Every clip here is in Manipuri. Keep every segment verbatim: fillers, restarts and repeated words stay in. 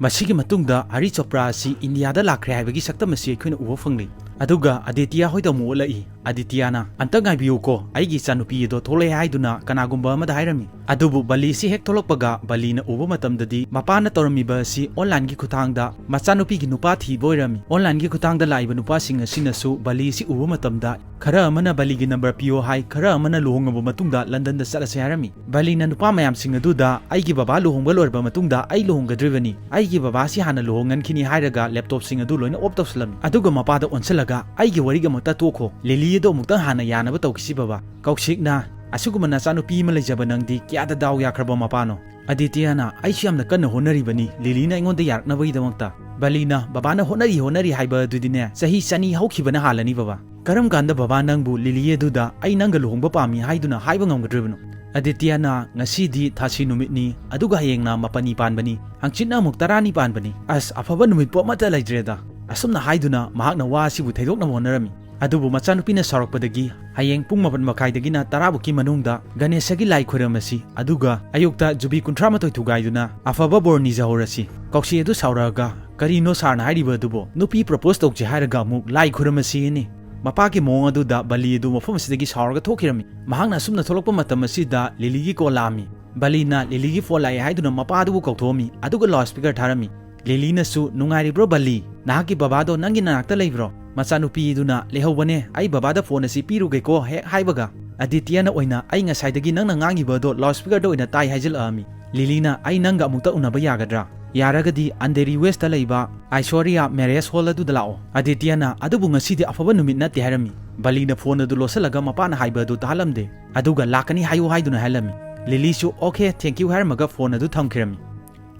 ꯃꯁꯤꯒꯤ ꯃꯇꯨꯡꯗ ꯍꯔꯤ ꯆꯣꯄ꯭ꯔꯥ ꯑꯁꯤ ꯏꯟꯗꯤꯌꯥꯗ ꯂꯥꯛꯈ꯭ꯔꯦ ꯍꯥꯏꯕꯒꯤ ꯁꯛꯇꯝ ꯑꯁꯤ ꯑꯩꯈꯣꯏꯅ ꯎꯕ ꯐꯪꯂꯤ꯫ ꯑꯗꯨꯒ ꯑꯗꯤꯇꯤꯌꯥ ꯍꯣꯏꯗ ꯑꯃꯨꯛ ꯎꯠꯂꯛꯏ꯫ ꯑꯗꯤꯇꯤꯌꯥꯅ, "ꯑꯝꯇ ꯉꯥꯏꯕꯤꯌꯨꯀꯣ, ꯑꯩꯒꯤ ꯏꯆꯥꯅꯨꯄꯤ ꯑꯗꯣ ꯊꯣꯛꯂꯛꯑꯦ" ꯍꯥꯏꯗꯨꯅ ꯀꯅꯥꯒꯨꯝꯕ ꯑꯃꯗ ꯍꯥꯏꯔꯝꯃꯤ꯫ ꯑꯗꯨꯕꯨ ꯕꯂꯤꯁꯤ ꯍꯦꯛ ꯊꯣꯛꯂꯛꯄꯒ ꯕꯂꯤꯅ ꯎꯕ ꯃꯇꯝꯗꯗꯤ ꯃꯄꯥꯅ ꯇꯧꯔꯝꯃꯤꯕ ꯑꯁꯤ ꯑꯣꯟꯂꯥꯏꯟꯒꯤ ꯈꯨꯠꯊꯥꯡꯗ ꯃꯆꯥꯅꯨꯄꯤꯒꯤ ꯅꯨꯄꯥ ꯊꯤꯕ ꯑꯣꯏꯔꯝꯃꯤ꯫ ꯑꯣꯟꯂꯥꯏꯟꯒꯤ ꯈꯨꯠꯊꯥꯡꯗ ꯂꯥꯛꯏꯕ ꯅꯨꯄꯥꯁꯤꯡ ꯑꯁꯤꯅꯁꯨ ꯕꯂꯤꯁꯤ ꯎꯕ ꯃꯇꯝꯗ ꯈꯔ ꯑꯃꯅ ꯕꯂꯤꯒꯤ ꯅꯝꯕꯔ ꯄꯤꯌꯣ ꯍꯥꯏ, ꯈꯔ ꯑꯃꯅ ꯂꯨꯍꯣꯡꯉꯕ ꯃꯇꯨꯡꯗ ꯂꯟꯗꯟꯗ ꯆꯠꯂꯁꯦ ꯍꯥꯏꯔꯝꯃꯤ꯫ ꯕꯂꯤꯅ ꯅꯨꯄꯥ ꯃꯌꯥꯝꯁꯤꯡ ꯑꯗꯨꯗ, "ꯑꯩꯒꯤ ꯕꯕꯥ ꯂꯨꯍꯣꯡꯕ ꯂꯣꯏꯔꯕ ꯃꯇꯨꯡꯗ ꯑꯩ ꯂꯨꯍꯣꯡꯒꯗ꯭ꯔꯤꯕꯅꯤ, ꯑꯩꯒꯤ ꯕꯕꯥꯁꯤ ꯍꯥꯟꯅ ꯂꯨꯍꯣꯡꯍꯟꯈꯤꯅꯤ" ꯍꯥꯏꯔꯒ ꯂꯦꯞꯇꯣꯞꯁꯤꯡ ꯑꯗꯨ ꯂꯣꯏꯅ ꯑꯣꯐ ꯇꯧꯁꯤꯜꯂꯝꯃꯤ꯫ ꯑꯗꯨꯒ ꯃꯄꯥꯗ ꯑꯣꯟꯁꯤꯜꯂꯒ, "ꯑꯩꯒꯤ ꯋꯥꯔꯤꯒ ꯑꯃꯨꯛꯇ ꯇꯣꯛꯈꯣ, ꯂꯤꯂꯤ ꯑꯗꯣ ꯑꯃꯨꯛꯇꯪ ꯍꯥꯟꯅ ꯌꯥꯅꯕ ꯇꯧꯈꯤꯁꯤ ꯕꯕꯥ꯫ ꯀꯧꯁꯤꯛꯅ ꯑꯁꯤꯒꯨꯝꯕ ꯅꯆꯥꯅꯨꯄꯤ ꯑꯃ ꯂꯩꯖꯕ ꯅꯪꯗꯤ ꯀꯌꯥꯗ ꯗꯥꯎ ꯌꯥꯈ꯭ꯔꯕ ꯃꯄꯥꯅꯣ?" ꯑꯗꯤꯇꯤꯌꯥꯅ, "ꯑꯩꯁꯨ ꯌꯥꯝꯅ ꯀꯟꯅ ꯍꯣꯠꯅꯔꯤꯕꯅꯤ ꯂꯤꯂꯤꯅ ꯑꯩꯉꯣꯟꯗ ꯌꯥꯔꯛꯅꯕꯒꯤꯗꯃꯛꯇ"꯫ ꯕꯂꯤꯅ, "ꯕꯕꯥꯅ ꯍꯣꯠꯅꯔꯤ ꯍꯣꯠꯅꯔꯤ ꯍꯥꯏꯕ ꯑꯗꯨꯗꯤꯅꯦ, ꯆꯍꯤ ꯆꯅꯤ ꯍꯧꯈꯤꯕꯅ ꯍꯥꯜꯂꯅꯤ ꯕꯕꯥ꯫ ꯀꯔꯝ ꯀꯥꯟꯗ ꯕꯕꯥ ꯅꯪꯕꯨ ꯂꯤꯂꯤ ꯑꯗꯨꯗ ꯑꯩ ꯅꯪꯒ ꯂꯨꯍꯣꯡꯕ ꯄꯥꯝꯃꯤ ꯍꯥꯏꯗꯨꯅ ꯍꯥꯏꯕ ꯉꯝꯒꯗ꯭ꯔꯤꯕꯅꯣ?" ꯑꯗꯤꯇꯤꯌꯥꯅ, "ꯉꯁꯤꯗꯤ ꯊꯥꯁꯤ ꯅꯨꯃꯤꯠꯅꯤ, ꯑꯗꯨꯒ ꯍꯌꯦꯡꯅ ꯃꯥꯄꯟꯅꯤ ꯄꯥꯟꯕꯅꯤ, ꯍꯪꯆꯤꯠꯅ ꯑꯃꯨꯛ ꯇꯔꯥꯅꯤ ꯄꯥꯟꯕꯅꯤ꯫ ꯑꯁ, ꯑꯐꯕ ꯅꯨꯃꯤꯠꯄꯨ ꯑꯃꯠꯇ ꯂꯩꯇ꯭ꯔꯦꯗ"꯫ ꯑꯁꯨꯝꯅ ꯍꯥꯏꯗꯨꯅ ꯃꯍꯥꯛꯅ ꯋꯥ ꯑꯁꯤꯕꯨ ꯊꯩꯗꯣꯛꯅꯕ ꯍꯣꯠꯅꯔꯝꯃꯤ꯫ ꯑꯗꯨꯕꯨ ꯃꯆꯥꯅꯨꯄꯤꯅ ꯁꯥꯎꯔꯛꯄꯗꯒꯤ ꯍꯌꯦꯡ ꯄꯨꯡ ꯃꯥꯄꯟ ꯃꯈꯥꯏꯗꯒꯤꯅ ꯇꯔꯥ ꯐꯥꯎꯒꯤ ꯃꯅꯨꯡꯗ ꯒꯅꯦꯁꯒꯤ ꯂꯥꯏ ꯈꯨꯔꯨꯝꯃꯁꯤ, ꯑꯗꯨꯒ ꯑꯌꯨꯛꯇ ꯖꯨꯕꯤ ꯀꯨꯟꯊ꯭ꯔꯥ ꯃꯥꯊꯣꯏ ꯊꯨꯒꯥꯏꯗꯨꯅ ꯑꯐꯕ ꯕꯣꯔ ꯅꯤꯖꯍꯧꯔꯁꯤ꯫ ꯀꯧꯁꯤ ꯑꯗꯨ ꯁꯥꯎꯔꯛꯑꯒ, "ꯀꯔꯤꯅꯣ ꯁꯥꯔꯅ ꯍꯥꯏꯔꯤꯕ ꯑꯗꯨꯕꯣ? ꯅꯨꯄꯤ ꯄ꯭ꯔꯄꯣꯁ ꯇꯧꯁꯤ ꯍꯥꯏꯔꯒ ꯑꯃꯨꯛ ꯂꯥꯏ ꯈꯨꯔꯨꯝꯃꯁꯤꯅꯤ"꯫ ꯃꯄꯥꯒꯤ ꯃꯑꯣꯡ ꯑꯗꯨꯗ ꯕꯂꯤ ꯑꯗꯨ ꯃꯐꯝ ꯑꯁꯤꯗꯒꯤ ꯁꯥꯎꯔꯒ ꯊꯣꯛꯈꯤꯔꯝꯃꯤ꯫ ꯃꯍꯥꯛꯅ ꯑꯁꯨꯝꯅ ꯊꯣꯛꯂꯛꯄ ꯃꯇꯝ ꯑꯁꯤꯗ ꯂꯤꯂꯤꯒꯤ ꯀꯣꯜ ꯂꯥꯛꯑꯝꯃꯤ꯫ ꯕꯂꯤꯅ ꯂꯤꯂꯤꯒꯤ ꯐꯣꯟ ꯂꯥꯛꯑꯦ ꯍꯥꯏꯗꯨꯅ ꯃꯄꯥ ꯑꯗꯨꯕꯨ ꯀꯧꯊꯣꯛꯑꯝꯃꯤ, ꯑꯗꯨꯒ ꯂꯥꯎꯗ ꯁ꯭ꯄꯤꯀꯔ ꯊꯥꯔꯝꯃꯤ꯫ ꯂꯤꯂꯤꯅꯁꯨ, "ꯅꯨꯡꯉꯥꯏꯔꯤꯕ꯭ꯔꯣ ꯕꯂꯤ? ꯅꯍꯥꯛꯀꯤ ꯕꯕꯥꯗꯣ ꯅꯪꯒꯤ ꯅꯅꯥꯛꯇ ꯂꯩꯕ꯭ꯔꯣ?" ꯃꯆꯥꯅꯨꯄꯤꯗꯨꯅ, "ꯂꯩꯍꯧꯕꯅꯦ, ꯑꯩ ꯕꯕꯥꯗ ꯐꯣꯟ ꯑꯁꯤ ꯄꯤꯔꯨꯒꯦꯀꯣ" ꯍꯦꯛ ꯍꯥꯏꯕꯒ, ꯑꯗꯤꯇꯤꯌꯥꯅ ꯑꯣꯏꯅ, "ꯑꯩ ꯉꯁꯥꯏꯗꯒꯤ ꯅꯪꯅ ꯉꯥꯡꯉꯤꯕ ꯑꯗꯣ ꯂꯥꯎꯗ ꯁ꯭ꯄꯤꯀꯔꯗ ꯑꯣꯏꯅ ꯇꯥꯏ" ꯍꯥꯏꯖꯤꯜꯂꯛꯑꯝꯃꯤ꯫ ꯂꯤꯂꯤꯅ, "ꯑꯩ ꯅꯪꯒ ꯑꯃꯨꯛꯇ ꯎꯅꯕ ꯌꯥꯒꯗ꯭ꯔꯥ? ꯌꯥꯔꯒꯗꯤ ꯑꯟꯙꯦꯔꯤ ꯋꯦꯁꯇ ꯂꯩꯕ ꯑꯥꯏꯁꯣꯔꯤꯌꯥ ꯃꯦꯔꯦꯖ ꯍꯣꯜ ꯑꯗꯨꯗ ꯂꯥꯛꯑꯣ"꯫ ꯑꯗꯤꯇꯤꯌꯥꯅ, "ꯑꯗꯨꯕꯨ ꯉꯁꯤꯗꯤ ꯑꯐꯕ ꯅꯨꯃꯤꯠ ꯅꯠꯇꯦ" ꯍꯥꯏꯔꯝꯃꯤ꯫ ꯕꯂꯤꯅ ꯐꯣꯟ ꯑꯗꯨ ꯂꯣꯠꯁꯤꯜꯂꯒ ꯃꯄꯥꯅ ꯍꯥꯏꯕ ꯑꯗꯨ ꯇꯥꯍꯜꯂꯝꯗꯦ꯫ ꯑꯗꯨꯒ "ꯂꯥꯛꯀꯅꯤ ꯍꯥꯏꯌꯨ" ꯍꯥꯏꯗꯨꯅ ꯍꯥꯏꯍꯜꯂꯝꯃꯤ꯫ ꯂꯤꯂꯤꯁꯨ "ꯑꯣꯀꯦ, ꯊꯦꯡꯀ꯭ꯌꯨ" ꯍꯥꯏꯔꯝꯃꯒ ꯐꯣꯟ ꯑꯗꯨ ꯊꯝꯈꯤꯔꯝꯃꯤ꯫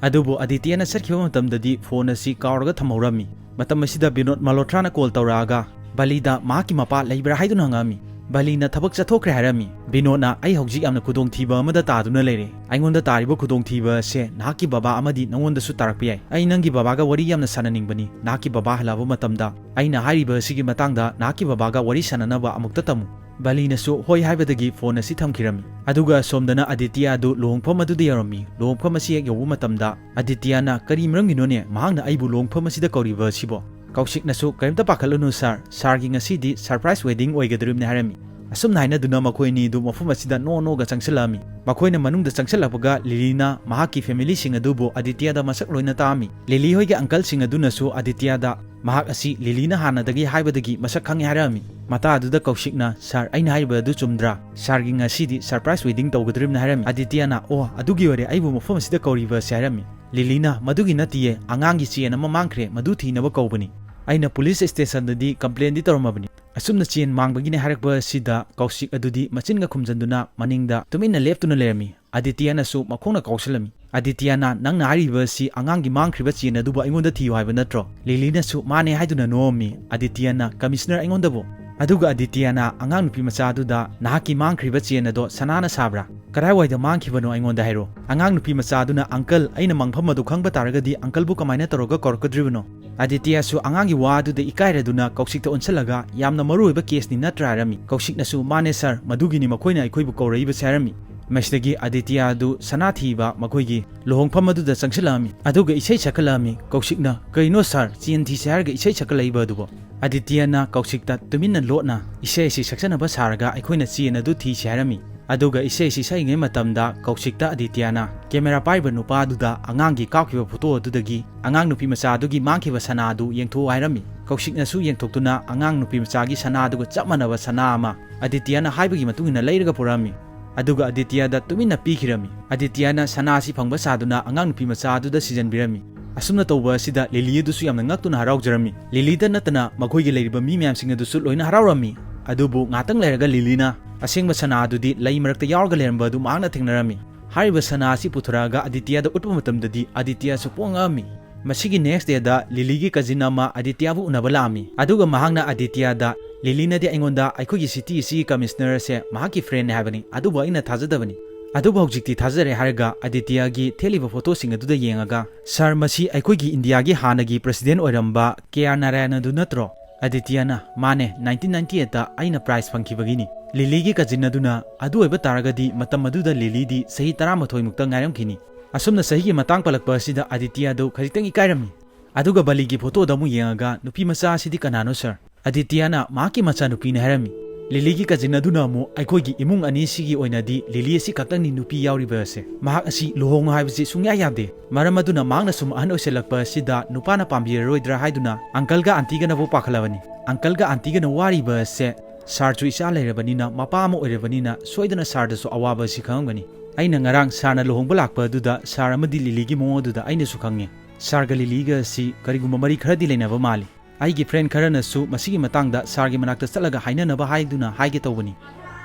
ꯑꯗꯨꯕꯨ ꯑꯗꯤꯇꯤꯌꯥꯅ ꯆꯠꯈꯤꯕ ꯃꯇꯝꯗꯗꯤ ꯐꯣꯟ ꯑꯁꯤ ꯀꯥꯎꯔꯒ ꯊꯝꯍꯧꯔꯝꯃꯤ꯫ ꯃꯇꯝ ꯑꯁꯤꯗ ꯕꯤꯅꯣꯗ ꯃꯜꯍꯣꯇ꯭ꯔꯥꯅ ꯀꯣꯜ ꯇꯧꯔꯛꯑꯒ ꯕꯂꯤꯗ ꯃꯍꯥꯛꯀꯤ ꯃꯄꯥ ꯂꯩꯕ꯭ꯔꯥ ꯍꯥꯏꯗꯨꯅ ꯍꯪꯉꯛꯑꯝꯃꯤ꯫ ꯕꯂꯤꯅ ꯊꯕꯛ ꯆꯠꯊꯣꯛꯈ꯭ꯔꯦ ꯍꯥꯏꯔꯝꯃꯤ꯫ ꯕꯤꯅꯣꯗꯅ, "ꯑꯩ ꯍꯧꯖꯤꯛ ꯌꯥꯝꯅ ꯈꯨꯗꯣꯡꯊꯤꯕ ꯑꯃꯗ ꯇꯥꯗꯨꯅ ꯂꯩꯔꯦ꯫ ꯑꯩꯉꯣꯟꯗ ꯇꯥꯔꯤꯕ ꯈꯨꯗꯣꯡꯊꯤꯕ ꯑꯁꯦ ꯅꯍꯥꯛꯀꯤ ꯕꯕꯥ ꯑꯃꯗꯤ ꯅꯉꯣꯟꯗꯁꯨ ꯇꯥꯔꯛꯄ ꯌꯥꯏ꯫ ꯑꯩ ꯅꯪꯒꯤ ꯕꯕꯥꯒ ꯋꯥꯔꯤ ꯌꯥꯝꯅ ꯁꯥꯟꯅꯅꯤꯡꯕꯅꯤ꯫ ꯅꯍꯥꯛꯀꯤ ꯕꯕꯥ ꯍꯜꯂꯛꯑꯕ ꯃꯇꯝꯗ ꯑꯩꯅ ꯍꯥꯏꯔꯤꯕ ꯑꯁꯤꯒꯤ ꯃꯇꯥꯡꯗ ꯅꯍꯥꯛꯀꯤ ꯕꯕꯥꯒ ꯋꯥꯔꯤ ꯁꯥꯟꯅꯅꯕ ꯑꯃꯨꯛꯇ ꯇꯝꯃꯨ"꯫ ꯕꯂꯤꯅꯁꯨ ꯍꯣꯏ ꯍꯥꯏꯕꯗꯒꯤ ꯐꯣꯟ ꯑꯁꯤ ꯊꯝꯈꯤꯔꯝꯃꯤ꯫ ꯑꯗꯨꯒ ꯑꯁꯣꯝꯗꯅ ꯑꯗꯤꯇ꯭ꯌ ꯑꯗꯨ ꯂꯨꯍꯣꯡꯐꯝ ꯑꯗꯨꯗ ꯌꯧꯔꯝꯃꯤ꯫ ꯂꯨꯍꯣꯡꯐꯝ ꯑꯁꯤ ꯍꯦꯛ ꯌꯧꯕ ꯃꯇꯝꯗ ꯑꯗꯤꯇ꯭ꯌꯅ, "ꯀꯔꯤ ꯃꯔꯝꯒꯤꯅꯣꯅꯦ ꯃꯍꯥꯛꯅ ꯑꯩꯕꯨ ꯂꯨꯍꯣꯡꯐꯝ ꯑꯁꯤꯗ ꯀꯧꯔꯤꯕ ꯑꯁꯤꯕꯣ?" ꯀꯧꯁꯤꯛꯅꯁꯨ, "ꯀꯔꯤꯝꯇ ꯄꯥꯈꯠꯂꯨꯅꯨ ꯁꯥꯔ, ꯁꯥꯔꯒꯤ ꯉꯁꯤꯗꯤ ꯁꯔꯄ꯭ꯔꯥꯏꯖ ꯋꯦꯗꯤꯡ ꯑꯣꯏꯒꯗꯧꯔꯤꯕꯅꯤ" ꯍꯥꯏꯔꯝꯃꯤ꯫ ꯑꯁꯨꯝꯅ ꯍꯥꯏꯅꯗꯨꯅ ꯃꯈꯣꯏ ꯑꯅꯤꯗꯨ ꯃꯐꯝ ꯑꯁꯤꯗ ꯅꯣ ꯅꯣꯒ ꯆꯪꯁꯤꯜꯂꯛꯑꯝꯃꯤ꯫ ꯃꯈꯣꯏꯅ ꯃꯅꯨꯡꯗ ꯆꯪꯁꯤꯜꯂꯛꯄꯒ ꯂꯤꯂꯤꯅ ꯃꯍꯥꯛꯀꯤ ꯐꯦꯃꯤꯂꯤꯁꯤꯡ ꯑꯗꯨꯕꯨ ꯑꯗꯤꯇ꯭ꯌꯗ ꯃꯁꯛ ꯂꯣꯏꯅ ꯇꯥꯛꯑꯝꯃꯤ꯫ ꯂꯤꯂꯤ ꯍꯣꯏꯒꯤ ꯑꯪꯀꯜꯁꯤꯡ ꯑꯗꯨꯅꯁꯨ ꯑꯗꯤꯇ꯭ꯌꯗ ꯃꯍꯥꯛ ꯑꯁꯤ ꯂꯤꯂꯤꯅ ꯍꯥꯟꯅꯗꯒꯤ ꯍꯥꯏꯕꯗꯒꯤ ꯃꯁꯛ ꯈꯪꯉꯤ ꯍꯥꯏꯔꯛꯑꯝꯃꯤ꯫ ꯃꯇꯥꯗꯨꯗ ꯀꯧꯁꯤꯛꯅ, "ꯁꯥꯔ, ꯑꯩꯅ ꯍꯥꯏꯔꯤꯕ ꯑꯗꯨ ꯆꯨꯝꯗ꯭ꯔꯥ? ꯁꯥꯔꯒꯤ ꯉꯁꯤꯗꯤ ꯁꯔꯄ꯭ꯔꯥꯏꯖ ꯋꯦꯗꯤꯡ ꯇꯧꯒꯗꯧꯔꯤꯕꯅꯤ" ꯍꯥꯏꯔꯝꯃꯤ꯫ ꯑꯗꯤꯇ꯭ꯌꯅ, "ꯑꯣ, ꯑꯗꯨꯒꯤ ꯑꯣꯏꯔꯦ ꯑꯩꯕꯨ ꯃꯐꯝ ꯑꯁꯤꯗ ꯀꯧꯔꯤꯕ ꯑꯁꯤ" ꯍꯥꯏꯔꯝꯃꯤ꯫ ꯂꯤꯂꯤꯅ, "ꯃꯗꯨꯒꯤ ꯅꯠꯇꯤꯌꯦ, ꯑꯉꯥꯡꯒꯤ ꯆꯦꯟ ꯑꯃ ꯃꯥꯡꯈ꯭ꯔꯦ, ꯃꯗꯨ ꯊꯤꯅꯕ ꯀꯧꯕꯅꯤ꯫ ꯑꯩꯅ ꯄꯨꯂꯤꯁ ꯁ꯭ꯇꯦꯁꯟꯗꯗꯤ ꯀꯝꯄ꯭ꯂꯦꯟꯗꯤ ꯇꯧꯔꯝꯃꯕꯅꯤ꯫ ꯑꯁꯨꯝꯅ ꯆꯦꯟ ꯃꯥꯡꯕꯒꯤꯅꯦ ꯍꯥꯏꯔꯛꯄ ꯑꯁꯤꯗ" ꯀꯧꯁꯤꯛ ꯑꯗꯨꯗꯤ ꯃꯆꯤꯟꯒ ꯈꯨꯝꯖꯟꯗꯨꯅ ꯃꯅꯤꯡꯗ ꯇꯨꯃꯤꯟꯅ ꯂꯦꯞꯇꯨꯅ ꯂꯩꯔꯝꯃꯤ꯫ ꯑꯗꯤꯇ꯭ꯌꯅꯁꯨ ꯃꯈꯣꯡꯅ ꯀꯥꯎꯁꯜꯂꯝꯃꯤ꯫ ꯑꯗꯤꯇ꯭ꯌꯅ, "ꯅꯪꯅ ꯍꯥꯏꯔꯤꯕ ꯑꯁꯤ ꯑꯉꯥꯡꯒꯤ ꯃꯥꯡꯈ꯭ꯔꯤꯕ ꯆꯦꯟ ꯑꯗꯨꯕꯨ ꯑꯩꯉꯣꯟꯗ ꯊꯤꯌꯨ ꯍꯥꯏꯕ ꯅꯠꯇ꯭ꯔꯣ?" ꯂꯤꯂꯤꯅꯁꯨ ꯃꯥꯅꯦ ꯍꯥꯏꯗꯨꯅ ꯅꯣꯛꯑꯝꯃꯤ꯫ ꯑꯗꯤꯇ꯭ꯌꯅ, "ꯀꯃꯤꯁꯅꯔ ꯑꯩꯉꯣꯟꯗꯕꯨ?" ꯑꯗꯨꯒ ꯑꯗꯤꯇ꯭ꯌꯅ ꯑꯉꯥꯡ ꯅꯨꯄꯤ ꯃꯆꯥ ꯑꯗꯨꯗ, "ꯅꯍꯥꯛꯀꯤ ꯃꯥꯡꯈ꯭ꯔꯤꯕ ꯆꯦꯟ ꯑꯗꯣ ꯁꯅꯥꯅ ꯁꯥꯕ꯭ꯔꯥ? ꯀꯗꯥꯏꯋꯥꯏꯗ ꯃꯥꯡꯈꯤꯕꯅꯣ ꯑꯩꯉꯣꯟꯗ ꯍꯥꯏꯔꯣ?" ꯑꯉꯥꯡ ꯅꯨꯄꯤ ꯃꯆꯥ ꯑꯗꯨꯅ, "ꯑꯪꯀꯜ, ꯑꯩꯅ ꯃꯥꯡꯐꯝ ꯑꯗꯨ ꯈꯪꯕ ꯇꯥꯔꯒꯗꯤ ꯑꯪꯀꯜꯕꯨ ꯀꯃꯥꯏꯅ ꯇꯧꯔꯒ ꯀꯧꯔꯛꯀꯗ꯭ꯔꯤꯕꯅꯣ?" ꯑꯗꯤꯇ꯭ꯌꯁꯨ ꯑꯉꯥꯡꯒꯤ ꯋꯥ ꯑꯗꯨꯗ ꯏꯀꯥꯏꯔꯗꯨꯅ ꯀꯧꯁꯤꯛꯇ ꯑꯣꯟꯁꯤꯜꯂꯒ, "ꯌꯥꯝꯅ ꯃꯔꯨ ꯑꯣꯏꯕ ꯀꯦꯁꯅꯤ ꯅꯠꯇ꯭ꯔꯥ?" ꯍꯥꯏꯔꯝꯃꯤ꯫ ꯀꯧꯁꯤꯛꯅꯁꯨ, "ꯃꯥꯅꯦ ꯁꯥꯔ, ꯃꯗꯨꯒꯤꯅꯤ ꯃꯈꯣꯏꯅ ꯑꯩꯈꯣꯏꯕꯨ ꯀꯧꯔꯛꯏꯕꯁꯦ" ꯍꯥꯏꯔꯝꯃꯤ꯫ ꯃꯁꯤꯗꯒꯤ ꯑꯗꯤꯇ꯭ꯌ ꯑꯗꯨ ꯁꯅꯥ ꯊꯤꯕ ꯃꯈꯣꯏꯒꯤ ꯂꯨꯍꯣꯡꯐꯝ ꯑꯗꯨꯗ ꯆꯪꯁꯤꯜꯂꯛꯑꯝꯃꯤ꯫ ꯑꯗꯨꯒ ꯏꯁꯩ ꯁꯛꯀꯠꯂꯛꯑꯝꯃꯤ꯫ ꯀꯧꯁꯤꯛꯅ, "ꯀꯩꯅꯣ ꯁꯥꯔ, ꯆꯦꯟ ꯊꯤꯁꯦ ꯍꯥꯏꯔꯒ ꯏꯁꯩ ꯁꯛꯀꯠꯂꯛꯏꯕ ꯑꯗꯨꯕꯣ?" ꯑꯗꯤꯇ꯭ꯌꯅ ꯀꯧꯁꯤꯛꯇ ꯇꯨꯃꯤꯟꯅ ꯂꯣꯠꯅ ꯏꯁꯩ ꯑꯁꯤ ꯁꯛꯆꯅꯕ ꯁꯥꯔꯒ ꯑꯩꯈꯣꯏꯅ ꯆꯦꯟ ꯑꯗꯨ ꯊꯤꯁꯤ ꯍꯥꯏꯔꯝꯃꯤ꯫ ꯑꯗꯨꯒ ꯏꯁꯩ ꯑꯁꯤ ꯁꯛꯏꯉꯩ ꯃꯇꯝꯗ ꯀꯧꯁꯤꯛꯇ ꯑꯗꯤꯇ꯭ꯌꯅ ꯀꯦꯃꯦꯔꯥ ꯄꯥꯏꯔꯤꯕ ꯅꯨꯄꯥ ꯑꯗꯨꯗ ꯑꯉꯥꯡꯒꯤ ꯀꯥꯞꯈꯤꯕ ꯐꯣꯇꯣ ꯑꯗꯨꯗꯒꯤ ꯑꯉꯥꯡ ꯅꯨꯄꯤ ꯃꯆꯥ ꯑꯗꯨꯒꯤ ꯃꯥꯡꯈꯤꯕ ꯁꯅꯥ ꯑꯗꯨ ꯌꯦꯡꯊꯣꯛꯎ ꯍꯥꯏꯔꯝꯃꯤ꯫ ꯀꯧꯁꯤꯛꯅꯁꯨ ꯌꯦꯡꯊꯣꯛꯇꯨꯅ ꯑꯉꯥꯡ ꯅꯨꯄꯤ ꯃꯆꯥꯒꯤ ꯁꯅꯥ ꯑꯗꯨꯒ ꯆꯞ ꯃꯥꯟꯅꯕ ꯁꯅꯥ ꯑꯃ ꯑꯗꯤꯇ꯭ꯌꯅ ꯍꯥꯏꯕꯒꯤ ꯃꯇꯨꯡ ꯏꯟꯅ ꯂꯩꯔꯒ ꯄꯨꯔꯛꯑꯝꯃꯤ꯫ ꯑꯗꯨꯒ ꯑꯗꯤꯇ꯭ꯌꯗ ꯇꯨꯃꯤꯟꯅ ꯄꯤꯈꯤꯔꯝꯃꯤ꯫ ꯑꯗꯤꯇ꯭ꯌꯅ ꯁꯅꯥ ꯑꯁꯤ ꯐꯪꯕ ꯁꯥꯗꯨꯅ ꯑꯉꯥꯡ ꯅꯨꯄꯤ ꯃꯆꯥ ꯑꯗꯨꯗ ꯁꯤꯖꯟꯕꯤꯔꯝꯃꯤ꯫ ꯑꯁꯨꯝꯅ ꯇꯧꯕ ꯑꯁꯤꯗ ꯂꯤꯂꯤ ꯑꯗꯨꯁꯨ ꯌꯥꯝꯅ ꯉꯛꯇꯨꯅ ꯍꯔꯥꯎꯖꯔꯝꯃꯤ꯫ ꯂꯤꯂꯤꯗ ꯅꯠꯇꯅ ꯃꯈꯣꯏꯒꯤ ꯂꯩꯔꯤꯕ ꯃꯤ ꯃꯌꯥꯝꯁꯤꯡ ꯑꯗꯨꯁꯨ ꯂꯣꯏꯅ ꯍꯔꯥꯎꯔꯝꯃꯤ꯫ ꯑꯗꯨꯕꯨ ꯉꯥꯛꯇꯪ ꯂꯩꯔꯒ ꯂꯤꯂꯤꯅ ꯑꯁꯦꯡꯕ ꯁꯅꯥ ꯑꯗꯨꯗꯤ ꯂꯩ ꯃꯔꯛꯇ ꯌꯥꯎꯔꯒ ꯂꯩꯔꯝꯕ ꯑꯗꯨ ꯃꯍꯥꯛꯅ ꯊꯦꯡꯅꯔꯝꯃꯤ꯫ ꯍꯥꯏꯔꯤꯕ ꯁꯅꯥ ꯑꯁꯤ ꯄꯨꯊꯣꯔꯛꯑꯒ ꯑꯗꯤꯇ꯭ꯌꯗ ꯎꯠꯄ ꯃꯇꯝꯗꯗꯤ ꯑꯗꯤꯇ꯭ꯌꯁꯨ ꯄꯨꯡꯉꯛ ꯉꯛꯑꯝꯃꯤ꯫ ꯃꯁꯤꯒꯤ ꯅꯦꯛꯁ ꯗꯦꯗ ꯂꯤꯂꯤꯒꯤ ꯀꯖꯤꯟ ꯑꯃ ꯑꯗꯤꯇ꯭ꯌꯕꯨ ꯎꯅꯕ ꯂꯥꯛꯑꯝꯃꯤ꯫ ꯑꯗꯨꯒ ꯃꯍꯥꯛꯅ ꯑꯗꯤꯇ꯭ꯌꯗ ꯂꯤꯂꯤꯅꯗꯤ ꯑꯩꯉꯣꯟꯗ ꯑꯩꯈꯣꯏꯒꯤ city ꯑꯁꯤꯒꯤ commissioner ꯑꯁꯦ ꯃꯍꯥꯛꯀꯤ friendꯅꯦ ꯍꯥꯏꯕꯅꯤ, ꯑꯗꯨꯕꯨ ꯑꯩꯅ ꯊꯥꯖꯗꯕꯅꯤ꯫ ꯑꯗꯨꯕꯨ ꯍꯧꯖꯤꯛꯇꯤ ꯊꯥꯖꯔꯦ ꯍꯥꯏꯔꯒ ꯑꯗꯤꯇꯤꯌꯥꯒꯤ ꯊꯦꯠꯂꯤꯕ photoꯁꯤꯡ ꯑꯗꯨꯗ ꯌꯦꯡꯉꯒ, "Sir, ꯃꯁꯤ ꯑꯩꯈꯣꯏꯒꯤ ꯏꯟꯗꯤꯌꯥꯒꯤ ꯍꯥꯟꯅꯒꯤ president ꯑꯣꯏꯔꯝꯕ ꯀꯦ ꯑꯥꯔ ꯅꯥꯔꯥꯌꯟ ꯑꯗꯨ ꯅꯠꯇ꯭ꯔꯣ?" ꯑꯗꯤꯇꯤꯌꯥꯅ, "ꯃꯥꯅꯦ, nineteen ninety eightꯇ ꯑꯩꯅ prize ꯐꯪꯈꯤꯕꯒꯤꯅꯤ꯫ ꯂꯤꯂꯤꯒꯤ cousin ꯑꯗꯨꯅ ꯑꯗꯨ ꯑꯣꯏꯕ ꯇꯥꯔꯒꯗꯤ ꯃꯇꯝ ꯑꯗꯨꯗ ꯂꯤꯂꯤꯗꯤ ꯆꯍꯤ ꯇꯔꯥꯃꯥꯊꯣꯏ ꯃꯨꯛꯇ ꯉꯥꯏꯔꯝꯈꯤꯅꯤ"꯫ ꯑꯁꯨꯝꯅ ꯆꯍꯤꯒꯤ ꯃꯇꯥꯡ ꯄꯜꯂꯛꯄ ꯑꯁꯤꯗ ꯑꯗꯤꯇꯤꯌꯥꯗꯨ ꯈꯖꯤꯛꯇꯪ ꯏꯀꯥꯏꯔꯝꯃꯤ꯫ ꯑꯗꯨꯒ ꯕꯂꯤꯒꯤ photoꯗ ꯑꯃꯨꯛ ꯌꯦꯡꯉꯒ, "ꯅꯨꯄꯤ ꯃꯆꯥ ꯑꯁꯤꯗꯤ ꯀꯅꯥꯅꯣ, sir?" ꯑꯗꯤꯇꯤꯌꯥꯅ ꯃꯍꯥꯛꯀꯤ ꯃꯆꯥꯅꯨꯄꯤꯅꯤ ꯍꯥꯏꯔꯝꯃꯤ꯫ ꯂꯤꯂꯤꯒꯤ cousin ꯑꯗꯨꯅ ꯑꯃꯨꯛ, "ꯑꯩꯈꯣꯏꯒꯤ ꯏꯃꯨꯡ ꯑꯅꯤꯁꯤꯒꯤ ꯑꯣꯏꯅꯗꯤ ꯂꯤꯂꯤ ꯑꯁꯤ ꯈꯛꯇꯪꯅꯤ ꯅꯨꯄꯤ ꯌꯥꯎꯔꯤꯕ ꯑꯁꯦ꯫ ꯃꯍꯥꯛ ꯑꯁꯤ ꯂꯨꯍꯣꯡꯉꯨ ꯍꯥꯏꯕꯁꯤ ꯁꯨꯡꯌꯥ ꯌꯥꯗꯦ꯫ ꯃꯔꯝ ꯑꯗꯨꯅ ꯃꯍꯥꯛꯅ ꯁꯨꯝ ꯑꯍꯟ ꯑꯣꯏꯁꯜꯂꯛꯄ ꯑꯁꯤꯗ ꯅꯨꯄꯥꯅ ꯄꯥꯝꯕꯤꯔꯔꯣꯏꯗ꯭ꯔꯥ ꯍꯥꯏꯗꯨꯅ uncleꯒ auntieꯒꯅꯕꯨ ꯄꯥꯈꯠꯂꯕꯅꯤ꯫ Uncleꯒ auntieꯒꯅ ꯋꯥꯔꯤꯕ ꯑꯁꯦ, sirꯁꯨ ꯏꯆꯥ ꯂꯩꯔꯕꯅꯤꯅ, ꯃꯄꯥ ꯑꯃ ꯑꯣꯏꯔꯕꯅꯤꯅ ꯁꯣꯏꯗꯅ sirꯗꯁꯨ ꯑꯋꯥꯕ ꯑꯁꯤ ꯈꯪꯉꯝꯒꯅꯤ꯫ ꯑꯩꯅ ꯉꯔꯥꯡ sirꯅ ꯂꯨꯍꯣꯡꯕ ꯂꯥꯛꯄ ꯑꯗꯨꯗ sir ꯑꯃꯗꯤ ꯂꯤꯂꯤꯒꯤ ꯃꯑꯣꯡ ꯑꯗꯨꯗ ꯑꯩꯅꯁꯨ ꯈꯪꯉꯦ꯫ Sirꯒ ꯂꯤꯂꯤꯒ ꯑꯁꯤ ꯀꯔꯤꯒꯨꯝꯕ ꯃꯔꯤ ꯈꯔꯗꯤ ꯂꯩꯅꯕ ꯃꯥꯜꯂꯤ꯫ ꯑꯩꯒꯤ friend ꯈꯔꯅꯁꯨ ꯃꯁꯤꯒꯤ ꯃꯇꯥꯡꯗ sirꯒꯤ ꯃꯅꯥꯛꯇ ꯆꯠꯂꯒ ꯍꯥꯏꯅꯅꯕ ꯍꯥꯏꯗꯨꯅ ꯍꯥꯏꯒꯦ ꯇꯧꯕꯅꯤ꯫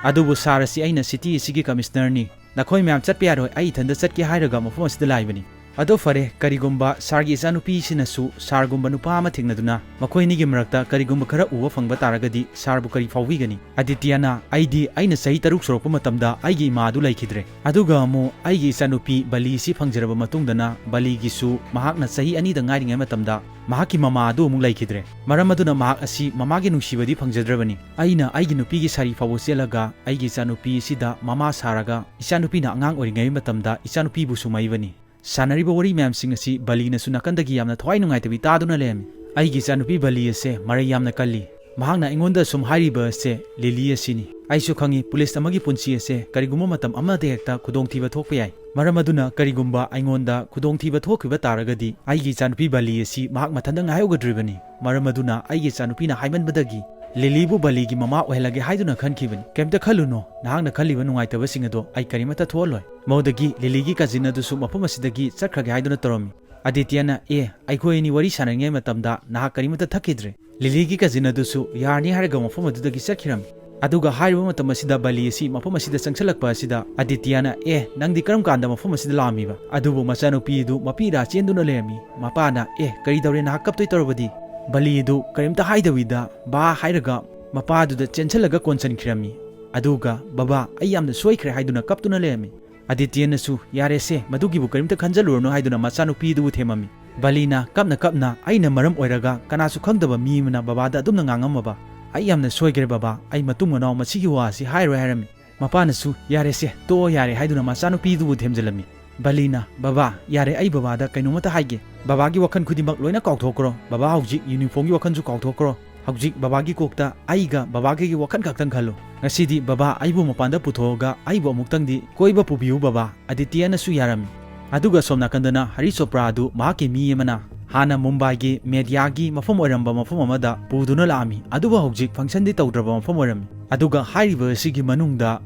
ꯑꯗꯨꯕꯨ sir ꯑꯁꯤ ꯑꯩꯅ city ꯑꯁꯤꯒꯤ commissionerꯅꯤ꯫ ꯅꯈꯣꯏ ꯃꯌꯥꯝ ꯆꯠꯄ ꯌꯥꯔꯣꯏ, ꯑꯩ ꯏꯊꯟꯗ ꯆꯠꯀꯦ ꯍꯥꯏꯔꯒ ꯃꯐꯝ ꯑꯁꯤꯗ ꯂꯥꯛꯏꯕꯅꯤ꯫ ꯑꯗꯣ ꯐꯔꯦ, ꯀꯔꯤꯒꯨꯝꯕ sirꯒꯤ ꯏꯆꯥꯅꯨꯄꯤꯁꯤꯅꯁꯨ sirꯒꯨꯝꯕ ꯅꯨꯄꯥ ꯑꯃ ꯊꯦꯡꯅꯗꯨꯅ ꯃꯈꯣꯏ ꯑꯅꯤꯒꯤ ꯃꯔꯛꯇ ꯀꯔꯤꯒꯨꯝꯕ ꯈꯔ ꯎꯕ ꯐꯪꯕ ꯇꯥꯔꯒꯗꯤ sirꯕꯨ ꯀꯔꯤ ꯐꯥꯎꯕꯤꯒꯅꯤ?" ꯑꯗꯤꯇꯤꯌꯥꯅ, "ꯑꯩꯗꯤ ꯑꯩꯅ ꯆꯍꯤ ꯇꯔꯨꯛ ꯁꯨꯔꯛꯄ ꯃꯇꯝꯗ ꯑꯩꯒꯤ ꯏꯃꯥ ꯑꯗꯨ ꯂꯩꯈꯤꯗ꯭ꯔꯦ꯫ ꯑꯗꯨꯒ ꯑꯃꯨꯛ ꯑꯩꯒꯤ ꯏꯆꯥꯅꯨꯄꯤ ꯕꯂꯤ ꯑꯁꯤ ꯐꯪꯖꯔꯕ ꯃꯇꯨꯡꯗꯅ ꯕꯂꯤꯒꯤꯁꯨ ꯃꯍꯥꯛꯅ ꯆꯍꯤ ꯑꯅꯤꯗ ꯉꯥꯏꯔꯤꯉꯩ ꯃꯇꯝꯗ ꯃꯍꯥꯛꯀꯤ ꯃꯃꯥ ꯑꯗꯨ ꯑꯃꯨꯛ ꯂꯩꯈꯤꯗ꯭ꯔꯦ꯫ ꯃꯔꯝ ꯑꯗꯨꯅ ꯃꯍꯥꯛ ꯑꯁꯤ ꯃꯃꯥꯒꯤ ꯅꯨꯡꯁꯤꯕꯗꯤ ꯐꯪꯖꯗ꯭ꯔꯕꯅꯤ꯫ ꯑꯩꯅ ꯑꯩꯒꯤ ꯅꯨꯄꯤꯒꯤ ꯁꯥꯔꯤ ꯐꯥꯎꯕ ꯁꯦꯠꯂꯒ ꯑꯩꯒꯤ ꯏꯆꯥꯅꯨꯄꯤ ꯑꯁꯤꯗ ꯃꯃꯥ ꯁꯥꯔꯒ ꯏꯆꯥꯅꯨꯄꯤꯅ ꯑꯉꯥꯡ ꯑꯣꯏꯔꯤꯉꯩ ꯃꯇꯝꯗ ꯏꯆꯥꯅꯨꯄꯤꯕꯨ ꯁꯨꯝꯃꯛꯏꯕꯅꯤ꯫" ꯁꯥꯟꯅꯔꯤꯕ ꯋꯥꯔꯤ ꯃꯌꯥꯝꯁꯤꯡ ꯑꯁꯤ ꯕꯂꯤꯅꯁꯨ ꯅꯥꯀꯟꯗꯒꯤ ꯌꯥꯝꯅ ꯊꯋꯥꯏ ꯅꯨꯡꯉꯥꯏꯇꯕꯤ ꯇꯥꯗꯨꯅ ꯂꯩꯔꯝꯃꯤ꯫ "ꯑꯩꯒꯤ ꯏꯆꯥꯅꯨꯄꯤ ꯕꯂꯤ ꯑꯁꯦ ꯃꯔꯩ ꯌꯥꯝꯅ ꯀꯜꯂꯤ꯫ ꯃꯍꯥꯛꯅ ꯑꯩꯉꯣꯟꯗ ꯁꯨꯝ ꯍꯥꯏꯔꯤꯕ ꯑꯁꯦ ꯂꯤꯂꯤ ꯑꯁꯤꯅꯤ꯫ ꯑꯩꯁꯨ ꯈꯪꯉꯤ, ꯄꯨꯂꯤꯁ ꯑꯃꯒꯤ ꯄꯨꯟꯁꯤ ꯑꯁꯦ ꯀꯔꯤꯒꯨꯝꯕ ꯃꯇꯝ ꯑꯃꯗ ꯍꯦꯛꯇ ꯈꯨꯗꯣꯡꯊꯤꯕ ꯊꯣꯛꯄ ꯌꯥꯏ꯫ ꯃꯔꯝ ꯑꯗꯨꯅ ꯀꯔꯤꯒꯨꯝꯕ ꯑꯩꯉꯣꯟꯗ ꯈꯨꯗꯣꯡꯊꯤꯕ ꯊꯣꯛꯈꯤꯕ ꯇꯥꯔꯒꯗꯤ ꯑꯩꯒꯤ ꯏꯆꯥꯅꯨꯄꯤ ꯕꯂꯤ ꯑꯁꯤ ꯃꯍꯥꯛ ꯃꯊꯟꯇ ꯉꯥꯏꯍꯧꯒꯗ꯭ꯔꯤꯕꯅꯤ꯫ ꯃꯔꯝ ꯑꯗꯨꯅ ꯑꯩꯒꯤ ꯏꯆꯥꯅꯨꯄꯤꯅ ꯍꯥꯏꯃꯟꯕꯗꯒꯤ ꯂꯤꯂꯤꯕꯨ ꯕꯂꯤꯒꯤ ꯃꯃꯥ ꯑꯣꯏꯍꯜꯂꯒꯦ ꯍꯥꯏꯗꯨꯅ ꯈꯟꯈꯤꯕꯅꯤ꯫ ꯀꯩꯝꯇ ꯈꯜꯂꯨꯅꯨ, ꯅꯍꯥꯛꯅ ꯈꯜꯂꯤꯕ ꯅꯨꯡꯉꯥꯏꯇꯕꯁꯤꯡ ꯑꯗꯣ ꯑꯩ ꯀꯔꯤꯃꯠꯇ ꯊꯣꯛꯍꯜꯂꯣꯏ꯫" ꯃꯗꯨꯗꯒꯤ ꯂꯤꯂꯤꯒꯤ cousin ꯑꯗꯨꯁꯨ ꯃꯐꯝ ꯑꯁꯤꯗꯒꯤ ꯆꯠꯈ꯭ꯔꯒꯦ ꯍꯥꯏꯗꯨꯅ ꯇꯧꯔꯝꯃꯤ꯫ ꯑꯗꯤꯇꯤꯌꯥꯅ, "ꯑꯦ, ꯑꯩꯈꯣꯏ ꯑꯅꯤ ꯋꯥꯔꯤ ꯁꯥꯟꯅꯔꯤꯉꯩ ꯃꯇꯝꯗ ꯅꯍꯥꯛ ꯀꯔꯤꯃꯠꯇ ꯊꯛꯈꯤꯗ꯭ꯔꯦ꯫" ꯂꯤꯂꯤꯒꯤ cousin ꯑꯗꯨꯁꯨ ꯌꯥꯔꯅꯤ ꯍꯥꯏꯔꯒ ꯃꯐꯝ ꯑꯗꯨꯗꯒꯤ ꯆꯠꯈꯤꯔꯝꯃꯤ꯫ ꯑꯗꯨꯒ ꯍꯥꯏꯔꯤꯕ ꯃꯇꯝ ꯑꯁꯤꯗ ꯕꯂꯤ ꯑꯁꯤ ꯃꯐꯝ ꯑꯁꯤꯗ ꯆꯪꯁꯤꯜꯂꯛꯄ ꯑꯁꯤꯗ ꯑꯗꯤꯇꯤꯌꯥꯅ, "ꯑꯦ, ꯅꯪꯗꯤ ꯀꯔꯝ ꯀꯥꯟꯗ ꯃꯐꯝ ꯑꯁꯤꯗ ꯂꯥꯛꯑꯝꯃꯤꯕ?" ꯑꯗꯨꯕꯨ ꯃꯆꯥꯅꯨꯄꯤ ꯑꯗꯨ ꯃꯄꯤ ꯏꯔꯥ ꯆꯦꯟꯗꯨꯅ ꯂꯩꯔꯝꯃꯤ꯫ ꯃꯄꯥꯅ, "ꯑꯦ, ꯀꯔꯤ ꯇꯧꯔꯦ, ꯅꯍꯥꯛ ꯀꯞꯇꯣꯏ ꯇꯧꯔꯕꯗꯤ?" ꯕꯂꯤ ꯑꯗꯨ ꯀꯔꯤꯝꯇ ꯍꯥꯏꯗꯕꯤꯗ "ꯕꯥ" ꯍꯥꯏꯔꯒ ꯃꯄꯥꯗꯨꯗ ꯆꯦꯟꯁꯤꯜꯂꯒ ꯀꯣꯟꯁꯤꯟꯈꯤꯔꯝꯃꯤ꯫ ꯑꯗꯨꯒ "ꯕꯕꯥ, ꯑꯩ ꯌꯥꯝꯅ ꯁꯣꯏꯈ꯭ꯔꯦ" ꯍꯥꯏꯗꯨꯅ ꯀꯞꯇꯨꯅ ꯂꯩꯔꯝꯃꯤ꯫ ꯑꯗꯤꯇ꯭ꯌꯅꯁꯨ "ꯌꯥꯔꯦꯁꯦ, ꯃꯗꯨꯒꯤꯕꯨ ꯀꯔꯤꯝꯇ ꯈꯟꯖꯜꯂꯨꯔꯅꯨ" ꯍꯥꯏꯗꯨꯅ ꯃꯆꯥꯅꯨꯄꯤꯗꯨꯕꯨ ꯊꯦꯝꯃꯝꯃꯤ꯫ ꯕꯂꯤꯅ ꯀꯞꯅ ꯀꯞꯅ "ꯑꯩꯅ ꯃꯔꯝ ꯑꯣꯏꯔꯒ ꯀꯅꯥꯁꯨ ꯈꯪꯗꯕ ꯃꯤ ꯑꯃꯅ ꯕꯕꯥꯗ ꯑꯗꯨꯝꯅ ꯉꯥꯡꯉꯝꯃꯕ? ꯑꯩ ꯌꯥꯝꯅ ꯁꯣꯏꯈ꯭ꯔꯦ ꯕꯕꯥ, ꯑꯩ ꯃꯇꯨꯡ ꯃꯅꯥꯎ ꯃꯁꯤꯒꯤ ꯋꯥ ꯑꯁꯤ ꯍꯥꯏꯔꯣꯏ" ꯍꯥꯏꯔꯝꯃꯤ꯫ ꯃꯄꯥꯅꯁꯨ "ꯌꯥꯔꯦꯁꯦ, ꯇꯣꯛꯑꯣ ꯌꯥꯔꯦ" ꯍꯥꯏꯗꯨꯅ ꯃꯆꯥꯅꯨꯄꯤꯗꯨꯕꯨ ꯊꯦꯝꯖꯤꯜꯂꯝꯃꯤ꯫ ꯕꯂꯤꯅ "ꯕꯕꯥ, ꯌꯥꯔꯦ, ꯑꯩ ꯕꯕꯥꯗ ꯀꯩꯅꯣꯝꯃꯇ ꯍꯥꯏꯒꯦ꯫ ꯕꯕꯥꯒꯤ ꯋꯥꯈꯜ ꯈꯨꯗꯤꯡꯃꯛ ꯂꯣꯏꯅ ꯀꯥꯎꯊꯣꯛꯈ꯭ꯔꯣ꯫ ꯕꯕꯥ ꯍꯧꯖꯤꯛ ꯌꯨꯅꯤꯐꯣꯔꯝꯒꯤ ꯋꯥꯈꯜꯁꯨ ꯀꯥꯎꯊꯣꯛꯈ꯭ꯔꯣ꯫ ꯍꯧꯖꯤꯛ ꯕꯕꯥꯒꯤ ꯀꯣꯛꯇ ꯑꯩꯒ ꯕꯕꯥꯒꯤ ꯋꯥꯈꯜ ꯈꯛꯇꯪ ꯈꯜꯂꯨ꯫ ꯉꯁꯤꯗꯤ ꯕꯕꯥ ꯑꯩꯕꯨ ꯃꯄꯥꯟꯗ ꯄꯨꯊꯣꯛꯑꯒ ꯑꯩꯕꯨ ꯑꯃꯨꯛꯇꯪꯗꯤ ꯀꯣꯏꯕ ꯄꯨꯕꯤꯌꯨ ꯕꯕꯥ"꯫ ꯑꯗꯤꯇ꯭ꯌꯅꯁꯨ ꯌꯥꯔꯝꯃꯤ꯫ ꯑꯗꯨꯒ ꯁꯣꯝ ꯅꯥꯀꯟꯗꯅ ꯍꯔꯤ ꯆꯣꯄ꯭ꯔꯥ ꯑꯗꯨ ꯃꯍꯥꯛꯀꯤ ꯃꯤ ꯑꯃꯅ ꯍꯥꯟꯅ ꯃꯨꯝꯕꯥꯏꯒꯤ ꯃꯦꯗꯤꯌꯥꯒꯤ ꯃꯐꯝ ꯑꯣꯏꯔꯝꯕ ꯃꯐꯝ ꯑꯃꯗ ꯄꯨꯗꯨꯅ ꯂꯥꯛꯑꯝꯃꯤ꯫ ꯑꯗꯨꯕꯨ ꯍꯧꯖꯤꯛ ꯐꯪꯁꯟꯗꯤ ꯇꯧꯗ꯭ꯔꯕ ꯃꯐꯝ ꯑꯣꯏꯔꯝꯃꯤ꯫ ꯑꯗꯨꯒ ꯍꯥꯏꯔꯤꯕ ꯑꯁꯤꯒꯤ ꯃꯅꯨꯡꯗ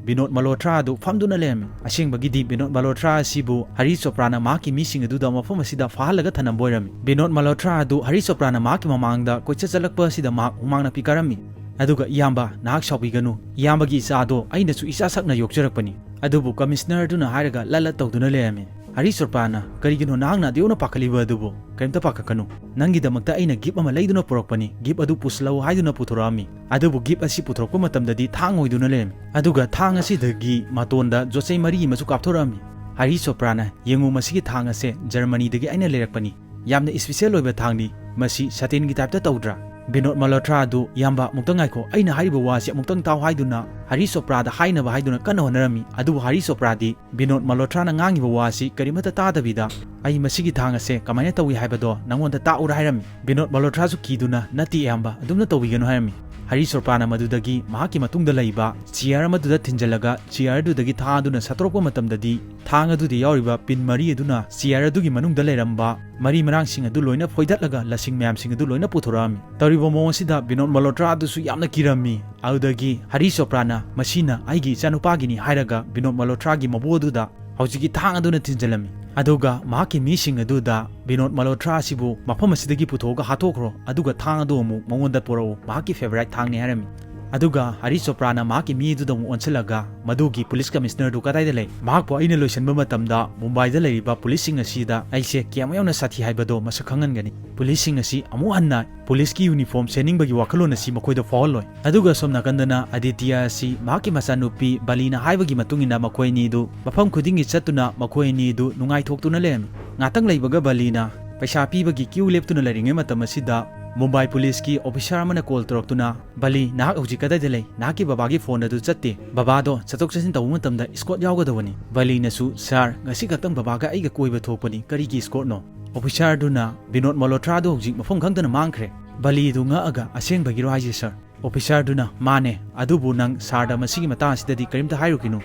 ꯕꯤꯅꯣꯗ ꯃꯜꯍꯣꯇ꯭ꯔꯥ ꯑꯗꯨ ꯐꯝꯗꯨꯅ ꯂꯩꯔꯝꯃꯤ꯫ ꯑꯁꯦꯡꯕꯒꯤꯗꯤ ꯕꯤꯅꯣꯗ ꯃꯜꯍꯣꯇ꯭ꯔꯥ ꯑꯁꯤꯕꯨ ꯍꯔꯤ ꯆꯣꯄ꯭ꯔꯥꯅ ꯃꯍꯥꯛꯀꯤ ꯃꯤꯁꯤꯡ ꯑꯗꯨꯗ ꯃꯐꯝ ꯑꯁꯤꯗ ꯐꯥꯍꯜꯂꯒ ꯊꯅꯝꯕ ꯑꯣꯏꯔꯝꯃꯤ꯫ ꯕꯤꯅꯣꯗ ꯃꯜꯍꯣꯇ꯭ꯔꯥ ꯑꯗꯨ ꯍꯔꯤ ꯆꯣꯄ꯭ꯔꯥꯅ ꯃꯍꯥꯛꯀꯤ ꯃꯃꯥꯡꯗ ꯀꯣꯏꯆꯠ ꯆꯠꯂꯛꯄ ꯑꯁꯤꯗ ꯃꯍꯥꯛ ꯍꯨꯃꯥꯡꯅ ꯄꯤꯀꯥꯔꯝꯃꯤ꯫ ꯑꯗꯨꯒ "ꯏꯌꯥꯝꯕ, ꯅꯍꯥꯛ ꯁꯥꯎꯕꯤꯒꯅꯨ꯫ ꯏꯌꯥꯝꯕꯒꯤ ꯏꯆꯥꯗꯣ ꯑꯩꯅꯁꯨ ꯏꯆꯥ ꯁꯛꯅ ꯌꯣꯛꯆꯔꯛꯄꯅꯤ"꯫ ꯑꯗꯨꯕꯨ ꯀꯃꯤꯁꯅꯔ ꯑꯗꯨꯅ ꯍꯥꯏꯔꯒ ꯂꯠ ꯂꯠ ꯇꯧꯗꯨꯅ ꯂꯩꯔꯝꯃꯤ꯫ ꯍꯔꯤ ꯆꯣꯄ꯭ꯔꯥꯅ "ꯀꯔꯤꯒꯤꯅꯣ ꯅꯍꯥꯛꯅ ꯑꯗꯨꯛ ꯌꯧꯅ ꯄꯥꯈꯠꯂꯤꯕ ꯑꯗꯨꯕꯨ? ꯀꯔꯤꯝꯇ ꯄꯥꯈꯠꯀꯅꯨ꯫ ꯅꯪꯒꯤꯗꯃꯛꯇ ꯑꯩꯅ ꯒꯤꯐ ꯑꯃ ꯂꯩꯗꯨꯅ ꯄꯨꯔꯛꯄꯅꯤ꯫ ꯒꯤꯐ ꯑꯗꯨ ꯄꯨꯁꯤꯜꯂꯛꯎ" ꯍꯥꯏꯗꯨꯅ ꯄꯨꯊꯣꯔꯛꯑꯝꯃꯤ꯫ ꯑꯗꯨꯕꯨ ꯒꯤꯐ ꯑꯁꯤ ꯄꯨꯊꯣꯔꯛꯄ ꯃꯇꯝꯗꯗꯤ ꯊꯥꯡ ꯑꯣꯏꯗꯨꯅ ꯂꯩꯔꯝꯃꯤ꯫ ꯑꯗꯨꯒ ꯊꯥꯡ ꯑꯁꯤꯗꯒꯤ ꯃꯇꯣꯟꯗ ꯌꯣꯠꯆꯩ ꯃꯔꯤ ꯑꯃꯁꯨ ꯀꯥꯞꯊꯣꯔꯛꯑꯝꯃꯤ꯫ ꯍꯔꯤ ꯆꯣꯄ꯭ꯔꯥꯅ "ꯌꯦꯡꯉꯨ, ꯃꯁꯤꯒꯤ ꯊꯥꯡ ꯑꯁꯦ ꯖꯔꯃꯅꯤꯗꯒꯤ ꯑꯩꯅ ꯂꯩꯔꯛꯄꯅꯤ꯫ ꯌꯥꯝꯅ ꯏꯁꯄꯤꯁꯦꯜ ꯑꯣꯏꯕ ꯊꯥꯡꯅꯤ꯫ ꯃꯁꯤ ꯁꯇꯤꯟꯒꯤ ꯇꯥꯏꯞꯇ ꯇꯧꯗ꯭ꯔꯥ?" ꯕꯤꯅꯣꯗ ꯃꯜꯍꯣꯇ꯭ꯔꯥ ꯑꯗꯨ "ꯏꯌꯥꯝꯕ, ꯑꯃꯨꯛꯇꯪ ꯉꯥꯏꯈꯣ, ꯑꯩꯅ ꯍꯥꯏꯔꯤꯕ ꯋꯥꯁꯤ ꯑꯃꯨꯛꯇꯪ ꯇꯥꯎ" ꯍꯥꯏꯗꯨꯅ ꯍꯔꯤ ꯆꯣꯄ꯭ꯔꯥꯗ ꯍꯥꯏꯅꯕ ꯍꯥꯏꯗꯨꯅ ꯀꯟꯅ ꯍꯣꯠꯅꯔꯝꯃꯤ꯫ ꯑꯗꯨꯕꯨ ꯍꯔꯤ ꯆꯣꯄ꯭ꯔꯥꯗꯤ ꯕꯤꯅꯣꯗ ꯃꯜꯍꯣꯇ꯭ꯔꯥꯅ ꯉꯥꯡꯉꯤꯕ ꯋꯥꯁꯤ ꯀꯔꯤꯃꯠꯇ ꯇꯥꯗꯕꯤꯗ "ꯑꯩ ꯃꯁꯤꯒꯤ ꯊꯥꯡ ꯑꯁꯦ ꯀꯃꯥꯏꯅ ꯇꯧꯏ ꯍꯥꯏꯕꯗꯣ ꯅꯉꯣꯟꯗ ꯇꯥꯛꯎꯔꯥ" ꯍꯥꯏꯔꯝꯃꯤ꯫ ꯕꯤꯅꯣꯗ ꯃꯜꯍꯣꯇ꯭ꯔꯥꯁꯨ ꯀꯤꯗꯨꯅ "ꯅꯠꯇꯦ ꯏꯌꯥꯝꯕ, ꯑꯗꯨꯝꯅ ꯇꯧꯕꯤꯒꯅꯨ" ꯍꯥꯏꯔꯝꯃꯤ꯫ ꯍꯔꯤ ꯆꯣꯄ꯭ꯔꯥꯅ ꯃꯗꯨꯗꯒꯤ ꯃꯍꯥꯛꯀꯤ ꯃꯇꯨꯡꯗ ꯂꯩꯕ ꯆꯤꯌꯔ ꯑꯃꯗꯨꯗ ꯊꯤꯟꯖꯤꯜꯂꯒ ꯆꯤꯌꯔꯗꯨꯗꯒꯤ ꯊꯥꯡ ꯑꯗꯨꯅ ꯁꯠꯇꯣꯔꯛꯄ ꯃꯇꯝꯗꯗꯤ ꯊꯥꯡ ꯑꯗꯨꯗ ꯌꯥꯎꯔꯤꯕ ꯄꯤꯟ ꯃꯔꯤ ꯑꯗꯨꯅ ꯆꯤꯌꯔ ꯑꯗꯨꯒꯤ ꯃꯅꯨꯡꯗ ꯂꯩꯔꯝꯕ ꯃꯔꯤ ꯃꯔꯥꯡꯁꯤꯡ ꯑꯗꯨ ꯂꯣꯏꯅ ꯐꯣꯏꯗꯠꯂꯒ ꯂꯁꯤꯡ ꯃꯌꯥꯝꯁꯤꯡ ꯑꯗꯨ ꯂꯣꯏꯅ ꯄꯨꯊꯣꯔꯛꯑꯝꯃꯤ꯫ ꯇꯧꯔꯤꯕ ꯃꯑꯣꯡ ꯑꯁꯤꯗ ꯕꯤꯅꯣꯗ ꯃꯜꯍꯣꯇ꯭ꯔꯥ ꯑꯗꯨꯁꯨ ꯌꯥꯝꯅ ꯀꯤꯔꯝꯃꯤ꯫ ꯑꯗꯨꯗꯒꯤ ꯍꯔꯤ ꯆꯣꯄ꯭ꯔꯥꯅ "ꯃꯁꯤꯅ ꯑꯩꯒꯤ ꯏꯆꯥꯅꯨꯄꯥꯒꯤꯅꯤ" ꯍꯥꯏꯔꯒ ꯕꯤꯅꯣꯗ ꯃꯜꯍꯣꯇ꯭ꯔꯥꯒꯤ ꯃꯕꯨ ꯑꯗꯨꯗ ꯍꯧꯖꯤꯛꯀꯤ ꯊꯥꯡ ꯑꯗꯨꯅ ꯊꯤꯟꯖꯤꯜꯂꯝꯃꯤ꯫ ꯑꯗꯨꯒ ꯃꯍꯥꯛꯀꯤ ꯃꯤꯁꯤꯡ ꯑꯗꯨꯗ ꯕꯤꯅꯣꯗ ꯃꯜꯍꯣꯇ꯭ꯔꯥ ꯑꯁꯤꯕꯨ ꯃꯐꯝ ꯑꯁꯤꯗꯒꯤ ꯄꯨꯊꯣꯛꯑꯒ ꯍꯥꯠꯇꯣꯛꯈ꯭ꯔꯣ, ꯑꯗꯨꯒ ꯊꯥꯡ ꯑꯗꯨ ꯑꯃꯨꯛ ꯃꯉꯣꯟꯗ ꯄꯨꯔꯛꯎ, ꯃꯍꯥꯛꯀꯤ ꯐꯦꯚꯔꯥꯏꯠ ꯊꯥꯡꯅꯤ ꯍꯥꯏꯔꯝꯃꯤ꯫ ꯑꯗꯨꯒ ꯍꯔꯤꯁ ꯆꯣꯄ꯭ꯔꯥꯅ ꯃꯍꯥꯛꯀꯤ ꯃꯤꯗꯨꯗ ꯑꯃꯨꯛ ꯑꯣꯟꯁꯤꯜꯂꯒ, "ꯃꯗꯨꯒꯤ ꯄꯨꯂꯤꯁ ꯀꯃꯤꯁꯅꯔꯗꯨ ꯀꯗꯥꯏꯗ ꯂꯩ? ꯃꯍꯥꯛꯄꯨ ꯑꯩꯅ ꯂꯣꯏꯁꯤꯟꯕ ꯃꯇꯝꯗ ꯃꯨꯝꯕꯥꯏꯗ ꯂꯩꯔꯤꯕ ꯄꯨꯂꯤꯁꯁꯤꯡ ꯑꯁꯤꯗ ꯑꯩꯁꯦ ꯀꯌꯥꯃꯨꯛ ꯌꯥꯝꯅ ꯁꯥꯊꯤ ꯍꯥꯏꯕꯗꯣ ꯃꯁꯛ ꯈꯪꯍꯟꯒꯅꯤ꯫ ꯄꯨꯂꯤꯁꯁꯤꯡ ꯑꯁꯤ ꯑꯃꯨꯛ ꯍꯟꯅ ꯄꯨꯂꯤꯁꯀꯤ ꯌꯨꯅꯤꯐꯣꯔꯝ ꯁꯦꯠꯅꯤꯡꯕꯒꯤ ꯋꯥꯈꯜꯂꯣꯟ ꯑꯁꯤ ꯃꯈꯣꯏꯗ ꯐꯥꯎꯍꯜꯂꯣꯏ"꯫ ꯑꯗꯨꯒ ꯑꯁꯣꯝ ꯅꯥꯀꯟꯗꯅ ꯑꯥꯗꯤꯇ꯭ꯌ ꯑꯁꯤ ꯃꯍꯥꯛꯀꯤ ꯃꯆꯥꯅꯨꯄꯤ ꯕꯥꯂꯤꯅ ꯍꯥꯏꯕꯒꯤ ꯃꯇꯨꯡ ꯏꯟꯅ ꯃꯈꯣꯏ ꯑꯅꯤꯗꯨ ꯃꯐꯝ ꯈꯨꯗꯤꯡꯒꯤ ꯆꯠꯇꯨꯅ ꯃꯈꯣꯏ ꯑꯅꯤꯗꯨ ꯅꯨꯡꯉꯥꯏꯊꯣꯛꯇꯨꯅ ꯂꯩꯔꯝꯃꯤ꯫ ꯉꯥꯛꯇꯪ ꯂꯩꯕꯒ ꯕꯥꯂꯤꯅ ꯄꯩꯁꯥ ꯄꯤꯕꯒꯤ ꯀ꯭ꯌꯨ ꯂꯦꯞꯇꯨꯅ ꯂꯩꯔꯤꯉꯩ ꯃꯇꯝ ꯑꯁꯤꯗ ꯃꯨꯝꯕꯥꯏ ꯄꯨꯂꯤꯁꯀꯤ ꯑꯣꯐꯤꯁꯥꯔ ꯑꯃꯅ ꯀꯣꯜ ꯇꯧꯔꯛꯇꯨꯅ, "ꯕꯥꯂꯤ, ꯅꯍꯥꯛ ꯍꯧꯖꯤꯛ ꯀꯗꯥꯏꯗ ꯂꯩ? ꯅꯍꯥꯛꯀꯤ ꯕꯕꯥꯒꯤ ꯐꯣꯟ ꯑꯗꯨ ꯆꯠꯇꯦ꯫ ꯕꯕꯥꯗꯣ ꯆꯠꯊꯣꯛ ꯆꯠꯁꯤꯟ ꯇꯧꯕ ꯃꯇꯝꯗ ꯏꯁꯀꯣꯔꯠ ꯌꯥꯎꯒꯗꯕꯅꯤ"꯫ ꯕꯥꯂꯤꯅꯁꯨ, "ꯁꯥꯔ, ꯉꯁꯤ ꯈꯛꯇꯪ ꯕꯕꯥꯒ ꯑꯩꯒ ꯀꯣꯏꯕ ꯊꯣꯛꯄꯅꯤ, ꯀꯔꯤꯒꯤ ꯏꯁꯀꯣꯔꯠꯅꯣ?" ꯑꯣꯐꯤꯁꯥꯔꯗꯨꯅ ꯕꯤꯅꯣꯗ ꯃꯜꯍꯣꯇ꯭ꯔꯥꯗꯨ ꯍꯧꯖꯤꯛ ꯃꯐꯝ ꯈꯪꯗꯅ ꯃꯥꯡꯈ꯭ꯔꯦ꯫ ꯕꯥꯂꯤꯗꯨ ꯉꯛꯑꯒ, "ꯑꯁꯦꯡꯕꯒꯤꯔꯣ ꯍꯥꯏꯁꯦ, ꯁꯥꯔ?" ꯑꯣꯐꯤꯁꯥꯔꯗꯨꯅ, "ꯃꯥꯅꯦ, ꯑꯗꯨꯕꯨ ꯅꯪ ꯁꯥꯔꯗ ꯃꯁꯤꯒꯤ ꯃꯇꯥꯡ ꯑꯁꯤꯗꯗꯤ ꯀꯔꯤꯝꯇ ꯍꯥꯏꯔꯨꯈꯤꯅꯨ꯫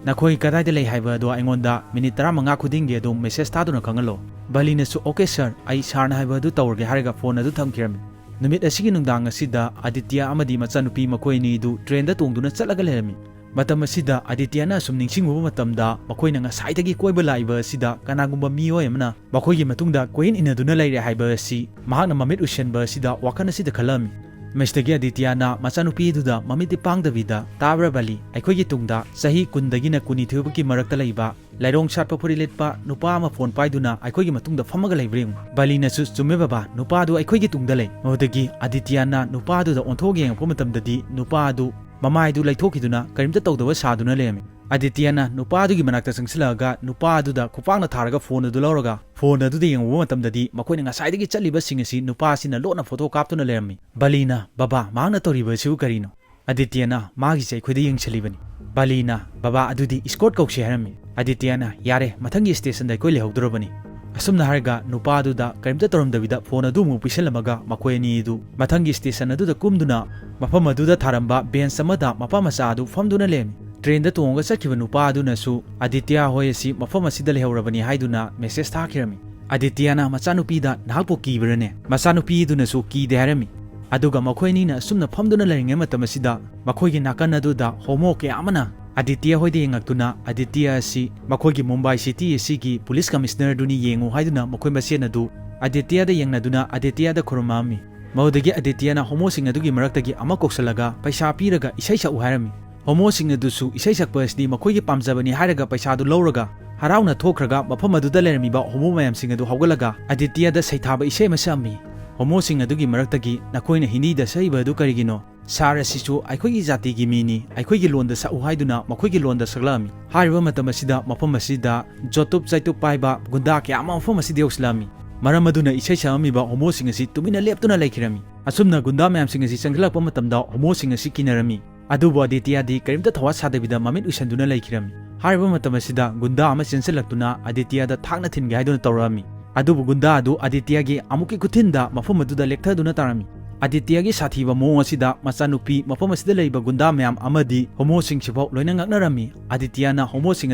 ꯅꯈꯣꯏ ꯀꯗꯥꯏꯗ ꯂꯩ ꯍꯥꯏꯕ ꯑꯗꯣ ꯑꯩꯉꯣꯟꯗ ꯃꯤꯅꯤꯠ ꯇꯔꯥꯃꯉꯥ ꯈꯨꯗꯤꯡꯒꯤ ꯑꯗꯨꯝ ꯃꯦꯁꯦꯖ ꯊꯥꯗꯨꯅ ꯈꯪꯍꯜꯂꯣ"꯫ ꯕꯥꯂꯤꯅꯁꯨ, "ꯑꯣꯀꯦ ꯁꯥꯔ, ꯑꯩ ꯁꯥꯔꯅ ꯍꯥꯏꯕ ꯑꯗꯨ ꯇꯧꯔꯒꯦ" ꯍꯥꯏꯔꯒ ꯐꯣꯟ ꯑꯗꯨ ꯊꯝꯈꯤꯔꯝꯃꯤ꯫ ꯅꯨꯃꯤꯠ ꯑꯁꯤꯒꯤ ꯅꯨꯡꯗꯥꯡ ꯑꯁꯤꯗ ꯑꯥꯗꯤꯇ꯭ꯌ ꯑꯃꯗꯤ ꯃꯆꯥꯅꯨꯄꯤ ꯃꯈꯣꯏ ꯑꯅꯤꯗꯨ ꯇ꯭ꯔꯦꯟꯗ ꯇꯣꯡꯗꯨꯅ ꯆꯠꯂꯒ ꯂꯩꯔꯝꯃꯤ꯫ ꯃꯇꯝ ꯑꯁꯤꯗ ꯑꯥꯗꯤꯇ꯭ꯌꯅ ꯑꯁꯨꯝ ꯅꯤꯡꯁꯤꯡꯉꯨꯕ ꯃꯇꯝꯗ, ꯃꯈꯣꯏꯅ ꯉꯁꯥꯏꯗꯒꯤ ꯀꯣꯏꯕ ꯂꯥꯛꯏꯕ ꯑꯁꯤꯗ ꯀꯅꯥꯒꯨꯝꯕ ꯃꯤꯑꯣꯏ ꯑꯃꯅ ꯃꯈꯣꯏꯒꯤ ꯃꯇꯨꯡꯗ ꯀꯣꯏꯏꯟ ꯏꯟꯅꯗꯨꯅ ꯂꯩꯔꯦ ꯍꯥꯏꯕ ꯑꯁꯤ ꯃꯍꯥꯛꯅ ꯃꯃꯤꯠ ꯎꯏꯁꯟꯕ ꯑꯁꯤꯗ ꯋꯥꯈꯜ ꯑꯁꯤꯗ ꯈꯜꯂꯝꯃꯤ꯫ ꯃꯁꯤꯗꯒꯤ ꯑꯥꯗꯤꯇ꯭ꯌꯅ ꯃꯆꯥꯅꯨꯄꯤꯗꯨꯗ ꯃꯃꯤꯠꯇꯤ ꯄꯥꯡꯗꯕꯤꯗ, "ꯇꯥꯕ꯭ꯔꯥ ꯕꯥꯂꯤ? ꯑꯩꯈꯣꯏꯒꯤ ꯇꯨꯡꯗ ꯆꯍꯤ ꯀꯨꯟꯗꯒꯤꯅ ꯀꯨꯟꯅꯤꯊꯣꯏ ꯐꯥꯎꯒꯤ ꯃꯔꯛꯇ ꯂꯩꯕ ꯂꯥꯏꯔꯣꯡ ꯁꯥꯠꯄ ꯐꯨꯔꯤꯠ ꯂꯤꯠꯄ ꯅꯨꯄꯥ ꯑꯃ ꯐꯣꯟ ꯄꯥꯏꯗꯨꯅ ꯑꯩꯈꯣꯏꯒꯤ ꯃꯇꯨꯡꯗ ꯐꯝꯃꯒ ꯂꯩꯕ꯭ꯔꯥ ꯌꯦꯡꯉꯨ"꯫ ꯕꯥꯂꯤꯅꯁꯨ, "ꯆꯨꯝꯃꯦ ꯕꯕꯥ, ꯅꯨꯄꯥꯗꯨ ꯑꯩꯈꯣꯏꯒꯤ ꯇꯨꯡꯗ ꯂꯩ"꯫ ꯃꯗꯨꯗꯒꯤ ꯑꯥꯗꯤꯇ꯭ꯌꯅ ꯅꯨꯄꯥꯗꯨꯗ ꯑꯣꯟꯊꯣꯛꯑꯒ ꯌꯦꯡꯉꯛꯄ ꯃꯇꯝꯗꯗꯤ ꯅꯨꯄꯥ ꯑꯗꯨ ꯃꯃꯥꯏꯗꯨ ꯂꯩꯊꯣꯛꯈꯤꯗꯨꯅ ꯀꯔꯤꯝꯇ ꯇꯧꯗꯕ ꯁꯥꯗꯨꯅ ꯂꯩꯔꯝꯃꯤ꯫ ꯑꯥꯗꯤꯇ꯭ꯌꯅ ꯅꯨꯄꯥꯗꯨꯒꯤ ꯃꯅꯥꯛꯇ ꯆꯪꯁꯤꯜꯂꯛꯑꯒ ꯅꯨꯄꯥ ꯑꯗꯨꯗ ꯈꯨꯄꯥꯛꯅ ꯊꯥꯔꯒ ꯐꯣꯟ ꯑꯗꯨ ꯂꯧꯔꯒ ꯐꯣꯟ ꯑꯗꯨꯗ ꯌꯦꯡꯉꯨꯕ ꯃꯇꯝꯗꯗꯤ ꯃꯈꯣꯏꯅ ꯉꯁꯥꯏꯗꯒꯤ ꯆꯠꯂꯤꯕꯁꯤꯡ ꯑꯁꯤ ꯅꯨꯄꯥ ꯑꯁꯤꯅ ꯂꯣꯠꯅ ꯐꯣꯇꯣ ꯀꯥꯞꯇꯨꯅ ꯂꯩꯔꯝꯃꯤ꯫ ꯕꯥꯂꯤꯅ, "ꯕꯕꯥ, ꯃꯍꯥꯛꯅ ꯇꯧꯔꯤꯕ ꯑꯁꯤꯕꯨ ꯀꯔꯤꯅꯣ?" ꯑꯥꯗꯤꯇ꯭ꯌꯅ, "ꯃꯥꯒꯤꯁꯦ ꯑꯩꯈꯣꯏꯗ ꯌꯦꯡꯁꯤꯜꯂꯤꯕꯅꯤ"꯫ ꯕꯥꯂꯤꯅ, "ꯕꯕꯥ, ꯑꯗꯨꯗꯤ ꯏꯁꯀꯣꯔꯠ ꯀꯧꯁꯤ" ꯍꯥꯏꯔꯝꯃꯤ꯫ ꯑꯥꯗꯤꯇ꯭ꯌꯅ, "ꯌꯥꯔꯦ, ꯃꯊꯪꯒꯤ ꯁ꯭ꯇꯦꯁꯟꯗ ꯑꯩꯈꯣꯏ ꯂꯩꯍꯧꯗꯣꯔꯕꯅꯤ"꯫ ꯑꯁꯨꯝꯅ ꯍꯥꯏꯔꯒ ꯅꯨꯄꯥꯗꯨꯗ ꯀꯔꯤꯝꯇ ꯇꯧꯔꯝꯗꯕꯤꯗ ꯐꯣꯟ ꯑꯗꯨ ꯑꯃꯨꯛ ꯄꯤꯁꯜꯂꯝꯃꯒ ꯃꯈꯣꯏ ꯑꯅꯤ ꯑꯗꯨ ꯃꯊꯪꯒꯤ ꯁ꯭ꯇꯦꯁꯟ ꯑꯗꯨꯗ ꯀꯨꯝꯗꯨꯅ ꯃꯐꯝ ꯑꯗꯨꯗ ꯊꯥꯔꯝꯕ ꯕꯦꯟꯆ ꯑꯃꯗ ꯃꯄꯥ ꯃꯆꯥ ꯑꯗꯨ ꯐꯝꯗꯨꯅ ꯂꯩꯔꯝꯃꯤ꯫ ꯇ꯭ꯔꯦꯟꯗ ꯇꯣꯡꯉꯒ ꯆꯠꯈꯤꯕ ꯅꯨꯄꯥ ꯑꯗꯨꯅꯁꯨ ꯑꯥꯗꯤꯇ꯭ꯌ ꯍꯣꯏ ꯑꯁꯤ ꯃꯐꯝ ꯑꯁꯤꯗ ꯂꯩꯍꯧꯔꯕꯅꯤ ꯍꯥꯏꯗꯨꯅ ꯃꯦꯁꯦꯖ ꯊꯥꯈꯤꯔꯝꯃꯤ꯫ ꯑꯥꯗꯤꯇ꯭ꯌꯅ ꯃꯆꯥꯅꯨꯄꯤꯗ, "ꯅꯍꯥꯛꯄꯨ ꯀꯤꯕ꯭ꯔꯅꯦ?" ꯃꯆꯥꯅꯨꯄꯤ ꯑꯗꯨꯅꯁꯨ ꯀꯤꯗꯦ ꯍꯥꯏꯔꯝꯃꯤ꯫ ꯑꯗꯨꯒ ꯃꯈꯣꯏ ꯑꯅꯤꯅ ꯑꯁꯨꯝꯅ ꯐꯝꯗꯨꯅ ꯂꯩꯔꯤꯉꯩ ꯃꯇꯝ ꯑꯁꯤꯗ ꯃꯈꯣꯏꯒꯤ ꯅꯥꯀꯟ ꯑꯗꯨꯗ ꯍꯣꯃꯣ ꯀꯌꯥ ꯑꯃꯅ ꯑꯥꯗꯤꯇ꯭ꯌ ꯍꯣꯏꯗ ꯌꯦꯡꯉꯛꯇꯨꯅ ꯑꯥꯗꯤꯇ꯭ꯌ ꯑꯁꯤ ꯃꯈꯣꯏꯒꯤ ꯃꯨꯝꯕꯥꯏ ꯁꯤꯇꯤ ꯑꯁꯤꯒꯤ ꯄꯨꯂꯤꯁ ꯀꯃꯤꯁꯅꯔꯗꯨꯅꯤ ꯌꯦꯡꯉꯨ ꯍꯥꯏꯗꯨꯅ ꯃꯈꯣꯏ ꯃꯁꯦꯟ ꯑꯗꯨ ꯑꯥꯗꯤꯇ꯭ꯌꯗ ꯌꯦꯡꯅꯗꯨꯅ ꯑꯥꯗꯤꯇ꯭ꯌꯗ ꯈꯨꯔꯨꯝꯃꯛꯑꯝꯃꯤ꯫ ꯃꯗꯨꯗꯒꯤ ꯑꯗꯤꯇꯤꯌꯥꯅ ꯍꯣꯃꯣꯁꯤꯡ ꯑꯗꯨꯒꯤ ꯃꯔꯛꯇꯒꯤ ꯑꯃ ꯀꯧꯁꯜꯂꯒ ꯄꯩꯁꯥ ꯄꯤꯔꯒ ꯏꯁꯩ ꯁꯛꯎ ꯍꯥꯏꯔꯝꯃꯤ꯫ ꯍꯣꯃꯣꯁꯤꯡ ꯑꯗꯨꯁꯨ ꯏꯁꯩ ꯁꯛꯄ ꯑꯁꯤꯗꯤ ꯃꯈꯣꯏꯒꯤ ꯄꯥꯝꯖꯕꯅꯤ ꯍꯥꯏꯔꯒ ꯄꯩꯁꯥꯗꯨ ꯂꯧꯔꯒ ꯍꯔꯥꯎꯅ ꯊꯣꯛꯈ꯭ꯔꯒ ꯃꯐꯝ ꯑꯗꯨꯗ ꯂꯩꯔꯝꯃꯤꯕ ꯍꯣꯃꯣ ꯃꯌꯥꯝꯁꯤꯡ ꯑꯗꯨ ꯍꯧꯒꯠꯂꯒ ꯑꯗꯤꯇꯤꯌꯥꯗ ꯁꯩꯊꯥꯕ ꯏꯁꯩ ꯑꯃ ꯁꯛꯑꯝꯃꯤ꯫ ꯍꯣꯃꯣꯁꯤꯡ ꯑꯗꯨꯒꯤ ꯃꯔꯛꯇꯒꯤ "ꯅꯈꯣꯏꯅ ꯍꯤꯟꯗꯤꯗ ꯁꯛꯏꯕ ꯑꯗꯨ ꯀꯔꯤꯒꯤꯅꯣ? ꯁꯥꯔ ꯑꯁꯤꯁꯨ ꯑꯩꯈꯣꯏꯒꯤ ꯖꯥꯇꯤꯒꯤ ꯃꯤꯅꯤ, ꯑꯩꯈꯣꯏꯒꯤ ꯂꯣꯟꯗ ꯁꯛꯎ" ꯍꯥꯏꯗꯨꯅ ꯃꯈꯣꯏꯒꯤ ꯂꯣꯟꯗ ꯁꯛꯂꯛꯑꯝꯃꯤ꯫ ꯍꯥꯏꯔꯤꯕ ꯃꯇꯝ ꯑꯁꯤꯗ ꯃꯐꯝ ꯑꯁꯤꯗ ꯖꯣꯇꯨꯞ ꯆꯩꯇꯨꯞ ꯄꯥꯏꯕ ꯒꯨꯟꯗꯥ ꯀꯌꯥ ꯑꯃ ꯃꯐꯝ ꯑꯁꯤꯗ ꯌꯧꯁꯤꯜꯂꯛꯑꯝꯃꯤ꯫ ꯃꯔꯝ ꯑꯗꯨꯅ ꯏꯁꯩ ꯁꯛꯑꯝꯃꯤꯕ ꯍꯣꯃꯣꯁꯤꯡ ꯑꯁꯤ ꯇꯨꯃꯤꯟꯅ ꯂꯦꯞꯇꯨꯅ ꯂꯩꯈꯤꯔꯝꯃꯤ꯫ ꯑꯁꯨꯝꯅ ꯒꯨꯟꯗꯥ ꯃꯌꯥꯝꯁꯤꯡ ꯑꯁꯤ ꯆꯪꯁꯤꯜꯂꯛꯄ ꯃꯇꯝꯗ ꯍꯣꯃꯣꯁꯤꯡ ꯑꯁꯤ ꯀꯤꯅꯔꯝꯃꯤ꯫ ꯑꯗꯨꯕꯨ ꯑꯗꯤꯇꯤꯌꯥꯗꯤ ꯀꯔꯤꯝꯇ ꯊꯋꯥ ꯁꯥꯗꯕꯤꯗ ꯃꯃꯤꯠ ꯎꯏꯁꯟꯗꯨꯅ ꯂꯩꯈꯤꯔꯝꯃꯤ꯫ ꯍꯥꯏꯔꯤꯕ ꯃꯇꯝ ꯑꯁꯤꯗ ꯒꯨꯟꯗꯥ ꯑꯃ ꯆꯦꯟꯁꯤꯜꯂꯛꯇꯨꯅ ꯑꯗꯤꯇꯤꯌꯥꯗ ꯊꯥꯡꯅ ꯊꯤꯟꯒꯦ ꯍꯥꯏꯗꯨꯅ ꯇꯧꯔꯛꯑꯝꯃꯤ꯫ ꯑꯗꯨꯕꯨ ꯒꯨꯟꯗꯥ ꯑꯗꯨ ꯑꯗꯤꯇꯤꯌꯥꯒꯤ ꯑꯃꯨꯛꯀꯤ ꯈꯨꯊꯤꯟꯗ ꯃꯐꯝ ꯑꯗꯨꯗ ꯂꯦꯛꯊꯗꯨꯅ ꯇꯥꯔꯝꯃꯤ꯫ ꯑꯗꯤꯇꯤꯌꯥꯒꯤ ꯁꯥꯊꯤꯕ ꯃꯑꯣꯡ ꯑꯁꯤꯗ ꯃꯆꯥꯅꯨꯄꯤ, ꯃꯐꯝ ꯑꯁꯤꯗ ꯂꯩꯔꯤꯕ ꯒꯨꯟꯗꯥ ꯃꯌꯥꯝ ꯑꯃꯗꯤ ꯍꯣꯃꯣꯁꯤꯡꯁꯤꯐꯥꯎ ꯂꯣꯏꯅ ꯉꯛꯅꯔꯝꯃꯤ꯫ ꯑꯗꯤꯇꯤꯌꯥꯅ ꯍꯣꯃꯣꯁꯤꯡ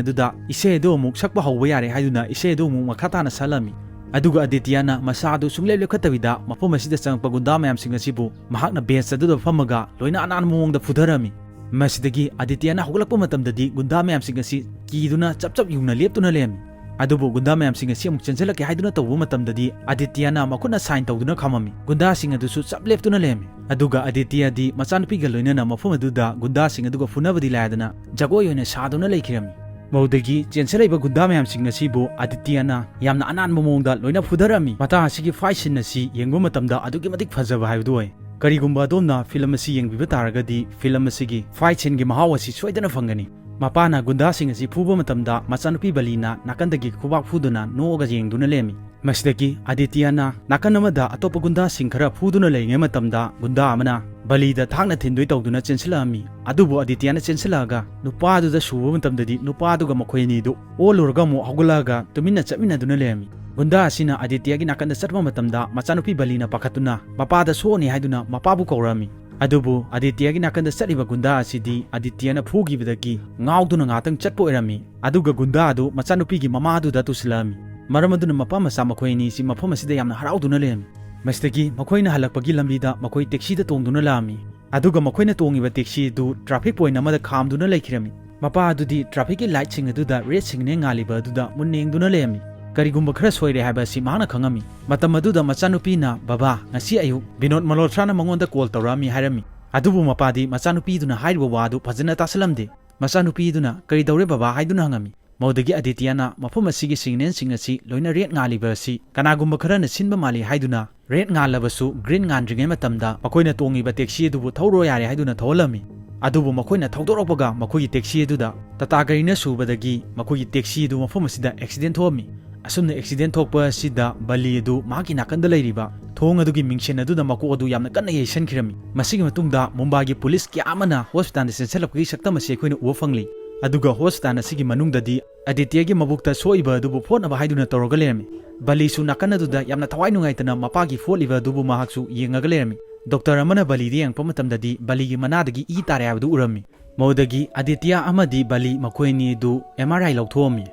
ꯑꯗꯨꯗ "ꯏꯁꯩ ꯑꯗꯨ ꯑꯃꯨꯛ ꯁꯛꯄ ꯍꯧꯕ ꯌꯥꯔꯦ" ꯍꯥꯏꯗꯨꯅ ꯏꯁꯩ ꯑꯗꯨ ꯑꯃꯨꯛ ꯃꯈꯥ ꯇꯥꯅ ꯁꯛꯍꯜꯂꯝꯃꯤ꯫ ꯑꯗꯨꯒ ꯑꯗꯤꯇꯤꯌꯥꯅ ꯃꯁꯥ ꯑꯗꯨ ꯁꯨꯡꯂꯦꯞ ꯂꯦꯞꯈꯠꯇꯕꯤꯗ ꯃꯐꯝ ꯑꯁꯤꯗ ꯆꯪꯉꯛꯄ ꯒꯨꯟꯗꯥ ꯃꯌꯥꯝꯁꯤꯡ ꯑꯁꯤꯕꯨ ꯃꯍꯥꯛꯅ ꯕꯦꯟꯆ ꯑꯗꯨꯗ ꯐꯝꯃꯒ ꯂꯣꯏꯅ ꯑꯅꯥꯟꯕ ꯃꯑꯣꯡꯗ ꯐꯨꯊꯔꯝꯃꯤ꯫ ꯃꯁꯤꯗꯒꯤ ꯑꯗꯤꯇꯤꯌꯥꯅ ꯍꯧꯒꯠꯂꯛꯄ ꯃꯇꯝꯗꯗꯤ ꯒꯨꯟꯗꯥ ꯃꯌꯥꯝꯁꯤꯡ ꯑꯁꯤ ꯀꯤꯗꯨꯅ ꯆꯞ ꯆꯞ ꯌꯨꯡꯅ ꯂꯦꯞꯇꯨꯅ ꯂꯩꯔꯝꯃꯤ꯫ ꯑꯗꯨꯕꯨ ꯒꯨꯟꯗꯥ ꯃꯌꯥꯝꯁꯤꯡ ꯑꯁꯤ ꯑꯃꯨꯛ ꯆꯦꯟꯁꯤꯜꯂꯛꯀꯦ ꯍꯥꯏꯗꯨꯅ ꯇꯧꯕ ꯃꯇꯝꯗꯗꯤ ꯑꯗꯤꯇꯤꯌꯥꯅ ꯃꯈꯨꯠꯅ ꯁꯥꯏꯟ ꯇꯧꯗꯨꯅ ꯈꯝꯃꯝꯃꯤ꯫ ꯒꯨꯟꯗꯥꯁꯤꯡ ꯑꯗꯨꯁꯨ ꯆꯞ ꯂꯦꯞꯇꯨꯅ ꯂꯩꯔꯝꯃꯤ꯫ ꯑꯗꯨꯒ ꯑꯗꯤꯇꯤꯌꯥꯗꯤ ꯃꯆꯥꯅꯨꯄꯤꯒ ꯂꯣꯏꯅꯅ ꯃꯐꯝ ꯑꯗꯨꯗ ꯒꯨꯟꯗꯥꯁꯤꯡ ꯑꯗꯨꯒ ꯐꯨꯅꯕꯗꯤ ꯂꯥꯏꯗꯅ ꯖꯒꯣꯏ ꯑꯣꯏꯅ ꯁꯥꯗꯨꯅ ꯂꯩꯈꯤꯔꯝꯃꯤ꯫ ꯃꯗꯨꯗꯒꯤ ꯆꯦꯟꯁꯤꯜꯂꯛꯏꯕ ꯒꯨꯟꯗꯥ ꯃꯌꯥꯝꯁꯤꯡ ꯑꯁꯤꯕꯨ ꯑꯗꯤꯇꯤꯌꯥꯅ ꯌꯥꯝꯅ ꯑꯅꯥꯟꯕ ꯃꯑꯣꯡꯗ ꯂꯣꯏꯅ ꯐꯨꯊꯔꯝꯃꯤ꯫ ꯃꯇꯥꯡ ꯑꯁꯤꯒꯤ ꯐꯥꯏꯠ ꯁꯤꯟ ꯑꯁꯤ ꯌꯦꯡꯕ ꯃꯇꯝꯗ ꯑꯗꯨꯛꯀꯤ ꯃꯇꯤꯛ ꯐꯖꯕ ꯍꯥꯏꯕꯗꯨ ꯑꯣꯏ꯫ ꯀꯔꯤꯒꯨꯝꯕ ꯑꯗꯣꯝꯅ ꯐꯤꯂꯝ ꯑꯁꯤ ꯌꯦꯡꯕꯤꯕ ꯇꯥꯔꯒꯗꯤ ꯐꯤꯂꯝ ꯑꯁꯤꯒꯤ ꯐꯥꯏꯠ ꯁꯤꯟꯒꯤ ꯃꯍꯥꯎ ꯑꯁꯤ ꯁꯣꯏꯗꯅ ꯐꯪꯒꯅꯤ꯫ ꯃꯄꯥꯅ ꯒꯨꯟꯗꯥꯁꯤꯡ ꯑꯁꯤ ꯐꯨꯕ ꯃꯇꯝꯗ ꯃꯆꯥꯅꯨꯄꯤ ꯕꯂꯤꯅ ꯅꯥꯀꯟꯗꯒꯤ ꯈꯨꯕꯥꯛ ꯐꯨꯗꯨꯅ ꯅꯣꯛꯑꯒ ꯌꯦꯡꯗꯨꯅ ꯂꯩꯔꯝꯃꯤ꯫ ꯃꯁꯤꯗꯒꯤ ꯑꯗꯤꯇꯤꯌꯥꯅ ꯅꯥꯀꯟ ꯑꯃꯗ ꯑꯇꯣꯞꯄ ꯒꯨꯟꯗꯥꯁꯤꯡ ꯈꯔ ꯐꯨꯗꯨꯅ ꯂꯩꯔꯤꯉꯩ ꯃꯇꯝꯗ ꯒꯨꯟꯗꯥ ꯑꯃꯅ ꯕꯂꯤꯗ ꯊꯥꯡꯅ ꯊꯤꯟꯗꯣꯏ ꯇꯧꯗꯨꯅ ꯆꯦꯟꯁꯤꯜꯂꯛꯑꯝꯃꯤ꯫ ꯑꯗꯨꯕꯨ ꯑꯗꯤꯇꯤꯌꯥꯅ ꯆꯦꯟꯁꯤꯜꯂꯛꯑꯒ ꯅꯨꯄꯥꯗꯨꯗ ꯁꯨꯕ ꯃꯇꯝꯗꯗꯤ ꯅꯨꯄꯥꯗꯨꯒ ꯃꯈꯣꯏ ꯑꯅꯤꯗꯨ ꯑꯣꯜꯂꯨꯔꯒ ꯑꯃꯨꯛ ꯍꯧꯒꯠꯂꯛꯑꯒ ꯇꯨꯃꯤꯟꯅ ꯆꯠꯃꯤꯟꯅꯗꯨꯅ ꯂꯩꯔꯝꯃꯤ꯫ ꯒꯨꯟꯗꯥ ꯑꯁꯤꯅ ꯑꯗꯤꯇꯤꯌꯥꯒꯤ ꯅꯥꯀꯟꯗ ꯆꯠꯄ ꯃꯇꯝꯗ ꯃꯆꯥꯅꯨꯄꯤ ꯕꯂꯤꯅ ꯄꯥꯈꯠꯇꯨꯅ ꯃꯄꯥꯗ ꯁꯣꯛꯑꯅꯤ ꯍꯥꯏꯗꯨꯅ ꯃꯄꯥꯕꯨ ꯀꯧꯔꯛꯑꯝꯃꯤ꯫ ꯑꯗꯨꯕꯨ ꯑꯗꯤꯇꯤꯌꯥꯒꯤ ꯅꯥꯀꯟꯗ ꯆꯠꯂꯤꯕ ꯒꯨꯟꯗꯥ ꯑꯁꯤꯗꯤ ꯑꯗꯤꯇꯤꯌꯥꯅ ꯐꯨꯈꯤꯕꯗꯒꯤ ꯉꯥꯎꯗꯨꯅ ꯉꯥꯛꯇꯪ ꯆꯠꯄ ꯑꯣꯏꯔꯝꯃꯤ꯫ ꯑꯗꯨꯒ ꯒꯨꯟꯗꯥ ꯑꯗꯨ ꯃꯆꯥꯅꯨꯄꯤꯒꯤ ꯃꯃꯥꯗꯨꯗ ꯇꯨꯁꯤꯜꯂꯛꯑꯝꯃꯤ꯫ ꯃꯔꯝ ꯑꯗꯨꯅ ꯃꯄꯥ ꯃꯆꯥ ꯃꯈꯣꯏ ꯑꯅꯤꯁꯤ ꯃꯐꯝ ꯑꯁꯤꯗ ꯌꯥꯝꯅ ꯍꯔꯥꯎꯗꯨꯅ ꯂꯩꯔꯝꯃꯤ꯫ ꯃꯁꯤꯗꯒꯤ ꯃꯈꯣꯏꯅ ꯍꯜꯂꯛꯄꯒꯤ ꯂꯝꯕꯤꯗ ꯃꯈꯣꯏ ꯇꯦꯛꯁꯤꯗ ꯇꯣꯡꯗꯨꯅ ꯂꯥꯛꯑꯝꯃꯤ꯫ ꯑꯗꯨꯒ ꯃꯈꯣꯏꯅ ꯇꯣꯡꯉꯤꯕ ꯇꯦꯛꯁꯤ ꯑꯗꯨ ꯇ꯭ꯔꯥꯐꯤꯛ ꯄꯣꯏꯟ ꯑꯃꯗ ꯈꯥꯝꯗꯨꯅ ꯂꯩꯈꯤꯔꯝꯃꯤ꯫ ꯃꯄꯥ ꯑꯗꯨꯗꯤ ꯇ꯭ꯔꯥꯐꯤꯛꯀꯤ ꯂꯥꯏꯠꯁꯤꯡ ꯑꯗꯨꯗ ꯔꯦꯗ ꯁꯤꯒꯅꯦꯜ ꯉꯥꯜꯂꯤꯕ ꯑꯗꯨꯗ ꯃꯨꯟꯅ ꯌꯦꯡꯗꯨꯅ ꯂꯩꯔꯝꯃꯤ꯫ ꯀꯔꯤꯒꯨꯝꯕ ꯈꯔ ꯁꯣꯏꯔꯦ ꯍꯥꯏꯕ ꯑꯁꯤ ꯃꯍꯥꯛꯅ ꯈꯪꯉꯝꯃꯤ꯫ ꯃꯇꯝ ꯑꯗꯨꯗ ꯃꯆꯥꯅꯨꯄꯤꯅ, "ꯕꯕꯥ, ꯉꯁꯤ ꯑꯌꯨꯛ ꯕꯤꯅꯣꯗ ꯃꯜꯍꯣꯇ꯭ꯔꯥꯅ ꯃꯉꯣꯟꯗ ꯀꯣꯜ ꯇꯧꯔꯛꯑꯝꯃꯤ" ꯍꯥꯏꯔꯝꯃꯤ꯫ ꯑꯗꯨꯕꯨ ꯃꯄꯥꯗꯤ ꯃꯆꯥꯅꯨꯄꯤꯗꯨꯅ ꯍꯥꯏꯔꯤꯕ ꯋꯥ ꯑꯗꯨ ꯐꯖꯅ ꯇꯥꯁꯜꯂꯝꯗꯦ꯫ ꯃꯆꯥꯅꯨꯄꯤꯗꯨꯅ, "ꯀꯔꯤ ꯇꯧꯔꯦ ꯕꯕꯥ?" ꯍꯥꯏꯗꯨꯅ ꯍꯪꯉꯝꯃꯤ꯫ ꯃꯗꯨꯗꯒꯤ ꯑꯥꯗꯤꯇ꯭ꯌꯅ ꯃꯐꯝ ꯑꯁꯤꯒꯤ ꯁꯤꯒꯅꯦꯜꯁꯤꯡ ꯑꯁꯤ ꯂꯣꯏꯅ ꯔꯦꯗ ꯉꯥꯜꯂꯤꯕ ꯑꯁꯤ ꯀꯅꯥꯒꯨꯝꯕ ꯈꯔꯅ ꯁꯤꯟꯕ ꯃꯥꯜꯂꯤ ꯍꯥꯏꯗꯨꯅ, ꯔꯦꯗ ꯉꯥꯜꯂꯕꯁꯨ ꯒ꯭ꯔꯤꯟ ꯉꯥꯟꯗ꯭ꯔꯤꯉꯩ ꯃꯇꯝꯗ ꯃꯈꯣꯏꯅ ꯇꯣꯡꯉꯤꯕ ꯇꯦꯛꯁꯤ ꯑꯗꯨꯕꯨ ꯊꯧꯔꯣ ꯌꯥꯔꯦ ꯍꯥꯏꯗꯨꯅ ꯊꯧꯍꯜꯂꯝꯃꯤ꯫ ꯑꯗꯨꯕꯨ ꯃꯈꯣꯏꯅ ꯊꯧꯗꯣꯔꯛꯄꯒ ꯃꯈꯣꯏꯒꯤ ꯇꯦꯛꯁꯤ ꯑꯗꯨꯗ ꯇꯥꯇꯥ ꯒꯥꯔꯤꯅ ꯁꯨꯕꯗꯒꯤ ꯃꯈꯣꯏꯒꯤ ꯇꯦꯛꯁꯤ ꯑꯗꯨ ꯃꯐꯝ ꯑꯁꯤꯗ ꯑꯦꯛꯁꯤꯗꯦꯟ ꯊꯣꯛꯑꯝꯃꯤ꯫ ꯑꯁꯨꯝꯅ ꯑꯦꯛꯁꯤꯗꯦꯟ ꯊꯣꯛꯄ ꯑꯁꯤꯗ ꯕꯂꯤ ꯑꯗꯨ ꯃꯍꯥꯛꯀꯤ ꯅꯥꯀꯟꯗ ꯂꯩꯔꯤꯕ ꯊꯣꯡ ꯑꯗꯨꯒꯤ ꯃꯤꯡꯁꯦꯟ ꯑꯗꯨꯗ ꯃꯀꯣꯛ ꯑꯗꯨ ꯌꯥꯝꯅ ꯀꯟꯅ ꯌꯩꯁꯟꯈꯤꯔꯝꯃꯤ꯫ ꯃꯁꯤꯒꯤ ꯃꯇꯨꯡꯗ ꯃꯨꯝꯕꯥꯏꯒꯤ ꯄꯨꯂꯤꯁ ꯀꯌꯥ ꯑꯃꯅ ꯍꯣꯁꯄꯤꯇꯥꯜꯗ ꯆꯦꯟꯁꯤꯜꯂꯛꯄꯒꯤ ꯁꯛꯇꯝ ꯑꯁꯤ ꯑꯩꯈꯣꯏꯅ ꯎꯕ ꯐꯪꯂꯤ꯫ ꯑꯗꯨꯒ ꯍꯣꯁꯄꯤꯇꯥꯜ ꯑꯁꯤꯒꯤ ꯃꯅꯨꯡꯗꯗꯤ ꯑꯥꯗꯤꯇ꯭ꯌꯒꯤ ꯃꯕꯨꯛꯇ ꯁꯣꯛꯏꯕ ꯑꯗꯨꯕꯨ ꯐꯣꯠꯅꯕ ꯍꯥꯏꯗꯨꯅ ꯇꯧꯔꯒ ꯂꯩꯔꯝꯃꯤ꯫ ꯕꯂꯤꯁꯨ ꯅꯥꯀꯟ ꯑꯗꯨꯗ ꯌꯥꯝꯅ ꯊꯋꯥꯏ ꯅꯨꯡꯉꯥꯏꯇꯅ ꯃꯄꯥꯒꯤ ꯐꯣꯠꯂꯤꯕ ꯑꯗꯨꯕꯨ ꯃꯍꯥꯛꯁꯨ ꯌꯦꯡꯉꯒ ꯂꯩꯔꯝꯃꯤ꯫ ꯗꯣꯛꯇꯔ ꯑꯃꯅ ꯕꯂꯤꯗ ꯌꯦꯡꯉꯛꯄ ꯃꯇꯝꯗꯗꯤ ꯕꯂꯤꯒꯤ ꯃꯅꯥꯗꯒꯤ ꯏ ꯇꯥꯔꯦ ꯍꯥꯏꯕꯗꯨ ꯎꯔꯝꯃꯤ꯫ ꯃꯗꯨꯗꯒꯤ ꯑꯥꯗꯤꯇ꯭ꯌ ꯑꯃꯗꯤ ꯕꯂꯤ ꯃꯈꯣꯏ ꯑꯅꯤ ꯑꯗꯨ ꯑꯦꯝ ꯑꯥꯔ ꯑꯥꯏ ꯂꯧꯊꯣꯛꯑꯝꯃꯤ꯫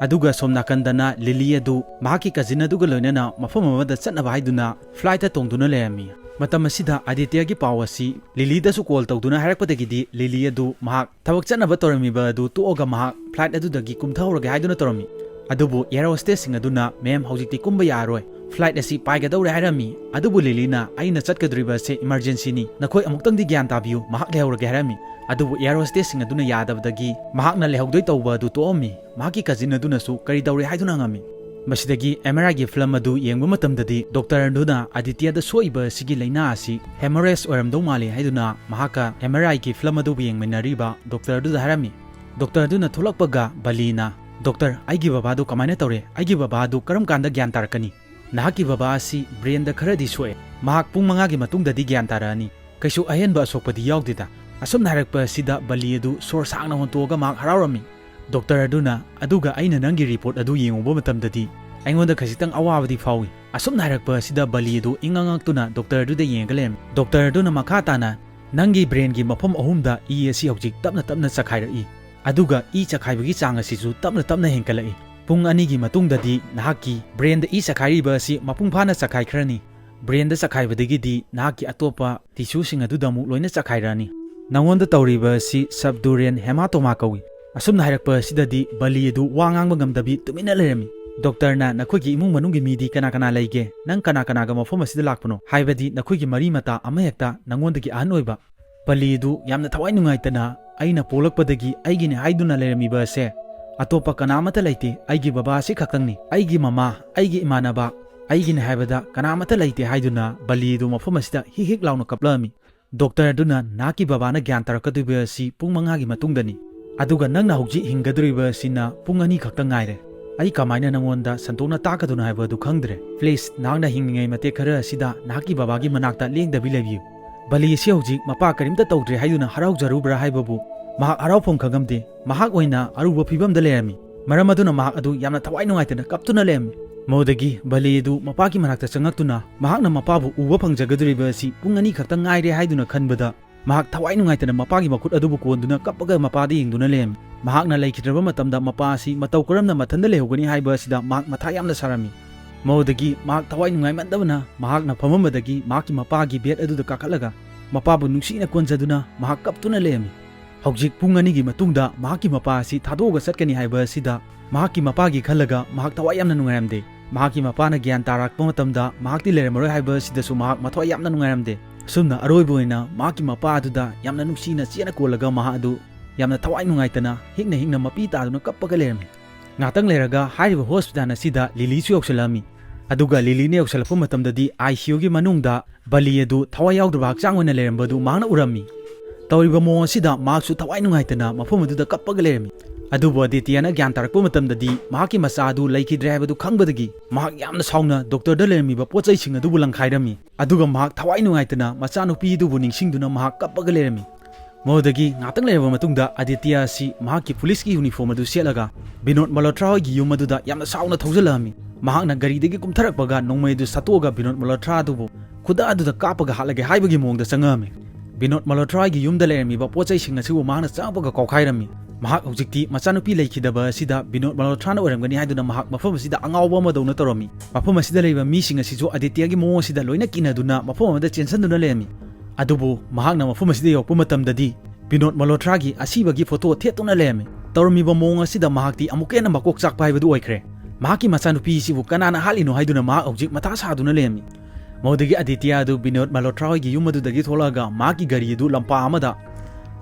ꯑꯗꯨꯒ ꯁꯣꯝ ꯅꯥꯀꯟꯗꯅ ꯂꯤꯂꯤ ꯑꯗꯨ ꯃꯍꯥꯛꯀꯤ ꯀꯖꯤꯟ ꯑꯗꯨꯒ ꯂꯣꯏꯅꯅ ꯃꯐꯝ ꯑꯃꯗ ꯆꯠꯅꯕ ꯍꯥꯏꯗꯨꯅ ꯐ꯭ꯂꯥꯏꯠꯇ ꯇꯣꯡꯗꯨꯅ ꯂꯩꯔꯝꯃꯤ꯫ ꯃꯇꯝ ꯑꯁꯤꯗ ꯑꯥꯗꯤꯇ꯭ꯌꯒꯤ ꯄꯥꯎ ꯑꯁꯤ ꯂꯤꯂꯤꯗꯁꯨ ꯀꯣꯜ ꯇꯧꯗꯨꯅ ꯍꯥꯏꯔꯛꯄꯗꯒꯤꯗꯤ ꯂꯤꯂꯤ ꯑꯗꯨ ꯃꯍꯥꯛ ꯊꯕꯛ ꯆꯠꯅꯕ ꯇꯧꯔꯝꯃꯤꯕ ꯑꯗꯨ ꯇꯣꯛꯑꯒ ꯃꯍꯥꯛ ꯐ꯭ꯂꯥꯏꯠ ꯑꯗꯨꯗꯒꯤ ꯀꯨꯝꯊꯍꯧꯔꯒꯦ ꯍꯥꯏꯗꯨꯅ ꯇꯧꯔꯝꯃꯤ꯫ ꯑꯗꯨꯕꯨ ꯑꯦꯌꯔ ꯍꯣꯁꯇꯦꯁꯁꯤꯡ ꯑꯗꯨꯅ, "ꯃꯦꯝ, ꯍꯧꯖꯤꯛꯇꯤ ꯀꯨꯝꯕ ꯌꯥꯔꯔꯣꯏ, ꯐ꯭ꯂꯥꯏꯠ ꯑꯁꯤ ꯄꯥꯏꯒꯗꯧꯔꯦ" ꯍꯥꯏꯔꯝꯃꯤ꯫ ꯑꯗꯨꯕꯨ ꯂꯤꯂꯤꯅ, "ꯑꯩꯅ ꯆꯠꯀꯗꯧꯔꯤꯕ ꯑꯁꯤ ꯏꯃꯔꯖꯦꯟꯁꯤꯅꯤ, ꯅꯈꯣꯏ ꯑꯃꯨꯛꯇꯪꯗꯤ ꯒ꯭ꯌꯥꯟ ꯇꯥꯕꯤꯌꯨ, ꯃꯍꯥꯛ ꯂꯩꯍꯧꯔꯒꯦ" ꯍꯥꯏꯔꯝꯃꯤ꯫ ꯑꯗꯨꯕꯨ ꯑꯦꯌꯔ ꯍꯣꯁꯇꯦꯁꯁꯤꯡ ꯑꯗꯨꯅ ꯌꯥꯗꯕꯗꯒꯤ ꯃꯍꯥꯛꯅ ꯂꯩꯍꯧꯗꯣꯏ ꯇꯧꯕ ꯑꯗꯨ ꯇꯣꯛꯑꯝꯃꯤ꯫ ꯃꯍꯥꯛꯀꯤ ꯀꯖꯤꯟ ꯑꯗꯨꯅꯁꯨ, "ꯀꯔꯤ ꯇꯧꯔꯦ?" ꯍꯥꯏꯗꯨꯅ ꯍꯪꯉꯝꯃꯤ꯫ ꯃꯁꯤꯗꯒꯤ ꯑꯦꯝ ꯑꯥꯔ ꯑꯥꯏꯒꯤ ꯐꯤꯂꯝ ꯑꯗꯨ ꯌꯦꯡꯕ ꯃꯇꯝꯗꯗꯤ ꯗꯣꯛꯇꯔ ꯑꯗꯨꯅ ꯑꯥꯗꯤꯇ꯭ꯌꯗ ꯁꯣꯛꯏꯕ ꯑꯁꯤꯒꯤ ꯂꯥꯏꯅꯥ ꯑꯁꯤ ꯍꯦꯃꯣꯔꯦꯖ ꯑꯣꯏꯔꯝꯗꯧ ꯃꯥꯜꯂꯤ ꯍꯥꯏꯗꯨꯅ ꯃꯍꯥꯛꯀ ꯑꯦꯝ ꯑꯥꯔ ꯑꯥꯏꯒꯤ ꯐꯤꯂꯝ ꯑꯗꯨꯕꯨ ꯌꯦꯡꯃꯤꯟꯅꯔꯤꯕ ꯗꯣꯛꯇꯔ ꯑꯗꯨꯗ ꯍꯥꯏꯔꯝꯃꯤ꯫ ꯗꯣꯛꯇꯔ ꯑꯗꯨꯅ ꯊꯣꯛꯂꯛꯄꯒ ꯕꯂꯤꯅ, "ꯗꯣꯛꯇꯔ, ꯑꯩꯒꯤ ꯕꯕꯥꯗꯨ ꯀꯃꯥꯏꯅ ꯇꯧꯔꯦ? ꯑꯩꯒꯤ ꯕꯕꯥꯗꯨ ꯀꯔꯝ ꯀꯥꯟꯗ ꯒ꯭ꯌꯥꯟ ꯇꯥꯔꯛꯀꯅꯤ? ꯅꯍꯥꯛꯀꯤ ꯕꯕꯥ ꯑꯁꯤ ꯕ꯭ꯔꯦꯟꯗ ꯈꯔꯗꯤ ꯁꯣꯛꯑꯦ꯫ ꯃꯍꯥꯛ ꯄꯨꯡ ꯃꯉꯥꯒꯤ ꯃꯇꯨꯡꯗꯗꯤ ꯒ꯭ꯌꯥꯟ ꯇꯥꯔꯛꯑꯅꯤ꯫ ꯀꯩꯁꯨ ꯑꯍꯦꯟꯕ ꯑꯁꯣꯛꯄꯗꯤ ꯌꯥꯎꯗꯦꯗ꯫" ꯑꯁꯨꯝꯅ ꯍꯥꯏꯔꯛꯄ ꯑꯁꯤꯗ ꯕꯂꯤ ꯑꯗꯨ ꯁꯣꯔ ꯁꯥꯡꯅ ꯍꯣꯟꯇꯣꯛꯑꯒ ꯃꯍꯥꯛ ꯍꯔꯥꯎꯔꯝꯃꯤ꯫ ꯗꯣꯛꯇꯔ ꯑꯗꯨꯅ, "ꯑꯗꯨꯒ ꯑꯩꯅ ꯅꯪꯒꯤ ꯔꯤꯄꯣꯔꯠ ꯑꯗꯨ ꯌꯦꯡꯉꯨꯕ ꯃꯇꯝꯗꯗꯤ ꯑꯩꯉꯣꯟꯗ ꯈꯖꯤꯛꯇꯪ ꯑꯋꯥꯕꯗꯤ ꯐꯥꯎꯏ꯫" ꯑꯁꯨꯝꯅ ꯍꯥꯏꯔꯛꯄ ꯑꯁꯤꯗ ꯕꯂꯤ ꯑꯗꯨ ꯏꯉꯛ ꯉꯛꯇꯨꯅ ꯗꯣꯛꯇꯔ ꯑꯗꯨꯗ ꯌꯦꯡꯉꯒ ꯂꯩꯔꯝꯃꯤ꯫ ꯗꯣꯛꯇꯔ ꯑꯗꯨꯅ ꯃꯈꯥ ꯇꯥꯅ, "ꯅꯪꯒꯤ ꯕ꯭ꯔꯦꯟꯒꯤ ꯃꯐꯝ ꯑꯍꯨꯝꯗ ꯏ ꯑꯁꯤ ꯍꯧꯖꯤꯛ ꯇꯞꯅ ꯇꯞꯅ ꯆꯈꯥꯏꯔꯛꯏ꯫ ꯑꯗꯨꯒ ꯏ ꯆꯈꯥꯏꯕꯒꯤ ꯆꯥꯡ ꯑꯁꯤꯁꯨ ꯇꯞꯅ ꯇꯞꯅ ꯍꯦꯟꯒꯠꯂꯛꯏ꯫ ꯄꯨꯡ ꯑꯅꯤꯒꯤ ꯃꯇꯨꯡꯗꯗꯤ ꯅꯍꯥꯛꯀꯤ ꯕ꯭ꯔꯦꯟꯗ ꯏ ꯆꯈꯥꯏꯔꯤꯕ ꯑꯁꯤ ꯃꯄꯨꯡ ꯐꯥꯅ ꯆꯈꯥꯏꯈ꯭ꯔꯅꯤ꯫ ꯕ꯭ꯔꯦꯟꯗ ꯆꯈꯥꯏꯕꯗꯒꯤꯗꯤ ꯅꯍꯥꯛꯀꯤ ꯑꯇꯣꯞꯄ ꯇꯤꯁꯨꯁꯤꯡ ꯑꯗꯨꯗ ꯑꯃꯨꯛ ꯂꯣꯏꯅ ꯆꯈꯥꯏꯔꯛꯑꯅꯤ꯫ ꯅꯉꯣꯟꯗ ꯇꯧꯔꯤꯕ ꯑꯁꯤ ꯁꯕꯗꯨꯔꯦꯟ ꯍꯦꯃꯥꯇꯣꯃꯥ ꯀꯧꯏ꯫" ꯑꯁꯨꯝꯅ ꯍꯥꯏꯔꯛꯄ ꯑꯁꯤꯗꯗꯤ ꯕꯂꯤ ꯑꯗꯨ ꯋꯥ ꯉꯥꯡꯕ ꯉꯝꯗꯕꯤ ꯇꯨꯃꯤꯟꯅ ꯂꯩꯔꯝꯃꯤ꯫ "ꯗꯣꯛꯇꯔꯅ ꯅꯈꯣꯏꯒꯤ ꯏꯃꯨꯡ ꯃꯅꯨꯡꯒꯤ ꯃꯤꯗꯤ ꯀꯅꯥ ꯀꯅꯥ ꯂꯩꯒꯦ? ꯅꯪ ꯀꯅꯥ ꯀꯅꯥꯒ ꯃꯐꯝ ꯑꯁꯤꯗ ꯂꯥꯛꯄꯅꯣ? ꯍꯥꯏꯕꯗꯤ ꯅꯈꯣꯏꯒꯤ ꯃꯔꯤ ꯃꯇꯥ ꯑꯃꯍꯦꯛꯇ ꯅꯉꯣꯟꯗꯒꯤ ꯑꯍꯟ ꯑꯣꯏꯕ?" ꯕꯂꯤꯗꯨ ꯌꯥꯝꯅ ꯊꯋꯥꯏ ꯅꯨꯡꯉꯥꯏꯇꯅ, "ꯑꯩꯅ ꯄꯣꯛꯂꯛꯄꯗꯒꯤ ꯑꯩꯒꯤꯅꯤ ꯍꯥꯏꯗꯨꯅ ꯂꯩꯔꯝꯃꯤꯕ ꯑꯁꯦ ꯑꯇꯣꯞꯄ ꯀꯅꯥ ꯑꯃꯠꯇ ꯂꯩꯇꯦ, ꯑꯩꯒꯤ ꯕꯕꯥ ꯑꯁꯤ ꯈꯛꯇꯪꯅꯤ, ꯑꯩꯒꯤ ꯃꯃꯥ, ꯑꯩꯒꯤ ꯏꯃꯥꯟꯅꯕ, ꯑꯩꯒꯤꯅꯤ ꯍꯥꯏꯕꯗ ꯀꯅꯥ ꯑꯃꯠꯇ ꯂꯩꯇꯦ" ꯍꯥꯏꯗꯨꯅ ꯕꯂꯤꯗꯨ ꯃꯐꯝ ꯑꯁꯤꯗ ꯍꯤꯛ ꯍꯤꯛ ꯂꯥꯎꯅ ꯀꯞꯂꯛꯑꯝꯃꯤ꯫ "ꯗꯣꯛꯇꯔ ꯑꯗꯨꯅ ꯅꯍꯥꯛꯀꯤ ꯕꯕꯥꯅ ꯒ꯭ꯌꯥꯟ ꯇꯥꯔꯛꯀꯗꯣꯏꯕ ꯑꯁꯤ ꯄꯨꯡ ꯃꯉꯥꯒꯤ ꯃꯇꯨꯡꯗꯅꯤ, ꯑꯗꯨꯒ ꯅꯪꯅ ꯍꯧꯖꯤꯛ ꯍꯤꯡꯒꯗꯧꯔꯤꯕ ꯑꯁꯤꯅ ꯄꯨꯡ ꯑꯅꯤ ꯈꯛꯇ ꯉꯥꯏꯔꯦ꯫ ꯑꯩ ꯀꯃꯥꯏꯅ ꯅꯉꯣꯟꯗ ꯁꯟꯗꯣꯛꯅ ꯇꯥꯛꯀꯗꯣꯏꯅꯣ ꯍꯥꯏꯕ ꯑꯗꯨ ꯈꯪꯗ꯭ꯔꯦ꯫ ꯄ꯭ꯂꯤꯖ, ꯅꯍꯥꯛꯅ ꯍꯤꯡꯂꯤꯉꯩ ꯃꯇꯦꯛ ꯈꯔ ꯑꯁꯤꯗ ꯅꯍꯥꯛꯀꯤ ꯕꯕꯥꯒꯤ ꯃꯅꯥꯛꯇ ꯂꯦꯡꯗꯕꯤ ꯂꯩꯕꯤꯌꯨ"꯫ ꯕꯂꯤ ꯑꯁꯤ ꯍꯧꯖꯤꯛ ꯃꯄꯥ ꯀꯔꯤꯝꯇ ꯇꯧꯗ꯭ꯔꯦ ꯍꯥꯏꯗꯨꯅ ꯍꯔꯥꯎꯖꯔꯨꯕ꯭ꯔꯥ ꯍꯥꯏꯕꯕꯨ, ꯃꯍꯥꯛ ꯍꯔꯥꯎꯐꯝ ꯈꯪꯉꯝꯗꯦ꯫ ꯃꯍꯥꯛ ꯑꯣꯏꯅ ꯑꯔꯨꯕ ꯐꯤꯕꯝꯗ ꯂꯩꯔꯝꯃꯤ꯫ ꯃꯔꯝ ꯑꯗꯨꯅ ꯃꯍꯥꯛ ꯑꯗꯨ ꯌꯥꯝꯅ ꯊꯋꯥꯏ ꯅꯨꯡꯉꯥꯏꯇꯅ ꯀꯞꯇꯨꯅ ꯂꯩꯔꯝꯃꯤ꯫ ꯃꯗꯨꯗꯒꯤ ꯕꯂꯤ ꯑꯗꯨ ꯃꯄꯥꯒꯤ ꯃꯅꯥꯛꯇ ꯆꯪꯉꯛꯇꯨꯅ ꯃꯍꯥꯛꯅ ꯃꯄꯥꯕꯨ ꯎꯕ ꯐꯪꯖꯒꯗꯧꯔꯤꯕ ꯑꯁꯤ ꯄꯨꯡ ꯑꯅꯤ ꯈꯛꯇ ꯉꯥꯏꯔꯦ ꯍꯥꯏꯗꯨꯅ ꯈꯟꯕꯗ, ꯃꯍꯥꯛ ꯊꯋꯥꯏ ꯅꯨꯡꯉꯥꯏꯇꯅ ꯃꯄꯥꯒꯤ ꯃꯈꯨꯠ ꯑꯗꯨꯕꯨ ꯀꯣꯟꯗꯨꯅ ꯀꯞꯄꯒ ꯃꯄꯥꯗ ꯌꯦꯡꯗꯨꯅ ꯂꯩꯔꯝꯃꯤ꯫ ꯃꯍꯥꯛꯅ ꯂꯩꯈꯤꯗ꯭ꯔꯕ ꯃꯇꯝꯗ ꯃꯄꯥ ꯑꯁꯤ ꯃꯇꯧ ꯀꯔꯝꯅ ꯃꯊꯟꯇ ꯂꯩꯍꯧꯒꯅꯤ ꯍꯥꯏꯕ ꯑꯁꯤꯗ ꯃꯍꯥꯛ ꯃꯊꯥ ꯌꯥꯝꯅ ꯁꯥꯔꯝꯃꯤ꯫ ꯃꯗꯨꯗꯒꯤ ꯃꯍꯥꯛ ꯊꯋꯥꯏ ꯅꯨꯡꯉꯥꯏꯃꯟꯗꯕꯅ ꯃꯍꯥꯛꯅ ꯐꯝꯃꯝꯕꯗꯒꯤ ꯃꯍꯥꯛꯀꯤ ꯃꯄꯥꯒꯤ ꯕꯦꯗ ꯑꯗꯨꯗ ꯀꯥꯈꯠꯂꯒ ꯃꯄꯥꯕꯨ ꯅꯨꯡꯁꯤꯅ ꯀꯣꯟꯖꯗꯨꯅ ꯃꯍꯥꯛ ꯀꯞꯇꯨꯅ ꯂꯩꯔꯝꯃꯤ꯫ ꯍꯧꯖꯤꯛ ꯄꯨꯡ ꯑꯅꯤꯒꯤ ꯃꯇꯨꯡꯗ ꯃꯍꯥꯛꯀꯤ ꯃꯄꯥ ꯑꯁꯤ ꯊꯥꯗꯣꯛꯑꯒ ꯆꯠꯀꯅꯤ ꯍꯥꯏꯕ ꯑꯁꯤꯗ ꯃꯍꯥꯛꯀꯤ ꯃꯄꯥꯒꯤ ꯈꯜꯂꯒ ꯃꯍꯥꯛ ꯊꯋꯥꯏ ꯌꯥꯝꯅ ꯅꯨꯡꯉꯥꯏꯔꯝꯗꯦ꯫ ꯃꯍꯥꯛꯀꯤ ꯃꯄꯥꯅ ꯒ꯭ꯌꯥꯟ ꯇꯥꯔꯛꯄ ꯃꯇꯝꯗ ꯃꯍꯥꯛꯇꯤ ꯂꯩꯔꯝꯃꯔꯣꯏ ꯍꯥꯏꯕ ꯑꯁꯤꯗꯁꯨ ꯃꯍꯥꯛ ꯃꯊ꯭ꯋꯥꯏ ꯌꯥꯝꯅ ꯅꯨꯡꯉꯥꯏꯔꯝꯗꯦ꯫ ꯑꯁꯨꯝꯅ ꯑꯔꯣꯏꯕ ꯑꯣꯏꯅ ꯃꯍꯥꯛꯀꯤ ꯃꯄꯥ ꯑꯗꯨꯗ ꯌꯥꯝꯅ ꯅꯨꯡꯁꯤꯅ ꯆꯦꯠꯅ ꯀꯣꯜꯂꯒ ꯃꯍꯥꯛ ꯑꯗꯨ ꯌꯥꯝꯅ ꯊꯋꯥꯏ ꯅꯨꯡꯉꯥꯏꯇꯅ ꯍꯤꯛꯅ ꯍꯤꯛꯅ ꯃꯄꯤ ꯇꯥꯗꯨꯅ ꯀꯞꯄꯒ ꯂꯩꯔꯝꯃꯤ꯫ ꯉꯥꯛꯇꯪ ꯂꯩꯔꯒ ꯍꯥꯏꯔꯤꯕ ꯍꯣꯁꯄꯤꯇꯥꯜ ꯑꯁꯤꯗ ꯂꯤꯂꯤꯁꯨ ꯌꯧꯁꯤꯜꯂꯛꯑꯝꯃꯤ꯫ ꯑꯗꯨꯒ ꯂꯤꯂꯤꯅ ꯌꯧꯁꯤꯜꯂꯛꯄ ꯃꯇꯝꯗꯗꯤ ꯑꯥꯏ ꯁꯤ ꯌꯨꯒꯤ ꯃꯅꯨꯡꯗ ꯕꯂꯤ ꯑꯗꯨ ꯊꯋꯥꯏ ꯌꯥꯎꯗ꯭ꯔꯕ ꯍꯛꯆꯥꯡ ꯑꯣꯏꯅ ꯂꯩꯔꯝꯕ ꯑꯗꯨ ꯃꯍꯥꯛꯅ ꯎꯔꯝꯃꯤ꯫ ꯇꯧꯔꯤꯕ ꯃꯑꯣꯡ ꯑꯁꯤꯗ ꯃꯍꯥꯛꯁꯨ ꯊꯋꯥꯏ ꯅꯨꯡꯉꯥꯏꯇꯅ ꯃꯐꯝ ꯑꯗꯨꯗ ꯀꯞꯄꯒ ꯂꯩꯔꯝꯃꯤ꯫ ꯑꯗꯨꯕꯨ ꯑꯗꯤꯇꯤꯌꯥꯅ ꯒ꯭ꯌꯥꯟ ꯇꯥꯔꯛꯄ ꯃꯇꯝꯗꯗꯤ ꯃꯍꯥꯛꯀꯤ ꯃꯆꯥ ꯑꯗꯨ ꯂꯩꯈꯤꯗ꯭ꯔꯦ ꯍꯥꯏꯕꯗꯨ ꯈꯪꯕꯗꯒꯤ ꯃꯍꯥꯛ ꯌꯥꯝꯅ ꯁꯥꯎꯅ ꯗꯣꯛꯇꯔꯗ ꯂꯩꯔꯝꯃꯤꯕ ꯄꯣꯠ ꯆꯩꯁꯤꯡ ꯑꯗꯨꯕꯨ ꯂꯪꯈꯥꯏꯔꯝꯃꯤ꯫ ꯑꯗꯨꯒ ꯃꯍꯥꯛ ꯊꯋꯥꯏ ꯅꯨꯡꯉꯥꯏꯇꯅ ꯃꯆꯥꯅꯨꯄꯤ ꯑꯗꯨꯕꯨ ꯅꯤꯡꯁꯤꯡꯗꯨꯅ ꯃꯍꯥꯛ ꯀꯞꯄꯒ ꯂꯩꯔꯝꯃꯤ꯫ ꯃꯗꯨꯗꯒꯤ ꯉꯥꯛꯇꯪ ꯂꯩꯔꯕ ꯃꯇꯨꯡꯗ ꯑꯗꯤꯇꯤꯌꯥ ꯑꯁꯤ ꯃꯍꯥꯛꯀꯤ ꯄꯨꯂꯤꯁꯀꯤ ꯌꯨꯅꯤꯐꯣꯔꯝ ꯑꯗꯨ ꯁꯦꯠꯂꯒ ꯕꯤꯅꯣꯗ ꯃꯜꯍꯣꯇ꯭ꯔꯥ ꯍꯣꯏꯒꯤ ꯌꯨꯝ ꯑꯗꯨꯗ ꯌꯥꯝꯅ ꯁꯥꯎꯅ ꯊꯧꯖꯤꯜꯂꯛꯑꯝꯃꯤ꯫ ꯃꯍꯥꯛꯅ ꯒꯥꯔꯤꯗꯒꯤ ꯀꯨꯝꯊꯔꯛꯄꯒ ꯅꯣꯡꯃꯩ ꯑꯗꯨ ꯁꯠꯇꯣꯛꯑꯒ ꯕꯤꯅꯣꯗ ꯃꯜꯍꯣꯇ꯭ꯔꯥ ꯑꯗꯨꯕꯨ ꯈꯨꯗꯥ ꯑꯗꯨꯗ ꯀꯥꯞꯄꯒ ꯍꯥꯠꯂꯒꯦ ꯍꯥꯏꯕꯒꯤ ꯃꯑꯣꯡꯗ ꯆꯪꯉꯛꯑꯝꯃꯤ꯫ ꯕꯤꯅꯣꯗ ꯃꯜꯍꯣꯇ꯭ꯔꯥꯒꯤ ꯌꯨꯝꯗ ꯂꯩꯔꯝꯃꯤꯕ ꯄꯣꯠ ꯆꯩꯁꯤꯡ ꯑꯁꯤꯕꯨ ꯃꯍꯥꯛꯅ ꯆꯪꯉꯛꯄꯒ ꯀꯥꯎꯈꯥꯏꯔꯝꯃꯤ꯫ ꯃꯍꯥꯛ ꯍꯧꯖꯤꯛꯇꯤ ꯃꯆꯥꯅꯨꯄꯤ ꯂꯩꯈꯤꯗꯕ ꯑꯁꯤꯗ ꯕꯤꯅꯣꯗ ꯃꯜꯍꯣꯇ꯭ꯔꯥꯅ ꯑꯣꯏꯔꯝꯒꯅꯤ ꯍꯥꯏꯗꯨꯅ ꯃꯍꯥꯛ ꯃꯐꯝ ꯑꯁꯤꯗ ꯑꯉꯥꯎꯕ ꯑꯃꯗꯧꯅ ꯇꯧꯔꯝꯃꯤ꯫ ꯃꯐꯝ ꯑꯁꯤꯗ ꯂꯩꯕ ꯃꯤꯁꯤꯡ ꯑꯁꯤꯁꯨ ꯑꯗꯤꯇ꯭ꯌꯒꯤ ꯃꯑꯣꯡ ꯑꯁꯤꯗ ꯂꯣꯏꯅ ꯀꯤꯅꯗꯨꯅ ꯃꯐꯝ ꯑꯃꯗ ꯆꯦꯟꯁꯤꯟꯗꯨꯅ ꯂꯩꯔꯝꯃꯤ꯫ ꯑꯗꯨꯕꯨ ꯃꯍꯥꯛꯅ ꯃꯐꯝ ꯑꯁꯤꯗ ꯌꯧꯔꯛꯄ ꯃꯇꯝꯗꯗꯤ ꯕꯤꯅꯣꯗ ꯃꯜꯍꯣꯇ꯭ꯔꯥꯒꯤ ꯑꯁꯤꯕꯒꯤ ꯐꯣꯇꯣ ꯊꯦꯠꯇꯨꯅ ꯂꯩꯔꯝꯃꯤ꯫ ꯇꯧꯔꯝꯃꯤꯕ ꯃꯑꯣꯡ ꯑꯁꯤꯗ ꯃꯍꯥꯛꯇꯤ ꯑꯃꯨꯛꯀ ꯍꯦꯟꯅ ꯃꯀꯣꯛ ꯆꯥꯛꯄ ꯍꯥꯏꯕꯗꯨ ꯑꯣꯏꯈ꯭ꯔꯦ꯫ ꯃꯍꯥꯛꯀꯤ ꯃꯆꯥꯅꯨꯄꯤꯁꯤꯕꯨ ꯀꯅꯥꯅ ꯍꯥꯠꯂꯤꯅꯣ ꯍꯥꯏꯗꯨꯅ ꯃꯍꯥꯛ ꯍꯧꯖꯤꯛ ꯃꯊꯥ ꯁꯥꯗꯨꯅ ꯂꯩꯔꯝꯃꯤ꯫ ꯃꯗꯨꯗꯒꯤ ꯑꯗꯤꯇ꯭ꯌ ꯑꯗꯨ ꯕꯤꯅꯣꯗ ꯃꯜꯍꯣꯇ꯭ꯔꯥ ꯍꯣꯏꯒꯤ ꯌꯨꯝ ꯑꯗꯨꯗꯒꯤ ꯊꯣꯛꯂꯛꯑꯒ ꯃꯍꯥꯛꯀꯤ ꯒꯥꯔꯤ ꯑꯗꯨ ꯂꯝꯄꯥꯛ ꯑꯃꯗ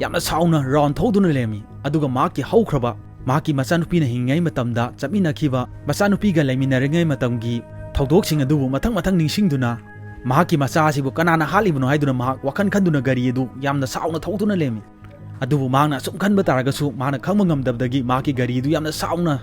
ꯌꯥꯝꯅ ꯁꯥꯎꯅ ꯔꯥꯎꯟ ꯊꯧꯗꯨꯅ ꯂꯩꯔꯝꯃꯤ꯫ ꯑꯗꯨꯒ ꯃꯍꯥꯛꯀꯤ ꯍꯧꯈ꯭ꯔꯕ, ꯃꯍꯥꯛꯀꯤ ꯃꯆꯥꯅꯨꯄꯤꯅ ꯍꯤꯡꯉꯤꯉꯩ ꯃꯇꯝꯗ ꯆꯠꯃꯤꯟꯅꯈꯤꯕ, ꯃꯆꯥꯅꯨꯄꯤꯒ ꯂꯩꯃꯤꯟꯅꯔꯤꯉꯩ ꯃꯇꯝꯒꯤ ꯊꯧꯗꯣꯛꯁꯤꯡ ꯑꯗꯨꯕꯨ ꯃꯊꯪ ꯃꯊꯪ ꯅꯤꯡꯁꯤꯡꯗꯨꯅ ꯃꯍꯥꯛꯀꯤ ꯃꯆꯥ ꯑꯁꯤꯕꯨ ꯀꯅꯥꯅ ꯍꯥꯠꯂꯤꯕꯅꯣ ꯍꯥꯏꯗꯨꯅ ꯃꯍꯥꯛ ꯋꯥꯈꯜ ꯈꯟꯗꯨꯅ ꯒꯥꯔꯤ ꯑꯗꯨ ꯌꯥꯝꯅ ꯁꯥꯎꯅ ꯊꯧꯗꯨꯅ ꯂꯩꯔꯝꯃꯤ꯫ ꯑꯗꯨꯕꯨ ꯃꯍꯥꯛꯅ ꯑꯁꯨꯝ ꯈꯟꯕ ꯇꯥꯔꯒꯁꯨ ꯃꯍꯥꯛꯅ ꯈꯪꯕ ꯉꯝꯗꯕꯗꯒꯤ ꯃꯍꯥꯛꯀꯤ ꯒꯥꯔꯤ ꯑꯗꯨ ꯌꯥꯝꯅ ꯁꯥꯎꯅ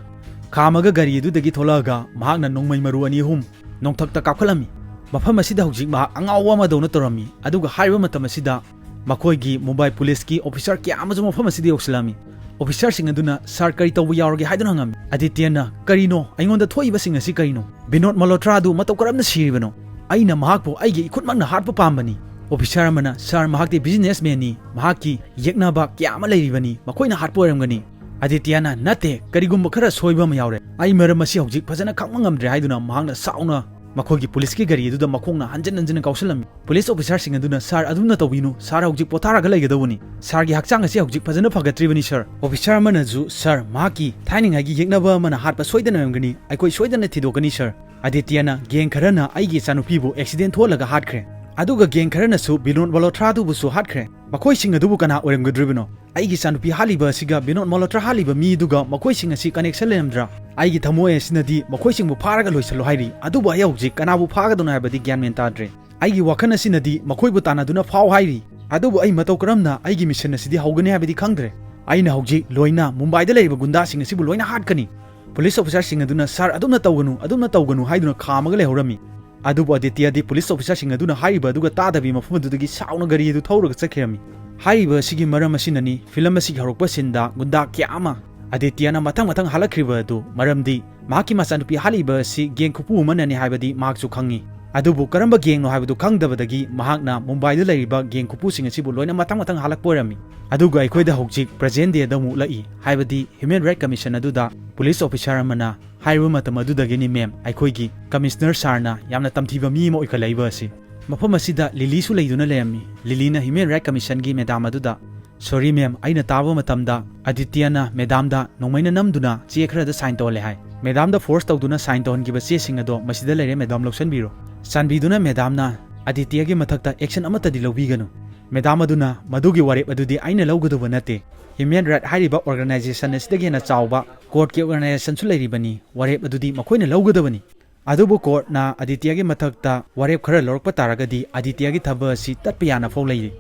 ꯈꯥꯝꯃꯒ ꯒꯥꯔꯤ ꯑꯗꯨꯗꯒꯤ ꯊꯣꯛꯂꯛꯑꯒ ꯃꯍꯥꯛꯅ ꯅꯣꯡꯃꯩ ꯃꯔꯨ ꯑꯅꯤ ꯑꯍꯨꯝ ꯅꯣꯡꯊꯛꯇ ꯀꯥꯞꯈꯠꯂꯝꯃꯤ꯫ ꯃꯐꯝ ꯑꯁꯤꯗ ꯍꯧꯖꯤꯛ ꯃꯍꯥꯛ ꯑꯉꯥꯎꯕ ꯑꯃꯗꯧꯅ ꯇꯧꯔꯝꯃꯤ꯫ ꯑꯗꯨꯒ ꯍꯥꯏꯔꯤꯕ ꯃꯇꯝ ꯑꯁꯤꯗ ꯃꯈꯣꯏꯒꯤ ꯃꯨꯝꯕꯥꯏ ꯄꯨꯂꯤꯁꯀꯤ ꯑꯣꯐꯤꯁꯥꯔ ꯀꯌꯥ ꯑꯃꯁꯨ ꯃꯐꯝ ꯑꯁꯤꯗ ꯌꯧꯁꯤꯜꯂꯝꯃꯤ꯫ ꯑꯣꯐꯤꯁꯥꯔꯁꯤꯡ ꯑꯗꯨꯅ, "ꯁꯥꯔ, ꯀꯔꯤ ꯇꯧꯕ ꯌꯥꯎꯔꯒꯦ?" ꯍꯥꯏꯗꯨꯅ ꯍꯪꯉꯝꯃꯤ꯫ ꯑꯗꯤꯇ꯭ꯌꯅ, "ꯀꯔꯤꯅꯣ? ꯑꯩꯉꯣꯟꯗ ꯊꯣꯛꯏꯕꯁꯤꯡ ꯑꯁꯤ ꯀꯔꯤꯅꯣ? ꯕꯤꯅꯣꯗ ꯃꯜꯍꯣꯇ꯭ꯔꯥ ꯑꯗꯨ ꯃꯇꯧ ꯀꯔꯝꯅ ꯁꯤꯔꯤꯕꯅꯣ? ꯑꯩꯅ ꯃꯍꯥꯛꯄꯨ ꯑꯩꯒꯤ ꯏꯈꯨꯠꯃꯛꯅ ꯍꯥꯠꯄ ꯄꯥꯝꯕꯅꯤ꯫" ꯑꯣꯐꯤꯁꯥꯔ ꯑꯃꯅ, "ꯁꯥꯔ, ꯃꯍꯥꯛꯇꯤ ꯕꯤꯖꯤꯅꯦꯁꯃꯦꯟꯅꯤ, ꯃꯍꯥꯛꯀꯤ ꯌꯦꯛꯅꯕ ꯀꯌꯥ ꯑꯃ ꯂꯩꯔꯤꯕꯅꯤ, ꯃꯈꯣꯏꯅ ꯍꯥꯠꯄ ꯑꯣꯏꯔꯝꯒꯅꯤ꯫" ꯑꯗꯤꯇ꯭ꯌꯅ, "ꯅꯠꯇꯦ, ꯀꯔꯤꯒꯨꯝꯕ ꯈꯔ ꯁꯣꯏꯕ ꯑꯃ ꯌꯥꯎꯔꯦ꯫ ꯑꯩ ꯃꯔꯝ ꯑꯁꯤ ꯍꯧꯖꯤꯛ ꯐꯖꯅ ꯈꯪꯕ ꯉꯝꯗ꯭ꯔꯦ" ꯍꯥꯏꯗꯨꯅ ꯃꯍꯥꯛꯅ ꯁꯥꯎꯅ ꯃꯈꯣꯏꯒꯤ ꯄꯨꯂꯤꯁꯀꯤ ꯒꯥꯔꯤ ꯑꯗꯨꯗ ꯃꯈꯣꯡꯅ ꯍꯟꯖꯤꯟ ꯍꯟꯖꯤꯟꯅ ꯀꯥꯎꯁꯤꯜꯂꯝꯃꯤ꯫ ꯄꯨꯂꯤꯁ ꯑꯣꯐꯤꯁꯥꯔꯁꯤꯡ ꯑꯗꯨꯅ, "ꯁꯥꯔ, ꯑꯗꯨꯝꯅ ꯇꯧꯕꯤꯅꯨ, ꯁꯥꯔ ꯍꯧꯖꯤꯛ ꯄꯣꯊꯥꯔꯒ ꯂꯩꯒꯗꯧꯕꯅꯤ, ꯁꯥꯔꯒꯤ ꯍꯛꯆꯥꯡ ꯑꯁꯤ ꯍꯧꯖꯤꯛ ꯐꯖꯅ ꯐꯒꯠꯇ꯭ꯔꯤꯕꯅꯤ, ꯁꯥꯔ꯫" ꯑꯣꯐꯤꯁꯥꯔ ꯑꯃꯅꯁꯨ, "ꯁꯥꯔ, ꯃꯍꯥꯛꯀꯤ ꯊꯥꯏꯅꯉꯥꯏꯒꯤ ꯌꯦꯛꯅꯕ ꯑꯃꯅ ꯍꯥꯠꯄ ꯁꯣꯏꯗꯅ ꯑꯣꯏꯔꯝꯒꯅꯤ, ꯑꯩꯈꯣꯏ ꯁꯣꯏꯗꯅ ꯊꯤꯗꯣꯛꯀꯅꯤ, ꯁꯥꯔ꯫ ꯑꯗꯤꯇ꯭ꯌꯅ, ꯒꯦꯡ ꯈꯔꯅ ꯑꯩꯒꯤ ꯏꯆꯥꯅꯨꯄꯤꯕꯨ ꯑꯦꯛꯁꯤꯗꯦꯟ ꯊꯣꯛꯍꯜꯂꯒ ꯍꯥꯠꯈ꯭ꯔꯦ, ꯑꯗꯨꯒ ꯒꯦꯡ ꯈꯔꯅꯁꯨ ꯕꯤꯅꯣꯗ ꯃꯜꯍꯣꯇ꯭ꯔꯥꯗꯨꯕꯨꯁꯨ ꯍꯥꯠꯈ꯭ꯔꯦ꯫ ꯃꯈꯣꯏꯁꯤꯡ ꯑꯗꯨꯕꯨ ꯀꯅꯥ ꯑꯣꯏꯔꯝꯒꯗ꯭ꯔꯤꯕꯅꯣ? ꯑꯩꯒꯤ ꯏꯆꯥꯅꯨꯄꯤ ꯍꯥꯠꯂꯤꯕ ꯑꯁꯤꯒ ꯕꯤꯅꯣꯗ ꯃꯜꯍꯣꯇ꯭ꯔꯥ ꯍꯥꯠꯂꯤꯕ ꯃꯤꯗꯨꯒ ꯃꯈꯣꯏꯁꯤꯡ ꯑꯁꯤ ꯀꯅꯦꯛꯁꯟ ꯂꯩꯔꯝꯗ꯭ꯔꯥ? ꯑꯩꯒꯤ ꯊꯃꯣꯏ ꯑꯁꯤꯅꯗꯤ ꯃꯈꯣꯏꯁꯤꯡꯕꯨ ꯐꯥꯔꯒ ꯂꯣꯏꯁꯤꯜꯂꯣ ꯍꯥꯏꯔꯤ, ꯑꯗꯨꯕꯨ ꯑꯩ ꯍꯧꯖꯤꯛ ꯀꯅꯥꯕꯨ ꯐꯥꯒꯗꯣꯏꯅꯣ ꯍꯥꯏꯕꯗꯤ ꯒ꯭ꯌꯥꯟ ꯃꯦꯟ ꯇꯥꯗ꯭ꯔꯦ꯫ ꯑꯩꯒꯤ ꯋꯥꯈꯜ ꯑꯁꯤꯅꯗꯤ ꯃꯈꯣꯏꯕꯨ ꯇꯥꯟꯅꯗꯨꯅ ꯐꯥꯎ ꯍꯥꯏꯔꯤ, ꯑꯗꯨꯕꯨ ꯑꯩ ꯃꯇꯧ ꯀꯔꯝꯅ ꯑꯩꯒꯤ ꯃꯤꯁꯟ ꯑꯁꯤꯗꯤ ꯍꯧꯒꯅꯤ ꯍꯥꯏꯕꯗꯤ ꯈꯪꯗ꯭ꯔꯦ꯫ ꯑꯩꯅ ꯍꯧꯖꯤꯛ ꯂꯣꯏꯅ ꯃꯨꯝꯕꯥꯏꯗ ꯂꯩꯔꯤꯕ ꯒꯨꯟꯗꯥꯁꯤꯡ ꯑꯁꯤꯕꯨ ꯂꯣꯏꯅ ꯍꯥꯠꯀꯅꯤ꯫" ꯄꯨꯂꯤꯁ ꯑꯣꯐꯤꯁꯥꯔꯁꯤꯡ ꯑꯗꯨꯅ, "ꯁꯥꯔ, ꯑꯗꯨꯝꯅ ꯇꯧꯒꯅꯨ, ꯑꯗꯨꯝꯅ ꯇꯧꯒꯅꯨ" ꯍꯥꯏꯗꯨꯅ ꯈꯥꯝꯃꯒ ꯂꯩꯍꯧꯔꯝꯃꯤ꯫ ꯑꯗꯨꯕꯨ ꯑꯗꯤꯇ꯭ꯌꯗꯤ ꯄꯨꯂꯤꯁ ꯑꯣꯐꯤꯁꯥꯔꯁꯤꯡ ꯑꯗꯨꯅ ꯍꯥꯏꯔꯤꯕ ꯑꯗꯨꯒ ꯇꯥꯗꯕꯤ ꯃꯐꯝ ꯑꯗꯨꯗꯒꯤ ꯁꯥꯎꯅ ꯒꯥꯔꯤ ꯑꯗꯨ ꯊꯧꯔꯒ ꯆꯠꯈꯤꯔꯝꯃꯤ꯫ ꯍꯥꯏꯔꯤꯕ ꯑꯁꯤꯒꯤ ꯃꯔꯝ ꯑꯁꯤꯅꯅꯤ ꯐꯤꯂꯝ ꯑꯁꯤꯒꯤ ꯍꯧꯔꯛꯄ ꯁꯤꯟꯗ ꯒꯨꯟꯗꯥ ꯀꯌꯥ ꯑꯃ ꯑꯗꯤꯇ꯭ꯌꯅ ꯃꯊꯪ ꯃꯊꯪ ꯍꯜꯂꯛꯈ꯭ꯔꯤꯕ ꯑꯗꯨ, ꯃꯔꯝꯗꯤ ꯃꯍꯥꯛꯀꯤ ꯃꯆꯥꯅꯨꯄꯤ ꯍꯥꯠꯂꯤꯕ ꯑꯁꯤ ꯒꯦꯡ ꯈꯨꯄꯨ ꯑꯃꯅꯅꯤ ꯍꯥꯏꯕꯗꯤ ꯃꯍꯥꯛꯁꯨ ꯈꯪꯉꯤ꯫ ꯑꯗꯨꯕꯨ ꯀꯔꯝꯕ ꯒꯦꯡꯅꯣ ꯍꯥꯏꯕꯗꯨ ꯈꯪꯗꯕꯗꯒꯤ ꯃꯍꯥꯛꯅ ꯃꯨꯝꯕꯥꯏꯗ ꯂꯩꯔꯤꯕ ꯒꯦꯡ ꯈꯨꯄꯨꯁꯤꯡ ꯑꯁꯤꯕꯨ ꯂꯣꯏꯅ ꯃꯊꯪ ꯃꯊꯪ ꯍꯜꯂꯛꯄ ꯑꯣꯏꯔꯝꯃꯤ꯫ ꯑꯗꯨꯒ ꯑꯩꯈꯣꯏꯗ ꯍꯧꯖꯤꯛ ꯄ꯭ꯔꯖꯦꯟ ꯗꯦꯗ ꯑꯃꯨꯛ ꯎꯠꯂꯛꯏ, ꯍꯥꯏꯕꯗꯤ ꯍ꯭ꯌꯨꯃꯦꯟ ꯔꯥꯏꯠ ꯀꯃꯤꯁꯟ ꯑꯗꯨꯗ ꯄꯨꯂꯤꯁ ꯑꯣꯐꯤꯁꯥꯔ ꯑꯃꯅ ꯍꯥꯏꯔꯤꯕ ꯃꯇꯝ ꯑꯗꯨꯗꯒꯤꯅꯤ, ꯃꯦꯝ, ꯑꯩꯈꯣꯏꯒꯤ ꯀꯃꯤꯁꯅꯔ ꯁꯥꯔꯅ ꯌꯥꯝꯅ ꯇꯝꯊꯤꯕ ꯃꯤ ꯑꯃ ꯑꯣꯏꯈꯠꯂꯛꯏꯕ ꯑꯁꯤ꯫ ꯃꯐꯝ ꯑꯁꯤꯗ ꯂꯤꯂꯤꯁꯨ ꯂꯩꯗꯨꯅ ꯂꯩꯔꯝꯃꯤ꯫ ꯂꯤꯂꯤꯅ ꯍ꯭ꯌꯨꯃꯦꯟ ꯔꯥꯏꯠ ꯀꯃꯤꯁꯟꯒꯤ ꯃꯦꯗꯥꯝ ꯑꯗꯨꯗ, "ꯁꯣꯔꯤ ꯃꯦꯝ, ꯑꯩꯅ ꯇꯥꯕ ꯃꯇꯝꯗ ꯑꯗꯤꯇ꯭ꯌꯅ ꯃꯦꯗꯥꯝꯗ ꯅꯣꯡꯃꯩꯅ ꯅꯝꯗꯨꯅ ꯆꯦ ꯈꯔꯗ ꯁꯥꯏꯟ ꯇꯧꯍꯜꯂꯦ ꯍꯥꯏ꯫ ꯃꯦꯗꯥꯝꯗ ꯐꯣꯔꯁ ꯇꯧꯗꯨꯅ ꯁꯥꯏꯟ ꯇꯧꯍꯟꯈꯤꯕ ꯆꯦꯁꯤꯡ ꯑꯗꯣ ꯃꯁꯤꯗ ꯂꯩꯔꯦ, ꯃꯦꯗꯥꯝ ꯂꯧꯁꯤꯟꯕꯤꯔꯣ꯫ ꯆꯥꯟꯕꯤꯗꯨꯅ ꯃꯦꯗꯥꯝꯅ ꯑꯗꯤꯇꯤꯌꯥꯒꯤ ꯃꯊꯛꯇ ꯑꯦꯛꯁꯟ ꯑꯃꯠꯇꯗꯤ ꯂꯧꯕꯤꯒꯅꯨ꯫ ꯃꯦꯗꯥꯝ ꯑꯗꯨꯅ ꯃꯗꯨꯒꯤ ꯋꯥꯔꯦꯞ ꯑꯗꯨꯗꯤ ꯑꯩꯅ ꯂꯧꯒꯗꯧꯕ ꯅꯠꯇꯦ꯫ ꯍ꯭ꯌꯨꯃꯦꯟ ꯔꯥꯏꯠ ꯍꯥꯏꯔꯤꯕ ꯑꯣꯔꯒꯅꯥꯏꯖꯦꯁꯟ ꯑꯁꯤꯗꯒꯤ ꯍꯦꯟꯅ ꯆꯥꯎꯕ ꯀꯣꯔꯠꯀꯤ ꯑꯣꯔꯒꯅꯥꯏꯖꯦꯁꯟꯁꯨ ꯂꯩꯔꯤꯕꯅꯤ꯫ ꯋꯥꯔꯦꯞ ꯑꯗꯨꯗꯤ ꯃꯈꯣꯏꯅ ꯂꯧꯒꯗꯕꯅꯤ꯫ ꯑꯗꯨꯕꯨ ꯀꯣꯔꯠꯅ ꯑꯗꯤꯇꯤꯌꯥꯒꯤ ꯃꯊꯛꯇ ꯋꯥꯔꯦꯞ ꯈꯔ ꯂꯧꯔꯛꯄ ꯇꯥꯔꯒꯗꯤ ꯑꯗꯤꯇꯤꯌꯥꯒꯤ ꯊꯕꯛ ꯑꯁꯤ ꯇꯠꯄ ꯌꯥꯅ ꯐꯥꯎ ꯂꯩꯔꯤ꯫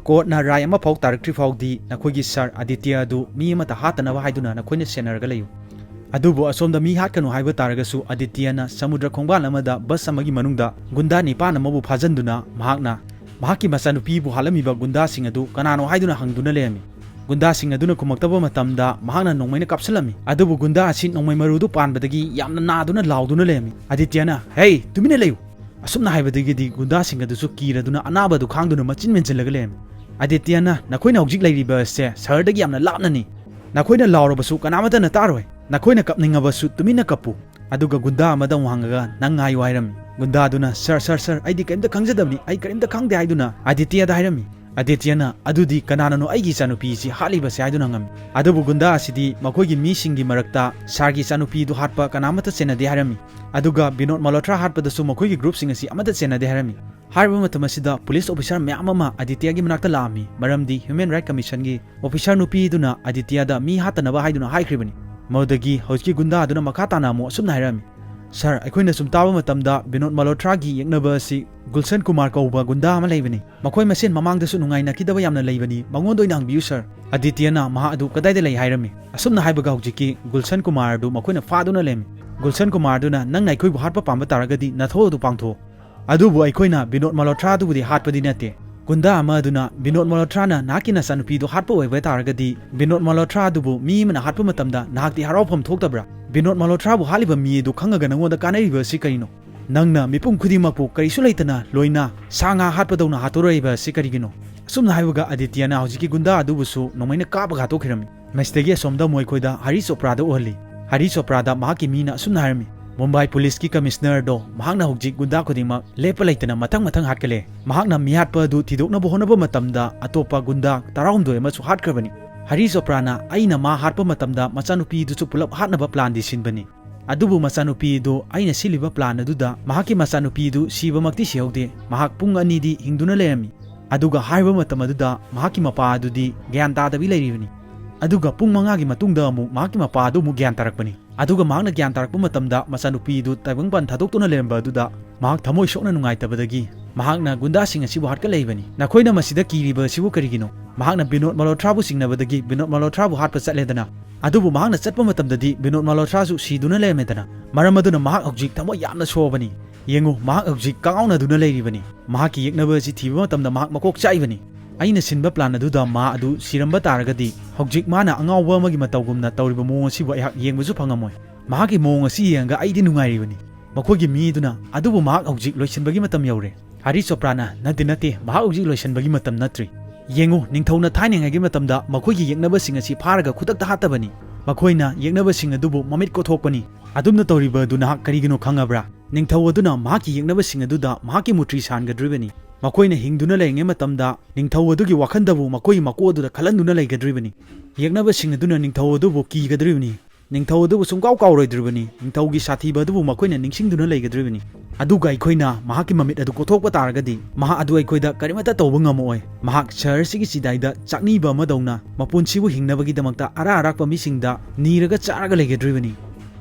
ꯀꯣꯔꯠꯅ ꯔꯥꯏ ꯑꯃ ꯐꯥꯎ ꯇꯥꯔꯛꯇ꯭ꯔꯤ ꯐꯥꯎꯗꯤ ꯅꯈꯣꯏꯒꯤ ꯁꯥꯔ ꯑꯗꯤꯇꯤꯌꯥ ꯑꯗꯨ ꯃꯤ ꯑꯃꯠꯇ ꯍꯥꯠꯇꯅꯕ ꯍꯥꯏꯗꯨꯅ ꯅꯈꯣꯏꯅ ꯁꯦꯟꯅꯔꯒ ꯂꯩꯌꯨ꯫ ꯑꯗꯨꯕꯨ ꯑꯁꯣꯝꯗ ꯃꯤ ꯍꯥꯠꯀꯅꯨ ꯍꯥꯏꯕ ꯇꯥꯔꯒꯁꯨ ꯑꯗꯤꯇꯤꯌꯥꯅ ꯁꯃꯨꯗ꯭ꯔ ꯈꯣꯡꯕꯥꯜ ꯑꯃꯗ ꯕꯁ ꯑꯃꯒꯤ ꯃꯅꯨꯡꯗ ꯒꯨꯟꯗꯥ ꯅꯤꯄꯥꯟ ꯑꯃꯕꯨ ꯐꯥꯖꯤꯟꯗꯨꯅ ꯃꯍꯥꯛꯅ ꯃꯍꯥꯛꯀꯤ ꯃꯆꯥꯅꯨꯄꯤꯕꯨ ꯍꯥꯠꯂꯝꯃꯤꯕ ꯒꯨꯟꯗꯥꯁꯤꯡ ꯑꯗꯨ ꯀꯅꯥꯅꯣ ꯍꯥꯏꯗꯨꯅ ꯍꯪꯗꯨꯅ ꯂꯩꯔꯝꯃꯤ꯫ ꯒꯨꯟꯗꯥꯁꯤꯡ ꯑꯗꯨꯅ ꯈꯨꯝꯃꯛꯇꯕ ꯃꯇꯝꯗ ꯃꯍꯥꯛꯅ ꯅꯣꯡꯃꯩꯅ ꯀꯥꯞꯁꯤꯜꯂꯝꯃꯤ꯫ ꯑꯗꯨꯕꯨ ꯒꯨꯟꯗꯥ ꯑꯁꯤ ꯅꯣꯡꯃꯩ ꯃꯔꯨꯗꯨ ꯄꯥꯟꯕꯗꯒꯤ ꯌꯥꯝꯅ ꯅꯥꯗꯨꯅ ꯂꯥꯎꯗꯨꯅ ꯂꯩꯔꯝꯃꯤ꯫ ꯑꯗꯤꯇ꯭ꯌꯅ, "ꯍꯦ, ꯇꯨꯃꯤꯟꯅ ꯂꯩꯌꯨ!" ꯑꯁꯨꯝꯅ ꯍꯥꯏꯕꯗꯒꯤꯗꯤ ꯒꯨꯟꯗꯥꯁꯤꯡ ꯑꯗꯨꯁꯨ ꯀꯤꯔꯗꯨꯅ ꯑꯅꯥꯕ ꯑꯗꯨ ꯈꯥꯡꯗꯨꯅ ꯃꯆꯤꯟ ꯃꯦꯟꯁꯤꯜꯂꯒ ꯂꯩꯔꯝꯃꯤ꯫ ꯑꯗꯤꯇ꯭ꯌꯅ, "ꯅꯈꯣꯏꯅ ꯍꯧꯖꯤꯛ ꯂꯩꯔꯤꯕ ꯑꯁꯦ ꯁꯍꯔꯗꯒꯤ ꯌꯥꯝꯅ ꯂꯥꯞꯅꯅꯤ꯫ ꯅꯈꯣꯏꯅ ꯂꯥꯎꯔꯕꯁꯨ ꯀꯅꯥꯃꯠꯇꯅ ꯇꯥꯔꯣꯏ꯫ ꯅꯈꯣꯏꯅ ꯀꯞꯅꯤꯡꯉꯕꯁꯨ ꯇꯨꯃꯤꯟꯅ ꯀꯞꯄꯨ꯫" ꯑꯗꯨꯒ ꯒꯨꯟꯗꯥ ꯑꯃꯗ ꯑꯃꯨꯛ ꯍꯪꯉꯒ, "ꯅꯪ ꯉꯥꯏꯌꯨ" ꯍꯥꯏꯔꯝꯃꯤ꯫ ꯒꯨꯟꯗꯥ ꯑꯗꯨꯅ, "ꯁꯔ, ꯁꯔ, ꯁꯔ, ꯑꯩꯗꯤ ꯀꯔꯤꯝꯇ ꯈꯪꯖꯗꯕꯅꯤ, ꯑꯩ ꯀꯔꯤꯝꯇ ꯈꯪꯗꯦ" ꯍꯥꯏꯗꯨꯅ ꯑꯗꯤꯇ꯭ꯌꯗ ꯍꯥꯏꯔꯝꯃꯤ꯫ ꯑꯗꯤꯇ꯭ꯌꯅ, "ꯑꯗꯨꯗꯤ ꯀꯅꯥꯅꯅꯣ ꯑꯩꯒꯤ ꯏꯆꯥꯅꯨꯄꯤꯁꯤ ꯍꯥꯠꯂꯤꯕꯁꯦ?" ꯍꯥꯏꯗꯨꯅ ꯍꯪꯉꯝꯃꯤ꯫ ꯑꯗꯨꯕꯨ ꯒꯨꯟꯗꯥ ꯑꯁꯤꯗꯤ ꯃꯈꯣꯏꯒꯤ ꯃꯤꯁꯤꯡꯒꯤ ꯃꯔꯛꯇ ꯁꯥꯔꯒꯤ ꯏꯆꯥꯅꯨꯄꯤꯗꯨ ꯍꯥꯠꯄ ꯀꯅꯥꯃꯠꯇ ꯆꯦꯟꯅꯗꯦ ꯍꯥꯏꯔꯝꯃꯤ꯫ ꯑꯗꯨꯒ ꯕꯤꯅꯣꯗ ꯃꯜꯍꯣꯇ꯭ꯔꯥ ꯍꯥꯠꯄꯗꯁꯨ ꯃꯈꯣꯏꯒꯤ ꯒ꯭ꯔꯨꯞꯁꯤꯡ ꯑꯁꯤ ꯑꯃꯠꯇ ꯆꯦꯟꯅꯗꯦ ꯍꯥꯏꯔꯝꯃꯤ꯫ ꯍꯥꯏꯔꯤꯕ ꯃꯇꯝ ꯑꯁꯤꯗ ꯄꯨꯂꯤꯁ ꯑꯣꯐꯤꯁꯔ ꯃꯌꯥꯝ ꯑꯃ ꯑꯗꯤꯇ꯭ꯌꯒꯤ ꯃꯅꯥꯛꯇ ꯂꯥꯛꯑꯝꯃꯤ, ꯃꯔꯝꯗꯤ ꯍ꯭ꯌꯨꯃꯦꯟ ꯔꯥꯏꯠ ꯀꯃꯤꯁꯟꯒꯤ ꯑꯣꯐꯤꯁꯔ ꯅꯨꯄꯤꯗꯨꯅ ꯑꯗꯤꯇ꯭ꯌꯗ ꯃꯤ ꯍꯥꯠꯇꯅꯕ ꯍꯥꯏꯗꯨꯅ ꯍꯥꯏꯈ꯭ꯔꯤꯕꯅꯤ꯫ ꯃꯗꯨꯗꯒꯤ ꯍꯧꯖꯤꯛꯀꯤ ꯒꯨꯟꯗꯥ ꯑꯗꯨꯅ ꯃꯈꯥ ꯇꯥꯅ ꯑꯃꯨꯛ ꯑꯁꯨꯝꯅ ꯍꯥꯏꯔꯝꯃꯤ, "ꯁꯥꯔ, ꯑꯩꯈꯣꯏꯅ ꯁꯨꯝ ꯇꯥꯕ ꯃꯇꯝꯗ ꯕꯤꯅꯣꯗ ꯃꯜꯍꯣꯇ꯭ꯔꯥꯒꯤ ꯌꯦꯛꯅꯕ ꯑꯁꯤ ꯒꯨꯜꯁꯟ ꯀꯨꯃꯥꯔ ꯀꯧꯕ ꯒꯨꯟꯗꯥ ꯑꯃ ꯂꯩꯕꯅꯤ꯫ ꯃꯈꯣꯏ ꯃꯁꯦꯟ ꯃꯃꯥꯡꯗꯁꯨ ꯅꯨꯡꯉꯥꯏꯅꯈꯤꯗꯕ ꯌꯥꯝꯅ ꯂꯩꯕꯅꯤ, ꯃꯉꯣꯟꯗ ꯑꯣꯏꯅ ꯍꯪꯕꯤꯌꯨ ꯁꯥꯔ꯫" ꯑꯗꯤꯇ꯭ꯌꯅ ꯃꯍꯥꯛ ꯑꯗꯨ ꯀꯗꯥꯏꯗ ꯂꯩ ꯍꯥꯏꯔꯝꯃꯤ꯫ ꯑꯁꯨꯝꯅ ꯍꯥꯏꯕꯒ ꯍꯧꯖꯤꯛꯀꯤ ꯒꯨꯜꯁꯟ ꯀꯨꯃꯥꯔ ꯑꯗꯨ ꯃꯈꯣꯏꯅ ꯐꯥꯗꯨꯅ ꯂꯩꯔꯝꯃꯤ꯫ ꯒꯨꯜꯁꯟ ꯀꯨꯃꯥꯔ ꯑꯗꯨꯅ, "ꯅꯪꯅ ꯑꯩꯈꯣꯏꯕꯨ ꯍꯥꯠꯄ ꯄꯥꯝꯕ ꯇꯥꯔꯒꯗꯤ ꯅꯊꯧ ꯑꯗꯨ ꯄꯥꯡꯊꯣꯛꯑꯣ꯫ ꯑꯗꯨꯕꯨ ꯑꯩꯈꯣꯏꯅ ꯕꯤꯅꯣꯗ ꯃꯜꯍꯣꯇ꯭ꯔꯥ ꯑꯗꯨꯕꯨꯗꯤ ꯍꯥꯠꯄꯗꯤ ꯅꯠꯇꯦ꯫" ꯒꯨꯟꯗꯥ ꯑꯃ ꯑꯗꯨꯅ, "ꯕꯤꯅꯣꯗ ꯃꯜꯍꯣꯇ꯭ꯔꯥꯅ ꯅꯍꯥꯛꯀꯤ ꯅꯆꯥꯅꯨꯄꯤꯗꯨ ꯍꯥꯠꯄ ꯑꯣꯏꯕ ꯇꯥꯔꯒꯗꯤ, ꯕꯤꯅꯣꯗ ꯃꯜꯍꯣꯇ꯭ꯔꯥ ꯑꯗꯨꯕꯨ ꯃꯤ ꯑꯃꯅ ꯍꯥꯠꯄ ꯃꯇꯝꯗ ꯅꯍꯥꯛꯇꯤ ꯍꯔꯥꯎꯐꯝ ꯊꯣꯛꯇꯕ꯭ꯔꯥ? ꯕꯤꯅꯣꯗ ꯃꯜꯍꯣꯇ꯭ꯔꯥꯕꯨ ꯍꯥꯠꯂꯤꯕ ꯃꯤ ꯑꯗꯨ ꯈꯪꯉꯒ ꯅꯉꯣꯟꯗ ꯀꯥꯟꯅꯔꯤꯕ ꯑꯁꯤ ꯀꯔꯤꯅꯣ? ꯅꯪꯅ ꯃꯤꯄꯨꯝ ꯈꯨꯗꯤꯡꯃꯛꯄꯨ ꯀꯔꯤꯁꯨ ꯂꯩꯇꯅ ꯂꯣꯏꯅ ꯁꯥ ꯉꯥ ꯍꯥꯠꯄꯗꯧꯅ ꯍꯥꯠꯇꯣꯔꯛꯏꯕ ꯑꯁꯤ ꯀꯔꯤꯒꯤꯅꯣ?" ꯑꯁꯨꯝꯅ ꯍꯥꯏꯕꯒ ꯑꯗꯤꯇ꯭ꯌꯅ ꯍꯧꯖꯤꯛꯀꯤ ꯒꯨꯟꯗꯥ ꯑꯗꯨꯕꯨꯁꯨ ꯅꯣꯡꯃꯩꯅ ꯀꯥꯞꯄꯒ ꯍꯥꯠꯇꯣꯛꯈꯤꯔꯝꯃꯤ꯫ ꯃꯁꯤꯗꯒꯤ ꯑꯁꯣꯝꯗ ꯃꯣꯏꯈꯣꯏꯗ ꯍꯔꯤ ꯆꯣꯄ꯭ꯔꯥꯗ ꯎꯍꯜꯂꯤ꯫ ꯍꯔꯤ ꯆꯣꯄ꯭ꯔꯥꯗ ꯃꯍꯥꯛꯀꯤ ꯃꯤꯅ ꯑꯁꯨꯝꯅ ꯍꯥꯏꯔꯝꯃꯤ, "ꯃꯨꯝꯕꯥꯏ ꯄꯨꯂꯤꯁꯀꯤ ꯀꯃꯤꯁꯅꯔꯗꯣ ꯃꯍꯥꯛꯅ ꯍꯧꯖꯤꯛ ꯒꯨꯟꯗꯥ ꯈꯨꯗꯤꯡꯃꯛ ꯂꯦꯞꯄ ꯂꯩꯇꯅ ꯃꯊꯪ ꯃꯊꯪ ꯍꯥꯠꯀꯂꯦ꯫ ꯃꯍꯥꯛꯅ ꯃꯤꯍꯥꯠꯄ ꯑꯗꯨ ꯊꯤꯗꯣꯛꯅꯕ ꯍꯣꯠꯅꯕ ꯃꯇꯝꯗ ꯑꯇꯣꯞꯄ ꯒꯨꯟꯗꯥ ꯇꯔꯥꯍꯨꯝꯗꯣꯏ ꯑꯃꯁꯨ ꯍꯥꯠꯈ꯭ꯔꯕꯅꯤ꯫ ꯍꯔꯤ ꯆꯣꯄ꯭ꯔꯥꯅ ꯑꯩꯅ ꯃꯥ ꯍꯥꯠꯄ ꯃꯇꯝꯗ ꯃꯆꯥꯅꯨꯄꯤꯗꯨꯁꯨ ꯄꯨꯂꯞ ꯍꯥꯠꯅꯕ ꯄ꯭ꯂꯥꯟꯗꯤ ꯁꯤꯟꯕꯅꯤ꯫ ꯑꯗꯨꯕꯨ ꯃꯆꯥꯅꯨꯄꯤꯗꯨ ꯑꯩꯅ ꯁꯤꯜꯂꯤꯕ plan ꯑꯗꯨꯗ ꯃꯍꯥꯛꯀꯤ ꯃꯆꯥꯅꯨꯄꯤꯗꯨ ꯁꯤꯕꯃꯛꯇꯤ ꯁꯤꯍꯧꯗꯦ, ꯃꯍꯥꯛ ꯄꯨꯡ ꯑꯅꯤꯗꯤ ꯍꯤꯡꯗꯨꯅ ꯂꯩꯔꯝꯃꯤ꯫ ꯑꯗꯨꯒ ꯍꯥꯏꯔꯤꯕ ꯃꯇꯝ ꯑꯗꯨꯗ ꯃꯍꯥꯛꯀꯤ ꯃꯄꯥ ꯑꯗꯨꯗꯤ ꯒ꯭ꯌꯥꯟ ꯇꯥꯗꯕꯤ ꯂꯩꯔꯤꯕꯅꯤ꯫ ꯑꯗꯨꯒ ꯄꯨꯡ ꯃꯉꯥꯒꯤ ꯃꯇꯨꯡꯗ ꯑꯃꯨꯛ ꯃꯍꯥꯛꯀꯤ ꯃꯄꯥ ꯑꯗꯨ ꯑꯃꯨꯛ ꯒ꯭ꯌꯥꯟ ꯇꯥꯔꯛꯄꯅꯤ꯫ ꯑꯗꯨꯒ ꯃꯍꯥꯛꯅ ꯒ꯭ꯌꯥꯟ ꯇꯥꯔꯛꯄ ꯃꯇꯝꯗ ꯃꯆꯥꯅꯨꯄꯤꯗꯨ ꯇꯥꯏꯕꯪꯄꯥꯟ ꯊꯥꯗꯣꯛꯇꯨꯅ ꯂꯩꯔꯝꯕ ꯑꯗꯨꯗ ꯃꯍꯥꯛ ꯊꯃꯣꯏ ꯁꯣꯛꯅ ꯅꯨꯡꯉꯥꯏꯇꯕꯗꯒꯤ ꯃꯍꯥꯛꯅ ꯒꯨꯟꯗꯥꯁꯤꯡ ꯑꯁꯤꯕꯨ ꯍꯥꯠꯀꯠꯂꯛꯏꯕꯅꯤ꯫ "ꯅꯈꯣꯏꯅ ꯃꯁꯤꯗ ꯀꯤꯔꯤꯕ ꯑꯁꯤꯕꯨ ꯀꯔꯤꯒꯤꯅꯣ?" ꯃꯍꯥꯛꯅ ꯕꯤꯅꯣꯗ ꯃꯜꯍꯣꯇ꯭ꯔꯥꯕꯨ ꯆꯤꯡꯅꯕꯗꯒꯤ ꯕꯤꯅꯣꯗ ꯃꯜꯍꯣꯇ꯭ꯔꯥꯕꯨ ꯍꯥꯠꯄ ꯆꯠꯂꯦꯗꯅ꯫ ꯑꯗꯨꯕꯨ ꯃꯍꯥꯛꯅ ꯆꯠꯄ ꯃꯇꯝꯗꯗꯤ ꯕꯤꯅꯣꯗ ꯃꯜꯍꯣꯇ꯭ꯔꯥꯁꯨ ꯁꯤꯗꯨꯅ ꯂꯩꯔꯝꯃꯦꯗꯅ꯫ ꯃꯔꯝ ꯑꯗꯨꯅ ꯃꯍꯥꯛ ꯍꯧꯖꯤꯛ ꯊꯃꯣꯏ ꯌꯥꯝꯅ ꯁꯣꯛꯑꯕꯅꯤ꯫ ꯌꯦꯡꯉꯨ, ꯃꯍꯥꯛ ꯍꯧꯖꯤꯛ ꯀꯉꯥꯎꯅꯗꯨꯅ ꯂꯩꯔꯤꯕꯅꯤ꯫ ꯃꯍꯥꯛꯀꯤ ꯌꯦꯛꯅꯕ ꯑꯁꯤ ꯊꯤꯕ ꯃꯇꯝꯗ ꯃꯍꯥꯛ ꯃꯀꯣꯛ ꯆꯥꯛꯏꯕꯅꯤ꯫ ꯑꯩꯅ ꯁꯤꯟꯕ plan ꯑꯗꯨꯗ ꯃꯥ ꯑꯗꯨ ꯁꯤꯔꯝꯕ ꯇꯥꯔꯒꯗꯤ, ꯍꯧꯖꯤꯛ ꯃꯥꯅ ꯑꯉꯥꯎꯕ ꯑꯃꯒꯤ ꯃꯇꯧꯒꯨꯝꯅ ꯇꯧꯔꯤꯕ ꯃꯑꯣꯡ ꯑꯁꯤꯕꯨ ꯑꯩꯍꯥꯛ ꯌꯦꯡꯕꯁꯨ ꯐꯪꯉꯝꯃꯣꯏ꯫ ꯃꯍꯥꯛꯀꯤ ꯃꯑꯣꯡ ꯑꯁꯤ ꯌꯦꯡꯉꯒ ꯑꯩꯗꯤ ꯅꯨꯡꯉꯥꯏꯔꯤꯕꯅꯤ꯫ ꯃꯈꯣꯏꯒꯤ ꯃꯤꯗꯨꯅ, "ꯑꯗꯨꯕꯨ ꯃꯍꯥꯛ ꯍꯧꯖꯤꯛ ꯂꯣꯏꯁꯤꯟꯕꯒꯤ ꯃꯇꯝ ꯌꯧꯔꯦ꯫ ꯍꯔꯤ ꯆꯣꯄ꯭ꯔꯥꯅ, ꯅꯠꯇꯦ, ꯅꯠꯇꯦ, ꯃꯍꯥꯛ ꯍꯧꯖꯤꯛ ꯂꯣꯏꯁꯤꯟꯕꯒꯤ ꯃꯇꯝ ꯅꯠꯇ꯭ꯔꯤ꯫ ꯌꯦꯡꯉꯨ, ꯅꯤꯡꯊꯧꯅ ꯊꯥꯏꯅꯉꯩꯒꯤ ꯃꯇꯝꯗ ꯃꯈꯣꯏꯒꯤ ꯌꯦꯛꯅꯕꯁꯤꯡ ꯑꯁꯤ ꯐꯥꯔꯒ ꯈꯨꯗꯛꯇ ꯍꯥꯠꯇꯕꯅꯤ꯫ ꯃꯈꯣꯏꯅ ꯌꯦꯛꯅꯕꯁꯤꯡ ꯑꯗꯨꯕꯨ ꯃꯃꯤꯠ ꯀꯣꯊꯣꯛꯄꯅꯤ꯫ ꯑꯗꯨꯝꯅ ꯇꯧꯔꯤꯕ ꯑꯗꯨ ꯅꯍꯥꯛ ꯀꯔꯤꯒꯤꯅꯣ ꯈꯪꯉꯕ꯭ꯔꯥ? ꯅꯤꯡꯊꯧ ꯑꯗꯨꯅ ꯃꯍꯥꯛꯀꯤ ꯌꯦꯛꯅꯕꯁꯤꯡ ꯑꯗꯨꯗ ꯃꯍꯥꯛꯀꯤ ꯃꯨꯔꯇꯤ ꯁꯥꯍꯟꯒꯗꯧꯔꯤꯕꯅꯤ꯫ ꯃꯈꯣꯏꯅ ꯍꯤꯡꯗꯨꯅ ꯂꯩꯔꯤꯉꯩ ꯃꯇꯝꯗ ꯅꯤꯡꯊꯧ ꯑꯗꯨꯒꯤ ꯋꯥꯈꯜꯗꯕꯨ ꯃꯈꯣꯏꯒꯤ ꯃꯀꯣꯛ ꯑꯗꯨꯗ ꯈꯜꯍꯟꯗꯨꯅ ꯂꯩꯒꯗꯧꯔꯤꯕꯅꯤ꯫ ꯌꯦꯛꯅꯕꯁꯤꯡ ꯑꯗꯨꯅ ꯅꯤꯡꯊꯧ ꯑꯗꯨꯕꯨ ꯀꯤꯒꯗꯧꯔꯤꯕꯅꯤ꯫ ꯅꯤꯡꯊꯧ ꯑꯗꯨꯕꯨ ꯁꯨꯡꯀꯥꯎ ꯀꯥꯎꯔꯣꯏꯗꯧꯔꯤꯕꯅꯤ꯫ ꯅꯤꯡꯊꯧꯒꯤ ꯁꯥꯊꯤꯕ ꯑꯗꯨꯕꯨ ꯃꯈꯣꯏꯅ ꯅꯤꯡꯁꯤꯡꯗꯨꯅ ꯂꯩꯒꯗꯧꯔꯤꯕꯅꯤ꯫ ꯑꯗꯨꯒ ꯑꯩꯈꯣꯏꯅ ꯃꯍꯥꯛꯀꯤ ꯃꯃꯤꯠ ꯑꯗꯨ ꯀꯣꯊꯣꯛꯄ ꯇꯥꯔꯒꯗꯤ, ꯃꯍꯥꯛ ꯑꯗꯨ ꯑꯩꯈꯣꯏꯗ ꯀꯔꯤꯃꯠꯇ ꯇꯧꯕ ꯉꯝꯃꯛꯑꯣꯏ꯫ ꯃꯍꯥꯛ ꯁꯍꯔꯁꯤꯒꯤ ꯆꯤꯗꯥꯏꯗ ꯆꯥꯛꯅꯤꯕ ꯑꯃꯗꯧꯅ ꯃꯄꯨꯟꯁꯤꯕꯨ ꯍꯤꯡꯅꯕꯒꯤꯗꯃꯛꯇ ꯑꯔꯥꯛ ꯑꯔꯥꯛꯄ ꯃꯤꯁꯤꯡꯗ ꯅꯤꯔꯒ ꯆꯥꯔꯒ ꯂꯩꯒꯗꯧꯔꯤꯕꯅꯤ꯫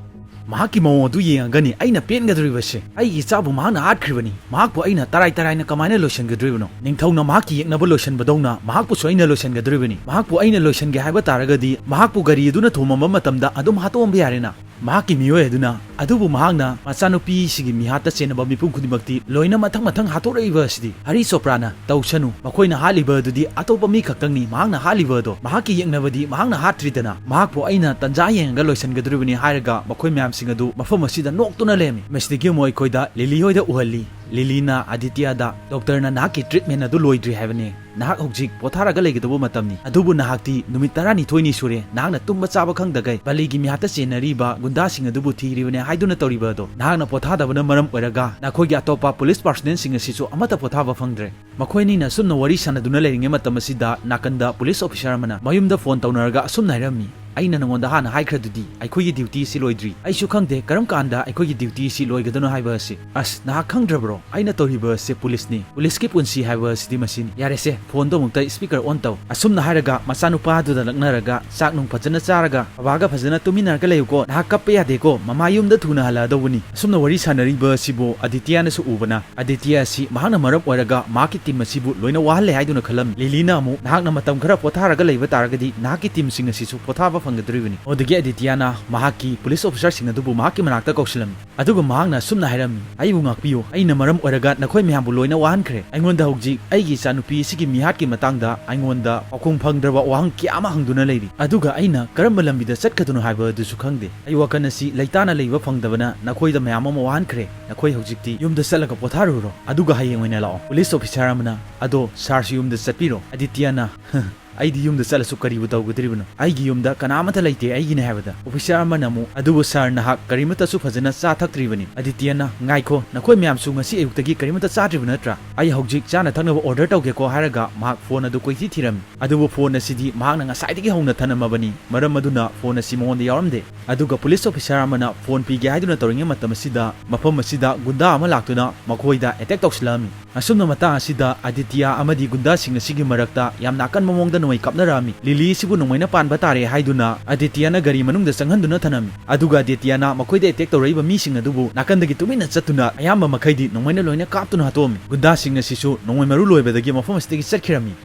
ꯃꯍꯥꯛꯀꯤ ꯃꯑꯣꯡ ꯑꯗꯨ ꯌꯦꯡꯉꯒꯅꯤ ꯑꯩꯅ ꯄꯦꯟꯒꯗꯧꯔꯤꯕꯁꯦ꯫ ꯑꯩꯒꯤ ꯏꯆꯥꯕꯨ ꯃꯍꯥꯛꯅ ꯍꯥꯠꯈ꯭ꯔꯤꯕꯅꯤ꯫ ꯃꯍꯥꯛꯄꯨ ꯑꯩꯅ ꯇꯔꯥꯏ ꯇꯔꯥꯏꯅ ꯀꯃꯥꯏꯅ ꯂꯣꯏꯁꯤꯟꯒꯗꯧꯔꯤꯕꯅꯣ? ꯅꯤꯡꯊꯧꯅ ꯃꯍꯥꯛꯀꯤ ꯌꯦꯛꯅꯕ ꯂꯣꯏꯁꯤꯟꯕꯗꯧꯅ ꯃꯍꯥꯛꯄꯨꯁꯨ ꯑꯩꯅ ꯂꯣꯏꯁꯤꯟꯒꯗꯧꯔꯤꯕꯅꯤ꯫ ꯃꯍꯥꯛꯄꯨ ꯑꯩꯅ ꯂꯣꯏꯁꯤꯟꯒꯦ ꯍꯥꯏꯕ ꯇꯥꯔꯒꯗꯤ, ꯃꯍꯥꯛꯄꯨ ꯒꯥꯔꯤ ꯑꯗꯨꯅ ꯊꯣꯝꯃꯝꯕ ꯃꯇꯝꯗ ꯑꯗꯨꯝ ꯍꯥꯠꯇꯣꯛꯑꯝꯕ ꯌꯥꯔꯦꯅ꯫ ꯃꯍꯥꯛꯀꯤ ꯃꯤꯑꯣꯏ ꯑꯗꯨꯅ, ꯑꯗꯨꯕꯨ ꯃꯍꯥꯛꯅ ꯃꯆꯥꯅꯨꯄꯤꯁꯤꯒꯤ ꯃꯤꯍꯥꯠꯇ ꯆꯦꯟꯅꯕ ꯃꯤꯄꯨꯝ ꯈꯨꯗꯤꯡꯃꯛꯇꯤ ꯂꯣꯏꯅ ꯃꯊꯪ ꯃꯊꯪ ꯍꯥꯠꯇꯣꯔꯛꯏꯕ ꯑꯁꯤꯗꯤ꯫ ꯍꯔꯤ ꯆꯣꯄ꯭ꯔꯥꯅ, "ꯇꯧꯁꯅꯨ, ꯃꯈꯣꯏꯅ ꯍꯥꯠꯂꯤꯕ ꯑꯗꯨꯗꯤ ꯑꯇꯣꯞꯄ ꯃꯤ ꯈꯛꯇꯪꯅꯤ ꯃꯍꯥꯛꯅ ꯍꯥꯠꯂꯤꯕ ꯑꯗꯣ꯫ ꯃꯍꯥꯛꯀꯤ ꯌꯦꯛꯅꯕꯗꯤ ꯃꯍꯥꯛꯅ ꯍꯥꯠꯇ꯭ꯔꯤꯗꯅ꯫ ꯃꯍꯥꯛꯄꯨ ꯑꯩꯅ ꯇꯟꯖꯥ ꯌꯦꯡꯉꯒ ꯂꯣꯏꯁꯤꯟꯒꯗꯧꯔꯤꯕꯅꯤ" ꯍꯥꯏꯔꯒ ꯃꯈꯣꯏ ꯃꯌꯥꯝꯁꯤꯡ ꯑꯗꯨ ꯃꯐꯝ ꯑꯁꯤꯗ ꯅꯣꯛꯇꯨꯅ ꯂꯩꯔꯝꯃꯤ꯫ ꯃꯁꯤꯗꯒꯤ ꯑꯃꯨꯛ ꯑꯩꯈꯣꯏꯗ ꯂꯤꯂꯤ ꯍꯣꯏꯗ ꯎꯍꯜꯂꯤ꯫ ꯂꯤꯂꯤꯅ ꯑꯥꯗꯤꯇ꯭ꯌꯗ, "ꯗꯣꯛꯇꯔꯅ ꯅꯍꯥꯛꯀꯤ treatment ꯑꯗꯨ ꯂꯣꯏꯗ꯭ꯔꯤ ꯍꯥꯏꯕꯅꯤ꯫ ꯅꯍꯥꯛ ꯍꯧꯖꯤꯛ ꯄꯣꯊꯥꯔꯒ ꯂꯩꯒꯗꯧꯕ ꯃꯇꯝꯅꯤ꯫ ꯑꯗꯨꯕꯨ ꯅꯍꯥꯛꯇꯤ ꯅꯨꯃꯤꯠ ꯇꯔꯥꯅꯤꯊꯣꯏꯅꯤ ꯁꯨꯔꯦ ꯅꯍꯥꯛꯅ ꯇꯨꯝꯕ ꯆꯥꯕ ꯈꯪꯗꯈꯩ ꯕꯂꯤꯒꯤ ꯃꯤꯍꯥꯠꯇ ꯆꯦꯟꯅꯔꯤꯕ ꯒꯨꯟꯗꯥꯁꯤꯡ ꯑꯗꯨꯕꯨ ꯊꯤꯔꯤꯕꯅꯦ ꯍꯥꯏꯗꯨꯅ ꯇꯧꯔꯤꯕ ꯑꯗꯣ꯫ ꯅꯍꯥꯛꯅ ꯄꯣꯊꯥꯗꯕꯅ ꯃꯔꯝ ꯑꯣꯏꯔꯒ ꯅꯈꯣꯏꯒꯤ ꯑꯇꯣꯞꯄ police personnelꯁꯤꯡ ꯑꯁꯤꯁꯨ ꯑꯃꯠꯇ ꯄꯣꯊꯥꯕ ꯐꯪꯗ꯭ꯔꯦ"꯫ ꯃꯈꯣꯏ ꯑꯅꯤꯅ ꯑꯁꯨꯝꯅ ꯋꯥꯔꯤ ꯁꯥꯟꯅꯗꯨꯅ ꯂꯩꯔꯤꯉꯩ ꯃꯇꯝ ꯑꯁꯤꯗ ꯅꯥꯀꯟꯗ police officer ꯑꯃꯅ ꯃꯌꯨꯝꯗ phone ꯇꯧꯅꯔꯒ ꯑꯁꯨꯝꯅ ꯍꯥꯏꯔꯝꯃꯤ, ꯑꯩꯅ ꯅꯉꯣꯟꯗ ꯍꯥꯟꯅ ꯍꯥꯏꯈ꯭ꯔꯗꯨꯗꯤ ꯑꯩꯈꯣꯏꯒꯤ duty ꯑꯁꯤ ꯂꯣꯏꯗ꯭ꯔꯤ꯫ ꯑꯩꯁꯨ ꯈꯪꯗꯦ ꯀꯔꯝ ꯀꯥꯟꯗ ꯑꯩꯈꯣꯏꯒꯤ duty ꯑꯁꯤ ꯂꯣꯏꯒꯗꯣꯏꯅꯣ ꯍꯥꯏꯕ ꯑꯁꯤ꯫ ꯑꯁ, ꯅꯍꯥꯛ ꯈꯪꯗ꯭ꯔꯕ꯭ꯔꯣ? ꯑꯩꯅ ꯇꯧꯔꯤꯕ ꯑꯁꯤ police ꯅꯤ꯫ Police ꯀꯤ ꯄꯨꯟꯁꯤ ꯍꯥꯏꯕ ꯑꯁꯤꯗꯤ ꯃꯁꯤꯅꯤ꯫ ꯌꯥꯔꯦꯁꯦ, phone ꯗꯣ ꯑꯃꯨꯛꯇ speaker on ꯇꯧ꯫ ꯑꯁꯨꯝꯅ ꯍꯥꯏꯔꯒ ꯃꯆꯥꯅꯨꯄꯥꯗꯨꯗ ꯂꯛꯅꯔꯒ ꯆꯥꯛ ꯅꯨꯡ ꯐꯖꯅ ꯆꯥꯔꯒ ꯕꯕꯥꯒ ꯐꯖꯅ ꯇꯨꯃꯤꯟꯅꯔꯒ ꯂꯩꯌꯨꯀꯣ꯫ ꯅꯍꯥꯛ ꯀꯞꯄ ꯌꯥꯗꯦꯀꯣ꯫ ꯃꯃꯥ ꯌꯨꯝꯗ ꯊꯨꯅ ꯍꯜꯂꯛꯑꯗꯧꯕꯅꯤ꯫ ꯑꯁꯨꯝꯅ ꯋꯥꯔꯤ ꯁꯥꯟꯅꯔꯤꯕ ꯑꯁꯤꯕꯨ ꯑꯗꯤꯇꯤꯌꯥꯅꯁꯨ ꯎꯕꯅ, ꯑꯗꯤꯇꯤꯌꯥ ꯑꯁꯤ ꯃꯍꯥꯛꯅ ꯃꯔꯝ ꯑꯣꯏꯔꯒ ꯃꯍꯥꯛꯀꯤ team ꯑꯁꯤꯕꯨ ꯂꯣꯏꯅ ꯋꯥꯍꯜꯂꯦ ꯍꯥꯏꯗꯨꯅ ꯈꯜꯂꯝꯃꯤ꯫ ꯂꯤꯂꯤꯅ ꯑꯃꯨꯛ, "ꯅꯍꯥꯛꯅ ꯃꯇꯝ ꯈꯔ ꯄꯣꯊꯥꯔꯒ ꯂꯩꯕ ꯇꯥꯔꯒꯗꯤ ꯅꯍꯥꯛꯀꯤ team ꯁꯤꯡ ꯑꯁꯤꯁꯨ ꯄꯣꯊꯥꯕ ꯐꯪꯒꯗꯧꯔꯤꯕꯅꯤ"꯫ ꯑꯗꯨꯗꯒꯤ ꯑꯗꯤꯇꯤꯌꯥꯅ ꯃꯍꯥꯛꯀꯤ police officer ꯁꯤꯡ ꯑꯗꯨꯕꯨ ꯃꯍꯥꯛꯀꯤ ꯃꯅꯥꯛꯇ ꯀꯧꯁꯤꯜꯂꯝꯃꯤ꯫ ꯑꯗꯨꯒ ꯃꯍꯥꯛꯅ ꯑꯁꯨꯝꯅ ꯍꯥꯏꯔꯝꯃꯤ, "ꯑꯩꯕꯨ ꯉꯥꯛꯄꯤꯌꯨ, ꯑꯩꯅ ꯃꯔꯝ ꯑꯣꯏꯔꯒ ꯅꯈꯣꯏ ꯃꯌꯥꯝꯕꯨ ꯂꯣꯏꯅ ꯋꯥꯍꯟꯈ꯭ꯔꯦ꯫ ꯑꯩꯉꯣꯟꯗ ꯍꯧꯖꯤꯛ ꯑꯩꯒꯤ ꯏꯆꯥꯅꯨꯄꯤ ꯑꯁꯤꯒꯤ ꯃꯤꯍꯥꯠꯀꯤ ꯃꯇꯥꯡꯗ ꯑꯩꯉꯣꯟꯗ ꯄꯥꯎꯈꯨꯝ ꯐꯪꯗ꯭ꯔꯕ ꯋꯥꯍꯪ ꯀꯌꯥ ꯑꯃ ꯍꯪꯗꯨꯅ ꯂꯩꯔꯤ꯫ ꯑꯗꯨꯒ ꯑꯩꯅ ꯀꯔꯝꯕ ꯂꯝꯕꯤꯗ ꯆꯠꯀꯗꯣꯏꯅꯣ ꯍꯥꯏꯕ ꯑꯗꯨꯁꯨ ꯈꯪꯗꯦ꯫ ꯑꯩ ꯋꯥꯈꯜ ꯑꯁꯤ ꯂꯩꯇꯥꯅ ꯂꯩꯕ ꯐꯪꯗꯕꯅ ꯅꯈꯣꯏꯗ ꯃꯌꯥꯝ ꯑꯃ ꯋꯥꯍꯟꯈ꯭ꯔꯦ꯫ ꯅꯈꯣꯏ ꯍꯧꯖꯤꯛꯇꯤ ꯌꯨꯝꯗ ꯆꯠꯂꯒ ꯄꯣꯊꯥꯔꯨꯔꯣ, ꯑꯗꯨꯒ ꯍꯌꯦꯡ ꯑꯣꯏꯅ ꯂꯥꯛꯑꯣ"꯫ Police officer ꯑꯃꯅ, "ꯑꯗꯣ sir ꯁꯨ ꯌꯨꯝꯗ ꯆꯠꯄꯤꯔꯣ"꯫ ꯑꯗꯤꯇꯤꯌꯥꯅ, "ꯑꯩꯗꯤ ꯌꯨꯝꯗ ꯆꯠꯂꯁꯨ ꯀꯔꯤꯕꯨ ꯇꯧꯒꯗꯧꯔꯤꯕꯅꯣ? ꯑꯩꯒꯤ ꯌꯨꯝꯗ ꯀꯅꯥꯃꯠꯇ ꯂꯩꯇꯦ ꯑꯩꯒꯤꯅꯦ ꯍꯥꯏꯕꯗ"꯫ Officer ꯑꯃꯅ ꯑꯃꯨꯛ, "ꯑꯗꯨꯕꯨ sir, ꯅꯍꯥꯛ ꯀꯔꯤꯃꯠꯇꯁꯨ ꯐꯖꯅ ꯆꯥ ꯊꯛꯇ꯭ꯔꯤꯕꯅꯤ"꯫ ꯑꯗꯤꯇꯤꯌꯥꯅ, "ꯉꯥꯏꯈꯣ, ꯅꯈꯣꯏ ꯃꯌꯥꯝꯁꯨ ꯉꯁꯤ ꯑꯌꯨꯛꯇꯒꯤ ꯀꯔꯤꯃꯠꯇ ꯆꯥꯗ꯭ꯔꯤꯕ ꯅꯠꯇ꯭ꯔꯥ? ꯑꯩ ꯍꯧꯖꯤꯛ ꯆꯥꯅ ꯊꯛꯅꯕ order ꯇꯧꯒꯦꯀꯣ" ꯍꯥꯏꯔꯒ ꯃꯍꯥꯛ phone ꯑꯗꯨ ꯀꯣꯏꯊꯤ ꯊꯤꯔꯝꯃꯤ꯫ ꯑꯗꯨꯕꯨ phone ꯑꯁꯤꯗꯤ ꯃꯍꯥꯛꯅ ꯉꯁꯥꯏꯗꯒꯤ ꯍꯧꯅ ꯊꯅꯝꯃꯕꯅꯤ, ꯃꯔꯝ ꯑꯗꯨꯅ phone ꯑꯁꯤ ꯃꯉꯣꯟꯗ ꯌꯥꯎꯔꯝꯗꯦ꯫ ꯑꯗꯨꯒ police officer ꯑꯃꯅ phone ꯄꯤꯒꯦ ꯍꯥꯏꯗꯨꯅ ꯇꯧꯔꯤꯉꯩ ꯃꯇꯝ ꯑꯁꯤꯗ ꯃꯐꯝ ꯑꯁꯤꯗ ꯒꯨꯟꯗꯥ ꯑꯃ ꯂꯥꯛꯇꯨꯅ ꯃꯈꯣꯏꯗ attack ꯇꯧꯁꯤꯜꯂꯛꯑꯝꯃꯤ꯫ ꯑꯁꯨꯝꯅ ꯃꯇꯥꯡ ꯑꯁꯤꯗ ꯑꯗꯤꯇꯤꯌꯥ ꯑꯃꯗꯤ ꯒꯨꯟꯗꯥꯁꯤꯡ ꯑꯁꯤꯒꯤ ꯃꯔꯛꯇ ꯌꯥꯝꯅ ꯑꯀꯟꯕ ꯃꯑꯣꯡꯗ ꯅꯣꯡꯃꯩ ꯀꯥꯞꯅꯔꯛꯑꯝꯃꯤ꯫ ꯂꯤꯂꯤ ꯑꯁꯤꯕꯨ ꯅꯣꯡꯃꯩꯅ ꯄꯥꯟꯕ ꯇꯥꯔꯦ ꯍꯥꯏꯗꯨꯅ ꯑꯗꯤꯇꯤꯌꯥꯅ ꯒꯥꯔꯤ ꯃꯅꯨꯡꯗ ꯆꯪꯍꯟꯗꯨꯅ ꯊꯅꯝꯃꯤ꯫ ꯑꯗꯨꯒ ꯑꯗꯤꯇꯤꯌꯥꯅ ꯃꯈꯣꯏꯗ attack ꯇꯧꯔꯛꯏꯕ ꯃꯤꯁꯤꯡ ꯑꯗꯨꯕꯨ ꯅꯥꯀꯟꯗꯒꯤ ꯇꯨꯃꯤꯟꯅ ꯆꯠꯇꯨꯅ ꯑꯌꯥꯝꯕ ꯃꯈꯩꯗꯤ ꯅꯣꯡꯃꯩꯅ ꯂꯣꯏꯅ ꯀꯥꯞꯇꯨꯅ ꯍꯥꯠꯇꯣꯛꯑꯝꯃꯤ꯫ ꯒꯨꯟꯗꯥꯁꯤꯡ ꯑꯁꯤꯁꯨ ꯅꯣꯡꯃꯩ ꯃꯔꯨ ꯂꯣꯏꯕꯗꯒꯤ ꯃꯐꯝ ꯑꯁꯤꯗꯒꯤ ꯆꯠꯈꯤꯔꯝꯃꯤ꯫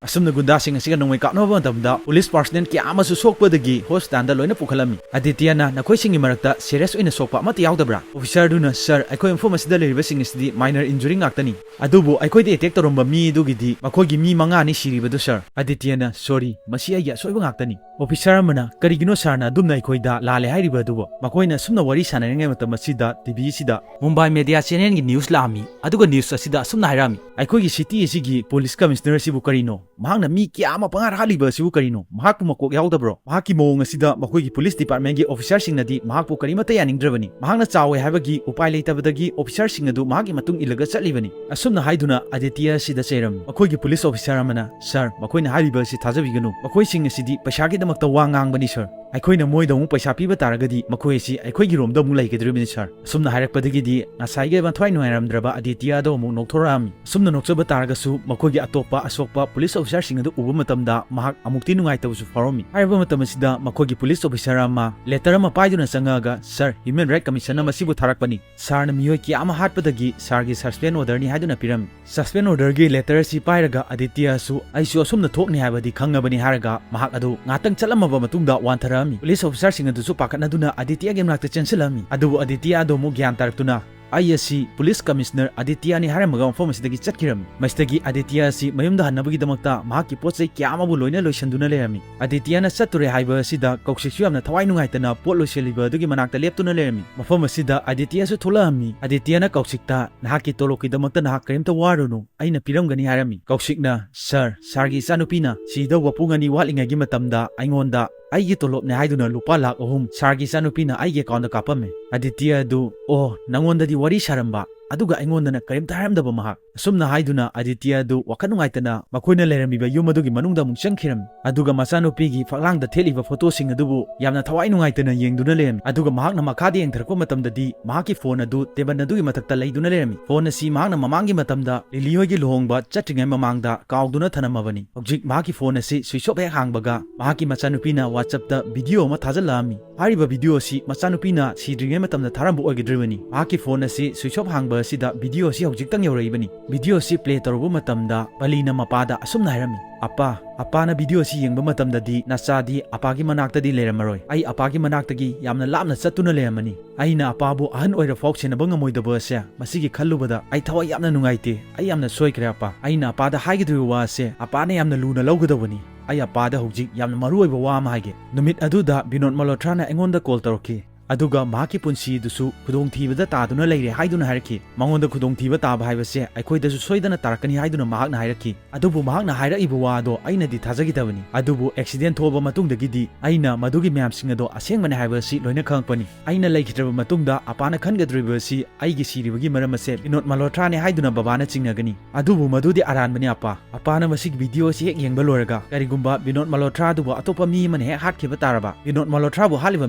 ꯑꯁꯨꯝꯅ ꯒꯨꯟꯗꯥꯁꯤꯡ ꯑꯁꯤꯒ ꯅꯣꯡꯃꯩ ꯀꯥꯞꯅꯕ ꯃꯇꯝꯗ police personnel ꯀꯌꯥ ꯑꯃꯁꯨ ꯁꯣꯛꯄꯗꯒꯤ hospital ꯗ ꯂꯣꯏꯅ ꯄꯨꯈꯠꯂꯝꯃꯤ꯫ ꯑꯗꯤꯇꯤꯌꯥꯅ, "ꯅꯈꯣꯏꯁꯤꯡꯒꯤ ꯃꯔꯛꯇ serious ꯑꯣꯏꯅ ꯁꯣꯛꯄ ꯑꯃꯠꯇ ꯌꯥꯎꯗꯕ꯭ꯔꯥ?" Officer ꯗꯨꯅ, "Sir, ꯑꯩꯈꯣꯏ ꯃꯐꯝ ꯑꯁꯤꯗ ꯂꯩꯔꯤꯕꯁꯤꯡ ꯑꯁꯤꯗꯤ minor injury ꯉꯥꯛꯇꯅꯤ꯫ ꯑꯗꯨꯕꯨ ꯑꯩꯈꯣꯏꯗ attack ꯇꯧꯔꯝꯕ ꯃꯤ ꯑꯗꯨꯒꯤꯗꯤ ꯃꯈꯣꯏꯒꯤ ꯃꯤ ꯃꯉꯥꯅꯤ ꯁꯤꯔꯤꯕꯗꯨ, sir"꯫ ꯑꯗꯤꯇꯤꯌꯥꯅ, "Sorry, ꯃꯁꯤ ꯑꯩꯒꯤ ꯑꯁꯣꯏꯕ ꯉꯥꯛꯇꯅꯤ"꯫ Officer ꯑꯃꯅ, "ꯀꯔꯤꯒꯤꯅꯣ sir ꯅ ꯑꯗꯨꯝꯅ ꯑꯩꯈꯣꯏꯗ ꯂꯥꯜꯂꯦ ꯍꯥꯏꯔꯤꯕ ꯑꯗꯨꯕꯨ?" ꯃꯈꯣꯏꯅ ꯑꯁꯨꯝꯅ ꯋꯥꯔꯤ ꯁꯥꯟꯅꯔꯤꯉꯩ ꯃꯇꯝ ꯑꯁꯤꯗ T V ꯑꯁꯤꯗ Mumbai media channel ꯒꯤ news ꯂꯥꯛꯑꯝꯃꯤ꯫ ꯑꯗꯨꯒ news ꯑꯁꯤꯗ ꯑꯁꯨꯝꯅ ꯍꯥꯏꯔꯛꯑꯝꯃꯤ, "ꯑꯩꯈꯣꯏꯒꯤ city ꯑꯁꯤꯒꯤ police commissioner ꯑꯁꯤꯕꯨ ꯀꯔꯤꯅꯣ? ꯃꯍꯥꯛꯅ ꯃꯤ ꯀꯌꯥ ꯑꯃ ꯄꯪꯍꯥꯠ ꯍꯥꯠꯂꯤꯕ ꯑꯁꯤꯕꯨ ꯀꯔꯤꯅꯣ? ꯃꯍꯥꯛꯄꯨ ꯃꯀꯣꯛ ꯌꯥꯎꯗꯕ꯭ꯔꯣ?" ꯃꯍꯥꯛꯀꯤ ꯃꯑꯣꯡ ꯑꯁꯤꯗ ꯃꯈꯣꯏꯒꯤ police departmentꯀꯤ officerꯁꯤꯡꯅꯗꯤ ꯃꯍꯥꯛꯄꯨ ꯀꯔꯤꯃꯠꯇ ꯌꯥꯅꯤꯡꯗ꯭ꯔꯕꯅꯤ꯫ ꯃꯍꯥꯛꯅ ꯆꯥꯎꯋꯦ ꯍꯥꯏꯕꯒꯤ ꯎꯄꯥꯏ ꯂꯩꯇꯕꯗꯒꯤ officerꯁꯤꯡ ꯑꯗꯨ ꯃꯍꯥꯛꯀꯤ ꯃꯇꯨꯡ ꯏꯜꯂꯒ ꯆꯠꯂꯤꯕꯅꯤ꯫ ꯑꯁꯨꯝꯅ ꯍꯥꯏꯗꯨꯅ ꯑꯥꯗꯤꯇ꯭ꯌ ꯑꯁꯤꯗ ꯆꯩꯔꯝꯃꯤ꯫ ꯃꯈꯣꯏꯒꯤ police officer ꯑꯃꯅ, "Sir, ꯃꯈꯣꯏꯅ ꯍꯥꯏꯔꯤꯕ ꯑꯁꯤ ꯊꯥꯖꯕꯤꯒꯅꯨ꯫ ꯃꯈꯣꯏꯁꯤꯡ ꯑꯁꯤꯗꯤ ꯄꯩꯁꯥꯒꯤꯗꯃꯛꯇ ꯋꯥ ꯉꯥꯡꯕꯅꯤ, sir꯫ ꯑꯩꯈꯣꯏꯅ ꯃꯣꯏꯗ ꯑꯃꯨꯛ ꯄꯩꯁꯥ ꯄꯤꯕ ꯇꯥꯔꯒꯗꯤ ꯃꯈꯣꯏ ꯑꯁꯤ ꯑꯩꯈꯣꯏꯒꯤ ꯔꯣꯝꯗ ꯑꯃꯨꯛ ꯂꯩꯒꯗꯧꯔꯤꯕꯅꯤ, sir"꯫ ꯑꯁꯨꯝꯅ ꯍꯥꯏꯔꯛꯄꯗꯒꯤꯗꯤ ꯉꯁꯥꯏꯒꯤ ꯃꯊ꯭ꯋꯥꯏ ꯅꯨꯡꯉꯥꯏꯔꯝꯗ꯭ꯔꯕ ꯑꯥꯗꯤꯇ꯭ꯌ ꯑꯗꯣ ꯑꯃꯨꯛ ꯅꯣꯛꯊꯣꯔꯛꯑꯝꯃꯤ꯫ ꯑꯁꯨꯝꯅ ꯅꯣꯛꯆꯕ ꯇꯥꯔꯒꯁꯨ ꯃꯈꯣꯏꯒꯤ ꯑꯇꯣꯞꯄ ꯑꯁꯣꯛꯄ police officerꯁꯤꯡ ꯑꯗꯨ ꯎꯕ ꯃꯇꯝꯗ ꯃꯍꯥꯛ ꯑꯃꯨꯛꯇꯤ ꯅꯨꯡꯉꯥꯏꯇꯕꯁꯨ ꯐꯥꯎꯔꯝꯃꯤ꯫ ꯍꯥꯏꯔꯤꯕ ꯃꯇꯝ ꯑꯁꯤꯗ ꯃꯈꯣꯏꯒꯤ police officer ꯑꯃ letter ꯑꯃ ꯄꯥꯏꯗꯨꯅ ꯆꯪꯉꯛꯑꯒ, "Sir, Human Right Commissionꯅ ꯃꯁꯤꯕꯨ ꯊꯥꯔꯛꯄꯅꯤ꯫ Sirꯅ ꯃꯤꯑꯣꯏ ꯀꯌꯥ ꯑꯃ ꯍꯥꯠꯄꯗꯒꯤ sirꯒꯤ suspend orderꯅꯤ" ꯍꯥꯏꯗꯨꯅ ꯄꯤꯔꯝꯃꯤ꯫ Suspend orderꯒꯤ letter ꯑꯁꯤ ꯄꯥꯏꯔꯒ ꯑꯥꯗꯤꯇ꯭ꯌꯁꯨ "ꯑꯩꯁꯨ ꯑꯁꯨꯝꯅ ꯊꯣꯛꯅꯤ" ꯍꯥꯏꯕꯗꯤ ꯈꯪꯉꯕꯅꯤ ꯍꯥꯏꯔꯒ ꯃꯍꯥꯛ ꯑꯗꯨ ꯉꯥꯛꯇꯪ ꯆꯠꯂꯝꯃꯕ ꯃꯇꯨꯡꯗ ꯋꯥꯟꯊꯔꯛꯑꯝꯃꯤ꯫ Police officerꯁꯤꯡ ꯑꯗꯨꯁꯨ ꯄꯥꯈꯠꯅꯗꯨꯅ ꯑꯥꯗꯤꯇ꯭ꯌꯒꯤ ꯃꯅꯥꯛꯇ ꯆꯦꯟꯁꯤꯜꯂꯝꯃꯤ꯫ ꯑꯗꯨꯕꯨ ꯑꯥꯗꯤꯇ꯭ꯌ ꯑꯗꯨ ꯑꯃꯨꯛ ꯒ꯭ꯌꯥꯟ ꯇꯥꯔꯛꯇꯨꯅ, "ꯑꯩ ꯑꯁꯤ police commissioner ꯑꯥꯗꯤꯇ꯭ꯌꯅꯤ" ꯍꯥꯏꯔꯝꯃꯒ ꯃꯐꯝ ꯑꯁꯤꯗꯒꯤ ꯆꯠꯈꯤꯔꯝꯃꯤ꯫ ꯃꯁꯤꯗꯒꯤ ꯑꯥꯗꯤꯇ꯭ꯌ ꯑꯁꯤ ꯃꯌꯨꯝꯗ ꯍꯟꯅꯕꯒꯤꯗꯃꯛꯇ ꯃꯍꯥꯛꯀꯤ ꯄꯣꯠ ꯆꯩ ꯀꯌꯥ ꯑꯃꯕꯨ ꯂꯣꯏꯅ ꯂꯣꯏꯁꯤꯟꯗꯨꯅ ꯂꯩꯔꯝꯃꯤ꯫ ꯑꯥꯗꯤꯇ꯭ꯌꯅ ꯆꯠꯇꯣꯔꯦ ꯍꯥꯏꯕ ꯑꯁꯤꯗ ꯀꯧꯁꯤꯛꯁꯨ ꯌꯥꯝꯅ ꯊꯋꯥꯏ ꯅꯨꯡꯉꯥꯏꯇꯅ ꯄꯣꯠ ꯂꯣꯏꯁꯤꯜꯂꯤꯕ ꯑꯗꯨꯒꯤ ꯃꯅꯥꯛꯇ ꯂꯦꯞꯇꯨꯅ ꯂꯩꯔꯝꯃꯤ꯫ ꯃꯐꯝ ꯑꯁꯤꯗ ꯑꯥꯗꯤꯇ꯭ꯌꯁꯨ ꯊꯣꯛꯂꯛꯑꯝꯃꯤ꯫ ꯑꯥꯗꯤꯇ꯭ꯌꯅ ꯀꯧꯁꯤꯛꯇ, "ꯅꯍꯥꯛꯀꯤ ꯇꯣꯂꯣꯞꯀꯤꯗꯃꯛꯇ ꯅꯍꯥꯛ ꯀꯔꯤꯝꯇ ꯋꯥꯔꯨꯅꯨ, ꯑꯩꯅ ꯄꯤꯔꯝꯒꯅꯤ" ꯍꯥꯏꯔꯝꯃꯤ꯫ ꯀꯧꯁꯤꯛꯅ, "Sir, sirꯒꯤ ꯏꯆꯥꯅꯨꯄꯤꯅ ꯁꯤꯗꯧꯕ ꯄꯨꯡ ꯑꯅꯤ ꯋꯥꯠꯂꯤꯉꯩꯒꯤ ꯃꯇꯝꯗ ꯑꯩꯉꯣꯟꯗ ꯑꯩꯒꯤ ꯇꯣꯂꯣꯞꯅꯦ ꯍꯥꯏꯗꯨꯅ ꯂꯨꯄꯥ ꯂꯥꯈ ꯑꯍꯨꯝ sirꯒꯤ ꯏꯆꯥꯅꯨꯄꯤꯅ ꯑꯩꯒꯤ accountꯇ ꯀꯥꯞꯄꯝꯃꯦ"꯫ ꯑꯥꯗꯤꯇ꯭ꯌ ꯑꯗꯨ, "ꯑꯣ, ꯅꯪꯉꯣꯟꯗꯗꯤ ꯋꯥꯔꯤ ꯁꯥꯔꯝꯕ, ꯑꯗꯨꯒ ꯑꯩꯉꯣꯟꯗꯅ ꯀꯔꯤꯝꯇ ꯍꯥꯏꯔꯝꯗꯕ ꯃꯍꯥꯛ"꯫ ꯑꯁꯨꯝꯅ ꯍꯥꯏꯗꯨꯅ ꯑꯥꯗꯤꯇ꯭ꯌ ꯑꯗꯨ ꯋꯥꯈꯜ ꯅꯨꯡꯉꯥꯏꯇꯅ ꯃꯈꯣꯏꯅ ꯂꯩꯔꯝꯃꯤꯕ ꯌꯨꯝ ꯑꯗꯨꯒꯤ ꯃꯅꯨꯡꯗ ꯑꯃꯨꯛ ꯆꯪꯈꯤꯔꯝꯃꯤ꯫ ꯑꯗꯨꯒ ꯃꯆꯥꯅꯨꯄꯤꯒꯤ ꯐꯛꯂꯥꯡꯗ ꯊꯦꯠꯂꯤꯕ photoꯁꯤꯡ ꯑꯗꯨꯕꯨ ꯌꯥꯝꯅ ꯊꯋꯥꯏ ꯅꯨꯡꯉꯥꯏꯇꯅ ꯌꯦꯡꯗꯨꯅ ꯂꯩꯔꯝꯃꯤ꯫ ꯑꯗꯨꯒ ꯃꯍꯥꯛꯅ ꯃꯈꯥꯗ ꯌꯦꯡꯊꯔꯛꯄ ꯃꯇꯝꯗꯗꯤ ꯃꯍꯥꯛꯀꯤ phone ꯑꯗꯨ table ꯑꯗꯨꯒꯤ ꯃꯊꯛꯇ ꯂꯩꯗꯨꯅ ꯂꯩꯔꯝꯃꯤ꯫ Phone ꯑꯁꯤ ꯃꯍꯥꯛꯅ ꯃꯃꯥꯡꯒꯤ ꯃꯇꯝꯗ ꯂꯤꯂꯤ ꯍꯣꯏꯒꯤ ꯂꯨꯍꯣꯡꯕ ꯆꯠꯇ꯭ꯔꯤꯉꯩ ꯃꯃꯥꯡꯗ ꯀꯥꯎꯗꯨꯅ ꯊꯅꯝꯃꯕꯅꯤ꯫ ꯍꯧꯖꯤꯛ ꯃꯍꯥꯛꯀꯤ phone ꯑꯁꯤ switch off ꯍꯦꯛ ꯍꯥꯡꯕꯒ ꯃꯍꯥꯛꯀꯤ ꯃꯆꯥꯅꯨꯄꯤꯅ WhatsAppꯇ video ꯑꯃ ꯊꯥꯖꯤꯜꯂꯛꯑꯝꯃꯤ꯫ ꯍꯥꯏꯔꯤꯕ video ꯑꯁꯤ ꯃꯆꯥꯅꯨꯄꯤꯅ ꯁꯤꯗ꯭ꯔꯤꯉꯩ ꯃꯇꯝꯗ ꯊꯥꯔꯝꯕ ꯑꯣꯏꯒꯗꯧꯔꯤꯕꯅꯤ꯫ ꯃꯍꯥꯛꯀꯤ phone ꯑꯁꯤ switch off ꯍꯥꯡꯕ ꯑꯁꯤꯗ video ꯑꯁꯤ ꯍꯧꯖꯤꯛꯇꯪ ꯌꯧꯔꯛꯏꯕꯅꯤ꯫ Video ꯑꯁꯤ play ꯇꯧꯔꯨꯕ ꯃꯇꯝꯗ ꯕꯂꯤꯅ ꯃꯄꯥꯗ ꯑꯁꯨꯝꯅ ꯍꯥꯏꯔꯝꯃꯤ, "ꯑꯄꯥ, ꯑꯄꯥꯅ video ꯑꯁꯤ ꯌꯦꯡꯕ ꯃꯇꯝꯗꯗꯤ ꯅꯆꯥꯗꯤ ꯑꯄꯥꯒꯤ ꯃꯅꯥꯛꯇꯗꯤ ꯂꯩꯔꯝꯃꯔꯣꯏ꯫ ꯑꯩ ꯑꯄꯥꯒꯤ ꯃꯅꯥꯛꯇꯒꯤ ꯌꯥꯝꯅ ꯂꯥꯞꯅ ꯆꯠꯇꯨꯅ ꯂꯩꯔꯝꯃꯅꯤ꯫ ꯑꯩꯅ ꯑꯄꯥꯕꯨ ꯑꯍꯟ ꯑꯣꯏꯔꯐꯥꯎ ꯁꯦꯟꯅꯕ ꯉꯝꯃꯣꯏꯗꯕ ꯑꯁꯦ ꯃꯁꯤꯒꯤ ꯈꯜꯂꯨꯕꯗ ꯑꯩ ꯊꯋꯥꯏ ꯌꯥꯝꯅ ꯅꯨꯡꯉꯥꯏꯇꯦ꯫ ꯑꯩ ꯌꯥꯝꯅ ꯁꯣꯏꯈ꯭ꯔꯦ ꯑꯄꯥ꯫ ꯑꯩꯅ ꯑꯄꯥꯗ ꯍꯥꯏꯒꯗꯧꯔꯤꯕ ꯋꯥ ꯑꯁꯦ ꯑꯄꯥꯅ ꯌꯥꯝꯅ ꯂꯨꯅ ꯂꯧꯒꯗꯧꯕꯅꯤ꯫ ꯑꯩ ꯑꯄꯥꯗ ꯍꯧꯖꯤꯛ ꯌꯥꯝꯅ ꯃꯔꯨ ꯑꯣꯏꯕ ꯋꯥ ꯑꯃ ꯍꯥꯏꯒꯦ꯫ ꯅꯨꯃꯤꯠ ꯑꯗꯨꯗ ꯕꯤꯅꯣꯗ ꯃꯜꯍꯣꯇ꯭ꯔꯥꯅ ꯑꯩꯉꯣꯟꯗ call ꯇꯧꯔꯛꯈꯤ꯫ ꯑꯗꯨꯒ ꯃꯍꯥꯛꯀꯤ ꯄꯨꯟꯁꯤꯗꯨꯁꯨ ꯈꯨꯗꯣꯡꯊꯤꯕꯗ ꯇꯥꯗꯨꯅ ꯂꯩꯔꯦ ꯍꯥꯏꯗꯨꯅ ꯍꯥꯏꯔꯛꯈꯤ꯫ ꯃꯉꯣꯟꯗ ꯈꯨꯗꯣꯡꯊꯤꯕ ꯇꯥꯕ ꯍꯥꯏꯕꯁꯦ ꯑꯩꯈꯣꯏꯗꯁꯨ ꯁꯣꯏꯗꯅ ꯇꯥꯔꯛꯀꯅꯤ ꯍꯥꯏꯗꯨꯅ ꯃꯍꯥꯛꯅ ꯍꯥꯏꯔꯛꯈꯤ꯫ ꯑꯗꯨꯕꯨ ꯃꯍꯥꯛꯅ ꯍꯥꯏꯔꯛꯏꯕ ꯋꯥ ꯑꯗꯣ ꯑꯩꯅꯗꯤ ꯊꯥꯖꯈꯤꯗꯕꯅꯤ꯫ ꯑꯗꯨꯕꯨ accident ꯊꯣꯛꯑꯕ ꯃꯇꯨꯡꯗꯒꯤꯗꯤ ꯑꯩꯅ ꯃꯗꯨꯒꯤ ꯃꯌꯥꯝꯁꯤꯡ ꯑꯗꯣ ꯑꯁꯦꯡꯕꯅꯤ ꯍꯥꯏꯕ ꯑꯁꯤ ꯂꯣꯏꯅ ꯈꯪꯉꯛꯄꯅꯤ꯫ ꯑꯩꯅ ꯂꯩꯈꯤꯗ꯭ꯔꯕ ꯃꯇꯨꯡꯗ ꯑꯄꯥꯅ ꯈꯟꯒꯗꯧꯔꯤꯕ ꯑꯁꯤ ꯑꯩꯒꯤ ꯁꯤꯔꯤꯕꯒꯤ ꯃꯔꯝ ꯑꯁꯦ ꯕꯤꯅꯣꯗ ꯃꯜꯍꯣꯇ꯭ꯔꯥꯅꯦ ꯍꯥꯏꯗꯨꯅ ꯕꯕꯥꯅ ꯆꯤꯡꯅꯒꯅꯤ꯫ ꯑꯗꯨꯕꯨ ꯃꯗꯨꯗꯤ ꯑꯔꯥꯟꯕꯅꯤ ꯑꯄꯥ꯫ ꯑꯄꯥꯅ ꯃꯁꯤꯒꯤ video ꯑꯁꯤ ꯍꯦꯛ ꯌꯦꯡꯕ ꯂꯣꯏꯔꯒ ꯀꯔꯤꯒꯨꯝꯕ ꯕꯤꯅꯣꯗ ꯃꯜꯍꯣꯇ꯭ꯔꯥ ꯑꯗꯨꯕꯨ ꯑꯇꯣꯞꯄ ꯃꯤ ꯑꯃꯅ ꯍꯦꯛ ꯍꯥꯠꯈꯤꯕ ꯇꯥꯔꯕ, ꯕꯤꯅꯣꯗ ꯃꯜꯍꯣꯇ꯭ꯔꯥꯕꯨ ꯍꯥꯠꯂꯤꯕ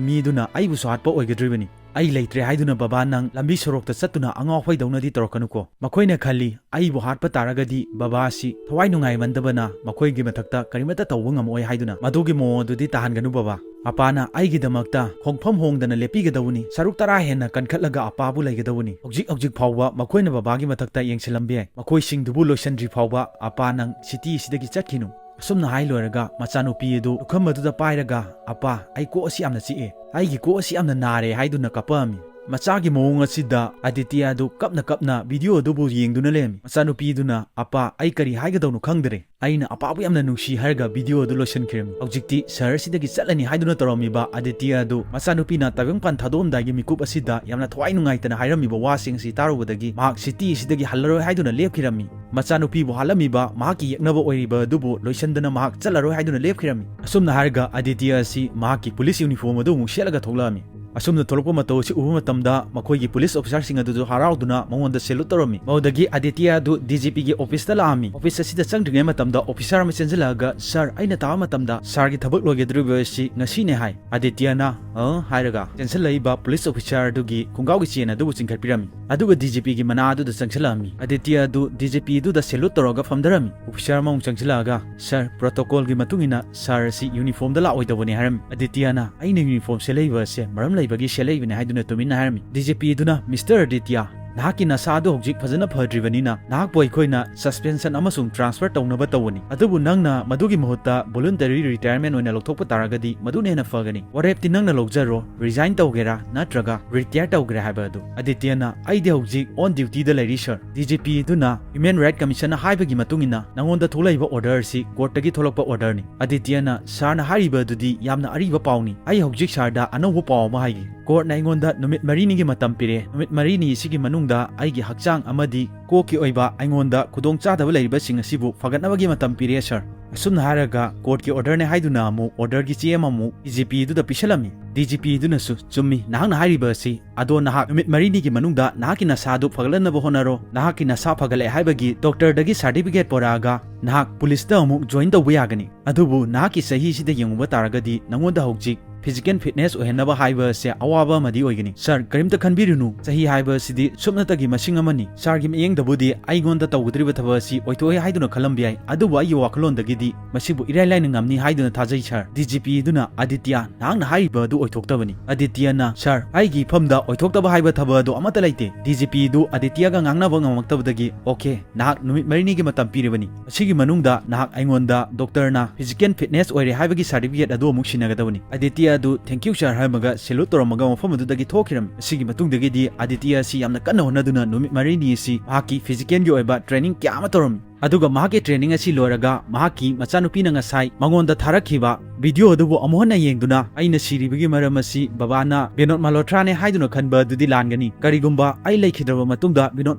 ꯃꯤꯗꯨꯅ ꯑꯩꯕꯨꯁꯨ ꯍꯥꯠꯄ ꯑꯣꯏꯒꯗꯧꯔꯤꯕꯅꯤ꯫ ꯑꯩ ꯂꯩꯇ꯭ꯔꯦ ꯍꯥꯏꯗꯨꯅ ꯕꯕꯥ ꯅꯪ ꯂꯝꯕꯤ ꯁꯣꯔꯣꯛꯇ ꯆꯠꯇꯨꯅ ꯑꯉꯥꯎ ꯑꯐꯩꯗꯧꯅꯗꯤ ꯇꯧꯔꯛꯀꯅꯨꯀꯣ꯫ ꯃꯈꯣꯏꯅ ꯈꯜꯂꯤ ꯑꯩꯕꯨ ꯍꯥꯠꯄ ꯇꯥꯔꯒꯗꯤ ꯕꯕꯥ ꯑꯁꯤ ꯊꯋꯥꯏ ꯅꯨꯡꯉꯥꯏꯃꯟꯗꯕꯅ ꯃꯈꯣꯏꯒꯤ ꯃꯊꯛꯇ ꯀꯔꯤꯃꯠꯇ ꯇꯧꯕ ꯉꯝꯃꯛꯑꯣꯏ ꯍꯥꯏꯗꯨꯅ ꯃꯗꯨꯒꯤ ꯃꯑꯣꯡ ꯑꯗꯨꯗꯤ ꯇꯥꯍꯟꯒꯅꯨ ꯕꯕꯥ꯫ ꯑꯄꯥꯅ ꯑꯩꯒꯤꯗꯃꯛꯇ ꯈꯣꯡꯐꯝ ꯍꯣꯡꯗꯅ ꯂꯦꯞꯄꯤꯒꯗꯧꯕꯅꯤ꯫ ꯁꯔꯨꯛ ꯇꯔꯥ ꯍꯦꯟꯅ ꯀꯟꯈꯠꯂꯒ ꯑꯄꯥꯕꯨ ꯂꯩꯒꯗꯧꯕꯅꯤ꯫ ꯍꯧꯖꯤꯛ ꯍꯧꯖꯤꯛ ꯐꯥꯎꯕ ꯃꯈꯣꯏꯅ ꯕꯕꯥꯒꯤ ꯃꯊꯛꯇ ꯌꯦꯡꯁꯤꯜꯂꯝꯕ ꯌꯥꯏ꯫ ꯃꯈꯣꯏꯁꯤꯡꯗꯨꯕꯨ ꯂꯣꯏꯁꯤꯟꯗ꯭ꯔꯤ ꯐꯥꯎꯕ ꯑꯄꯥ ꯅꯪ city ꯑꯁꯤꯗꯒꯤ ꯆꯠꯈꯤꯅꯨ꯫ ꯑꯁꯨꯝꯅ ꯍꯥꯏ ꯂꯣꯏꯔꯒ ꯃꯆꯥꯅꯨꯄꯤ ꯑꯗꯨ ꯄꯨꯈꯝ ꯑꯗꯨꯗ ꯄꯥꯏꯔꯒ, "ꯑꯄꯥ, ꯑꯩ ꯀꯣꯛ ꯑꯁꯤ ꯌꯥꯝꯅ ꯆꯤꯛꯑꯦ꯫ ꯑꯩꯒꯤ ꯀꯣꯛ ꯑꯁꯤ ꯌꯥꯝꯅ ꯅꯥꯔꯦ" ꯍꯥꯏꯗꯨꯅ ꯀꯞꯄꯛꯑꯝꯃꯤ꯫ ꯃꯆꯥꯒꯤ ꯃꯑꯣꯡ ꯑꯁꯤꯗ ꯑꯗꯤꯇꯤꯌꯥ ꯑꯗꯨ ꯀꯞꯅ ꯀꯞꯅ video ꯑꯗꯨꯕꯨ ꯌꯦꯡꯗꯨꯅ ꯂꯩꯔꯝꯃꯤ꯫ ꯃꯆꯥꯅꯨꯄꯤꯗꯨꯅ, "ꯑꯄꯥ, ꯑꯩ ꯀꯔꯤ ꯍꯥꯏꯒꯗꯧꯅꯣ ꯈꯪꯗ꯭ꯔꯦ꯫ ꯑꯩꯅ ꯑꯄꯥꯕꯨ ꯌꯥꯝꯅ ꯅꯨꯡꯁꯤ" ꯍꯥꯏꯔꯒ video ꯑꯗꯨ ꯂꯣꯏꯁꯤꯟꯈꯤꯔꯝꯃꯤ꯫ ꯍꯧꯖꯤꯛꯇꯤ ꯁꯍꯔꯁꯤꯗꯒꯤ ꯆꯠꯂꯅꯤ ꯍꯥꯏꯗꯨꯅ ꯇꯧꯔꯝꯃꯤꯕ ꯑꯗꯤꯇꯤꯌꯥ ꯑꯗꯨ ꯃꯆꯥꯅꯨꯄꯤꯅ ꯇꯥꯏꯕꯪꯄꯥꯟ ꯊꯥꯗꯣꯛꯑꯝꯗꯥꯏꯒꯤ ꯃꯤꯀꯨꯞ ꯑꯁꯤꯗ ꯌꯥꯝꯅ ꯊꯋꯥꯏ ꯅꯨꯡꯉꯥꯏꯇꯅ ꯍꯥꯏꯔꯝꯃꯤꯕ ꯋꯥꯁꯤꯡ ꯑꯁꯤ ꯇꯥꯔꯨꯕꯗꯒꯤ ꯃꯍꯥꯛ city ꯑꯁꯤꯗꯒꯤ ꯍꯜꯂꯔꯣꯏ ꯍꯥꯏꯗꯨꯅ ꯂꯦꯞꯈꯤꯔꯝꯃꯤ꯫ ꯃꯆꯥꯅꯨꯄꯤꯕꯨ ꯍꯥꯠꯂꯝꯃꯤꯕ ꯃꯍꯥꯛꯀꯤ ꯌꯦꯛꯅꯕ ꯑꯣꯏꯔꯤꯕ ꯑꯗꯨꯕꯨ ꯂꯣꯏꯁꯤꯟꯗꯅ ꯃꯍꯥꯛ ꯆꯠꯂꯔꯣꯏ ꯍꯥꯏꯗꯨꯅ ꯂꯦꯞꯈꯤꯔꯝꯃꯤ꯫ ꯑꯁꯨꯝꯅ ꯍꯥꯏꯔꯒ ꯑꯗꯤꯇꯤꯌꯥ ꯑꯁꯤ ꯃꯍꯥꯛꯀꯤ police uniform ꯑꯗꯨ ꯑꯃꯨꯛ ꯁꯦꯠꯂꯒ ꯊꯣꯛꯂꯛꯑꯝꯃꯤ꯫ ꯑꯁꯨꯝꯅ ꯊꯣꯛꯂꯛꯄ ꯃꯇꯧ ꯑꯁꯤ ꯎꯕ ꯃꯇꯝꯗ ꯃꯈꯣꯏꯒꯤ police officerꯁꯤꯡ ꯑꯗꯨꯁꯨ ꯍꯔꯥꯎꯗꯨꯅ ꯃꯉꯣꯟꯗ salute ꯇꯧꯔꯝꯃꯤ꯫ ꯃꯗꯨꯗꯒꯤ ꯑꯗꯤꯇꯤꯌꯥ ꯑꯗꯨ DGPꯒꯤ officeꯇ ꯂꯥꯛꯑꯝꯃꯤ꯫ Office ꯑꯁꯤꯗ ꯆꯪꯗ꯭ꯔꯤꯉꯩ ꯃꯇꯝꯗ officer ꯑꯃ ꯆꯦꯟꯁꯤꯜꯂꯛꯑꯒ, "Sir, ꯑꯩꯅ ꯇꯥꯕ ꯃꯇꯝꯗ sirꯒꯤ ꯊꯕꯛ ꯂꯣꯏꯒꯗꯧꯔꯤꯕ ꯑꯁꯤ ꯉꯁꯤꯅꯦ" ꯍꯥꯏ꯫ ꯑꯗꯤꯇꯤꯌꯥꯅ "ꯑ?" ꯍꯥꯏꯔꯒ ꯆꯦꯟꯁꯤꯜꯂꯛꯏꯕ police officer ꯑꯗꯨꯒꯤ ꯈꯣꯡꯒꯥꯎꯒꯤ chain ꯑꯗꯨꯕꯨ ꯆꯤꯡꯈꯠꯄꯤꯔꯝꯃꯤ꯫ ꯑꯗꯨꯒ DGPꯒꯤ ꯃꯅꯥ ꯑꯗꯨꯗ ꯆꯪꯁꯤꯜꯂꯛꯑꯝꯃꯤ꯫ ꯑꯗꯤꯇꯤꯌꯥ ꯑꯗꯨ DGP ꯑꯗꯨꯗ salute ꯇꯧꯔꯒ ꯐꯝꯊꯔꯝꯃꯤ꯫ Officer ꯑꯃꯃꯨꯛ ꯆꯪꯁꯤꯜꯂꯛꯑꯒ, "Sir, protocolꯒꯤ ꯃꯇꯨꯡ ꯏꯟꯅ sir ꯑꯁꯤ uniformꯗ ꯂꯥꯛꯑꯣꯏꯗꯧꯕꯅꯤ" ꯍꯥꯏꯔꯝꯃꯤ꯫ ꯑꯗꯤꯇꯤꯌꯥꯅ, "ꯑꯩꯅ uniform ꯁꯦꯠꯂꯛꯏꯕ ꯑꯁꯦ ꯃꯔꯝ ꯂꯩꯕꯒꯤ ꯁꯦꯠꯂꯛꯏꯕꯅꯤ" ꯍꯥꯏꯗꯨꯅ ꯇꯨꯃꯤꯟꯅ ꯍꯥꯏꯔꯝꯃꯤ꯫ DGP ꯑꯗꯨꯅ, "Mister ꯑꯗꯤꯇꯤꯌꯥ, ꯅꯍꯥꯛꯀꯤ ꯅꯁꯥ ꯑꯗꯨ ꯍꯧꯖꯤꯛ ꯐꯖꯅ ꯐꯗ꯭ꯔꯤꯕꯅꯤꯅ ꯅꯍꯥꯛꯄꯨ ꯑꯩꯈꯣꯏꯅ suspension ꯑꯃꯁꯨꯡ transfer ꯇꯧꯅꯕ ꯇꯧꯒꯅꯤ꯫ ꯑꯗꯨꯕꯨ ꯅꯪꯅ ꯃꯗꯨꯒꯤ ꯃꯍꯨꯠꯇ voluntary retirement ꯑꯣꯏꯅ ꯂꯧꯊꯣꯛꯄ ꯇꯥꯔꯒꯗꯤ ꯃꯗꯨꯅ ꯍꯦꯟꯅ ꯐꯒꯅꯤ꯫ ꯋꯥꯔꯦꯞꯇꯤ ꯅꯪꯅ ꯂꯧꯖꯔꯣ, resign ꯇꯧꯒꯦꯔꯥ ꯅꯠꯇ꯭ꯔꯒ retire ꯇꯧꯒꯦꯔꯥ ꯍꯥꯏꯕ ꯑꯗꯨ꯫ ꯑꯥꯗꯤꯇ꯭ꯌꯅ, "ꯑꯩꯗꯤ ꯍꯧꯖꯤꯛ on duty ꯗ ꯂꯩꯔꯤ, sir꯫ ꯗꯤ ꯖꯤ ꯄꯤ ꯑꯗꯨꯅ Human Right Commission ꯅ ꯍꯥꯏꯕꯒꯤ ꯃꯇꯨꯡ ꯏꯟꯅ ꯅꯉꯣꯟꯗ ꯊꯣꯛꯂꯛꯏꯕ order ꯑꯁꯤ court ꯇꯒꯤ ꯊꯣꯛꯂꯛꯄ order ꯅꯤ꯫" ꯑꯥꯗꯤꯇ꯭ꯌꯅ, "Sir ꯅ ꯍꯥꯏꯔꯤꯕ ꯑꯗꯨꯗꯤ ꯌꯥꯝꯅ ꯑꯔꯤꯕ ꯄꯥꯎꯅꯤ꯫ ꯑꯩ ꯍꯧꯖꯤꯛ sir ꯗ ꯑꯅꯧꯕ ꯄꯥꯎ ꯑꯃ ꯍꯥꯏꯒꯦ꯫ Court ꯅ ꯑꯩꯉꯣꯟꯗ ꯅꯨꯃꯤꯠ ꯃꯔꯤꯅꯤꯒꯤ ꯃꯇꯝ ꯄꯤꯔꯦ꯫ ꯅꯨꯃꯤꯠ ꯃꯔꯤꯅꯤ ꯑꯁꯤꯒꯤ ꯃꯅꯨꯡꯗ ꯑꯩꯒꯤ ꯍꯛꯆꯥꯡ ꯑꯃꯗꯤ ꯀꯣꯛꯀꯤ ꯑꯣꯏꯕ ꯑꯩꯉꯣꯟꯗ ꯈꯨꯗꯣꯡꯆꯥꯗꯕ ꯂꯩꯔꯤꯕꯁꯤꯡ ꯑꯁꯤꯕꯨ ꯐꯒꯠꯅꯕꯒꯤ ꯃꯇꯝ ꯄꯤꯔꯦ, sir꯫" ꯑꯁꯨꯝꯅ ꯍꯥꯏꯔꯒ court ꯀꯤ order ꯅꯦ ꯍꯥꯏꯗꯨꯅ ꯑꯃꯨꯛ order ꯒꯤ ꯆꯦ ꯑꯃꯃꯨꯛ ꯗꯤ ꯖꯤ ꯄꯤ ꯑꯗꯨꯗ ꯄꯤꯁꯜꯂꯝꯃꯤ꯫ ꯗꯤ ꯖꯤ ꯄꯤ ꯑꯗꯨꯅꯁꯨ, "ꯆꯨꯝꯃꯤ, ꯅꯍꯥꯛꯅ ꯍꯥꯏꯔꯤꯕ ꯑꯁꯤ꯫ ꯑꯗꯣ ꯅꯍꯥꯛ ꯅꯨꯃꯤꯠ ꯃꯔꯤꯅꯤꯒꯤ ꯃꯅꯨꯡꯗ ꯅꯍꯥꯛꯀꯤ ꯅꯁꯥꯗꯨ ꯐꯒꯠꯍꯟꯅꯕ ꯍꯣꯠꯅꯔꯣ꯫ ꯅꯍꯥꯛꯀꯤ ꯅꯁꯥ ꯐꯒꯠꯂꯦ ꯍꯥꯏꯕꯒꯤ doctor ꯗꯒꯤ certificate ꯄꯣꯔꯛꯑꯒ ꯅꯍꯥꯛ police ꯇ ꯑꯃꯨꯛ join ꯇꯧꯕ ꯌꯥꯒꯅꯤ꯫ ꯑꯗꯨꯕꯨ ꯅꯍꯥꯛꯀꯤ ꯆꯍꯤꯁꯤꯗ ꯌꯦꯡꯉꯨꯕ ꯇꯥꯔꯒꯗꯤ ꯅꯉꯣꯟꯗ ꯍꯧꯖꯤꯛ physical fitness ꯑꯣꯏꯍꯟꯅꯕ ꯍꯥꯏꯕ ꯑꯁꯦ ꯑꯋꯥꯕ ꯑꯃꯗꯤ ꯑꯣꯏꯒꯅꯤ꯫ Sir, ꯀꯔꯤꯝꯇ ꯈꯟꯕꯤꯔꯨꯅꯨ, ꯆꯍꯤ ꯍꯥꯏꯕ ꯑꯁꯤꯗꯤ ꯁꯨꯞꯅꯇꯒꯤ ꯃꯁꯤꯡ ꯑꯃꯅꯤ꯫ Sir ꯒꯤ ꯃꯤꯠꯌꯦꯡꯗꯕꯨꯗꯤ ꯑꯩꯉꯣꯟꯗ ꯇꯧꯒꯗꯧꯔꯤꯕ ꯊꯕꯛ ꯑꯁꯤ ꯑꯣꯏꯊꯣꯛꯑꯦ ꯍꯥꯏꯗꯨꯅ ꯈꯜꯂꯝꯕ ꯌꯥꯏ, ꯑꯗꯨꯕꯨ ꯑꯩꯒꯤ ꯋꯥꯈꯜꯂꯣꯟꯗꯒꯤꯗꯤ ꯃꯁꯤꯕꯨ ꯏꯔꯥꯏ ꯂꯥꯏꯅ ꯉꯝꯅꯤ ꯍꯥꯏꯗꯨꯅ ꯊꯥꯖꯩ, sir꯫" ꯗꯤ ꯖꯤ ꯄꯤ ꯑꯗꯨꯅ, "ꯑꯥꯗꯤꯇ꯭ꯌ, ꯅꯍꯥꯛꯅ ꯍꯥꯏꯔꯤꯕ ꯑꯗꯨ ꯑꯣꯏꯊꯣꯛꯇꯕꯅꯤ꯫" ꯑꯥꯗꯤꯇ꯭ꯌꯅ, "Sir, ꯑꯩꯒꯤ ꯏꯐꯝꯗ ꯑꯣꯏꯊꯣꯛꯇꯕ ꯍꯥꯏꯕ ꯊꯕꯛ ꯑꯗꯨ ꯑꯃꯠꯇ ꯂꯩꯇꯦ꯫" ꯗꯤ ꯖꯤ ꯄꯤ ꯑꯗꯨ ꯑꯥꯗꯤꯇ꯭ꯌꯒ ꯉꯥꯡꯅꯕ ꯉꯝꯃꯛꯇꯕꯗꯒꯤ, "Okay, ꯅꯍꯥꯛ ꯅꯨꯃꯤꯠ ꯃꯔꯤꯅꯤꯒꯤ ꯃꯇꯝ ꯄꯤꯔꯤꯕꯅꯤ꯫ ꯑꯁꯤꯒꯤ ꯃꯅꯨꯡꯗ ꯅꯍꯥꯛ ꯑꯩꯉꯣꯟꯗ doctor ꯅ physical fitness ꯑꯣꯏꯔꯦ ꯍꯥꯏꯕꯒꯤ certificate ꯑꯗꯨ ꯑꯃꯨꯛ ꯁꯤꯟꯅꯒꯗꯕꯅꯤ꯫" ꯑꯥꯗꯤꯇ꯭ꯌ ꯑꯗꯨ, "Thank you, sir" ꯍꯥꯏꯔꯝꯃꯒ salute ꯇꯧꯔꯝꯃꯒ ꯃꯐꯝ ꯑꯗꯨꯗꯒꯤ ꯊꯣꯛꯈꯤꯔꯝꯃꯤ꯫ ꯑꯁꯤꯒꯤ ꯃꯇꯨꯡꯗꯒꯤꯗꯤ ꯑꯥꯗꯤꯇ꯭ꯌ ꯑꯁꯤ ꯌꯥꯝꯅ ꯀꯟꯅ ꯍꯣꯠꯅꯗꯨꯅ ꯅꯨꯃꯤꯠ ꯃꯔꯤꯅꯤ ꯑꯁꯤ ꯃꯍꯥꯛꯀꯤ physical ꯒꯤ ꯑꯣꯏꯕ training ꯀꯌꯥ ꯑꯃ ꯇꯧꯔꯝꯃꯤ꯫ ꯑꯗꯨꯒ ꯃꯍꯥꯛꯀꯤ training ꯑꯁꯤ ꯂꯣꯏꯔꯒ ꯃꯍꯥꯛꯀꯤ ꯃꯆꯥꯅꯨꯄꯤꯅ ꯉꯁꯥꯏ ꯃꯉꯣꯟꯗ ꯊꯥꯔꯛꯈꯤꯕ video ꯑꯗꯨꯕꯨ ꯑꯃꯨꯛ ꯍꯟꯅ ꯌꯦꯡꯗꯨꯅ, "ꯑꯩꯅ ꯁꯤꯔꯤꯕꯒꯤ ꯃꯔꯝ ꯑꯁꯤ ꯕꯕꯥꯅ ꯕꯤꯅꯣꯗ ꯃꯜꯍꯣꯇ꯭ꯔꯥꯅꯦ ꯍꯥꯏꯗꯨꯅ ꯈꯟꯕ ꯑꯗꯨꯗꯤ ꯂꯥꯟꯒꯅꯤ꯫ ꯀꯔꯤꯒꯨꯝꯕ ꯑꯩ ꯂꯩꯈꯤꯗ꯭ꯔꯕ ꯃꯇꯨꯡꯗ ꯕꯤꯅꯣꯗ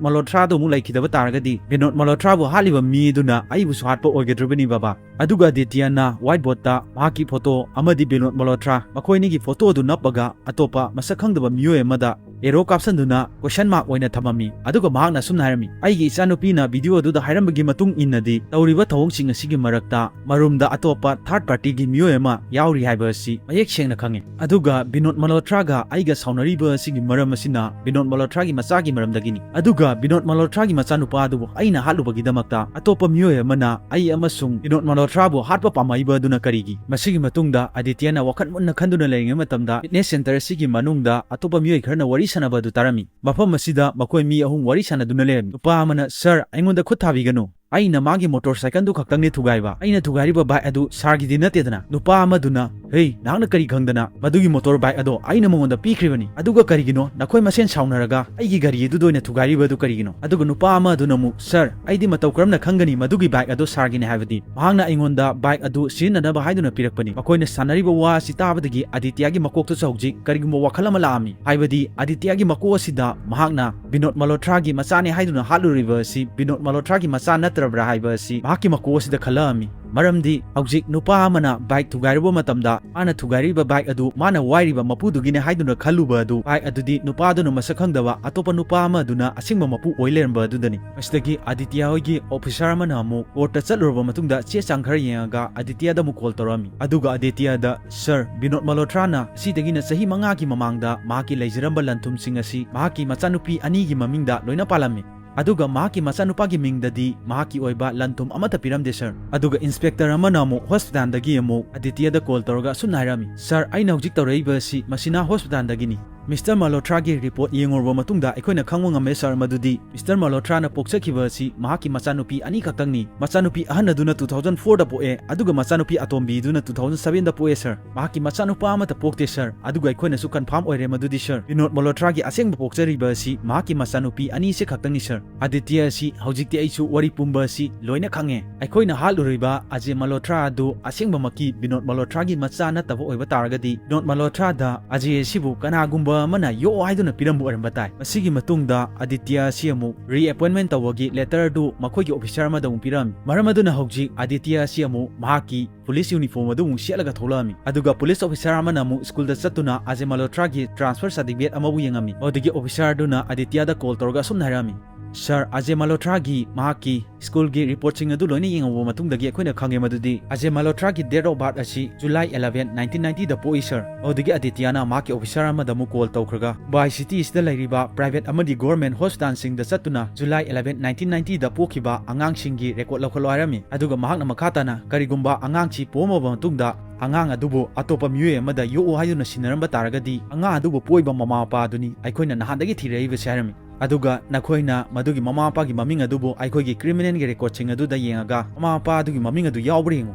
ꯃꯜꯍꯣꯇ꯭ꯔꯥꯗꯨ ꯑꯃꯨꯛ ꯂꯩꯈꯤꯗꯕ ꯇꯥꯔꯒꯗꯤ ꯕꯤꯅꯣꯗ ꯃꯜꯍꯣꯇ꯭ꯔꯥꯕꯨ ꯍꯥꯠꯂꯤꯕ ꯃꯤ ꯑꯗꯨꯅ ꯑꯩꯕꯨꯁꯨ ꯍꯥꯠꯄ ꯑꯣꯏꯒꯗꯧꯔꯤꯕꯅꯤ ꯕꯕꯥ꯫" ꯑꯗꯨꯒ ꯑꯥꯗꯤꯇ꯭ꯌꯅ whiteboard ꯇ ꯃꯍꯥꯛꯀꯤ photo ꯑꯃꯗꯤ ꯕꯤꯅꯣꯗ ꯃꯜꯍꯣꯇ꯭ꯔꯥ ꯃꯈꯣꯏ ꯑꯅꯤꯒꯤ photo ꯑꯗꯨ ꯅꯞꯄꯒ ꯑꯇꯣꯞꯄ ꯃꯁꯛ ꯈꯪꯗꯕ ꯃꯤꯑꯣꯏ ꯑꯃꯗ arrow ꯀꯥꯞꯁꯟꯗꯨꯅ question mark ꯑꯣꯏꯅ ꯊꯝꯃꯝꯃꯤ꯫ ꯑꯗꯨꯒ ꯃꯍꯥꯛꯅ ꯑꯁꯨꯝꯅ ꯍꯥꯏꯔꯝꯃꯤ, "ꯑꯩꯒꯤ ꯏꯆꯥꯅꯨꯄꯤꯅ video ꯑꯗꯨꯗ ꯍꯥꯏꯔꯝꯕꯒꯤ ꯃꯇꯨꯡ ꯏꯟꯅꯗꯤ ꯇꯧꯔꯤꯕ ꯊꯧꯑꯣꯡꯁꯤꯡ ꯑꯁꯤꯒꯤ ꯃꯔꯛꯇ ꯃꯔꯨꯝꯗ ꯑꯇꯣꯞꯄ third partyꯒꯤ ꯃꯤꯑꯣꯏ ꯑꯃ ꯌꯥꯎꯔꯤ ꯍꯥꯏꯕ ꯑꯁꯤ ꯃꯌꯦꯛ ꯁꯦꯡꯅ ꯈꯪꯉꯤ꯫ ꯑꯗꯨꯒ ꯕꯤꯅꯣꯗ ꯃꯜꯍꯣꯇ꯭ꯔꯥꯒ ꯑꯩꯒ ꯁꯥꯎꯅꯔꯤꯕ ꯑꯁꯤꯒꯤ ꯃꯔꯝ ꯑꯁꯤꯅ ꯕꯤꯅꯣꯗ ꯃꯜꯍꯣꯇ꯭ꯔꯥꯒꯤ ꯃꯆꯥꯒꯤ ꯃꯔꯝꯗꯒꯤꯅꯤ꯫ ꯑꯗꯨꯒ ꯕꯤꯅꯣꯗ ꯃꯜꯍꯣꯇ꯭ꯔꯥꯒꯤ ꯃꯆꯥꯅꯨꯄꯥ ꯑꯗꯨꯕꯨ ꯑꯩꯅ ꯍꯥꯠꯂꯨꯕꯒꯤꯗꯃꯛꯇ ꯑꯇꯣꯞꯄ ꯃꯤꯑꯣꯏ ꯑꯃꯅ ꯑꯩ ꯑꯃꯁꯨꯡ ꯕꯤꯅꯣꯗ ꯃꯜꯍꯣꯇ꯭ꯔꯥꯕꯨ ꯍꯥꯠꯄ ꯄꯥꯝꯃꯛꯏꯕ ꯑꯗꯨꯅ ꯀꯔꯤꯒꯤ? ꯃꯁꯤꯒꯤ ꯃꯇꯨꯡꯗ ꯑꯗꯤꯇ꯭ꯌꯅ ꯋꯥꯈꯜ ꯃꯨꯟꯅ ꯈꯟꯗꯨꯅ ꯂꯩꯔꯤꯉꯩ ꯃꯇꯝꯗ fitness center ꯑꯁꯤꯒꯤ ꯃꯅꯨꯡꯗ ꯑꯇꯣꯞꯄ ꯃꯤꯑꯣꯏ ꯈꯔꯅ ꯋꯥꯔꯤ ꯁꯥꯟꯅꯕ ꯑꯗꯨ ꯇꯥꯔꯝꯃꯤ꯫ ꯃꯐꯝ ꯑꯁꯤꯗ ꯃꯈꯣꯏ ꯃꯤ ꯑꯍꯨꯝ ꯋꯥꯔꯤ ꯁꯥꯟꯅꯗꯨꯅ ꯂꯩꯔꯝꯃꯤ꯫ ꯅꯨꯄꯥ ꯑꯃꯅ, "ꯁꯥꯔ, ꯑꯩꯉꯣꯟꯗ ꯈꯨꯠ ꯊꯥꯕꯤꯒꯅꯨ꯫ ꯑꯩꯅ ꯃꯥꯒꯤ ꯃꯣꯇꯣꯔ ꯁꯥꯏꯀꯜꯗꯨ ꯈꯛꯇꯪꯅꯤ ꯊꯨꯒꯥꯏꯕ꯫ ꯑꯩꯅ ꯊꯨꯒꯥꯏꯔꯤꯕ ꯕꯥꯏꯛ ꯑꯗꯨ ꯁꯥꯔꯒꯤꯗꯤ ꯅꯠꯇꯦꯗꯅ꯫" ꯅꯨꯄꯥ ꯑꯃꯗꯨꯅ, "ꯍꯦ, ꯅꯍꯥꯛꯅ ꯀꯔꯤ ꯈꯪꯗꯅ ꯃꯗꯨꯒꯤ ꯃꯣꯇꯣꯔ ꯕꯥꯏꯛ ꯑꯗꯣ ꯑꯩꯅ ꯃꯉꯣꯟꯗ ꯄꯤꯈ꯭ꯔꯤꯕꯅꯤ꯫ ꯑꯗꯨꯒ ꯀꯔꯤꯒꯤꯅꯣ ꯅꯈꯣꯏ ꯃꯁꯦꯟ ꯁꯥꯎꯅꯔꯒ ꯑꯩꯒꯤ ꯒꯥꯔꯤ ꯑꯗꯨꯗ ꯑꯣꯏꯅ ꯊꯨꯒꯥꯏꯔꯤꯕ ꯑꯗꯨ ꯀꯔꯤꯒꯤꯅꯣ?" ꯑꯗꯨꯒ ꯅꯨꯄꯥ ꯑꯃ ꯑꯗꯨꯅ ꯑꯃꯨꯛ, "ꯁꯥꯔ, ꯑꯩꯗꯤ ꯃꯇꯧ ꯀꯔꯝꯅ ꯈꯪꯒꯅꯤ ꯃꯗꯨꯒꯤ ꯕꯥꯏꯛ ꯑꯗꯨ ꯁꯥꯔꯒꯤꯅꯤ ꯍꯥꯏꯕꯗꯤ? ꯃꯍꯥꯛꯅ ꯑꯩꯉꯣꯟꯗ ꯕꯥꯏꯛ ꯑꯗꯨ ꯁꯤꯖꯤꯟꯅꯅꯕ ꯍꯥꯏꯗꯨꯅ ꯄꯤꯔꯛꯄꯅꯤ꯫ ꯃꯈꯣꯏꯅ ꯁꯥꯟꯅꯔꯤꯕ ꯋꯥ ꯑꯁꯤ ꯇꯥꯕꯗꯒꯤ ꯑꯗꯤꯇ꯭ꯌꯒꯤ ꯃꯀꯣꯛꯇꯁꯨ ꯍꯧꯖꯤꯛ ꯀꯔꯤꯒꯨꯝꯕ ꯋꯥꯈꯜ ꯑꯃ ꯂꯥꯛꯑꯝꯃꯤ꯫ ꯍꯥꯏꯕꯗꯤ ꯑꯗꯤꯇ꯭ꯌꯒꯤ ꯃꯀꯣꯛ ꯑꯁꯤꯗ ꯃꯍꯥꯛꯅ ꯕꯤꯅꯣꯗ ꯃꯜꯍꯣꯇ꯭ꯔꯥꯒꯤ ꯃꯆꯥꯅꯤ ꯍꯥꯏꯗꯨꯅ ꯍꯥꯠꯂꯨꯔꯤꯕ ꯑꯁꯤ ꯕꯤꯅꯣꯗ ꯃꯜꯍꯣꯇ꯭ꯔꯥꯒꯤ ꯃꯆꯥ ꯅꯠꯇ꯭ꯔꯕ꯭ꯔꯥ ꯍꯥꯏꯕ ꯑꯁꯤ ꯃꯍꯥꯛꯀꯤ ꯃꯀꯣꯛ ꯑꯁꯤꯗ ꯈꯜꯂꯛꯑꯝꯃꯤ꯫ ꯃꯔꯝꯗꯤ ꯍꯧꯖꯤꯛ ꯅꯨꯄꯥ ꯑꯃꯅ ꯕꯥꯏꯛ ꯊꯨꯒꯥꯏꯔꯨꯕ ꯃꯇꯝꯗ ꯃꯥꯅ ꯊꯨꯒꯥꯏꯔꯤꯕ ꯕꯥꯏꯛ ꯑꯗꯨ ꯃꯥꯅ ꯋꯥꯏꯔꯤꯕ ꯃꯄꯨꯗꯨꯒꯤꯅꯦ ꯍꯥꯏꯗꯨꯅ ꯈꯜꯂꯨꯕ ꯑꯗꯨ ꯕꯥꯏꯛ ꯑꯗꯨꯗꯤ ꯅꯨꯄꯥꯗꯨꯅ ꯃꯁꯛ ꯈꯪꯗꯕ ꯑꯇꯣꯞꯄ ꯅꯨꯄꯥ ꯑꯃꯗꯨꯅ ꯑꯁꯦꯡꯕ ꯃꯄꯨ ꯑꯣꯏ ꯂꯩꯔꯝꯕ ꯑꯗꯨꯗꯅꯤ꯫ ꯃꯁꯤꯗꯒꯤ ꯑꯗꯤꯇ꯭ꯌ ꯍꯣꯏꯒꯤ ꯑꯣꯐꯤꯁꯥꯔ ꯑꯃꯅ ꯑꯃꯨꯛ ꯀꯣꯔꯠꯇ ꯆꯠꯂꯨꯔꯕ ꯃꯇꯨꯡꯗ ꯆꯦ ꯆꯥꯡ ꯈꯔ ꯌꯦꯡꯉꯒ ꯑꯗꯤꯇ꯭ꯌꯗ ꯑꯃꯨꯛ ꯀꯣꯜ ꯇꯧꯔꯛꯑꯝꯃꯤ꯫ ꯑꯗꯨꯒ ꯑꯗꯤꯇ꯭ꯌꯗ, "ꯁꯥꯔ, ꯕꯤꯅꯣꯗ ꯃꯜꯍꯣꯇ꯭ꯔꯥꯅ ꯑꯁꯤꯗꯒꯤꯅ ꯆꯍꯤ ꯃꯉꯥꯒꯤ ꯃꯃꯥꯡꯗ ꯃꯍꯥꯛꯀꯤ ꯂꯩꯖꯔꯝꯕ ꯂꯟ ꯊꯨꯝꯁꯤꯡ ꯑꯁꯤ ꯃꯍꯥꯛꯀꯤ ꯃꯆꯥꯅꯨꯄꯤ ꯑꯅꯤꯒꯤ ꯃꯃꯤꯡꯗ ꯂꯣꯏꯅ ꯄꯥꯜꯂꯝꯃꯤ꯫ ꯑꯗꯨꯒ ꯃꯍꯥꯛꯀꯤ ꯃꯆꯥꯅꯨꯄꯥꯒꯤ ꯃꯤꯡꯗꯗꯤ ꯃꯍꯥꯛꯀꯤ ꯑꯣꯏꯕ ꯂꯟ ꯊꯨꯝ ꯑꯃꯠꯇ ꯄꯤꯔꯝꯗꯦ, ꯁꯥꯔ꯫" ꯑꯗꯨꯒ ꯏꯟꯁꯄꯦꯛꯇꯔ ꯑꯃꯅ ꯑꯃꯨꯛ ꯍꯣꯁꯄꯤꯇꯥꯜꯗꯒꯤ ꯑꯃꯨꯛ ꯑꯗꯤꯇ꯭ꯌꯗ ꯀꯣꯜ ꯇꯧꯔꯒ ꯑꯁꯨꯝꯅ ꯍꯥꯏꯔꯝꯃꯤ, "ꯁꯥꯔ, ꯑꯩꯅ ꯍꯧꯖꯤꯛ ꯇꯧꯔꯛꯏꯕ ꯑꯁꯤ ꯃꯁꯤꯅꯥ ꯍꯣꯁꯄꯤꯇꯥꯜꯗꯒꯤꯅꯤ꯫ ꯃꯤꯁꯇꯔ ꯃꯜꯍꯣꯇ꯭ꯔꯥꯒꯤ ꯔꯤꯄꯣꯔꯠ ꯌꯦꯡꯉꯨꯔꯕ ꯃꯇꯨꯡꯗ ꯑꯩꯈꯣꯏꯅ ꯈꯪꯕ ꯉꯝꯃꯦ, ꯁꯥꯔ, ꯃꯗꯨꯗꯤ ꯃꯤꯁꯇꯔ ꯃꯜꯍꯣꯇ꯭ꯔꯥꯅ ꯄꯣꯛꯆꯈꯤꯕ ꯑꯁꯤ ꯃꯍꯥꯛꯀꯤ ꯃꯆꯥꯅꯨꯄꯤ ꯑꯅꯤ ꯈꯛꯇꯪꯅꯤ꯫ ꯃꯆꯥꯅꯨꯄꯤ ꯑꯍꯟ ꯑꯗꯨꯅ two thousand fourꯗ ꯄꯣꯛꯑꯦ, ꯑꯗꯨꯒ ꯃꯆꯥꯅꯨꯄꯤ ꯑꯇꯣꯝꯕꯤꯗꯨꯅ two thousand sevenꯗ ꯄꯣꯛꯑꯦ, ꯁꯥꯔ꯫ ꯃꯍꯥꯛꯀꯤ ꯃꯆꯥꯅꯨꯄꯥ ꯑꯃꯠꯇ ꯄꯣꯛꯇꯦ, ꯁꯥꯔ꯫ ꯑꯗꯨꯒ ꯑꯩꯈꯣꯏꯅꯁꯨ ꯀꯟꯐꯥꯔꯝ ꯑꯣꯏꯔꯦ ꯃꯗꯨꯗꯤ, ꯁꯥꯔ, ꯕꯤꯅꯣꯗ ꯃꯜꯍꯣꯇ꯭ꯔꯥꯒꯤ ꯑꯁꯦꯡꯕ ꯄꯣꯛꯆꯔꯤꯕ ꯑꯁꯤ ꯃꯍꯥꯛꯀꯤ ꯃꯆꯥꯅꯨꯄꯤ ꯑꯅꯤꯁꯤ ꯈꯛꯇꯪꯅꯤ, ꯁꯥꯔ꯫ ꯑꯗꯤꯇ꯭ꯌ ꯑꯁꯤ ꯍꯧꯖꯤꯛꯇꯤ ꯑꯩꯁꯨ ꯋꯥꯔꯤ ꯄꯨꯝꯕ ꯑꯁꯤ ꯂꯣꯏꯅ ꯈꯪꯉꯦ꯫ ꯑꯩꯈꯣꯏꯅ ꯍꯥꯠꯂꯨꯔꯤꯕ ꯑꯖꯦ ꯃꯜꯍꯣꯇ꯭ꯔꯥ ꯑꯗꯨ ꯑꯁꯦꯡꯕꯃꯛꯀꯤ ꯕꯤꯅꯣꯗ ꯃꯜꯍꯣꯇ꯭ꯔꯥꯒꯤ ꯃꯆꯥ ꯅꯠꯇꯕ ꯑꯣꯏꯕ ꯇꯥꯔꯒꯗꯤ, ꯕꯤꯅꯣꯗ ꯃꯜꯍꯣꯇ꯭ꯔꯥꯗ ꯑꯖꯦ ꯑꯁꯤꯕꯨ ꯀꯅꯥꯒꯨꯝꯕ ꯑꯃꯅ ꯌꯣꯛꯑꯣ ꯍꯥꯏꯗꯨꯅ ꯄꯤꯔꯝꯕ ꯑꯣꯏꯔꯝꯕ ꯇꯥꯏ꯫" ꯃꯁꯤꯒꯤ ꯃꯇꯨꯡꯗ ꯑꯗꯤꯇ꯭ꯌ ꯑꯁꯤ ꯑꯃꯨꯛ ꯔꯤꯑꯦꯄꯣꯏꯟꯃꯦꯟ ꯇꯧꯕꯒꯤ ꯂꯦꯇꯔ ꯑꯗꯨ ꯃꯈꯣꯏꯒꯤ ꯑꯣꯐꯤꯁꯥꯔ ꯑꯃꯗ ꯑꯃꯨꯛ ꯄꯤꯔꯝꯃꯤ꯫ ꯃꯔꯝ ꯑꯗꯨꯅ ꯍꯧꯖꯤꯛ ꯑꯗꯤꯇ꯭ꯌ ꯑꯁꯤ ꯑꯃꯨꯛ ꯃꯍꯥꯛꯀꯤ ꯄꯨꯂꯤꯁ ꯌꯨꯅꯤꯐꯣꯔꯝ ꯑꯗꯨ ꯑꯃꯨꯛ ꯁꯦꯠꯂꯒ ꯊꯣꯛꯂꯛꯑꯝꯃꯤ꯫ ꯑꯗꯨꯒ ꯄꯨꯂꯤꯁ ꯑꯣꯐꯤꯁꯥꯔ ꯑꯃꯅ ꯑꯃꯨꯛ ꯁ꯭ꯀꯨꯜꯗ ꯆꯠꯇꯨꯅ ꯑꯖꯦ ꯃꯜꯍꯣꯇ꯭ꯔꯥꯒꯤ ꯇ꯭ꯔꯥꯟꯁꯐꯔ ꯁꯥꯔꯇꯤꯐꯤꯀꯦꯠ ꯑꯃꯕꯨ ꯌꯦꯡꯉꯝꯃꯤ꯫ ꯑꯗꯨꯗꯒꯤ ꯑꯣꯐꯤꯁꯥꯔ ꯑꯗꯨꯅ ꯑꯗꯤꯇ꯭ꯌꯗ ꯀꯣꯜ ꯇꯧꯔꯒ ꯑꯁꯨꯝꯅ ꯍꯥꯏꯔꯛꯑꯝꯃꯤ, ꯁꯔ ꯑꯖꯦ ꯃꯜꯍꯣꯇ꯭ꯔꯥꯒꯤ ꯃꯍꯥꯛꯀꯤ ꯁ꯭ꯀꯨꯜꯒꯤ ꯔꯤꯄꯣꯔꯠꯁꯤꯡ ꯑꯗꯨ ꯂꯣꯏꯅ ꯌꯦꯡꯉꯨꯕ ꯃꯇꯨꯡꯗꯒꯤ ꯑꯩꯈꯣꯏꯅ ꯈꯪꯉꯦ ꯃꯗꯨꯗꯤ ꯑꯖꯦ ꯃꯜꯍꯣꯇ꯭ꯔꯥꯒꯤ date of birth ꯑꯁꯤ July eleven, nineteen ninety ꯗ ꯄꯣꯛꯏ ꯁꯔ꯫ ꯑꯗꯨꯗꯒꯤ ꯑꯗꯤꯇꯤꯌꯥꯅ ꯃꯍꯥꯛꯀꯤ ꯑꯣꯐꯤꯁꯥꯔ ꯑꯃꯗ ꯑꯃꯨꯛ ꯀꯣꯜ ꯇꯧꯈ꯭ꯔꯒ ꯃꯨꯝꯕꯥꯏ ꯁꯤꯇꯤ ꯑꯁꯤꯗ ꯂꯩꯔꯤꯕ ꯄ꯭ꯔꯥꯏꯚꯦꯠ ꯑꯃꯗꯤ ꯒꯣꯔꯃꯦꯟ ꯍꯣꯁꯄꯤꯇꯥꯜꯁꯤꯡꯗ ꯆꯠꯇꯨꯅ July eleven, nineteen ninety ꯗ ꯄꯣꯛꯈꯤꯕ ꯑꯉꯥꯡꯁꯤꯡꯒꯤ ꯔꯦꯀꯣꯔꯠ ꯂꯧꯈꯠꯂꯣ ꯍꯥꯏꯔꯝꯃꯤ꯫ ꯑꯗꯨꯒ ꯃꯍꯥꯛꯅ ꯃꯈꯥ ꯇꯥꯅ ꯀꯔꯤꯒꯨꯝꯕ ꯑꯉꯥꯡꯁꯤ ꯄꯣꯛꯑꯝꯃꯕ ꯃꯇꯨꯡꯗ ꯑꯉꯥꯡ ꯑꯗꯨꯕꯨ ꯑꯇꯣꯞꯄ ꯃꯤꯑꯣꯏ ꯑꯃꯗ ꯌꯣꯛꯎ ꯍꯥꯏꯗꯨꯅ ꯁꯤꯟꯅꯔꯝꯕ ꯇꯥꯔꯒꯗꯤ ꯑꯉꯥꯡ ꯑꯗꯨꯕꯨ ꯄꯣꯛꯏꯕ ꯃꯃꯥ ꯃꯄꯥ ꯑꯗꯨꯅꯤ ꯑꯩꯈꯣꯏꯅ ꯅꯍꯥꯟꯗꯒꯤ ꯊꯤꯔꯛꯏꯕꯁꯦ ꯍꯥꯏꯔꯝꯃꯤ꯫ ꯑꯗꯨꯒ ꯅꯈꯣꯏꯅ ꯃꯗꯨꯒꯤ ꯃꯃꯥ ꯃꯄꯥꯒꯤ ꯃꯃꯤꯡ ꯑꯗꯨꯕꯨ ꯑꯩꯈꯣꯏꯒꯤ ꯀ꯭ꯔꯤꯃꯤꯅꯦꯜꯒꯤ ꯔꯦꯀꯣꯔꯠꯁꯤꯡ ꯑꯗꯨꯗ ꯌꯦꯡꯉꯒ ꯃꯃꯥ ꯃꯄꯥ ꯑꯗꯨꯒꯤ ꯃꯃꯤꯡ ꯑꯗꯨ ꯌꯥꯎꯕ꯭ꯔꯥ ꯌꯦꯡꯉꯨ꯫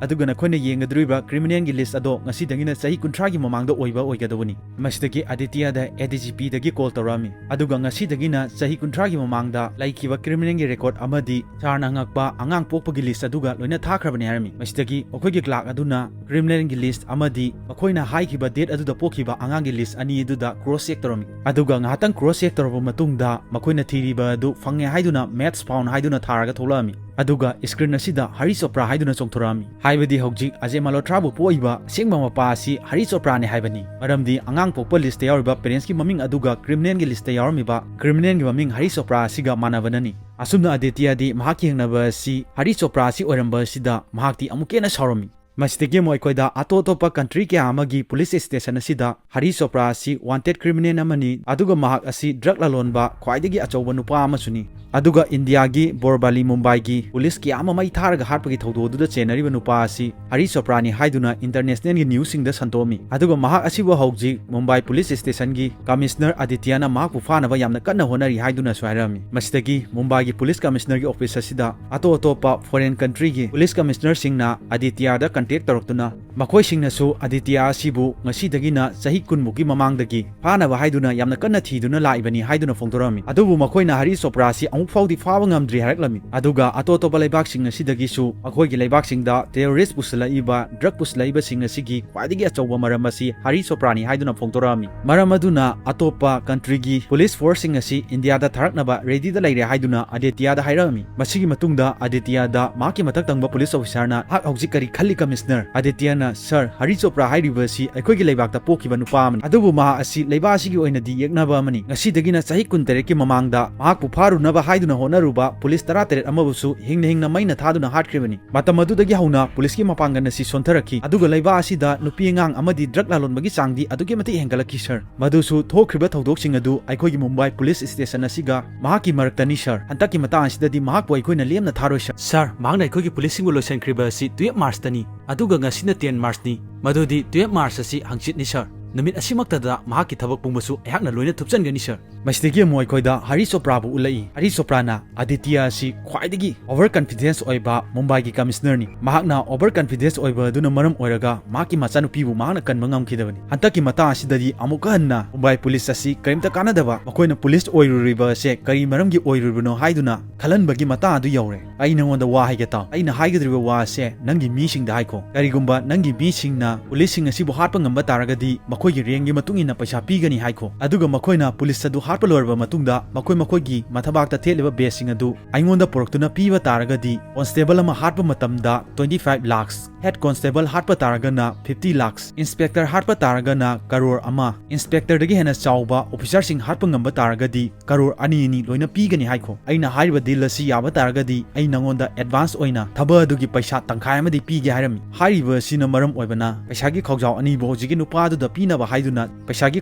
ꯑꯗꯨꯒ ꯅꯈꯣꯏꯅ ꯌꯦꯡꯒꯗꯧꯔꯤꯕ ꯀ꯭ꯔꯤꯃꯤꯅꯦꯜꯒꯤ ꯂꯤꯁ ꯑꯗꯣ ꯉꯁꯤꯗꯒꯤꯅ ꯆꯍꯤ ꯀꯨꯟꯊ꯭ꯔꯥꯒꯤ ꯃꯃꯥꯡꯗ ꯑꯣꯏꯕ ꯑꯣꯏꯒꯗꯕꯅꯤ꯫ ꯃꯁꯤꯗꯒꯤ ꯑꯗꯤꯇꯤꯌꯥꯗ ꯑꯦ ꯗꯤ ꯖꯤ ꯄꯤꯗꯒꯤ ꯀꯣꯜ ꯇꯧꯔꯛꯑꯝꯃꯤ꯫ ꯑꯗꯨꯒ ꯉꯁꯤꯗꯒꯤꯅ ꯆꯍꯤ ꯀꯨꯟꯊ꯭ꯔꯥꯒꯤ ꯃꯃꯥꯡꯗ ꯂꯩꯈꯤꯕ ꯀ꯭ꯔꯤꯃꯤꯅꯦꯜꯒꯤ ꯔꯦꯀꯣꯔꯠ ꯑꯃꯗꯤ ꯁꯥꯔꯅ ꯍꯪꯉꯛꯄ ꯑꯉꯥꯡ ꯄꯣꯛꯄꯒꯤ ꯂꯤꯁ ꯑꯗꯨꯒ ꯂꯣꯏꯅ ꯊꯥꯈ꯭ꯔꯕꯅꯤ ꯍꯥꯏꯔꯝꯃꯤ꯫ ꯃꯁꯤꯗꯒꯤ ꯃꯈꯣꯏꯒꯤ ꯀ꯭ꯂꯥꯔꯛ ꯑꯗꯨꯅ ꯀ꯭ꯔꯤꯃꯤꯅꯦꯜꯒꯤ ꯂꯤꯁ ꯑꯃꯗꯤ ꯃꯈꯣꯏꯅ ꯍꯥꯏꯈꯤꯕ ꯗꯦꯠ ꯑꯗꯨꯗ ꯄꯣꯛꯈꯤꯕ ꯑꯉꯥꯡꯒꯤ ꯂꯤꯁ ꯑꯅꯤ ꯑꯗꯨꯗ ꯀ꯭ꯔꯣꯁ ꯆꯦꯛ ꯇꯧꯔꯝꯃꯤ꯫ ꯑꯗꯨꯒ ꯉꯥꯏꯍꯥꯛꯇꯪ ꯀ꯭ꯔꯣꯁ ꯆꯦꯛ ꯇꯧꯔꯕ ꯃꯇꯨꯡꯗ ꯃꯈꯣꯏꯅ ꯊꯤꯔꯤꯕ ꯑꯗꯨ ꯐꯪꯉꯦ ꯍꯥꯏꯗꯨꯅ ꯃꯦꯠꯁ ꯐꯥꯎꯟ ꯍꯥꯏꯗꯨꯅ ꯊꯥꯔꯒ ꯊꯣꯛꯂꯛꯑꯝꯃꯤ꯫ ꯑꯗꯨꯒ ꯁ꯭ꯀ꯭ꯔꯤꯟ ꯑꯁꯤꯗ ꯍꯔꯤ ꯆꯣꯄ꯭ꯔꯥ ꯍꯥꯏꯗꯨꯅ ꯆꯣꯡꯊꯣꯔꯛꯑꯝꯃꯤ꯫ ꯍꯥꯏꯕꯗꯤ ꯍꯧꯖꯤꯛ ꯑꯖꯦ ꯃꯜꯍꯣꯇ꯭ꯔꯥꯕꯨ ꯄꯣꯛꯏꯕ ꯑꯁꯦꯡꯕ ꯃꯄꯥ ꯑꯁꯤ ꯍꯔꯤ ꯆꯣꯄ꯭ꯔꯥꯅꯤ ꯍꯥꯏꯕꯅꯤ꯫ ꯃꯔꯝꯗꯤ ꯑꯉꯥꯡ ꯄꯣꯛꯄ ꯂꯤꯁꯇ ꯌꯥꯎꯔꯤꯕ ꯄꯦꯔꯦꯟꯁꯀꯤ ꯃꯃꯤꯡ ꯑꯗꯨꯒ ꯀ꯭ꯔꯤꯃꯤꯅꯦꯜꯒꯤ ꯂꯤꯁꯇ ꯌꯥꯎꯔꯝꯃꯤꯕ ꯀ꯭ꯔꯤꯃꯤꯅꯦꯜꯒꯤ ꯃꯃꯤꯡ ꯍꯔꯤ ꯆꯣꯄ꯭ꯔꯥ ꯑꯁꯤꯒ ꯃꯥꯟꯅꯕꯅꯅꯤ꯫ ꯑꯁꯨꯝꯅ ꯑꯗꯤꯇꯤꯌꯥꯗꯤ ꯃꯍꯥꯛꯀꯤ ꯍꯤꯡꯅꯕ ꯑꯁꯤ ꯍꯔꯤ ꯆꯣꯄ꯭ꯔꯥ ꯑꯁꯤ ꯑꯣꯏꯔꯝꯕ ꯑꯁꯤꯗ ꯃꯍꯥꯛꯇꯤ ꯑꯃꯨꯛꯀ ꯍꯦꯟꯅ ꯁꯥꯎꯔꯝꯃꯤ꯫ ꯃꯁꯤꯗꯒꯤ ꯑꯃꯨꯛ ꯑꯩꯈꯣꯏꯗ ꯑꯇꯣꯞ ꯑꯇꯣꯞꯄ ꯀꯟꯇ꯭ꯔꯤ ꯀꯌꯥ ꯑꯃꯒꯤ ꯄꯨꯂꯤꯁ ꯁ꯭ꯇꯦꯁꯟ ꯑꯁꯤꯗ ꯍꯔꯤ ꯆꯣꯄ꯭ꯔꯥ ꯑꯁꯤ ꯋꯥꯟꯇꯦꯗ ꯀ꯭ꯔꯤꯃꯤꯅꯦꯜ ꯑꯃꯅꯤ, ꯑꯗꯨꯒ ꯃꯍꯥꯛ ꯑꯁꯤ ꯗ꯭ꯔꯒ ꯂꯂꯣꯟꯕ ꯈ꯭ꯋꯥꯏꯗꯒꯤ ꯑꯆꯧꯕ ꯅꯨꯄꯥ ꯑꯃꯁꯨꯅꯤ꯫ ꯑꯗꯨꯒ ꯏꯟꯗꯤꯌꯥꯒꯤ ꯕꯣꯔꯕꯥꯂꯤ ꯃꯨꯝꯕꯥꯏꯒꯤ ꯄꯨꯂꯤꯁ ꯀꯌꯥ ꯑꯃ ꯃꯩ ꯊꯥꯔꯒ ꯍꯥꯠꯄꯒꯤ ꯊꯧꯗꯣꯛ ꯑꯗꯨꯗ ꯆꯦꯟꯅꯔꯤꯕ ꯅꯨꯄꯥ ꯑꯁꯤ ꯍꯔꯤ ꯆꯣꯄ꯭ꯔꯥꯅꯤ ꯍꯥꯏꯗꯨꯅ ꯏꯟꯇꯔꯅꯦꯁꯅꯦꯜꯒꯤ ꯅ꯭ꯌꯨꯁꯁꯤꯡꯗ ꯁꯟꯗꯣꯛꯑꯝꯃꯤ꯫ ꯑꯗꯨꯒ ꯃꯍꯥꯛ ꯑꯁꯤꯕꯨ ꯍꯧꯖꯤꯛ ꯃꯨꯝꯕꯥꯏ ꯄꯨꯂꯤꯁ ꯁ꯭ꯇꯦꯁꯟꯒꯤ ꯀꯃꯤꯁꯅꯔ ꯑꯗꯤꯇꯤꯌꯥꯅ ꯃꯍꯥꯛꯄꯨ ꯐꯥꯅꯕ ꯌꯥꯝꯅ ꯀꯟꯅ ꯍꯣꯠꯅꯔꯤ ꯍꯥꯏꯗꯨꯅꯁꯨ ꯍꯥꯏꯔꯝꯃꯤ꯫ ꯃꯁꯤꯗꯒꯤ ꯃꯨꯝꯕꯥꯏꯒꯤ ꯄꯨꯂꯤꯁ ꯀꯃꯤꯁꯅꯔꯒꯤ ꯑꯣꯐꯤꯁ ꯑꯁꯤꯗ ꯑꯇꯣꯞ ꯑꯇꯣꯞꯄ ꯐꯣꯔꯦꯟ ꯀꯟꯇ꯭ꯔꯤꯒꯤ ꯄꯨꯂꯤꯁ ꯀꯃꯤꯁꯅꯔꯁꯤꯡꯅ ꯑꯗꯤꯇꯤꯌꯥꯗ ꯀꯟꯇꯦꯛ ꯇꯧꯔꯛꯇꯨꯅ ꯃꯈꯣꯏꯁꯤꯡꯅꯁꯨ ꯑꯗꯤꯇꯤꯌꯥ ꯑꯁꯤꯕꯨ ꯉꯁꯤꯗꯒꯤꯅ ꯆꯍꯤ ꯀꯨꯟꯃꯨꯛꯀꯤ ꯃꯃꯥꯡꯗꯒꯤ ꯐꯥꯅꯕ ꯍꯥꯏꯗꯨꯅ ꯌꯥꯝꯅ ꯀꯟꯅ ꯊꯤꯗꯨꯅ ꯂꯥꯛꯏꯕꯅꯤ ꯍꯥꯏꯗꯨꯅ ꯐꯣꯡꯗꯣꯔꯛꯑꯝꯃꯤ꯫ ꯑꯗꯨꯕꯨ ꯃꯈꯣꯏꯅ ꯍꯔꯤ ꯆꯣꯄ꯭ꯔꯥ ꯑꯁꯤ ꯑꯃꯨꯛ ꯐꯥꯎꯗꯤ ꯐꯥꯕ ꯉꯝꯗ꯭ꯔꯤ ꯍꯥꯏꯔꯛꯂꯝꯃꯤ꯫ ꯑꯗꯨꯒ ꯑꯇꯣꯞ ꯑꯇꯣꯞꯄ ꯂꯩꯕꯥꯛꯁꯤꯡ ꯑꯁꯤꯗꯒꯤꯁꯨ ꯃꯈꯣꯏꯒꯤ ꯂꯩꯕꯥꯛꯁꯤꯡꯗ ꯇꯦꯔꯣꯔꯤꯁ ꯄꯨꯁꯤꯜꯂꯛꯏꯕ, ꯗ꯭ꯔꯒ ꯄꯨꯁꯤꯜꯂꯛꯏꯕꯁꯤꯡ ꯑꯁꯤꯒꯤ ꯈ꯭ꯋꯥꯏꯗꯒꯤ ꯑꯆꯧꯕ ꯃꯔꯝ ꯑꯁꯤ ꯍꯔꯤ ꯆꯣꯄ꯭ꯔꯥꯅꯤ ꯍꯥꯏꯗꯨꯅ ꯐꯣꯡꯗꯣꯔꯛꯑꯝꯃꯤ꯫ ꯃꯔꯝ ꯑꯗꯨꯅ ꯑꯇꯣꯞꯄ ꯀꯟꯇ꯭ꯔꯤꯒꯤ ꯄꯨꯂꯤꯁ ꯐꯣꯔꯁꯁꯤꯡ ꯑꯁꯤ ꯏꯟꯗꯤꯌꯥꯗ ꯊꯥꯔꯛꯅꯕ ꯔꯦꯗꯤꯗ ꯂꯩꯔꯦ ꯍꯥꯏꯗꯨꯅ ꯑꯗꯤꯇꯤꯌꯥꯗ ꯍꯥꯏꯔꯛꯑꯝꯃꯤ꯫ ꯃꯁꯤꯒꯤ ꯃꯇꯨꯡꯗ ꯑꯗꯤꯇꯤꯌꯥꯗ ꯃꯍꯥꯛꯀꯤ ꯃꯊꯛ ꯊꯪꯕ ꯄꯨꯂꯤꯁ ꯑꯣꯐꯤꯁꯥꯔꯅ ꯃꯍꯥꯛ ꯍꯧꯖꯤꯛ ꯀꯔꯤ ꯈꯜꯂꯤ ꯀꯃꯤꯁꯅꯔ꯫ ꯑꯗꯤꯇ꯭ꯌꯅ, "ꯁꯔ, ꯍꯔꯤ ꯆꯣꯄ꯭ꯔꯥ ꯍꯥꯏꯔꯤꯕ ꯑꯁꯤ ꯑꯩꯈꯣꯏꯒꯤ ꯂꯩꯕꯥꯛꯇ ꯄꯣꯛꯈꯤꯕ ꯅꯨꯄꯥ ꯑꯃꯅꯤ, ꯑꯗꯨꯕꯨ ꯃꯍꯥꯛ ꯑꯁꯤ ꯂꯩꯕꯥꯛ ꯑꯁꯤꯒꯤ ꯑꯣꯏꯅꯗꯤ ꯌꯦꯛꯅꯕ ꯑꯃꯅꯤ꯫ ꯉꯁꯤꯗꯒꯤꯅ ꯆꯍꯤ ꯀꯨꯟꯇꯔꯦꯠꯀꯤ ꯃꯃꯥꯡꯗ ꯃꯍꯥꯛꯄꯨ ꯐꯥꯔꯨꯅꯕ ꯍꯥꯏꯗꯨꯅ ꯍꯣꯠꯅꯔꯨꯕ ꯄꯨꯂꯤꯁ ꯇꯔꯥꯇꯔꯦꯠ ꯑꯃꯕꯨꯁꯨ ꯍꯤꯡꯅ ꯍꯤꯡꯅ ꯃꯩꯅ ꯊꯥꯗꯨꯅ ꯍꯥꯠꯈ꯭ꯔꯤꯕꯅꯤ꯫ ꯃꯇꯝ ꯑꯗꯨꯗꯒꯤ ꯍꯧꯅ ꯄꯨꯂꯤꯁꯀꯤ ꯃꯄꯥꯡꯒꯜ ꯑꯁꯤ ꯁꯣꯟꯊꯔꯛꯈꯤ, ꯑꯗꯨꯒ ꯂꯩꯕꯥꯛ ꯑꯁꯤꯗ ꯅꯨꯄꯤ ꯑꯉꯥꯡ ꯑꯃꯗꯤ ꯗ꯭ꯔꯒ ꯂꯂꯣꯟꯕꯒꯤ ꯆꯥꯡꯗꯤ ꯑꯗꯨꯛꯀꯤ ꯃꯇꯤꯛ ꯍꯦꯟꯒꯠꯂꯛꯈꯤ, ꯁꯔ꯫ ꯃꯗꯨꯁꯨ ꯊꯣꯛꯈ꯭ꯔꯤꯕ ꯊꯧꯗꯣꯛꯁꯤꯡ ꯑꯗꯨ ꯑꯩꯈꯣꯏꯒꯤ ꯃꯨꯝꯕꯥꯏ ꯄꯨꯂꯤꯁ ꯁ꯭ꯇꯦꯁꯟ ꯑꯁꯤꯒ ꯃꯍꯥꯛꯀꯤ ꯃꯔꯛꯇꯅꯤ, ꯁꯔ꯫ ꯍꯟꯗꯛꯀꯤ ꯃꯇꯥꯡ ꯑꯁꯤꯗꯗꯤ ꯃꯍꯥꯛꯄꯨ ꯑꯩꯈꯣꯏꯅ ꯂꯦꯝꯅ ꯊꯥꯔꯣꯏ, ꯁꯔ꯫" "ꯁꯔ, ꯃꯍꯥꯛꯅ ꯑꯩꯈꯣꯏꯒꯤ ꯄꯨꯂꯤꯁꯁꯤꯡꯕꯨ ꯂꯣꯏꯁꯤꯟꯈ꯭ꯔꯤꯕ ꯑꯁꯤ ꯇꯨꯌꯦꯞ ꯃꯥꯔꯆꯇꯅꯤ, ꯑꯗꯨꯒ ꯉꯁꯤꯅ ꯇꯦꯟ ꯃꯥꯔꯆꯅꯤ, ꯃꯗꯨꯗꯤ ꯇꯨꯌꯦꯞ ꯃꯥꯔꯆ ꯑꯁꯤ ꯍꯪꯆꯤꯠꯅꯤ, ꯁꯔ꯫ ꯅꯨꯃꯤꯠ ꯑꯁꯤꯃꯛꯇꯗ ꯃꯍꯥꯛꯀꯤ ꯊꯕꯛ ꯄꯨꯝꯕꯁꯨ ꯑꯩꯍꯥꯛꯅ ꯂꯣꯏꯅ ꯊꯨꯞꯆꯟꯒꯅꯤ, ꯁꯔ"꯫ ꯃꯁꯤꯗꯒꯤ ꯑꯃꯨꯛ ꯑꯩꯈꯣꯏꯗ ꯍꯔꯤ ꯆꯣꯄ꯭ꯔꯥꯕꯨ ꯎꯠꯂꯛꯏ꯫ ꯍꯔꯤ ꯆꯣꯄ꯭ꯔꯥꯅ ꯑꯗꯤꯇ꯭ꯌ ꯑꯁꯤ ꯈ꯭ꯋꯥꯏꯗꯒꯤ ꯑꯣꯚꯔ ꯀꯟꯐꯤꯗꯦꯟꯁ ꯑꯣꯏꯕ ꯃꯨꯝꯕꯥꯏꯒꯤ ꯀꯃꯤꯁꯅꯔꯅꯤ꯫ ꯃꯍꯥꯛꯅ ꯑꯣꯚꯔ ꯀꯟꯐꯤꯗꯦꯟꯁ ꯑꯣꯏꯕ ꯑꯗꯨꯅ ꯃꯔꯝ ꯑꯣꯏꯔꯒ ꯃꯍꯥꯛꯀꯤ ꯃꯆꯥꯅꯨꯄꯤꯕꯨ ꯃꯍꯥꯛꯅ ꯀꯟꯕ ꯉꯝꯈꯤꯗꯕꯅꯤ꯫ ꯍꯟꯗꯛꯀꯤ ꯃꯇꯥꯡ ꯑꯁꯤꯗꯗꯤ ꯑꯃꯨꯛꯀ ꯍꯟꯅ ꯃꯨꯝꯕꯥꯏ ꯄꯨꯂꯤꯁ ꯑꯁꯤ ꯀꯔꯤꯝꯇ ꯀꯥꯟꯅꯗꯕ, ꯃꯈꯣꯏꯅ ꯄꯨꯂꯤꯁ ꯑꯣꯏꯔꯨꯔꯤꯕ ꯑꯁꯦ ꯀꯔꯤ ꯃꯔꯝꯒꯤ ꯑꯣꯏꯔꯨꯔꯤꯕꯅꯣ ꯍꯥꯏꯗꯨꯅ ꯈꯜꯍꯟꯕꯒꯤ ꯃꯇꯥꯡ ꯑꯗꯨ ꯌꯧꯔꯦ꯫ "ꯑꯩ ꯅꯉꯣꯟꯗ ꯋꯥ ꯍꯥꯏꯒꯦ ꯇꯥꯎ꯫ ꯑꯩꯅ ꯍꯥꯏꯒꯗꯧꯔꯤꯕ ꯋꯥ ꯑꯁꯦ ꯅꯪꯒꯤ ꯃꯤꯁꯤꯡꯗ ꯍꯥꯏꯈꯣ꯫ ꯀꯔꯤꯒꯨꯝꯕ ꯅꯪꯒꯤ ꯃꯤꯁꯤꯡꯅ ꯄꯨꯂꯤꯁꯁꯤꯡ ꯑꯁꯤꯕꯨ ꯍꯥꯠꯄ ꯉꯝꯕ ꯇꯥꯔꯒꯗꯤ ꯃꯈꯣꯏꯒꯤ ꯔꯦꯡꯒꯤ ꯃꯇꯨꯡ ꯏꯟꯅ ꯄꯩꯁꯥ ꯄꯤꯒꯅꯤ ꯍꯥꯏꯈꯣ꯫ ꯑꯗꯨꯒ ꯃꯈꯣꯏꯅ ꯄꯨꯂꯤꯁ ꯑꯗꯨ ꯍꯥꯠꯄ ꯂꯣꯏꯔꯕ ꯃꯇꯨꯡꯗ ꯃꯈꯣꯏ ꯃꯈꯣꯏꯒꯤ ꯃꯊꯕꯥꯛꯇ ꯊꯦꯠꯂꯤꯕ ꯕꯦꯖꯁꯤꯡ ꯑꯗꯨ ꯑꯩꯉꯣꯟꯗ ꯄꯨꯔꯛꯇꯨꯅ ꯄꯤꯕ ꯇꯥꯔꯒꯗꯤ ꯀꯣꯟꯁꯇꯦꯕꯜ ꯑꯃ ꯍꯥꯠꯄ ꯃꯇꯝꯗ twenty five lakhs, head constable ꯍꯥꯠꯄ ꯇꯥꯔꯒꯅ fifty lakhs, ꯏꯟꯁꯄꯦꯛꯇꯔ ꯍꯥꯠꯄ ꯇꯥꯔꯒꯅ ꯀꯔꯣꯔ ꯑꯃ, ꯏꯟꯁꯄꯦꯛꯇꯔꯗꯒꯤ ꯍꯦꯟꯅ ꯆꯥꯎꯕ ꯑꯣꯐꯤꯁꯥꯔꯁꯤꯡ ꯍꯥꯠꯄ ꯉꯝꯕ ꯇꯥꯔꯒꯗꯤ ꯀꯔꯣꯔ ꯑꯅꯤ ꯑꯅꯤ ꯂꯣꯏꯅ ꯄꯤꯒꯅꯤ ꯍꯥꯏꯈꯣ꯫ ꯑꯩꯅ ꯍꯥꯏꯔꯤꯕ ꯗꯤꯜ ꯑꯁꯤ ꯌꯥꯕ ꯇꯥꯔꯒꯗꯤ ꯑꯩ ꯅꯉꯣꯟꯗ ꯑꯦꯗꯚꯥꯟꯁ ꯑꯣꯏꯅ ꯊꯕꯛ ꯑꯗꯨꯒꯤ ꯄꯩꯁꯥ ꯇꯪꯈꯥꯏ ꯑꯃꯗꯤ ꯄꯤꯒꯦ" ꯍꯥꯏꯔꯝꯃꯤ꯫ ꯍꯥꯏꯔꯤꯕ ꯑꯁꯤꯅ ꯃꯔꯝ ꯑꯣꯏꯕꯅ ꯄꯩꯁꯥꯒꯤ ꯈꯥꯎꯖꯥꯎ ꯑꯅꯤꯕꯨ ꯍꯧꯖꯤꯛꯀꯤ ꯅꯨꯄꯥꯗꯨꯗ ꯄꯤꯅꯕ ꯍꯥꯏꯗꯨꯅ ꯄꯩꯁꯥꯒꯤ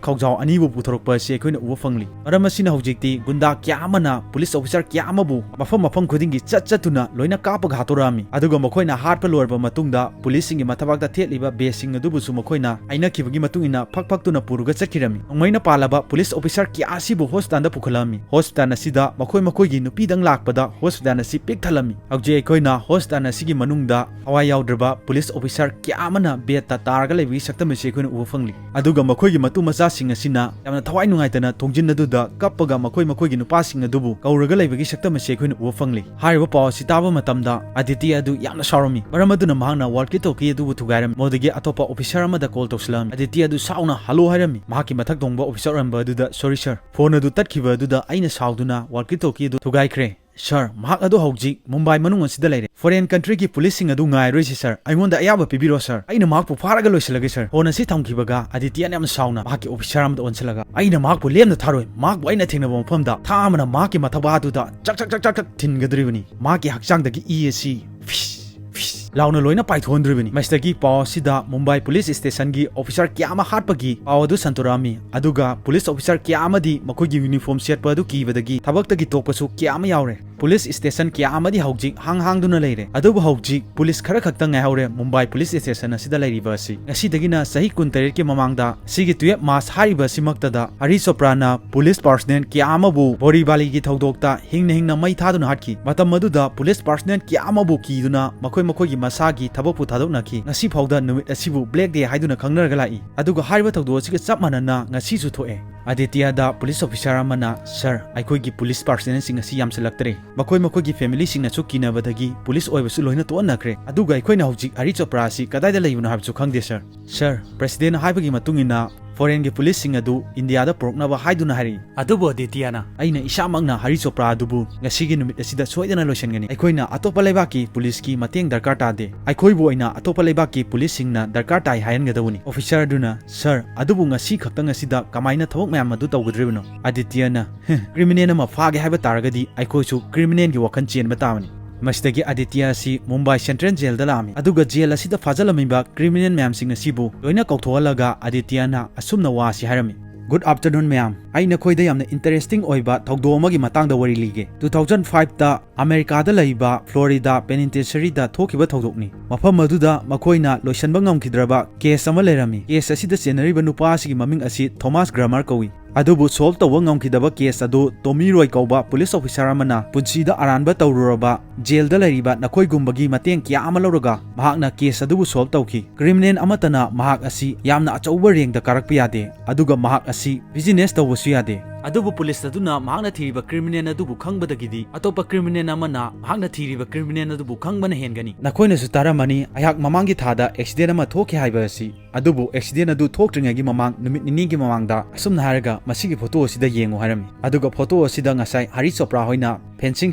ꯈꯥꯎꯖꯥꯎ ꯑꯅꯤꯕꯨ ꯄꯨꯊꯣꯔꯛꯄ ꯑꯁꯤ ꯑꯩꯈꯣꯏꯅ ꯎꯕ ꯐꯪꯂꯤ꯫ ꯃꯔꯝ ꯑꯁꯤꯅ ꯍꯧꯖꯤꯛꯇꯤ ꯒꯨꯟꯗꯥ ꯀꯌꯥ ꯑꯃꯅ ꯄꯨꯂꯤꯁ ꯑꯣꯐꯤꯁꯥꯔ ꯀꯌꯥ ꯑꯃꯕꯨ ꯃꯐꯝ ꯃꯐꯝ ꯈꯨꯗꯤꯡꯒꯤ ꯆꯠ ꯆꯠꯇꯨꯅ ꯂꯣꯏꯅ ꯀꯥꯞꯄꯒ ꯍꯥꯠꯇꯣꯔꯛꯑꯝꯃꯤ꯫ ꯑꯗꯨꯒ ꯃꯈꯣꯏꯅ ꯍꯥꯠꯄ ꯂꯣꯏꯔꯕ ꯃꯇꯨꯡꯗ ꯄꯨꯂꯤꯁꯁꯤꯡꯒꯤ ꯃꯊꯕꯥꯛꯇ ꯊꯦꯠꯂꯤꯕ ꯕꯦꯖꯁꯤꯡ ꯑꯗꯨꯕꯨꯁꯨ ꯃꯈꯣꯏꯅ ꯍꯥꯏꯅꯈꯤꯕꯒꯤ ꯃꯇꯨꯡ ꯏꯟꯅ ꯐꯛ ꯐꯛꯇꯨꯅ ꯄꯨꯔꯒ ꯆꯠꯈꯤꯔꯝꯃꯤ꯫ ꯅꯣꯡꯃꯩꯅ ꯄꯥꯜꯂꯕ ꯄꯨꯂꯤꯁ ꯑꯣꯐꯤꯁꯥꯔ ꯀꯌꯥ ꯑꯁꯤꯕꯨ ꯍꯣꯁꯄꯤꯇꯥꯜꯗ ꯄꯨꯈꯠꯂꯝꯃꯤ꯫ ꯍꯣꯁꯄꯤꯇꯥꯜ ꯑꯁꯤꯗ ꯃꯈꯣꯏ ꯃꯈꯣꯏꯒꯤ ꯅꯨꯄꯤꯗꯪ ꯂꯥꯛꯄꯗ ꯍꯣꯁꯄꯤꯇꯥꯜ ꯑꯁꯤ ꯄꯤꯛ ꯊꯜꯂꯝꯃꯤ꯫ ꯍꯧꯖꯤꯛ ꯑꯩꯈꯣꯏꯅ ꯍꯣꯁꯄꯤꯇꯥꯜ ꯑꯁꯤꯒꯤ ꯃꯅꯨꯡꯗ ꯊꯋꯥꯏ ꯌꯥꯎꯗ꯭ꯔꯕ ꯄꯨꯂꯤꯁ ꯑꯣꯐꯤꯁꯥꯔ ꯀꯌꯥ ꯑꯃꯅ ꯕꯦꯗꯇ ꯇꯥꯔꯒ ꯂꯩꯕꯒꯤ ꯁꯛꯇꯝ ꯑꯁꯤ ꯑꯩꯈꯣꯏꯅ ꯎꯕ ꯐꯪꯂꯤ꯫ ꯑꯗꯨꯒ ꯃꯈꯣꯏꯒꯤ ꯃꯇꯨ ꯃꯆꯥꯁꯤꯡ ꯑꯁꯤꯅ ꯌꯥꯝꯅ ꯊꯋꯥꯏ ꯅꯨꯡꯉꯥꯏꯇꯅ ꯊꯣꯡꯖꯤꯟ ꯑꯗꯨꯗ ꯀꯞꯄꯒ ꯃꯈꯣꯏ ꯃꯈꯣꯏꯒꯤ ꯅꯨꯄꯥꯁꯤꯡ ꯑꯗꯨꯕꯨ ꯀꯧꯔꯒ ꯂꯩꯕꯒꯤ ꯁꯛꯇꯝ ꯑꯁꯤ ꯑꯩꯈꯣꯏꯅ ꯎꯕ ꯐꯪꯂꯤ꯫ ꯍꯥꯏꯔꯤꯕ ꯄꯥꯎ ꯑꯁꯤ ꯇꯥꯕ ꯃꯇꯝꯗ ꯑꯗꯤꯇꯤ ꯑꯗꯨ ꯌꯥꯝꯅ ꯁꯥꯎꯔꯝꯃꯤ꯫ ꯃꯔꯝ ꯑꯗꯨꯅ ꯃꯍꯥꯛꯅ ꯋꯥꯜꯀꯤ ꯇꯣꯜꯀꯤ ꯑꯗꯨꯕꯨ ꯊꯨꯒꯥꯏꯔꯝꯃꯤ꯫ ꯃꯗꯨꯗꯒꯤ ꯑꯇꯣꯞꯄ ꯑꯣꯐꯤꯁꯥꯔ ꯑꯃꯗ ꯀꯣꯜ ꯇꯧꯁꯤꯜꯂꯝꯃꯤ꯫ ꯑꯗꯤꯇꯤ ꯑꯗꯨ ꯁꯥꯎꯅ "ꯍꯜꯂꯣ" ꯍꯥꯏꯔꯝꯃꯤ꯫ ꯃꯍꯥꯛꯀꯤ ꯃꯊꯛ ꯊꯣꯡꯕ ꯑꯣꯐꯤꯁꯥꯔ ꯑꯣꯏꯔꯝꯕ ꯑꯗꯨꯗ, "ꯁꯣꯔꯤ ꯁꯔ, ꯐꯣꯟ ꯑꯗꯨ ꯇꯠꯈꯤꯕ ꯑꯗꯨꯗ ꯑꯩꯅ ꯁꯥꯎꯗꯨꯅ ꯋꯥꯜꯀꯤ ꯇꯣꯜꯀꯤ ꯑꯗꯨ ꯊꯨꯒꯥꯏꯈ꯭ꯔꯦ꯫ "Sir, ꯃꯍꯥꯛ ꯑꯗꯨ ꯍꯧꯖꯤꯛ ꯃꯨꯝꯕꯥꯏ ꯃꯅꯨꯡ ꯑꯁꯤꯗ ꯂꯩꯔꯦ꯫ Foreign countryꯒꯤ policeꯁꯤꯡ ꯑꯗꯨ ꯉꯥꯏꯔꯣꯏꯁꯤ, sir꯫ ꯑꯩꯉꯣꯟꯗ ꯑꯌꯥꯕ ꯄꯤꯕꯤꯔꯣ, sir꯫ ꯑꯩꯅ ꯃꯍꯥꯛꯄꯨ ꯐꯥꯔꯒ ꯂꯣꯏꯁꯤꯜꯂꯒꯦ, sir꯫" Phone ꯑꯁꯤ ꯊꯝꯈꯤꯕꯒ ꯑꯗꯤꯇ꯭ꯌꯅ ꯌꯥꯝꯅ ꯁꯥꯎꯅ ꯃꯍꯥꯛꯀꯤ officer ꯑꯃꯗ ꯑꯣꯟꯁꯤꯜꯂꯒ, "ꯑꯩꯅ ꯃꯍꯥꯛꯄꯨ ꯂꯦꯝꯅ ꯊꯥꯔꯣꯏ꯫ ꯃꯍꯥꯛꯄꯨ ꯑꯩꯅ ꯊꯦꯡꯅꯕ ꯃꯐꯝꯗ ꯊꯥꯡ ꯑꯃꯅ ꯃꯍꯥꯛꯀꯤ ꯃꯊꯕꯥꯛ ꯑꯗꯨꯗ ꯆꯛ ꯆꯛ ꯆꯛ ꯆꯛ ꯆꯛ ꯊꯤꯟꯒꯗꯧꯔꯤꯕꯅꯤ꯫ ꯃꯍꯥꯛꯀꯤ ꯍꯛꯆꯥꯡꯗꯒꯤ ꯏ ꯑꯁꯤ ꯐꯤꯁ ꯐꯤꯁ ꯂꯥꯎꯅ ꯂꯣꯏꯅ ꯄꯥꯏꯊꯣꯛꯍꯟꯗꯣꯔꯤꯕꯅꯤ꯫" ꯃꯁꯤꯗꯒꯤ ꯄꯥꯎ ꯑꯁꯤꯗ ꯃꯨꯝꯕꯥꯏ police stationꯒꯤ officer ꯀꯌꯥ ꯑꯃ ꯍꯥꯠꯄꯒꯤ ꯄꯥꯎ ꯑꯗꯨ ꯁꯟꯗꯣꯔꯛꯑꯝꯃꯤ꯫ ꯑꯗꯨꯒ police officer ꯀꯌꯥ ꯑꯃꯗꯤ ꯃꯈꯣꯏꯒꯤ uniform ꯁꯦꯠꯄ ꯑꯗꯨ ꯀꯤꯕꯗꯒꯤ ꯊꯕꯛꯇꯒꯤ ꯇꯣꯛꯄꯁꯨ ꯀꯌꯥ ꯑꯃ ꯌꯥꯎꯔꯦ꯫ Police station ꯀꯌꯥ ꯑꯃꯗꯤ ꯍꯧꯖꯤꯛ ꯍꯥꯡ ꯍꯥꯡꯗꯨꯅ ꯂꯩꯔꯦ꯫ ꯑꯗꯨꯕꯨ ꯍꯧꯖꯤꯛ police ꯈꯔ ꯈꯛꯇ ꯉꯥꯏꯍꯧꯔꯦ ꯃꯨꯝꯕꯥꯏ police station ꯑꯁꯤꯗ ꯂꯩꯔꯤꯕ ꯑꯁꯤ꯫ ꯉꯁꯤꯗꯒꯤꯅ ꯆꯍꯤ ꯀꯨꯟꯇꯔꯦꯠꯀꯤ ꯃꯃꯥꯡꯗ ꯁꯤꯒꯤ twelve March ꯍꯥꯏꯔꯤꯕ ꯑꯁꯤꯃꯛꯇꯗ ꯍꯔꯤ ꯆꯣꯄ꯭ꯔꯥꯅ police personnel ꯀꯌꯥ ꯑꯃꯕꯨ ꯕꯣꯔꯤꯕꯥꯂꯤꯒꯤ ꯊꯧꯗꯣꯛꯇ ꯍꯤꯡꯅ ꯍꯤꯡꯅ ꯃꯩ ꯊꯥꯗꯨꯅ ꯍꯥꯠꯈꯤ꯫ ꯃꯇꯝ ꯑꯗꯨꯗ police personnel ꯀꯌꯥ ꯑꯃꯕꯨ ꯀꯤꯗꯨꯅ ꯃꯈꯣꯏ ꯃꯈꯣꯏꯒꯤ ꯃꯁꯥꯒꯤ ꯊꯕꯛꯄꯨ ꯊꯥꯗꯣꯛꯅꯈꯤ꯫ ꯉꯁꯤ ꯐꯥꯎꯗ ꯅꯨꯃꯤꯠ ꯑꯁꯤꯕꯨ Black Day ꯍꯥꯏꯗꯨꯅ ꯈꯪꯅꯔꯒ ꯂꯥꯛꯏ꯫ ꯑꯗꯨꯒ ꯍꯥꯏꯔꯤꯕ ꯊꯧꯗꯣꯛ ꯑꯁꯤꯒ ꯆꯞ ꯃꯥꯟꯅꯅ ꯉꯁꯤꯁꯨ ꯊꯣꯛꯑꯦ꯫ ꯑꯗꯤꯇ꯭ꯌꯗ police officer ꯑꯃꯅ, "Sir, ꯑꯩꯈꯣꯏꯒꯤ police personnelꯁꯤꯡ ꯑꯁꯤ ꯌꯥꯝꯁꯤꯜꯂꯛꯇ꯭ꯔꯦ꯫ ꯃꯈꯣꯏ ꯃꯈꯣꯏꯒꯤ familyꯁꯤꯡꯅꯁꯨ ꯀꯤꯅꯕꯗꯒꯤ police ꯑꯣꯏꯕꯁꯨ ꯂꯣꯏꯅ ꯇꯣꯛꯍꯟꯅꯈ꯭ꯔꯦ꯫ ꯑꯗꯨꯒ ꯑꯩꯈꯣꯏꯅ ꯍꯧꯖꯤꯛ ꯍꯔꯤ ꯆꯣꯄ꯭ꯔꯥ ꯑꯁꯤ ꯀꯗꯥꯏꯗ ꯂꯩꯕꯅꯣ ꯍꯥꯏꯕꯁꯨ ꯈꯪꯗꯦ, sir꯫" "Sir, presidentꯅ ꯍꯥꯏꯕꯒꯤ ꯃꯇꯨꯡ ꯏꯟꯅ foreignꯒꯤ policeꯁꯤꯡ ꯑꯗꯨ ꯏꯟꯗꯤꯌꯥꯗ ꯄꯨꯔꯛꯅꯕ ꯍꯥꯏꯗꯨꯅ ꯍꯥꯏꯔꯛꯏ꯫" "ꯑꯗꯨꯕꯨ ꯑꯗꯤꯇ꯭ꯌꯅ, ꯑꯩꯅ ꯏꯁꯥꯃꯛꯅ ꯍꯔꯤ ꯆꯣꯄ꯭ꯔꯥ ꯑꯗꯨꯕꯨ ꯉꯁꯤꯒꯤ ꯅꯨꯃꯤꯠ ꯑꯁꯤꯗ ꯁꯣꯏꯗꯅ ꯂꯣꯏꯁꯤꯟꯒꯅꯤ꯫ ꯑꯩꯈꯣꯏꯅ ꯑꯇꯣꯞꯄ ꯂꯩꯕꯥꯛꯀꯤ policeꯀꯤ ꯃꯇꯦꯡ ꯗꯔꯀꯥꯔ ꯇꯥꯗꯦ꯫ ꯑꯩꯈꯣꯏꯕꯨ ꯑꯣꯏꯅ ꯑꯇꯣꯞꯄ ꯂꯩꯕꯥꯛꯀꯤ policeꯁꯤꯡꯅ ꯗꯔꯀꯥꯔ ꯇꯥꯏ ꯍꯥꯏꯍꯟꯒꯗꯧꯕꯅꯤ꯫" Officer ꯑꯗꯨꯅ, "Sir, ꯑꯗꯨꯕꯨ ꯉꯁꯤ ꯈꯛꯇꯪ ꯑꯁꯤꯗ ꯀꯃꯥꯏꯅ ꯊꯕꯛ ꯃꯌꯥꯝ ꯑꯗꯨ ꯇꯧꯒꯗꯧꯔꯤꯕꯅꯣ?" ꯑꯗꯤꯇ꯭ꯌꯅ, "Criminal ꯑꯃ ꯐꯥꯒꯦ ꯍꯥꯏꯕ ꯇꯥꯔꯒꯗꯤ ꯑꯩꯈꯣꯏꯁꯨ criminalꯒꯤ ꯋꯥꯈꯜ ꯆꯦꯟꯕ ꯇꯥꯕꯅꯤ꯫" ꯃꯁꯤꯗꯒꯤ ꯑꯗꯤꯇ꯭ꯌ ꯑꯁꯤ ꯃꯨꯝꯕꯥꯏ central jailꯗ ꯂꯥꯛꯑꯝꯃꯤ꯫ ꯑꯗꯨꯒ jail ꯑꯁꯤꯗ ꯐꯥꯖꯤꯜꯂꯝꯃꯤꯕ criminal ꯃꯌꯥꯝꯁꯤꯡ ꯑꯁꯤꯕꯨ ꯂꯣꯏꯅ ꯀꯧꯊꯣꯛꯍꯜꯂꯒ ꯑꯗꯤꯇ꯭ꯌꯅ ꯑꯁꯨꯝꯅ ꯋꯥ ꯑꯁꯤ ꯍꯥꯏꯔꯝꯃꯤ, "Good afternoon ꯃꯌꯥꯝ꯫ ꯑꯩ ꯅꯈꯣꯏꯗ ꯌꯥꯝꯅ interesting ꯑꯣꯏꯕ ꯊꯧꯗꯣꯛ ꯑꯃꯒꯤ ꯃꯇꯥꯡꯗ ꯋꯥꯔꯤ ꯂꯤꯒꯦ꯫ Two thousand fiveꯇ ꯑꯃꯦꯔꯤꯀꯥꯗ ꯂꯩꯕ Floridaꯗ penitentiaryꯗ ꯊꯣꯛꯈꯤꯕ ꯊꯧꯗꯣꯛꯅꯤ꯫ ꯃꯐꯝ ꯑꯗꯨꯗ ꯃꯈꯣꯏꯅ ꯂꯣꯏꯁꯤꯟꯕ ꯉꯝꯈꯤꯗ꯭ꯔꯕ case ꯑꯃ ꯂꯩꯔꯝꯃꯤ꯫ Case ꯑꯁꯤꯗ ꯆꯦꯟꯅꯔꯤꯕ ꯅꯨꯄꯥ ꯑꯁꯤꯒꯤ ꯃꯃꯤꯡ ꯑꯁꯤ ꯊꯣꯃꯥꯁ ꯒ꯭ꯔꯥꯃꯔ ꯀꯧꯏ꯫ ꯑꯗꯨꯕꯨ solve ꯇꯧꯕ ꯉꯝꯈꯤꯗꯕ case ꯑꯗꯨ ꯇꯣꯃꯤ ꯔꯣꯏ ꯀꯧꯕ police officer ꯑꯃꯅ ꯄꯨꯟꯁꯤꯗ ꯑꯔꯥꯟꯕ ꯇꯧꯔꯨꯔꯕ jailꯗ ꯂꯩꯔꯤꯕ ꯅꯈꯣꯏꯒꯨꯝꯕꯒꯤ ꯃꯇꯦꯡ ꯀꯌꯥ ꯑꯃ ꯂꯧꯔꯒ ꯃꯍꯥꯛꯅ case ꯑꯗꯨꯕꯨ solve ꯇꯧꯈꯤ꯫ Criminal ꯑꯃꯠꯇꯅ ꯃꯍꯥꯛ ꯑꯁꯤ ꯌꯥꯝꯅ ꯑꯆꯧꯕ rankꯗ ꯀꯥꯔꯛꯄ ꯌꯥꯗꯦ, ꯑꯗꯨꯒ ꯃꯍꯥꯛ ꯑꯁꯤ business ꯇꯧꯕꯁꯨ ꯌꯥꯗꯦ꯫ ꯑꯗꯨꯕꯨ ꯄꯨꯂꯤꯁ ꯑꯗꯨꯅ ꯃꯍꯥꯛꯅ ꯊꯤꯔꯤꯕ ꯀ꯭ꯔꯤꯃꯤꯅꯦꯜ ꯑꯗꯨꯕꯨ ꯈꯪꯕꯗꯒꯤꯗꯤ ꯑꯇꯣꯞꯄ ꯀ꯭ꯔꯤꯃꯤꯅꯦꯜ ꯑꯃꯅ ꯃꯍꯥꯛꯅ ꯊꯤꯔꯤꯕ ꯀ꯭ꯔꯤꯃꯤꯅꯦꯜ ꯑꯗꯨꯕꯨ ꯈꯪꯕꯅ ꯍꯦꯟꯒꯅꯤ꯫ ꯅꯈꯣꯏꯅꯁꯨ ꯇꯥꯔꯝꯃꯅꯤ, ꯑꯩꯍꯥꯛ ꯃꯃꯥꯡꯒꯤ ꯊꯥꯗ ꯑꯦꯛꯁꯤꯗꯦꯟ ꯑꯃ ꯊꯣꯛꯈꯤ ꯍꯥꯏꯕ ꯑꯁꯤ꯫ ꯑꯗꯨꯕꯨ ꯑꯦꯛꯁꯤꯗꯦꯟ ꯑꯗꯨ ꯊꯣꯛꯇ꯭ꯔꯤꯉꯩꯒꯤ ꯃꯃꯥꯡ ꯅꯨꯃꯤꯠ ꯅꯤꯅꯤꯒꯤ ꯃꯃꯥꯡꯗ ꯑꯁꯨꯝꯅ ꯍꯥꯏꯔꯒ ꯃꯁꯤꯒꯤ ꯐꯣꯇꯣ ꯑꯁꯤꯗ ꯌꯦꯡꯉꯨ ꯍꯥꯏꯔꯝꯃꯤ꯫ ꯑꯗꯨꯒ ꯐꯣꯇꯣ ꯑꯁꯤꯗ ꯉꯁꯥꯏ ꯍꯔꯤꯁ ꯆꯣꯄ꯭ꯔꯥ ꯍꯣꯏꯅ ꯐꯦꯟꯁꯤꯡ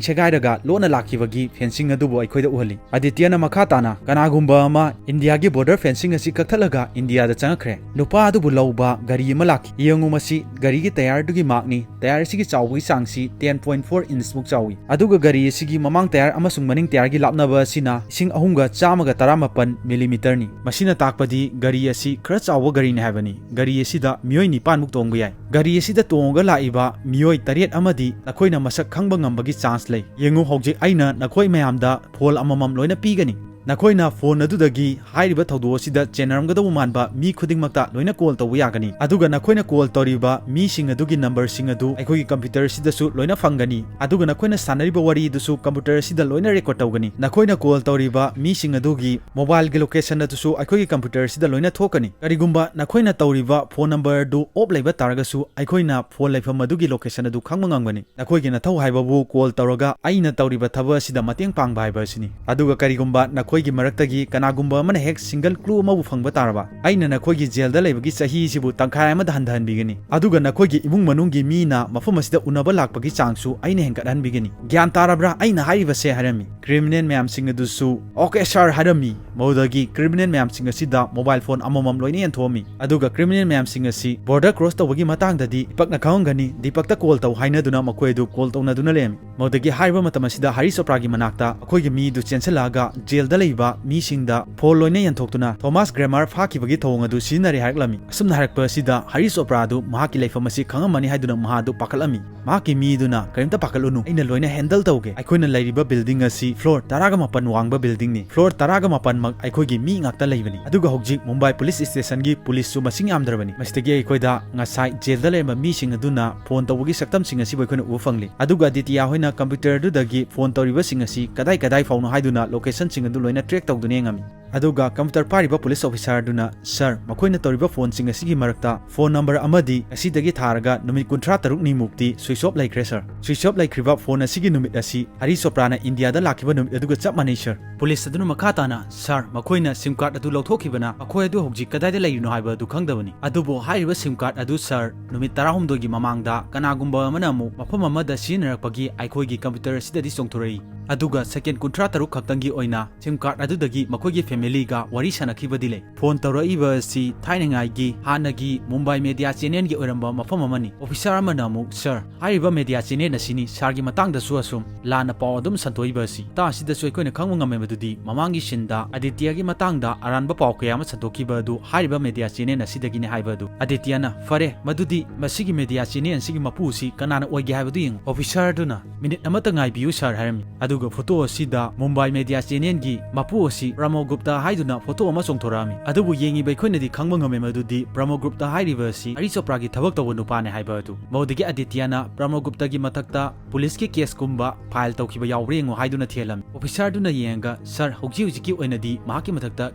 ꯁꯦꯒꯥꯏꯔꯒ ꯂꯣꯟꯅ ꯂꯥꯛꯈꯤꯕꯒꯤ ꯐꯦꯟꯁꯤꯡ ꯑꯗꯨꯕꯨ ꯑꯩꯈꯣꯏꯗ ꯎꯍꯜꯂꯤ꯫ ꯑꯗꯤꯇ꯭ꯌꯅ ꯃꯈꯥ ꯇꯥꯅ, "ꯀꯅꯥꯒꯨꯝꯕ ꯑꯃ ꯏꯟꯗꯤꯌꯥꯒꯤ ꯕꯣꯔꯗꯔ ꯐꯦꯟꯁꯤꯡ ꯑꯁꯤ ꯀꯛꯊꯠꯂꯒ ꯏꯟꯗꯤꯌꯥꯗ ꯆꯪꯉꯛꯈ꯭ꯔꯦ꯫ ꯅꯨꯄꯥ ꯑꯗꯨꯕꯨ ꯂꯧꯕ ꯒꯥꯔꯤ ꯑꯃ ꯂꯥꯛꯈꯤ꯫ ꯌꯦꯡꯉꯨ, ꯃꯁꯤ ꯒꯥꯔꯤꯒꯤ ꯇꯌꯥꯔꯗꯨꯒꯤ ꯃꯥꯔꯛꯅꯤ꯫ ꯇꯌꯥꯔ ꯑꯁꯤꯒꯤ ꯆꯥꯎꯕꯒꯤ ꯆꯥꯡꯁꯤ ten point four inch ꯃꯨꯛ ꯆꯥꯎꯏ꯫ ꯑꯗꯨꯒ ꯒꯥꯔꯤ ꯑꯁꯤꯒꯤ ꯃꯃꯥꯡ ꯇꯌꯥꯔ ꯑꯃꯁꯨꯡ ꯃꯅꯤꯡ ꯇꯌꯥꯔꯒꯤ ꯂꯥꯞꯅꯕ ꯑꯁꯤꯅ ꯂꯤꯁꯤꯡ ꯑꯍꯨꯝꯒ ꯆꯥꯝꯃꯒ ꯇꯔꯥꯃꯥꯄꯟ ꯃꯤꯂꯤꯃꯤꯇꯔꯅꯤ꯫ ꯃꯁꯤꯅ ꯇꯥꯛꯄꯗꯤ ꯒꯥꯔꯤ ꯑꯁꯤ ꯈꯔ ꯆꯥꯎꯕ ꯒꯥꯔꯤꯅꯤ ꯍꯥꯏꯕꯅꯤ꯫ ꯒꯥꯔꯤ ꯑꯁꯤꯗ ꯃꯤꯑꯣꯏ ꯅꯤꯄꯥꯟꯃꯨꯛ ꯇꯣꯡꯕ ꯌꯥꯏ꯫ ꯒꯥꯔꯤ ꯑꯁꯤꯗ ꯇꯣꯡꯉꯒ ꯂꯥꯛꯏꯕ ꯃꯤꯑꯣꯏ ꯇꯔꯦꯠ ꯑꯃꯗꯤ ꯅꯈꯣꯏꯅ ꯃꯁꯛ ꯈꯪꯕ ꯉꯝꯕꯒꯤ ꯆꯥꯟꯁ ꯂꯩ꯫ ꯌꯦꯡꯉꯨ, ꯍꯧꯖꯤꯛ ꯑꯩꯅ ꯅꯈꯣꯏ ꯃꯌꯥꯝꯗ ꯐꯣꯟ ꯑꯃꯃꯝ ꯂꯣꯏꯅ ꯄꯤꯒꯅꯤ꯫ ꯅꯈꯣꯏꯅ ꯐꯣꯟ ꯑꯗꯨꯗꯒꯤ ꯍꯥꯏꯔꯤꯕ ꯊꯧꯗꯣꯛ ꯑꯁꯤꯗ ꯆꯦꯟꯅꯔꯝꯒꯗꯧꯕ ꯃꯥꯟꯕ ꯃꯤ ꯈꯨꯗꯤꯡꯃꯛꯇ ꯂꯣꯏꯅ ꯀꯣꯜ ꯇꯧꯕ ꯌꯥꯒꯅꯤ꯫ ꯑꯗꯨꯒ ꯅꯈꯣꯏꯅ ꯀꯣꯜ ꯇꯧꯔꯤꯕ ꯃꯤꯁꯤꯡ ꯑꯗꯨꯒꯤ ꯅꯝꯕꯔꯁꯤꯡ ꯑꯗꯨ ꯑꯩꯈꯣꯏꯒꯤ ꯀꯝꯄ꯭ꯌꯨꯇꯔ ꯑꯁꯤꯗꯁꯨ ꯂꯣꯏꯅ ꯐꯪꯒꯅꯤ꯫ ꯑꯗꯨꯒ ꯅꯈꯣꯏꯅ ꯁꯥꯟꯅꯔꯤꯕ ꯋꯥꯔꯤ ꯑꯗꯨꯁꯨ ꯀꯝꯄ꯭ꯌꯨꯇꯔ ꯑꯁꯤꯗ ꯂꯣꯏꯅ ꯔꯦꯀꯣꯔꯗ ꯇꯧꯒꯅꯤ꯫ ꯅꯈꯣꯏꯅ ꯀꯣꯜ ꯇꯧꯔꯤꯕ ꯃꯤꯁꯤꯡ ꯑꯗꯨꯒꯤ ꯃꯣꯕꯥꯏꯜꯒꯤ ꯂꯣꯀꯦꯁꯟ ꯑꯗꯨꯁꯨ ꯑꯩꯈꯣꯏꯒꯤ ꯀꯝꯄ꯭ꯌꯨꯇꯔ ꯑꯁꯤꯗ ꯂꯣꯏꯅ ꯊꯣꯛꯀꯅꯤ꯫ ꯀꯔꯤꯒꯨꯝꯕ ꯅꯈꯣꯏꯅ ꯇꯧꯔꯤꯕ ꯐꯣꯟ ꯅꯝꯕꯔ ꯑꯗꯨ ꯑꯣꯐ ꯂꯩꯕ ꯇꯥꯔꯒꯁꯨ ꯑꯩꯈꯣꯏꯅ ꯐꯣꯟ ꯂꯩꯐꯝ ꯑꯗꯨꯒꯤ ꯂꯣꯀꯦꯁꯟ ꯑꯗꯨ ꯈꯪꯕ ꯉꯝꯒꯅꯤ꯫ ꯅꯈꯣꯏꯒꯤ ꯅꯊꯧ ꯍꯥꯏꯕꯕꯨ ꯀꯣꯜ ꯇꯧꯔꯒ ꯑꯩꯅ ꯇꯧꯔꯤꯕ ꯊꯕꯛ ꯑꯁꯤꯗ ꯃꯇꯦꯡ ꯄꯥꯡꯕ ꯍꯥꯏꯕ ꯑꯁꯤꯅꯤ꯫ ꯑꯗꯨꯒ ꯀꯔꯤꯒꯨꯝꯕ ꯅꯈꯣꯏꯒꯤ ꯃꯔꯛꯇꯒꯤ ꯀꯅꯥꯒꯨꯝꯕ ꯑꯃꯅ ꯍꯦꯛ ꯁꯤꯡꯒꯜ ꯀ꯭ꯂꯨ ꯑꯃꯕꯨ ꯐꯪꯕ ꯇꯥꯔꯕ, ꯑꯩꯅ ꯅꯈꯣꯏꯒꯤ ꯖꯦꯜꯗ ꯂꯩꯕꯒꯤ ꯆꯍꯤ ꯑꯁꯤꯕꯨ ꯇꯪꯈꯥꯏ ꯑꯃꯗ ꯍꯟꯊꯍꯟꯕꯤꯒꯅꯤ꯫ ꯑꯗꯨꯒ ꯅꯈꯣꯏꯒꯤ ꯏꯃꯨꯡ ꯃꯅꯨꯡꯒꯤ ꯃꯤꯅ ꯃꯐꯝ ꯑꯁꯤꯗ ꯎꯅꯕ ꯂꯥꯛꯄꯒꯤ ꯆꯥꯡꯁꯨ ꯑꯩꯅ ꯍꯦꯟꯒꯠꯍꯟꯕꯤꯒꯅꯤ꯫ ꯒ꯭ꯌꯥꯟ ꯇꯥꯔꯕ꯭ꯔꯥ ꯑꯩꯅ ꯍꯥꯏꯔꯤꯕꯁꯦ?" ꯍꯥꯏꯔꯝꯃꯤ꯫ ꯀ꯭ꯔꯤꯃꯤꯅꯦꯜ ꯃꯌꯥꯝꯁꯤꯡ ꯑꯗꯨꯁꯨ, "ꯑꯣꯀꯦ ꯁꯥꯔ" ꯍꯥꯏꯔꯝꯃꯤ꯫ ꯃꯗꯨꯗꯒꯤ ꯀ꯭ꯔꯤꯃꯤꯅꯦꯜ ꯃꯌꯥꯝꯁꯤꯡ ꯑꯁꯤꯗ ꯃꯣꯕꯥꯏꯜ ꯐꯣꯟ ꯑꯃꯃꯝ ꯂꯣꯏꯅ ꯌꯦꯟꯊꯣꯛꯑꯝꯃꯤ꯫ ꯑꯗꯨꯒ ꯀ꯭ꯔꯤꯃꯤꯅꯦꯜ ꯃꯌꯥꯝꯁꯤꯡ ꯑꯁꯤ ꯕꯣꯔꯗꯔ ꯀ꯭ꯔꯣꯁ ꯇꯧꯕꯒꯤ ꯃꯇꯥꯡꯗꯗꯤ ꯗꯤꯄꯛꯅ ꯈꯪꯉꯝꯒꯅꯤ, ꯗꯤꯄꯛꯇ ꯀꯣꯜ ꯇꯧ ꯍꯥꯏꯅꯗꯨꯅ ꯃꯈꯣꯏ ꯑꯗꯨ ꯀꯣꯜ ꯇꯧꯅꯗꯨꯅ ꯂꯩꯔꯝꯃꯤ꯫ ꯃꯗꯨꯗꯒꯤ ꯍꯥꯏꯔꯤꯕ ꯃꯇꯝ ꯑꯁꯤꯗ ꯍꯔꯤꯁ ꯆꯣꯄ꯭ꯔꯥꯒꯤ ꯃꯅꯥꯛꯇ ꯑꯩꯈꯣꯏꯒꯤ ꯃꯤ ꯑꯗꯨ ꯆꯦꯟꯁꯤꯜꯂꯛꯑꯒ ꯖꯦꯜꯗ ꯂꯩꯕ ꯃꯤꯁꯤꯡꯗ ꯐꯣꯟ ꯂꯣꯏꯅ ꯌꯦꯟꯊꯣꯛꯇꯨꯅ ꯊꯣꯃꯥꯁ ꯒ꯭ꯔꯦꯃꯔ ꯐꯥꯈꯤꯕꯒꯤ ꯊꯧꯑꯣꯡ ꯑꯗꯨ ꯁꯤꯖꯤꯟꯅꯔꯦ ꯍꯥꯏꯔꯛꯂꯝꯃꯤ꯫ ꯑꯁꯨꯝꯅ ꯍꯥꯏꯔꯛꯄ ꯑꯁꯤꯗ ꯍꯔꯤꯁ ꯆꯣꯄ꯭ꯔꯥ ꯑꯗꯨ ꯃꯍꯥꯛꯀꯤ ꯂꯩꯐꯝ ꯑꯁꯤ ꯈꯪꯉꯝꯃꯅꯤ ꯍꯥꯏꯗꯨꯅ ꯃꯍꯥꯛ ꯑꯗꯨ ꯄꯥꯈꯠꯂꯝꯃꯤ꯫ ꯃꯍꯥꯛꯀꯤ ꯃꯤ ꯑꯗꯨꯅ, "ꯀꯔꯤꯝꯇ ꯄꯥꯈꯠꯂꯨꯅꯨ, ꯑꯩꯅ ꯂꯣꯏꯅ ꯍꯦꯟꯗꯜ ꯇꯧꯒꯦ꯫ ꯑꯩꯈꯣꯏꯅ ꯂꯩꯔꯤꯕ ꯕꯤꯜꯗꯤꯡ ꯑꯁꯤ ꯐ꯭ꯂꯣꯔ ꯇꯔꯥꯒ ꯃꯥꯄꯟ ꯋꯥꯡꯕ ꯕꯤꯜꯗꯤꯡꯅꯤ꯫ ꯐ꯭ꯂꯣꯔ ꯇꯔꯥꯒ ꯃꯥꯄꯟꯃꯛ ꯑꯩꯈꯣꯏꯒꯤ ꯃꯤ ꯉꯥꯛꯇ ꯂꯩꯕꯅꯤ꯫ ꯑꯗꯨꯒ ꯍꯧꯖꯤꯛ ꯃꯨꯝꯕꯥꯏ ꯄꯨꯂꯤꯁ ꯁ꯭ꯇꯦꯁꯟꯒꯤ ꯄꯨꯂꯤꯁꯁꯨ ꯃꯁꯤꯡ ꯌꯥꯝꯗ꯭ꯔꯕꯅꯤ꯫ ꯃꯁꯤꯗꯒꯤ ꯑꯩꯈꯣꯏꯗ ꯉꯁꯥꯏ ꯖꯦꯜꯗ ꯂꯩꯔꯝꯕ ꯃꯤꯁꯤꯡ ꯑꯗꯨꯅ ꯐꯣꯟ ꯇꯧꯕꯒꯤ ꯁꯛꯇꯝꯁꯤꯡ ꯑꯁꯤꯕꯨ ꯑꯩꯈꯣꯏꯅ ꯎꯕ ꯐꯪꯂꯤ꯫ ꯑꯗꯨꯒ ꯑꯗꯤꯇꯤꯌꯥ ꯍꯣꯏꯅ ꯀꯝꯄ꯭ꯌꯨꯇꯔꯗꯨꯗꯒꯤ ꯐꯣꯟ ꯇꯧꯔꯤꯕꯁꯤꯡ ꯑꯁꯤ ꯀꯗꯥꯏ ꯀꯗꯥꯏ ꯐꯥꯎꯅꯣ ꯍꯥꯏꯗꯨꯅ ꯂꯣꯀꯦꯁꯟꯁꯤꯡ ꯑꯗꯨ ꯂꯣꯏꯅ ꯇ꯭ꯔꯦꯛ ꯇꯧꯗꯨꯅ ꯌꯦꯡꯉꯝꯃꯤ"꯫ ꯑꯗꯨꯒ computer ꯄꯥꯏꯔꯤꯕ police officer ꯑꯗꯨꯅ, "Sir, ꯃꯈꯣꯏꯅ ꯇꯧꯔꯤꯕ phoneꯁꯤꯡ ꯑꯁꯤꯒꯤ ꯃꯔꯛꯇ phone number ꯑꯃꯗꯤ ꯉꯁꯤꯗꯒꯤ ꯊꯥꯔꯒ ꯅꯨꯃꯤꯠ ꯀꯨꯟꯊ꯭ꯔꯥ ꯇꯔꯨꯛꯅꯤꯃꯨꯛꯇꯤ switch off ꯂꯩꯈ꯭ꯔꯦ, sir꯫ Switch off ꯂꯩꯈ꯭ꯔꯤꯕ phone ꯑꯁꯤꯒꯤ ꯅꯨꯃꯤꯠ ꯑꯁꯤ ꯍꯔꯤ ꯆꯣꯄ꯭ꯔꯥꯅ ꯏꯟꯗꯤꯌꯥꯗ ꯂꯥꯛꯈꯤꯕ ꯅꯨꯃꯤꯠ ꯑꯗꯨꯒ ꯆꯞ ꯃꯥꯟꯅꯩ, sir"꯫ Police ꯑꯗꯨꯅ ꯃꯈꯥ ꯇꯥꯅ, "Sir, ꯃꯈꯣꯏꯅ SIM card ꯑꯗꯨ ꯂꯧꯊꯣꯛꯈꯤꯕꯅ ꯃꯈꯣꯏ ꯑꯗꯨ ꯍꯧꯖꯤꯛ ꯀꯗꯥꯏꯗ ꯂꯩꯔꯤꯅꯣ ꯍꯥꯏꯕ ꯑꯗꯨ ꯈꯪꯗꯕꯅꯤ꯫ ꯑꯗꯨꯕꯨ ꯍꯥꯏꯔꯤꯕ SIM card ꯑꯗꯨ, sir, ꯅꯨꯃꯤꯠ ꯇꯔꯥꯍꯨꯝꯗꯣꯏꯒꯤ ꯃꯃꯥꯡꯗ ꯀꯅꯥꯒꯨꯝꯕ ꯑꯃꯅ ꯑꯃꯨꯛ ꯃꯐꯝ ꯑꯃꯗ ꯁꯤꯖꯤꯟꯅꯔꯛꯄꯒꯤ ꯑꯩꯈꯣꯏꯒꯤ computer ꯑꯁꯤꯗꯗꯤ ꯆꯣꯡꯊꯣꯔꯛꯏ꯫ ꯑꯗꯨꯒ second ꯀꯨꯟꯊ꯭ꯔꯥ ꯇꯔꯨꯛ ꯈꯛꯇꯪꯒꯤ ꯑꯣꯏꯅ SIM card ꯑꯗꯨꯗꯒꯤ ꯃꯈꯣꯏꯒꯤ familyꯒ ꯋꯥꯔꯤ ꯁꯥꯟꯅꯈꯤꯕꯗꯤ ꯂꯩ꯫ Phone ꯇꯧꯔꯛꯏꯕ ꯑꯁꯤ ꯊꯥꯏꯅꯉꯥꯏꯒꯤ ꯍꯥꯟꯅꯒꯤ ꯃꯨꯝꯕꯥꯏ media channelꯒꯤ ꯑꯣꯏꯔꯝꯕ ꯃꯐꯝ ꯑꯃꯅꯤ"꯫ Officer ꯑꯃꯅ ꯑꯃꯨꯛ, "Sir, ꯍꯥꯏꯔꯤꯕ media channel ꯑꯁꯤꯅꯤ, sirꯒꯤ ꯃꯇꯥꯡꯗꯁꯨ ꯑꯁꯨꯝ ꯂꯥꯟꯅ ꯄꯥꯎ ꯑꯗꯨꯝ ꯁꯟꯗꯣꯛꯏꯕ ꯑꯁꯤ"꯫ ꯃꯇꯥꯡ ꯑꯁꯤꯗꯁꯨ ꯑꯩꯈꯣꯏꯅ ꯈꯪꯕ ꯉꯝꯃꯦ ꯃꯗꯨꯗꯤ ꯃꯃꯥꯡꯒꯤ sceneꯗ ꯑꯗꯤꯇ꯭ꯌꯒꯤ ꯃꯇꯥꯡꯗ ꯑꯔꯥꯟꯕ ꯄꯥꯎ ꯀꯌꯥ ꯑꯃ ꯁꯟꯗꯣꯛꯈꯤꯕ ꯑꯗꯨ ꯍꯥꯏꯔꯤꯕ media channel ꯑꯁꯤꯗꯒꯤꯅꯤ ꯍꯥꯏꯕ ꯑꯗꯨ꯫ ꯑꯗꯤꯇ꯭ꯌꯅ, "ꯐꯔꯦ, ꯃꯗꯨꯗꯤ ꯃꯁꯤꯒꯤ media channel ꯑꯁꯤꯒꯤ ꯃꯄꯨ ꯑꯁꯤ ꯀꯅꯥꯅ ꯑꯣꯏꯒꯦ ꯍꯥꯏꯕꯗꯨ ꯌꯦꯡꯉꯨ"꯫ Officer ꯑꯗꯨꯅ, "Minute ꯑꯃꯇ ꯉꯥꯏꯕꯤꯌꯨ, sir" ꯍꯥꯏꯔꯝꯃꯤ꯫ ꯑꯗꯨꯒ photo ꯑꯁꯤꯗ ꯃꯨꯝꯕꯥꯏ media channelꯒꯤ ꯃꯄꯨ ꯑꯁꯤ Pramod Gupta ꯍꯥꯏꯗꯨꯅ photo ꯑꯃ ꯆꯣꯡꯊꯣꯔꯛꯑꯝꯃꯤ꯫ ꯑꯗꯨꯕꯨ ꯌꯦꯡꯉꯤꯕ ꯑꯩꯈꯣꯏꯅꯗꯤ ꯈꯪꯕ ꯉꯝꯃꯦ ꯃꯗꯨꯗꯤ Pramod Gupta ꯍꯥꯏꯔꯤꯕ ꯑꯁꯤ ꯍꯔꯤ ꯆꯣꯄ꯭ꯔꯥꯒꯤ ꯊꯕꯛ ꯇꯧꯕ ꯅꯨꯄꯥꯅꯦ ꯍꯥꯏꯕ ꯑꯗꯨ꯫ ꯃꯗꯨꯗꯒꯤ ꯑꯗꯤꯇ꯭ꯌꯅ Pramod Guptaꯒꯤ ꯃꯊꯛꯇ policeꯀꯤ caseꯀꯨꯝꯕ file ꯇꯧꯈꯤꯕ ꯌꯥꯎꯕ꯭ꯔꯥ ꯌꯦꯡꯉꯨ ꯍꯥꯏꯗꯨꯅ ꯊꯤꯍꯜꯂꯝꯃꯤ꯫ Officer ꯑꯗꯨꯅ ꯌꯦꯡꯉꯒ, "Sir, ꯍꯧꯖꯤꯛ ꯍꯧꯖꯤꯛꯀꯤ ꯑꯣꯏꯅꯗꯤ ꯃꯍꯥꯛꯀꯤ ꯃꯊꯛꯇ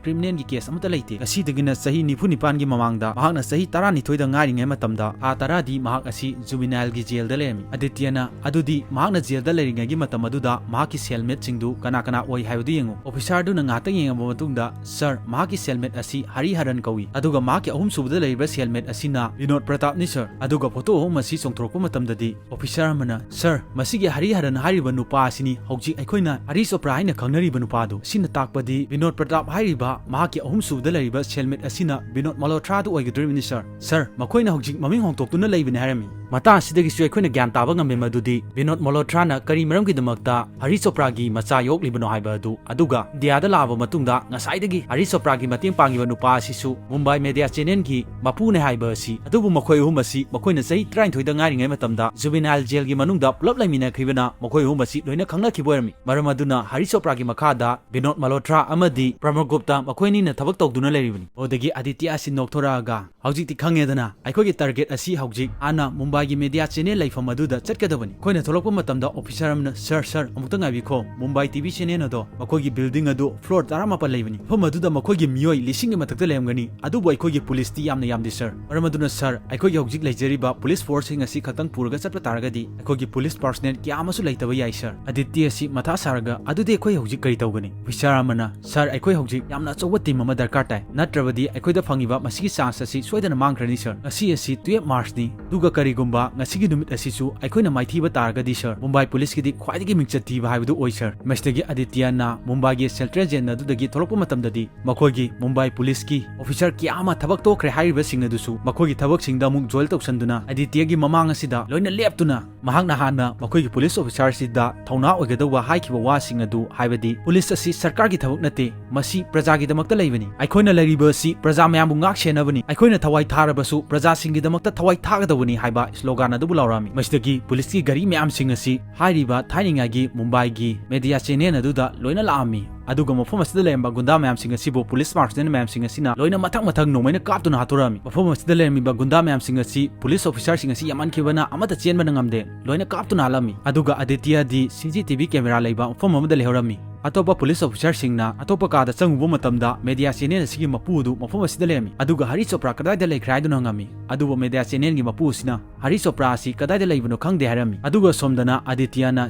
criminalꯒꯤ case ꯑꯃꯠꯇ ꯂꯩꯇꯦ꯫ ꯉꯁꯤꯗꯒꯤꯅ ꯆꯍꯤ ꯅꯤꯐꯨ ꯅꯤꯄꯥꯟꯒꯤ ꯃꯃꯥꯡꯗ ꯃꯍꯥꯛꯅ ꯆꯍꯤ ꯇꯔꯥꯅꯤꯊꯣꯏꯗ ꯉꯥꯏꯔꯤꯉꯩ ꯃꯇꯝꯗ ꯊꯥ ꯇꯔꯥꯗꯤ ꯃꯍꯥꯛ ꯑꯁꯤ juvenileꯒꯤ jailꯗ ꯂꯩꯔꯝꯃꯤ"꯫ ꯑꯗꯤꯇ꯭ꯌꯅ, "ꯑꯗꯨꯗꯤ ꯃꯍꯥꯛꯅ jailꯗ ꯂꯩꯔꯤꯉꯩꯒꯤ ꯃꯇꯝ ꯑꯗꯨꯗ ꯃꯍꯥꯛꯀꯤ cellmateꯁꯤꯡꯗꯨ ꯀꯅꯥ ꯀꯅꯥ ꯑꯣꯏ ꯍꯥꯏꯕꯗꯨ ꯌꯦꯡꯉꯨ"꯫ Officer ꯑꯗꯨꯅ ꯉꯥꯏꯍꯥꯛꯇꯪ ꯌꯦꯡꯉꯕ ꯃꯇꯨꯡꯗ, "Sir, ꯃꯍꯥꯛꯀꯤ cellmate ꯑꯁꯤ ꯍꯔꯤ ꯍꯔꯟ ꯀꯧꯏ, ꯑꯗꯨꯒ ꯃꯍꯥꯛꯀꯤ ꯑꯍꯨꯝꯁꯨꯕꯗ ꯂꯩꯔꯤꯕ cellmate ꯑꯁꯤꯅ ꯕꯤꯅꯣꯗ ꯄ꯭ꯔꯇꯥꯞꯅꯤ, sir"꯫ ꯑꯗꯨꯒ photo ꯑꯍꯨꯝ ꯑꯁꯤ ꯆꯣꯡꯊꯣꯔꯛꯄ ꯃꯇꯝꯗꯗꯤ, Officer ꯑꯃꯅ, "Sir, ꯃꯁꯤꯒꯤ ꯍꯔꯤ ꯍꯔꯟ ꯍꯥꯏꯔꯤꯕ ꯅꯨꯄꯥ ꯑꯁꯤꯅꯤ ꯍꯧꯖꯤꯛ ꯑꯩꯈꯣꯏꯅ ꯍꯔꯤ ꯆꯣꯄ꯭ꯔꯥ ꯍꯥꯏꯅ ꯈꯪꯅꯔꯤꯕ ꯅꯨꯄꯥꯗꯨ꯫ ꯑꯁꯤꯅ ꯇꯥꯛꯄꯗꯤ ꯕꯤꯅꯣꯗ ꯄ꯭ꯔꯇꯥꯞ ꯍꯥꯏꯔꯤꯕ ꯃꯍꯥꯛꯀꯤ ꯑꯍꯨꯝꯁꯨꯕꯗ ꯂꯩꯔꯤꯕ cellmate ꯑꯁꯤꯅ ꯕꯤꯅꯣꯗ ꯃꯜꯍꯣꯇ꯭ꯔꯥꯗꯨ ꯑꯣꯏꯒꯗꯧꯔꯤꯕꯅꯤ, sir꯫ Sir, ꯃꯈꯣꯏꯅ ꯍꯧꯖꯤꯛ ꯃꯃꯤꯡ ꯍꯣꯡꯗꯣꯛꯇꯨꯅ ꯂꯩꯕꯅꯤ" ꯍꯥꯏꯔꯝꯃꯤ꯫ ꯃꯇꯥꯡ ꯑꯁꯤꯗꯒꯤꯁꯨ ꯑꯩꯈꯣꯏꯅ ꯒ꯭ꯌꯥꯟ ꯇꯥꯕ ꯉꯝꯃꯦ ꯃꯗꯨꯗꯤ ꯕꯤꯅꯣꯗ ꯃꯜꯍꯣꯇ꯭ꯔꯥꯅ ꯀꯔꯤ ꯃꯔꯝꯒꯤꯗꯃꯛꯇ ꯍꯔꯤ ꯆꯣꯄ꯭ꯔꯥꯒꯤ ꯃꯆꯥ ꯌꯣꯛꯂꯤꯕꯅꯣ ꯍꯥꯏꯕ ꯑꯗꯨ꯫ ꯑꯗꯨꯒ ꯏꯟꯗꯤꯌꯥꯗ ꯂꯥꯛꯑꯕ ꯃꯇꯨꯡꯗ ꯉꯁꯥꯏꯗꯒꯤ ꯍꯔꯤ ꯆꯣꯄ꯭ꯔꯥꯒꯤ ꯃꯇꯦꯡ ꯄꯥꯡꯉꯤꯕ ꯅꯨꯄꯥ ꯑꯁꯤꯁꯨ ꯃꯨꯝꯕꯥꯏ media channelꯒꯤ ꯃꯄꯨꯅꯦ ꯍꯥꯏꯕ ꯑꯁꯤ꯫ ꯑꯗꯨꯕꯨ ꯃꯈꯣꯏ ꯑꯍꯨꯝ ꯑꯁꯤ ꯃꯈꯣꯏꯅ ꯆꯍꯤ ꯇꯔꯥꯅꯤꯊꯣꯏꯗ ꯉꯥꯏꯔꯤꯉꯩ ꯃꯇꯝꯗ juvenile jailꯒꯤ ꯃꯅꯨꯡꯗ ꯄꯨꯂꯞ ꯂꯩꯃꯤꯟꯅꯈꯤꯕꯅ ꯃꯈꯣꯏ ꯑꯍꯨꯝ ꯑꯁꯤ ꯂꯣꯏꯅ ꯈꯪꯅꯈꯤꯕ ꯑꯣꯏꯔꯝꯃꯤ꯫ ꯃꯔꯝ ꯑꯗꯨꯅ ꯍꯔꯤ ꯆꯣꯄ꯭ꯔꯥꯒꯤ ꯃꯈꯥꯗ ꯕꯤꯅꯣꯗ ꯃꯜꯍꯣꯇ꯭ꯔꯥ ꯑꯃꯗꯤ ꯄ꯭ꯔꯃꯣꯗ ꯒꯨꯞꯇꯥ ꯃꯈꯣꯏ ꯑꯅꯤꯅ ꯊꯕꯛ ꯇꯧꯗꯨꯅ ꯂꯩꯔꯤꯕꯅꯤ꯫ ꯑꯗꯨꯗꯒꯤ ꯑꯗꯤꯇ꯭ꯌ ꯑꯁꯤ ꯅꯣꯛꯊꯣꯔꯛꯑꯒ, "ꯍꯧꯖꯤꯛꯇꯤ ꯈꯪꯉꯦꯗꯅ, ꯑꯩꯈꯣꯏꯒꯤ target ꯑꯁꯤ ꯍꯧꯖꯤꯛ ꯍꯥꯟꯅ ꯃꯨꯝꯕꯥꯏꯒꯤ media channel ꯂꯩꯐꯝ ꯑꯗꯨꯗ ꯆꯠꯀꯗꯕꯅꯤ꯫ ꯑꯩꯈꯣꯏꯅ ꯊꯣꯛꯂꯛꯄ ꯃꯇꯝꯗ officer ꯑꯃꯅ, 'Sir, sir, ꯑꯃꯨꯛꯇꯪ ꯉꯥꯏꯕꯤꯈꯣ, ꯃꯨꯝꯕꯥꯏ ꯇꯤ ꯚꯤ ꯆꯦꯅꯦꯜ ꯑꯗꯣ, ꯃꯈꯣꯏꯒꯤ ꯕꯤꯜꯗꯤꯡ ꯑꯗꯨ ꯐ꯭ꯂꯣꯔ ꯇꯔꯥꯃꯥꯄꯟ ꯂꯩꯕꯅꯤ꯫ ꯃꯐꯝ ꯑꯗꯨꯗ ꯃꯈꯣꯏꯒꯤ ꯃꯤꯑꯣꯏ ꯂꯤꯁꯤꯡꯒꯤ ꯃꯊꯛꯇ ꯂꯩꯔꯝꯒꯅꯤ, ꯑꯗꯨꯕꯨ ꯑꯩꯈꯣꯏꯒꯤ ꯄꯨꯂꯤꯁꯇꯤ ꯌꯥꯝꯅ ꯌꯥꯝꯗꯦ, ꯁꯔ꯫ ꯃꯔꯝ ꯑꯗꯨꯅ, ꯁꯔ, ꯑꯩꯈꯣꯏꯒꯤ ꯍꯧꯖꯤꯛ ꯂꯩꯖꯔꯤꯕ ꯄꯨꯂꯤꯁ ꯐꯣꯔꯁꯁꯤꯡ ꯑꯁꯤ ꯈꯛꯇꯪ ꯄꯨꯔꯒ ꯆꯠꯄ ꯇꯥꯔꯒꯗꯤ, ꯑꯩꯈꯣꯏꯒꯤ ꯄꯨꯂꯤꯁ ꯄꯥꯔꯁꯅꯦꯜ ꯀꯌꯥ ꯑꯃꯁꯨ ꯂꯩꯇꯕ ꯌꯥꯏ, ꯁꯔ꯫ ꯑꯗꯤꯇꯤ ꯑꯁꯤ ꯃꯊꯥ ꯁꯥꯔꯒ, "ꯑꯗꯨꯗꯤ ꯑꯩꯈꯣꯏ ꯍꯧꯖꯤꯛ ꯀꯔꯤ ꯇꯧꯒꯅꯤ?" ꯑꯣꯐꯤꯁꯥꯔ ꯑꯃꯅ, "ꯁꯔ, ꯑꯩꯈꯣꯏ ꯍꯧꯖꯤꯛ ꯌꯥꯝꯅ ꯑꯆꯧꯕ ꯇꯤꯝ ꯑꯃ ꯗꯔꯀꯥꯔ ꯇꯥꯏ, ꯅꯠꯇ꯭ꯔꯕꯗꯤ ꯑꯩꯈꯣꯏꯗ ꯐꯪꯉꯤꯕ ꯃꯁꯤꯒꯤ ꯆꯥꯟꯁ ꯑꯁꯤ ꯁꯣꯏꯗꯅ ꯃꯥꯡꯈ꯭ꯔꯅꯤ, ꯁꯔ꯫ ꯉꯁꯤ ꯑꯁꯤ ꯇꯨꯌꯦꯜꯐ ꯃꯥꯔꯆꯅꯤ, ꯑꯗꯨꯒ ꯀꯔꯤꯒꯨꯝꯕ ꯉꯁꯤꯒꯤ ꯅꯨꯃꯤꯠ ꯑꯁꯤꯁꯨ ꯑꯩꯈꯣꯏꯅ ꯃꯥꯏꯊꯤꯕ ꯇꯥꯔꯒꯗꯤ, ꯁꯔ, ꯃꯨꯝꯕꯥꯏ ꯄꯨꯂꯤꯁꯀꯤꯗꯤ ꯈ꯭ꯋꯥꯏꯗꯒꯤ ꯃꯤꯡꯆꯠ ꯊꯤꯕ ꯍꯥꯏꯕꯗꯨ ꯑꯣꯏ, ꯁꯔ"꯫ ꯃꯁꯤꯗꯒꯤ ꯑꯗꯤꯇꯤꯌꯥꯅ ꯃꯨꯝꯕꯥꯏꯒꯤ ꯁꯦꯟꯇ꯭ꯔꯦꯜ ꯖꯦꯜ ꯑꯗꯨꯗꯒꯤ ꯊꯣꯛꯂꯛꯄ ꯃꯇꯝꯗꯗꯤ, ꯃꯈꯣꯏꯒꯤ ꯃꯨꯝꯕꯥꯏ ꯄꯨꯂꯤꯁꯀꯤ ꯑꯣꯐꯤꯁꯥꯔ ꯀꯌꯥ ꯑꯃ ꯊꯕꯛ ꯇꯣꯛꯈ꯭ꯔꯦ ꯍꯥꯏꯔꯤꯕꯁꯤꯡ ꯑꯗꯨꯁꯨ ꯃꯈꯣꯏꯒꯤ ꯊꯕꯛꯁꯤꯡꯗ ꯑꯃꯨꯛ ꯖꯣꯏꯟ ꯇꯧꯁꯟꯗꯨꯅ, ꯑꯗꯤꯇꯤꯌꯥꯒꯤ ꯃꯃꯥꯡ ꯑꯁꯤꯗ ꯂꯣꯏꯅ ꯂꯦꯞꯇꯨꯅ, ꯃꯍꯥꯛꯅ ꯍꯥꯟꯅ ꯃꯈꯣꯏꯒꯤ ꯄꯨꯂꯤꯁ ꯑꯣꯐꯤꯁꯥꯔꯁꯤꯗ ꯊꯧꯅꯥ ꯑꯣꯏꯒꯗꯧꯕ ꯍꯥꯏꯈꯤꯕ ꯋꯥꯁꯤꯡ ꯑꯗꯨ, ꯍꯥꯏꯕꯗꯤ, "ꯄꯨꯂꯤꯁ ꯑꯁꯤ ꯁꯔꯀꯥꯔꯒꯤ ꯊꯕꯛ ꯅꯠꯇꯦ, ꯃꯁꯤ ꯄ꯭ꯔꯖꯥꯒꯤꯗꯃꯛꯇ ꯂꯩꯕꯅꯤ꯫ ꯑꯩꯈꯣꯏꯅ ꯂꯩꯔꯤꯕ ꯑꯁꯤ ꯄ꯭ꯔꯖꯥ ꯃꯌꯥꯝꯕꯨ ꯉꯥꯛ ꯁꯦꯟꯅꯕꯅꯤ꯫ ꯑꯩꯈꯣꯏꯅ ꯊꯋꯥꯏ ꯊꯥꯔꯕꯁꯨ ꯄ꯭ꯔꯖꯥꯁꯤꯡꯒꯤꯗꯃꯛꯇ ꯊꯋꯥꯏ ꯊꯥꯒꯗꯧꯕꯅꯤ" ꯍꯥꯏꯕ ꯁ꯭ꯂꯣꯒꯥꯟ ꯑꯗꯨꯕꯨ ꯂꯥꯎꯔꯛꯑꯝꯃꯤ꯫ ꯃꯁꯤꯗꯒꯤ ꯄꯨꯂꯤꯁꯀꯤ ꯒꯥꯔꯤ ꯃꯌꯥꯝꯁꯤꯡ ꯑꯁꯤ ꯍꯥꯏꯔꯤꯕ ꯊꯥꯏꯅꯉꯥꯏꯒꯤ ꯃꯨꯝꯕꯥꯏꯒꯤ ꯃꯦꯗꯤꯌꯥ ꯆꯦꯅꯦꯜ ꯑꯗꯨꯗ ꯂꯣꯏꯅ ꯂꯥꯛꯑꯝꯃꯤ꯫ ꯑꯗꯨꯒ ꯃꯐꯝ ꯑꯁꯤꯗ ꯂꯩꯔꯝꯕ ꯒꯨꯟꯗꯥ ꯃꯌꯥꯝꯁꯤꯡ ꯑꯁꯤꯕꯨ ꯄꯨꯂꯤꯁ ꯄꯥꯔꯁꯅꯦꯜ ꯃꯌꯥꯝꯁꯤꯡ ꯑꯁꯤꯅ ꯂꯣꯏꯅ ꯃꯊꯪ ꯃꯊꯪ ꯅꯣꯡꯃꯩꯅ ꯀꯥꯞꯇꯨꯅ ꯍꯥꯠꯇꯣꯔꯛꯑꯝꯃꯤ꯫ ꯃꯐꯝ ꯑꯁꯤꯗ ꯂꯩꯔꯝꯃꯤꯕ ꯒꯨꯟꯗꯥ ꯃꯌꯥꯝꯁꯤꯡ ꯑꯁꯤ ꯄꯨꯂꯤꯁ ꯑꯣꯐꯤꯁꯥꯔꯁꯤꯡ ꯑꯁꯤ ꯌꯥꯝꯃꯟꯈꯤꯕꯅ ꯑꯃꯠꯇ ꯆꯦꯟꯕꯅ ꯉꯝꯗꯦ, ꯂꯣꯏꯅ ꯀꯥꯞꯇꯨꯅ ꯍꯥꯠꯂꯝꯃꯤ꯫ ꯑꯗꯨꯒ ꯑꯗꯤꯇꯤꯌꯥꯗꯤ ꯁꯤ ꯁꯤ ꯇꯤ ꯚꯤ ꯀꯦꯃꯦꯔꯥ ꯂꯩꯕ ꯃꯐꯝ ꯑꯃꯗ ꯂꯩꯍꯧꯔꯝꯃꯤ꯫ ꯑꯇꯣꯞꯄ ꯄꯨꯂꯤꯁ ꯑꯣꯐꯤꯁꯥꯔꯁꯤꯡꯅ ꯑꯇꯣꯞꯄ ꯀꯥꯗ ꯆꯪꯉꯨꯕ ꯃꯇꯝꯗ, ꯃꯦꯗꯤꯌꯥ ꯆꯦꯅꯦꯜ ꯑꯁꯤꯒꯤ ꯃꯄꯨ ꯑꯗꯨ ꯃꯐꯝ ꯑꯁꯤꯗ ꯂꯩꯔꯝꯃꯤ꯫ ꯑꯗꯨꯒ ꯍꯔꯤ ꯆꯣꯄ꯭ꯔꯥ ꯀꯗꯥꯏꯗ ꯂꯩꯈ꯭ꯔꯦ ꯍꯥꯏꯗꯨꯅ ꯍꯪꯉꯝꯃꯤ꯫ ꯑꯗꯨꯕꯨ ꯃꯦꯗꯤꯌꯥ ꯆꯦꯅꯦꯜꯒꯤ ꯃꯄꯨ ꯑꯁꯤꯅ, "ꯍꯔꯤ ꯆꯣꯄ꯭ꯔꯥ ꯑꯁꯤ ꯀꯗꯥꯏꯗ ꯂꯩꯕꯅꯣ ꯈꯪꯗꯦ" ꯍꯥꯏꯔꯝꯃꯤ꯫ ꯑꯗꯨꯒ ꯁꯣꯝꯗꯅ ꯑꯗꯤꯇꯤꯌꯥꯅ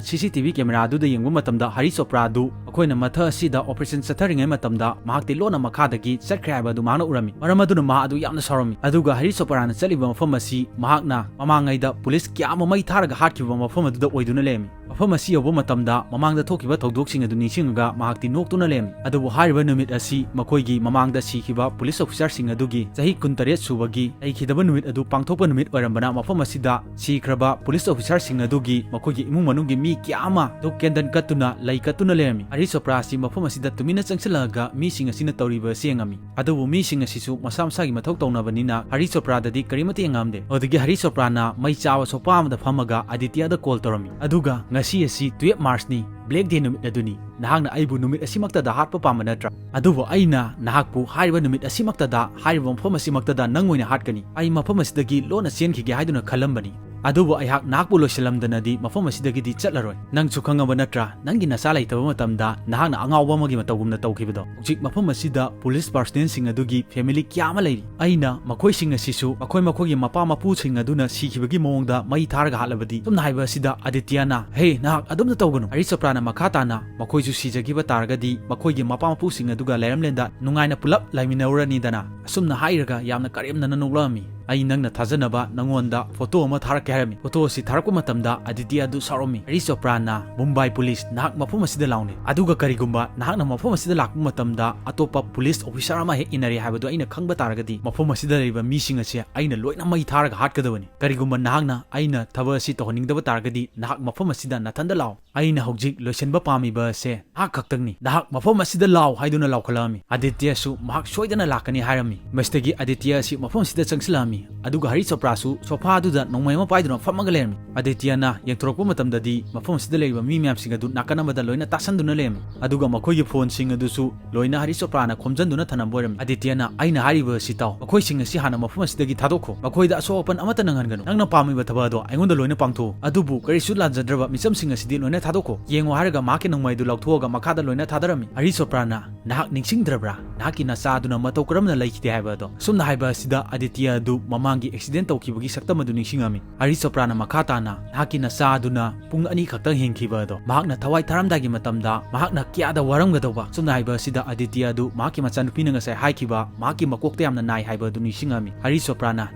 ꯁꯤ ꯁꯤ ꯇꯤ ꯚꯤ ꯀꯦꯃꯦꯔꯥ ꯑꯗꯨꯗ ꯌꯦꯡꯕ ꯃꯇꯝꯗ, ꯍꯔꯤ ꯆꯣꯄ꯭ꯔꯥ ꯑꯗꯨ ꯃꯈꯣꯏꯅ ꯃꯊꯛ ꯑꯁꯤꯗ ꯑꯣꯄꯔꯦꯁꯟ ꯆꯠꯊꯔꯤꯉꯩ ꯃꯇꯝꯗ ꯃꯍꯥꯛꯇꯤ ꯂꯣꯟꯅ ꯃꯈꯥꯗꯒꯤ ꯆꯠꯈ꯭ꯔꯦ ꯍꯥꯏꯕ ꯑꯗꯨ ꯃꯍꯥꯛꯅ ꯎꯔꯝꯃꯤ꯫ ꯃꯔꯝ ꯑꯗꯨꯅ ꯃꯍꯥꯛ ꯑꯗꯨ ꯌꯥꯝꯅ ꯁꯥꯎꯔꯝꯃꯤ꯫ ꯑꯗꯨꯒ ꯍꯔꯤ ꯆꯣꯄ꯭ꯔꯥꯅ ꯆꯠꯂꯤꯕ ꯃꯐꯝ ꯑꯁꯤ ꯃꯍꯥꯛꯅ ꯃꯃꯥꯡꯉꯩꯗ ꯄꯨꯂꯤꯁ ꯀꯌꯥ ꯑꯃ ꯃꯩ ꯊꯥꯔꯒ ꯍꯥꯠꯈꯤꯕ ꯃꯐꯝ ꯑꯗꯨꯗ ꯑꯣꯏꯗꯨꯅ ꯂꯩꯔꯝꯃꯤ꯫ ꯃꯐꯝ ꯑꯁꯤ ꯌꯧꯕ ꯃꯇꯝꯗ ꯃꯃꯥꯡꯗ ꯊꯣꯛꯈꯤꯕ ꯊꯧꯗꯣꯛꯁꯤꯡ ꯑꯗꯨ ꯅꯤꯡꯁꯤꯡꯉꯒ ꯃꯍꯥꯛꯇꯤ ꯅꯣꯛꯇꯨꯅ ꯂꯩꯔꯝꯃꯤ꯫ ꯑꯗꯨꯕꯨ ꯍꯥꯏꯔꯤꯕ ꯅꯨꯃꯤꯠ ꯑꯁꯤ ꯃꯈꯣꯏꯒꯤ ꯃꯃꯥꯡꯗ ꯁꯤꯈꯤꯕ ꯄꯨꯂꯤꯁ ꯑꯣꯐꯤꯁꯥꯔꯁꯤꯡ ꯑꯗꯨꯒꯤ ꯆꯍꯤ ꯀꯨꯟꯇꯔꯦꯠ ꯁꯨꯕꯒꯤ ꯂꯩꯈꯤꯗꯕ ꯅꯨꯃꯤꯠ ꯑꯗꯨ ꯄꯥꯡꯊꯣꯛꯄ ꯅꯨꯃꯤꯠ ꯑꯣꯏꯔꯝꯕꯅ, ꯃꯐꯝ ꯑꯁꯤꯗ ꯁꯤꯈ꯭ꯔꯕ ꯄꯨꯂꯤꯁ ꯑꯣꯐꯤꯁꯥꯔꯁꯤꯡ ꯑꯗꯨꯒꯤ ꯃꯈꯣꯏꯒꯤ ꯏꯃꯨꯡ ꯃꯅꯨꯡꯒꯤ ꯃꯤ ꯀꯌꯥ ꯑꯃ ꯙꯨꯞ ꯀꯦꯟꯗꯜ ꯀꯠꯇꯨꯅ, ꯂꯩ ꯀꯠꯇꯨꯅ ꯂꯩꯔꯝꯃꯤ꯫ ꯍꯔꯤ ꯆꯣꯄ꯭ꯔꯥ ꯑꯁꯤ ꯃꯐꯝ ꯑꯁꯤꯗ ꯇꯨꯃꯤꯟꯅ ꯆꯪꯁꯤꯜꯂꯛꯑꯒ ꯃꯤꯁꯤꯡ ꯑꯁꯤꯅ ꯇꯧꯔꯤꯕ ꯑꯁꯤ ꯌꯦꯡꯉꯝꯃꯤ꯫ ꯑꯗꯨꯕꯨ ꯃꯤꯁꯤꯡ ꯑꯁꯤꯁꯨ ꯃꯁꯥ ꯃꯁꯥꯒꯤ ꯃꯊꯧ ꯇꯧꯅꯕꯅꯤꯅ ꯍꯔꯤ ꯆꯣꯄ꯭ꯔꯥꯗꯗꯤ ꯀꯔꯤꯃꯠꯇ ꯌꯦꯡꯉꯝꯗꯦ꯫ ꯑꯗꯨꯗꯒꯤ ꯍꯔꯤ ꯆꯣꯄ꯭ꯔꯥꯅ ꯃꯩ ꯆꯥꯕ ꯁꯣꯐꯥ ꯑꯃꯗ ꯐꯝꯃꯒ ꯑꯗꯤꯇꯤꯌꯥꯗ ꯀꯣꯜ ꯇꯧꯔꯝꯃꯤ꯫ ꯑꯗꯨꯒ, "ꯉꯁꯤ ꯑꯁꯤ ꯇꯨꯌꯦꯜꯐ ꯃꯥꯔꯆꯅꯤ, ꯕ꯭ꯂꯦꯛ ꯗꯦ ꯅꯨꯃꯤꯠ ꯑꯗꯨꯅꯤ꯫ ꯅꯍꯥꯛꯅ ꯑꯩꯕꯨ ꯅꯨꯃꯤꯠ ꯑꯁꯤꯃꯛꯇꯗ ꯍꯥꯠꯄ ꯄꯥꯝꯕ ꯅꯠꯇ꯭ꯔꯥ? ꯑꯗꯨꯕꯨ ꯑꯩꯅ ꯅꯍꯥꯛꯄꯨ ꯍꯥꯏꯔꯤꯕ ꯅꯨꯃꯤꯠ ꯑꯁꯤꯃꯛꯇꯗ, ꯍꯥꯏꯔꯤꯕ ꯃꯐꯝ ꯑꯁꯤꯃꯛꯇꯗ ꯅꯪ ꯑꯣꯏꯅ ꯍꯥꯠꯀꯅꯤ꯫ ꯑꯩ ꯃꯐꯝ ꯑꯁꯤꯗꯒꯤ ꯂꯣꯟꯅ ꯆꯦꯟꯈꯤꯒꯦ ꯍꯥꯏꯗꯨꯅ ꯈꯜꯂꯝꯕꯅꯤ꯫ ꯑꯗꯨꯕꯨ ꯑꯩꯍꯥꯛ ꯅꯍꯥꯛꯄꯨ ꯂꯣꯏꯁꯤꯜꯂꯝꯗꯅꯗꯤ ꯃꯐꯝ ꯑꯁꯤꯗꯒꯤꯗꯤ ꯆꯠꯂꯔꯣꯏ꯫ ꯅꯪꯁꯨ ꯈꯪꯉꯕ ꯅꯠꯇ꯭ꯔꯥ, ꯅꯪꯒꯤ ꯅꯆꯥ ꯂꯩꯇꯕ ꯃꯇꯝꯗ ꯅꯍꯥꯛꯅ ꯑꯉꯥꯎꯕ ꯑꯃꯒꯤ ꯃꯇꯧꯒꯨꯝꯅ ꯇꯧꯈꯤꯕꯗꯣ? ꯍꯧꯖꯤꯛ ꯃꯐꯝ ꯑꯁꯤꯗ ꯄꯨꯂꯤꯁ ꯄꯥꯔꯁꯅꯦꯜꯁꯤꯡ ꯑꯗꯨꯒꯤ ꯐꯦꯃꯤꯂꯤ ꯀꯌꯥ ꯑꯃ ꯂꯩꯔꯤ꯫ ꯑꯩꯅ ꯃꯈꯣꯏꯁꯤꯡ ꯑꯁꯤꯁꯨ ꯃꯈꯣꯏ ꯃꯈꯣꯏꯒꯤ ꯃꯄꯥ ꯃꯄꯨꯁꯤꯡ ꯑꯗꯨꯅ ꯁꯤꯈꯤꯕꯒꯤ ꯃꯑꯣꯡꯗ ꯃꯩ ꯊꯥꯔꯒ ꯍꯥꯠꯂꯕꯗꯤ? ꯁꯨꯝꯅ ꯍꯥꯏꯕ ꯑꯁꯤꯗ ꯑꯥꯗꯤꯇ꯭ꯌꯅ, "ꯍꯦ, ꯅꯍꯥꯛ ꯑꯗꯨꯝꯅ ꯇꯧꯒꯅꯨ꯫" ꯍꯔꯤꯁ ꯆꯣꯄ꯭ꯔꯥꯅ ꯃꯈꯥ ꯇꯥꯅ, "ꯃꯈꯣꯏꯁꯨ ꯁꯤꯖꯈꯤꯕ ꯇꯥꯔꯒꯗꯤ ꯃꯈꯣꯏꯒꯤ ꯃꯄꯥ ꯃꯄꯨꯁꯤꯡ ꯑꯗꯨꯒ ꯂꯩꯔꯝꯂꯦꯟꯗ ꯅꯨꯡꯉꯥꯏꯅ ꯄꯨꯂꯞ ꯂꯩꯃꯤꯟꯅꯔꯨꯔꯅꯤꯗꯅ?" ꯑꯁꯨꯝꯅ ꯍꯥꯏꯔꯒ ꯌꯥꯝꯅ ꯀꯔꯦꯝꯅꯅ ꯅꯣꯛꯂꯛꯑꯝꯃꯤ꯫ "ꯑꯩ ꯅꯪꯅ ꯊꯥꯖꯅꯕ ꯅꯪꯉꯣꯟꯗ ꯐꯣꯇꯣ ꯑꯃ ꯊꯥꯔꯛꯀꯦ" ꯍꯥꯏꯔꯝꯃꯤ꯫ ꯐꯣꯇꯣ ꯑꯁꯤ ꯊꯥꯔꯛꯄ ꯃꯇꯝꯗ ꯑꯥꯗꯤꯇ꯭ꯌ ꯑꯗꯨ ꯁꯥꯎꯔꯝꯃꯤ꯫ "ꯍꯔꯤꯁ ꯆꯣꯄ꯭ꯔꯥꯅ, ꯃꯨꯝꯕꯥꯏ ꯄꯨꯂꯤꯁ, ꯅꯍꯥꯛ ꯃꯐꯝ ꯑꯁꯤꯗ ꯂꯥꯛꯎꯅꯦ꯫ ꯑꯗꯨꯒ ꯀꯔꯤꯒꯨꯝꯕ ꯅꯍꯥꯛꯅ ꯃꯐꯝ ꯑꯁꯤꯗ ꯂꯥꯛꯄ ꯃꯇꯝꯗ ꯑꯇꯣꯞꯄ ꯄꯨꯂꯤꯁ ꯑꯣꯐꯤꯁꯥꯔ ꯑꯃ ꯍꯦꯛ ꯏꯟꯅꯔꯦ ꯍꯥꯏꯕꯗꯨ ꯑꯩꯅ ꯈꯪꯕ ꯇꯥꯔꯒꯗꯤ, ꯃꯐꯝ ꯑꯁꯤꯗ ꯂꯩꯔꯤꯕ ꯃꯤꯁꯤꯡ ꯑꯁꯦ ꯑꯩꯅ ꯂꯣꯏꯅ ꯃꯩ ꯊꯥꯔꯒ ꯍꯥꯠꯀꯗꯕꯅꯤ꯫ ꯀꯔꯤꯒꯨꯝꯕ ꯅꯍꯥꯛꯅ ꯑꯩꯅ ꯊꯕꯛ ꯑꯁꯤ ꯇꯧꯍꯟꯅꯤꯡꯗꯕ ꯇꯥꯔꯒꯗꯤ, ꯅꯍꯥꯛ ꯃꯐꯝ ꯑꯁꯤꯗ ꯅꯊꯟꯗ ꯂꯥꯛꯑꯣ꯫ ꯑꯩꯅ ꯍꯧꯖꯤꯛ ꯂꯣꯏꯁꯤꯟꯕ ꯄꯥꯝꯃꯤꯕ ꯑꯁꯦ ꯅꯍꯥꯛ ꯈꯛꯇꯪꯅꯤ꯫ ꯅꯍꯥꯛ ꯃꯐꯝ ꯑꯁꯤꯗ ꯂꯥꯛꯑꯣ" ꯍꯥꯏꯗꯨꯅ ꯂꯥꯎꯈꯠꯂꯛꯑꯝꯃꯤ꯫ ꯑꯥꯗꯤꯇ꯭ꯌꯁꯨ ꯃꯍꯥꯛ ꯁꯣꯏꯗꯅ ꯂꯥꯛꯀꯅꯤ ꯍꯥꯏꯔꯝꯃꯤ꯫ ꯃꯁꯤꯗꯒꯤ ꯑꯥꯗꯤꯇ꯭ꯌ ꯑꯁꯤ ꯃꯐꯝ ꯑꯁꯤꯗ ꯆꯪꯁꯤꯜꯂꯛꯑꯝꯃꯤ꯫ ꯑꯗꯨꯒ ꯍꯔꯤꯁ ꯆꯣꯄ꯭ꯔꯥꯁꯨ ꯁꯣꯐꯥ ꯑꯗꯨꯗ ꯅꯣꯡꯃꯩ ꯑꯃ ꯄꯥꯏꯗꯨꯅ ꯐꯝꯃꯒ ꯂꯩꯔꯝꯃꯤ꯫ ꯑꯥꯗꯤꯇ꯭ꯌꯅ ꯌꯦꯡꯊꯣꯔꯛꯄ ꯃꯇꯝꯗꯗꯤ ꯃꯐꯝ ꯑꯁꯤꯗ ꯂꯩꯔꯤꯕ ꯃꯤ ꯃꯌꯥꯝꯁꯤꯡ ꯑꯗꯨ ꯅꯥꯀꯟ ꯑꯃꯗ ꯂꯣꯏꯅ ꯇꯥꯁꯟꯗꯨꯅ ꯂꯩꯔꯝꯃꯤ꯫ ꯑꯗꯨꯒ ꯃꯈꯣꯏꯒꯤ ꯐꯣꯟꯁꯤꯡ ꯑꯗꯨꯁꯨ ꯂꯣꯏꯅ ꯍꯔꯤꯁ ꯆꯣꯄ꯭ꯔꯥꯅ ꯈꯣꯝꯖꯤꯟꯗꯨꯅ ꯊꯅꯝꯕ ꯑꯣꯏꯔꯝꯃꯤ꯫ ꯑꯥꯗꯤꯇ꯭ꯌꯅ, "ꯑꯩꯅ ꯍꯥꯏꯔꯤꯕ ꯑꯁꯤ ꯇꯥꯎ, ꯃꯈꯣꯏꯁꯤꯡ ꯑꯁꯤ ꯍꯥꯟꯅ ꯃꯐꯝ ꯑꯁꯤꯗꯒꯤ ꯊꯥꯗꯣꯛꯈꯣ꯫ ꯃꯈꯣꯏꯗ ꯑꯁꯣꯛ ꯑꯄꯟ ꯑꯃꯠꯇ ꯅꯪꯍꯟꯒꯅꯨ꯫ ꯅꯪꯅ ꯄꯥꯝꯃꯤꯕ ꯊꯕꯛ ꯑꯗꯣ ꯑꯩꯉꯣꯟꯗ ꯂꯣꯏꯅ ꯄꯥꯡꯊꯣꯛꯎ꯫ ꯑꯗꯨꯕꯨ ꯀꯔꯤꯁꯨ ꯂꯥꯟꯖꯗ꯭ꯔꯕ ꯃꯤꯆꯝꯁꯤꯡ ꯑꯁꯤꯗꯤ ꯂꯣꯏꯅ ꯊꯥꯗꯣꯛꯈꯣ꯫ ꯌꯦꯡꯉꯣ ꯍꯥꯏꯔꯒ ꯃꯍꯥꯛꯀꯤ ꯅꯣꯡꯃꯩ ꯑꯗꯨ ꯂꯧꯊꯣꯛꯑꯒ ꯃꯈꯥꯗ ꯂꯣꯏꯅ ꯊꯥꯗꯔꯝꯃꯤ꯫" ꯍꯔꯤꯁ ꯆꯣꯄ꯭ꯔꯥꯅ, "ꯅꯍꯥꯛ ꯅꯤꯡꯁꯤꯡꯗ꯭ꯔꯕ꯭ꯔꯥ? ꯅꯍꯥꯛꯀꯤ ꯅꯆꯥ ꯑꯗꯨꯅ ꯃꯇꯧ ꯀꯔꯝꯅ ꯂꯩꯈꯤꯗꯦ ꯍꯥꯏꯕ ꯑꯗꯣ?" ꯁꯨꯝꯅ ꯍꯥꯏꯕ ꯑꯁꯤꯗ ꯑꯥꯗꯤꯇ꯭ꯌ ꯑꯗꯨ ꯃꯃꯥꯡꯒꯤ ꯑꯦꯛꯁꯤꯗꯦꯟ ꯇꯧꯈꯤꯕꯒꯤ ꯁꯛꯇꯝ ꯑꯗꯨ ꯅꯤꯡꯁꯤꯡꯉꯝꯃꯤ꯫ ꯍꯔꯤꯁ ꯆꯣꯄ꯭ꯔꯥꯅ ꯃꯈꯥ ꯇꯥꯅ, "ꯅꯍꯥꯛꯀꯤ ꯅꯆꯥ ꯑꯗꯨꯅ ꯄꯨꯡ ꯑꯅꯤ ꯈꯛꯇꯪ ꯍꯤꯡꯈꯤꯕ ꯑꯗꯣ, ꯃꯍꯥꯛꯅ ꯊꯋꯥꯏ ꯊꯥꯔꯝꯗꯥꯏꯒꯤ ꯃꯇꯝꯗ ꯃꯍꯥꯛꯅ ꯀꯌꯥꯗ ꯋꯥꯔꯝꯒꯗꯧꯕ?" ꯁꯨꯝꯅ ꯍꯥꯏꯕ ꯑꯁꯤꯗ ꯑꯥꯗꯤꯇ꯭ꯌ ꯑꯗꯨ ꯃꯍꯥꯛꯀꯤ ꯃꯆꯥꯅꯨꯄꯤꯅ ꯉꯁꯥꯏ ꯍꯥꯏꯈꯤꯕ ꯃꯍꯥꯛꯀꯤ ꯃꯀꯣꯛꯇ ꯌꯥꯝꯅ ꯅꯥꯏ ꯍꯥꯏꯕ ꯑꯗꯨ ꯅꯤꯡꯁꯤꯡꯉꯝꯃꯤ꯫ ꯍꯔꯤꯁ ꯆꯣꯄ꯭ꯔꯥꯅ,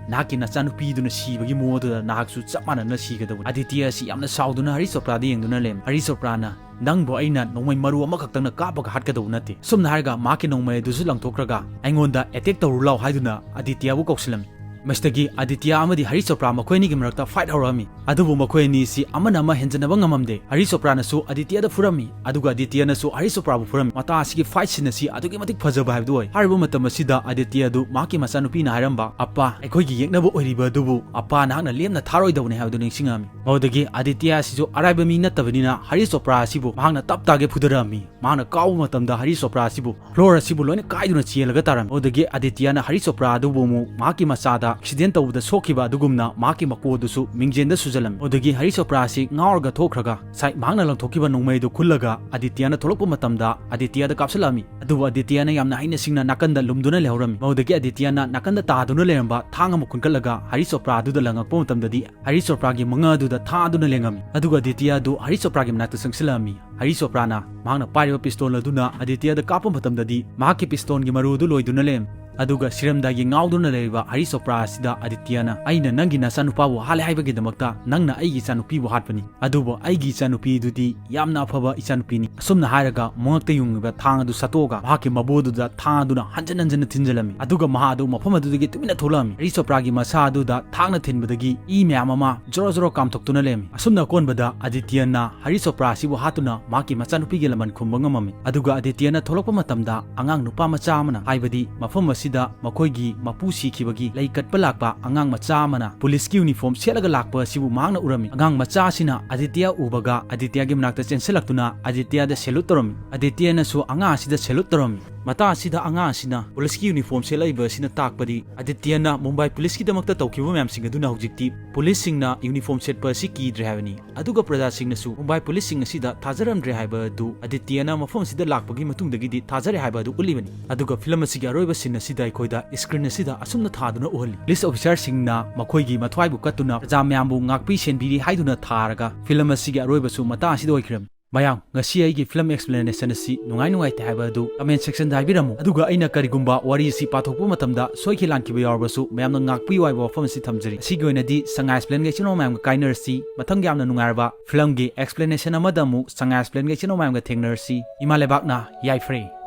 "ꯅꯍꯥꯛꯀꯤ ꯅꯆꯥꯅꯨꯄꯤꯗꯨꯅ ꯁꯤꯕꯒꯤ ꯃꯑꯣꯡ ꯑꯗꯨꯗ ꯅꯍꯥꯛꯁꯨ ꯆꯞ ꯃꯥꯟꯅꯅ ꯁꯤꯒꯗꯧꯕꯅꯤ꯫" ꯑꯥꯗꯤꯇ꯭ꯌ ꯑꯁꯤ ꯌꯥꯝꯅ ꯁꯥꯎꯗꯨꯅ ꯍꯔꯤꯁ ꯆꯣꯄ꯭ꯔꯥꯗ ꯌꯦꯡꯗꯨꯅ ꯂꯩꯔꯝꯃꯤ꯫ ꯍꯔꯤꯁ ꯆꯣꯄ꯭ꯔꯥꯅ, "ꯅꯪꯕꯨ ꯑꯩꯅ ꯅꯣꯡꯃꯩ ꯃꯔꯨ ꯑꯃꯈꯛꯇꯪꯅ ꯀꯥꯞꯄꯒ ꯍꯥꯠꯀꯗꯧꯕ ꯅꯠꯇꯦ꯫" ꯁꯨꯝꯅ ꯍꯥꯏꯔꯒ ꯃꯍꯥꯛꯀꯤ ꯅꯣꯡꯃꯩ ꯑꯗꯨꯁꯨ ꯂꯪꯊꯣꯛꯈ꯭ꯔꯒ, "ꯑꯩꯉꯣꯟꯗ ꯑꯦꯇꯦꯛ ꯇꯧꯔꯨ ꯂꯥꯎ" ꯍꯥꯏꯗꯨꯅ ꯑꯥꯗꯤꯇ꯭ꯌꯕꯨ ꯀꯧꯁꯤꯜꯂꯝꯃꯤ꯫ ꯃꯁꯤꯗꯒꯤ ꯑꯥꯗꯤꯇ꯭ꯌ ꯑꯃꯗꯤ ꯍꯔꯤꯁ ꯆꯣꯄ꯭ꯔꯥ ꯃꯈꯣꯏ ꯑꯅꯤꯒꯤ ꯃꯔꯛꯇ ꯐꯥꯏꯠ ꯍꯧꯔꯛꯑꯝꯃꯤ꯫ ꯑꯗꯨꯕꯨ ꯃꯈꯣꯏ ꯑꯅꯤ ꯑꯁꯤ ꯑꯃꯅ ꯑꯃ ꯍꯦꯟꯖꯟꯅꯕ ꯉꯝꯃꯝꯗꯦ꯫ ꯍꯔꯤꯁ ꯆꯣꯄ꯭ꯔꯥꯅꯁꯨ ꯑꯥꯗꯤꯇ꯭ꯌꯗ ꯐꯨꯔꯝꯃꯤ, ꯑꯗꯨꯒ ꯑꯥꯗꯤꯇ꯭ꯌꯅꯁꯨ ꯍꯔꯤꯁ ꯆꯣꯄ꯭ꯔꯥꯕꯨ ꯐꯨꯔꯝꯃꯤ꯫ ꯃꯇꯥ ꯑꯁꯤꯒꯤ ꯐꯥꯏꯠ ꯁꯤꯟ ꯑꯁꯤ ꯑꯗꯨꯛꯀꯤ ꯃꯇꯤꯛ ꯐꯖꯕ ꯍꯥꯏꯕꯗꯨ ꯑꯣꯏ꯫ ꯍꯥꯏꯔꯤꯕ ꯃꯇꯝ ꯑꯁꯤꯗ ꯑꯥꯗꯤꯇ꯭ꯌ ꯑꯗꯨ ꯃꯍꯥꯛꯀꯤ ꯃꯆꯥꯅꯨꯄꯤꯅ ꯍꯥꯏꯔꯝꯕ, "ꯑꯄꯥ, ꯑꯩꯈꯣꯏꯒꯤ ꯌꯦꯛꯅꯕ ꯑꯣꯏꯔꯤꯕ ꯑꯗꯨꯕꯨ ꯑꯄꯥ ꯅꯍꯥꯛꯅ ꯂꯦꯝꯅ ꯊꯥꯔꯣꯏꯗꯧꯕꯅꯤ" ꯍꯥꯏꯕꯗꯨ ꯅꯤꯡꯁꯤꯡꯉꯛꯑꯝꯃꯤ꯫ ꯃꯗꯨꯗꯒꯤ ꯑꯥꯗꯤꯇ꯭ꯌ ꯑꯁꯤꯁꯨ ꯑꯔꯥꯏꯕ ꯃꯤ ꯅꯠꯇꯕꯅꯤꯅ ꯍꯔꯤꯁ ꯆꯣꯄ꯭ꯔꯥ ꯑꯁꯤꯕꯨ ꯃꯍꯥꯛꯅ ꯇꯞ ꯇꯥꯒꯩ ꯐꯨꯗꯔꯛꯑꯝꯃꯤ꯫ ꯃꯍꯥꯛꯅ ꯀꯥꯎꯕ ꯃꯇꯝꯗ ꯍꯔꯤꯁ ꯆꯣꯄ꯭ꯔꯥ ꯑꯁꯤꯕꯨ, ꯐ꯭ꯂꯣꯔ ꯑꯁꯤꯕꯨ ꯂꯣꯏꯅ ꯀꯥꯏꯗꯨꯅ ꯆꯦꯜꯂꯒ ꯇꯥꯔꯝꯃꯤ꯫ ꯑꯗꯨꯗꯒꯤ ꯑꯥꯗꯤꯇ꯭ꯌꯅ ꯍꯔꯤꯁ ꯆꯣꯄ꯭ꯔꯥ ꯑꯗꯨꯕꯨ ꯑꯃꯨꯛ ꯃꯍꯥꯛꯀꯤ ꯃꯆꯥꯗ ꯑꯦꯛꯁꯤꯗꯦꯟ ꯇꯧꯕꯗ ꯁꯣꯛꯈꯤꯕ ꯑꯗꯨꯒꯨꯝꯅ ꯃꯍꯥꯛꯀꯤ ꯃꯀꯨ ꯑꯗꯨꯁꯨ ꯃꯤꯡꯖꯦꯜꯗ ꯁꯨꯖꯜꯂꯝꯃꯤ꯫ ꯑꯗꯨꯗꯒꯤ ꯍꯔꯤ ꯆꯣꯄ꯭ꯔꯥ ꯑꯁꯤ ꯉꯥꯎꯔꯒ ꯊꯣꯛꯈ꯭ꯔꯒ ꯉꯁꯥꯏ ꯃꯍꯥꯛꯅ ꯂꯪꯊꯣꯛꯈꯤꯕ ꯅꯣꯡꯃꯩ ꯑꯗꯨ ꯈꯨꯜꯂꯒ ꯑꯗꯤꯇꯤꯌꯥꯅ ꯊꯣꯛꯂꯛꯄ ꯃꯇꯝꯗ ꯑꯗꯤꯇꯤꯌꯥꯗ ꯀꯥꯞꯁꯤꯜꯂꯛꯑꯝꯃꯤ꯫ ꯑꯗꯨꯕꯨ ꯑꯗꯤꯇꯤꯌꯥꯅ ꯌꯥꯝꯅ ꯍꯩꯅ ꯁꯤꯡꯅ ꯅꯥꯀꯟꯗ ꯂꯨꯝꯗꯨꯅ ꯂꯩꯍꯧꯔꯝꯃꯤ꯫ ꯃꯗꯨꯗꯒꯤ ꯑꯗꯤꯇꯤꯌꯥꯅ ꯅꯥꯀꯟꯗ ꯇꯥꯗꯨꯅ ꯂꯩꯔꯝꯕ ꯊꯥꯡ ꯑꯃ ꯈꯨꯟꯒꯠꯂꯒ ꯍꯔꯤ ꯆꯣꯄ꯭ꯔꯥ ꯑꯗꯨꯗ ꯂꯪꯉꯛꯄ ꯃꯇꯝꯗꯗꯤ ꯍꯔꯤ ꯆꯣꯄ꯭ꯔꯥꯒꯤ ꯃꯉꯛ ꯑꯗꯨꯗ ꯊꯥꯗꯨꯅ ꯂꯦꯡꯉꯝꯃꯤ꯫ ꯑꯗꯨꯒ ꯑꯗꯤꯇꯤꯌꯥ ꯑꯗꯨ ꯍꯔꯤ ꯆꯣꯄ꯭ꯔꯥꯒꯤ ꯃꯅꯥꯛꯇ ꯆꯪꯁꯤꯜꯂꯛꯑꯝꯃꯤ꯫ ꯍꯔꯤ ꯆꯣꯄ꯭ꯔꯥꯅ ꯃꯍꯥꯛꯅ ꯄꯥꯏꯔꯤꯕ ꯄꯤꯁꯇꯣꯜ ꯑꯗꯨꯅ ꯑꯗꯤꯇꯤꯌꯥꯗ ꯀꯥꯞꯄ ꯃꯇꯝꯗꯗꯤ ꯃꯍꯥꯛꯀꯤ ꯄꯤꯁꯇꯣꯜꯒꯤ ꯃꯔꯨ ꯑꯗꯨ ꯂꯣꯏꯗꯨꯅ ꯂꯩꯔꯝꯃꯤ꯫ ꯑꯗꯨꯒ ꯁꯤꯔꯝꯗꯥꯏꯒꯤ ꯉꯥꯎꯗꯨꯅ ꯂꯩꯔꯤꯕ ꯍꯔꯤ ꯆꯣꯄ꯭ꯔꯥ ꯑꯁꯤꯗ ꯑꯗꯤꯇꯤꯌꯥꯅ, "ꯑꯩꯅ ꯅꯪꯒꯤ ꯅꯆꯥꯅꯨꯄꯥꯕꯨ ꯍꯥꯠꯂꯦ ꯍꯥꯏꯕꯒꯤꯗꯃꯛꯇ ꯅꯪꯅ ꯑꯩꯒꯤ ꯏꯆꯥꯅꯨꯄꯤꯕꯨ ꯍꯥꯠꯄꯅꯤ, ꯑꯗꯨꯕꯨ ꯑꯩꯒꯤ ꯏꯆꯥꯅꯨꯄꯤꯗꯨꯗꯤ ꯌꯥꯝꯅ ꯑꯐꯕ ꯏꯆꯥꯅꯨꯄꯤꯅꯤ"꯫ ꯑꯁꯨꯝꯅ ꯍꯥꯏꯔꯒ ꯃꯉꯛꯇ ꯌꯨꯡꯉꯤꯕ ꯊꯥꯡ ꯑꯗꯨ ꯁꯠꯇꯣꯛꯑꯒ ꯃꯍꯥꯛꯀꯤ ꯃꯕꯨꯛ ꯑꯗꯨꯗ ꯊꯥꯡ ꯑꯗꯨꯅ ꯍꯟꯖꯤꯟ ꯍꯟꯖꯤꯟꯅ ꯊꯤꯟꯖꯤꯜꯂꯝꯃꯤ꯫ ꯑꯗꯨꯒ ꯃꯍꯥꯛ ꯑꯗꯨ ꯃꯐꯝ ꯑꯗꯨꯗꯒꯤ ꯇꯨꯃꯤꯟꯅ ꯊꯣꯛꯂꯛꯑꯝꯃꯤ꯫ ꯍꯔꯤ ꯆꯣꯄ꯭ꯔꯥꯒꯤ ꯃꯁꯥ ꯑꯗꯨꯗ ꯊꯥꯡꯅ ꯊꯤꯟꯕꯗꯒꯤ ꯏ ꯃꯌꯥꯝ ꯑꯃ ꯖꯣꯔꯣ ꯖꯣꯔꯣ ꯀꯥꯝꯊꯣꯛꯇꯨꯅ ꯂꯩꯔꯝꯃꯤ꯫ ꯑꯁꯨꯝꯅ ꯑꯀꯣꯟꯕꯗ ꯑꯗꯤꯇꯤꯌꯥꯅ ꯍꯔꯤ ꯆꯣꯄ꯭ꯔꯥ ꯑꯁꯤꯕꯨ ꯍꯥꯠꯇꯨꯅ ꯃꯍꯥꯛꯀꯤ ꯃꯆꯥꯅꯨꯄꯤꯒꯤ ꯂꯃꯟ ꯈꯨꯝꯕ ꯉꯝꯃꯝꯃꯤ꯫ ꯑꯗꯨꯒ ꯑꯗꯤꯇꯤꯌꯥꯅ ꯊꯣꯛꯂꯛꯄ ꯃꯇꯝꯗ ꯑꯉꯥꯡ ꯅꯨꯄꯥ ꯃꯆꯥ ꯑꯃꯅ, ꯍꯥꯏꯕꯗꯤ ꯃꯐꯝ ꯑꯁꯤꯗ ꯃꯈꯣꯏꯒꯤ ꯃꯄꯨ ꯁꯤꯈꯤꯕꯒꯤ ꯂꯩ ꯀꯠꯄ ꯂꯥꯛꯄ ꯑꯉꯥꯡ ꯃꯆꯥ ꯑꯃꯅ ꯄꯨꯂꯤꯁꯀꯤ ꯌꯨꯅꯤꯐꯣꯔꯝ ꯁꯦꯠꯂꯒ ꯂꯥꯛꯄ ꯑꯁꯤꯕꯨ ꯃꯍꯥꯛꯅ ꯎꯔꯝꯃꯤ꯫ ꯑꯉꯥꯡ ꯃꯆꯥ ꯑꯁꯤꯅ ꯑꯗꯤꯇꯤꯌꯥ ꯎꯕꯒ ꯑꯗꯤꯇꯤꯌꯥꯒꯤ ꯃꯅꯥꯛꯇ ꯆꯦꯟꯁꯤꯜꯂꯛꯇꯨꯅ ꯑꯗꯤꯇꯤꯌꯥꯗ ꯁꯦꯂꯨꯠ ꯇꯧꯔꯝꯃꯤ꯫ ꯑꯗꯤꯇꯤꯌꯥꯅꯁꯨ ꯑꯉꯥꯡ ꯑꯁꯤꯗ ꯁꯦꯂꯨꯠ ꯇꯧꯔꯝꯃꯤ꯫ ꯃꯇꯥꯡ ꯑꯁꯤꯗ ꯑꯉꯥꯡ ꯑꯁꯤꯅ ꯄꯨꯂꯤꯁꯀꯤ ꯌꯨꯅꯤꯐꯣꯔꯝ ꯁꯦꯠꯂꯛꯏꯕ ꯑꯁꯤꯅ ꯇꯥꯛꯄꯗꯤ ꯑꯗꯤꯇꯤꯌꯥꯅ ꯃꯨꯝꯕꯥꯏ ꯄꯨꯂꯤꯁꯀꯤꯗꯃꯛꯇ ꯇꯧꯈꯤꯕ ꯃꯌꯥꯝꯁꯤꯡ ꯑꯗꯨꯅ ꯍꯧꯖꯤꯛꯇꯤ ꯄꯨꯂꯤꯁꯁꯤꯡꯅ ꯌꯨꯅꯤꯐꯣꯔꯝ ꯁꯦꯠꯄ ꯑꯁꯤ ꯀꯤꯗ꯭ꯔꯦ ꯍꯥꯏꯕꯅꯤ꯫ ꯑꯗꯨꯒ ꯄ꯭ꯔꯖꯥꯁꯤꯡꯅꯁꯨ ꯃꯨꯝꯕꯥꯏ ꯄꯨꯂꯤꯁꯁꯤꯡ ꯑꯁꯤꯗ ꯊꯥꯖꯔꯝꯗ꯭ꯔꯦ ꯍꯥꯏꯕ ꯑꯗꯨ ꯑꯗꯤꯇꯤꯌꯥꯅ ꯃꯐꯝ ꯑꯁꯤꯗ ꯂꯥꯛꯄꯒꯤ ꯃꯇꯨꯡꯗꯒꯤꯗꯤ ꯊꯥꯖꯔꯦ ꯍꯥꯏꯕ ꯑꯗꯨ ꯎꯠꯂꯤꯕꯅꯤ꯫ ꯑꯗꯨꯒ ꯐꯤꯂꯝ ꯑꯁꯤꯒꯤ ꯑꯔꯣꯏꯕ ꯁꯤꯟ ꯑꯁꯤꯗ ꯑꯩꯈꯣꯏꯗ ꯁ꯭ꯀ꯭ꯔꯤꯟ ꯑꯁꯤꯗ ꯑꯁꯨꯝꯅ ꯊꯥꯗꯨꯅ ꯎꯍꯜꯂꯤ꯫ ꯄꯨꯂꯤꯁ ꯑꯣꯐꯤꯁꯥꯔꯁꯤꯡꯅ ꯃꯈꯣꯏꯒꯤ ꯃꯊ꯭ꯋꯥꯏꯕꯨ ꯀꯠꯇꯨꯅ ꯄ꯭ꯔꯖꯥ ꯃꯌꯥꯝꯕꯨ ꯉꯥꯛꯄꯤ ꯁꯦꯟꯕꯤꯔꯤ ꯍꯥꯏꯗꯨꯅ ꯊꯥꯔꯒ ꯐꯤꯂꯝ ꯑꯁꯤꯒꯤ ꯑꯔꯣꯏꯕꯁꯨ ꯃꯇꯥꯡ ꯑꯁꯤꯗ ꯑꯣꯏꯈ꯭ꯔꯝꯃꯤ꯫ ꯃꯌꯥꯝ, ꯉꯁꯤ ꯑꯩꯒꯤ ꯐꯤꯂꯝ ꯑꯦꯛꯁꯄ꯭ꯂꯦꯅꯦꯁꯟ ꯑꯁꯤ ꯅꯨꯡꯉꯥꯏ ꯅꯨꯡꯉꯥꯏꯇꯦ ꯍꯥꯏꯕ ꯑꯗꯨ ꯀꯃꯦꯟ ꯁꯦꯛꯁꯟꯗ ꯍꯥꯏꯕꯤꯔꯝꯃꯨ꯫ ꯑꯗꯨꯒ ꯑꯩꯅ ꯀꯔꯤꯒꯨꯝꯕ ꯋꯥꯔꯤ ꯑꯁꯤ ꯄꯥꯊꯣꯛꯄ ꯃꯇꯝꯗ ꯁꯣꯏꯈꯤ ꯂꯥꯟꯈꯤꯕ ꯌꯥꯎꯔꯕꯁꯨ ꯃꯌꯥꯝꯅ ꯉꯥꯛꯄꯤꯌꯨ ꯍꯥꯏꯕ ꯋꯥꯐꯝ ꯑꯁꯤ ꯊꯝꯖꯔꯤ꯫ ꯑꯁꯤꯒꯤ ꯑꯣꯏꯅꯗꯤ ꯁꯉꯥꯏ ꯑꯦꯛꯁꯄ꯭ꯂꯦꯟꯒ ꯏꯆꯤꯟ ꯏꯅꯥꯎ ꯃꯌꯥꯝꯒ ꯀꯥꯏꯅꯔꯁꯤ꯫ ꯃꯊꯪꯒꯤ ꯌꯥꯝꯅ ꯅꯨꯡꯉꯥꯏꯔꯕ ꯐꯤꯂꯝꯒꯤ ꯑꯦꯛꯁꯄ꯭ꯂꯦꯅꯦꯁꯟ ꯑꯃꯗ ꯑꯃꯨꯛ ꯁꯉꯥꯏ ꯑꯦꯛꯁꯄ꯭ꯂꯦꯟꯒ ꯏꯆꯤꯟ ꯏꯅꯥꯎ ꯃꯌꯥꯝꯒ ꯊꯦꯡꯅꯔꯁꯤ꯫ ꯏꯃꯥ ꯂꯩꯕꯥꯛꯅ ꯌꯥꯏꯐꯔꯦ꯫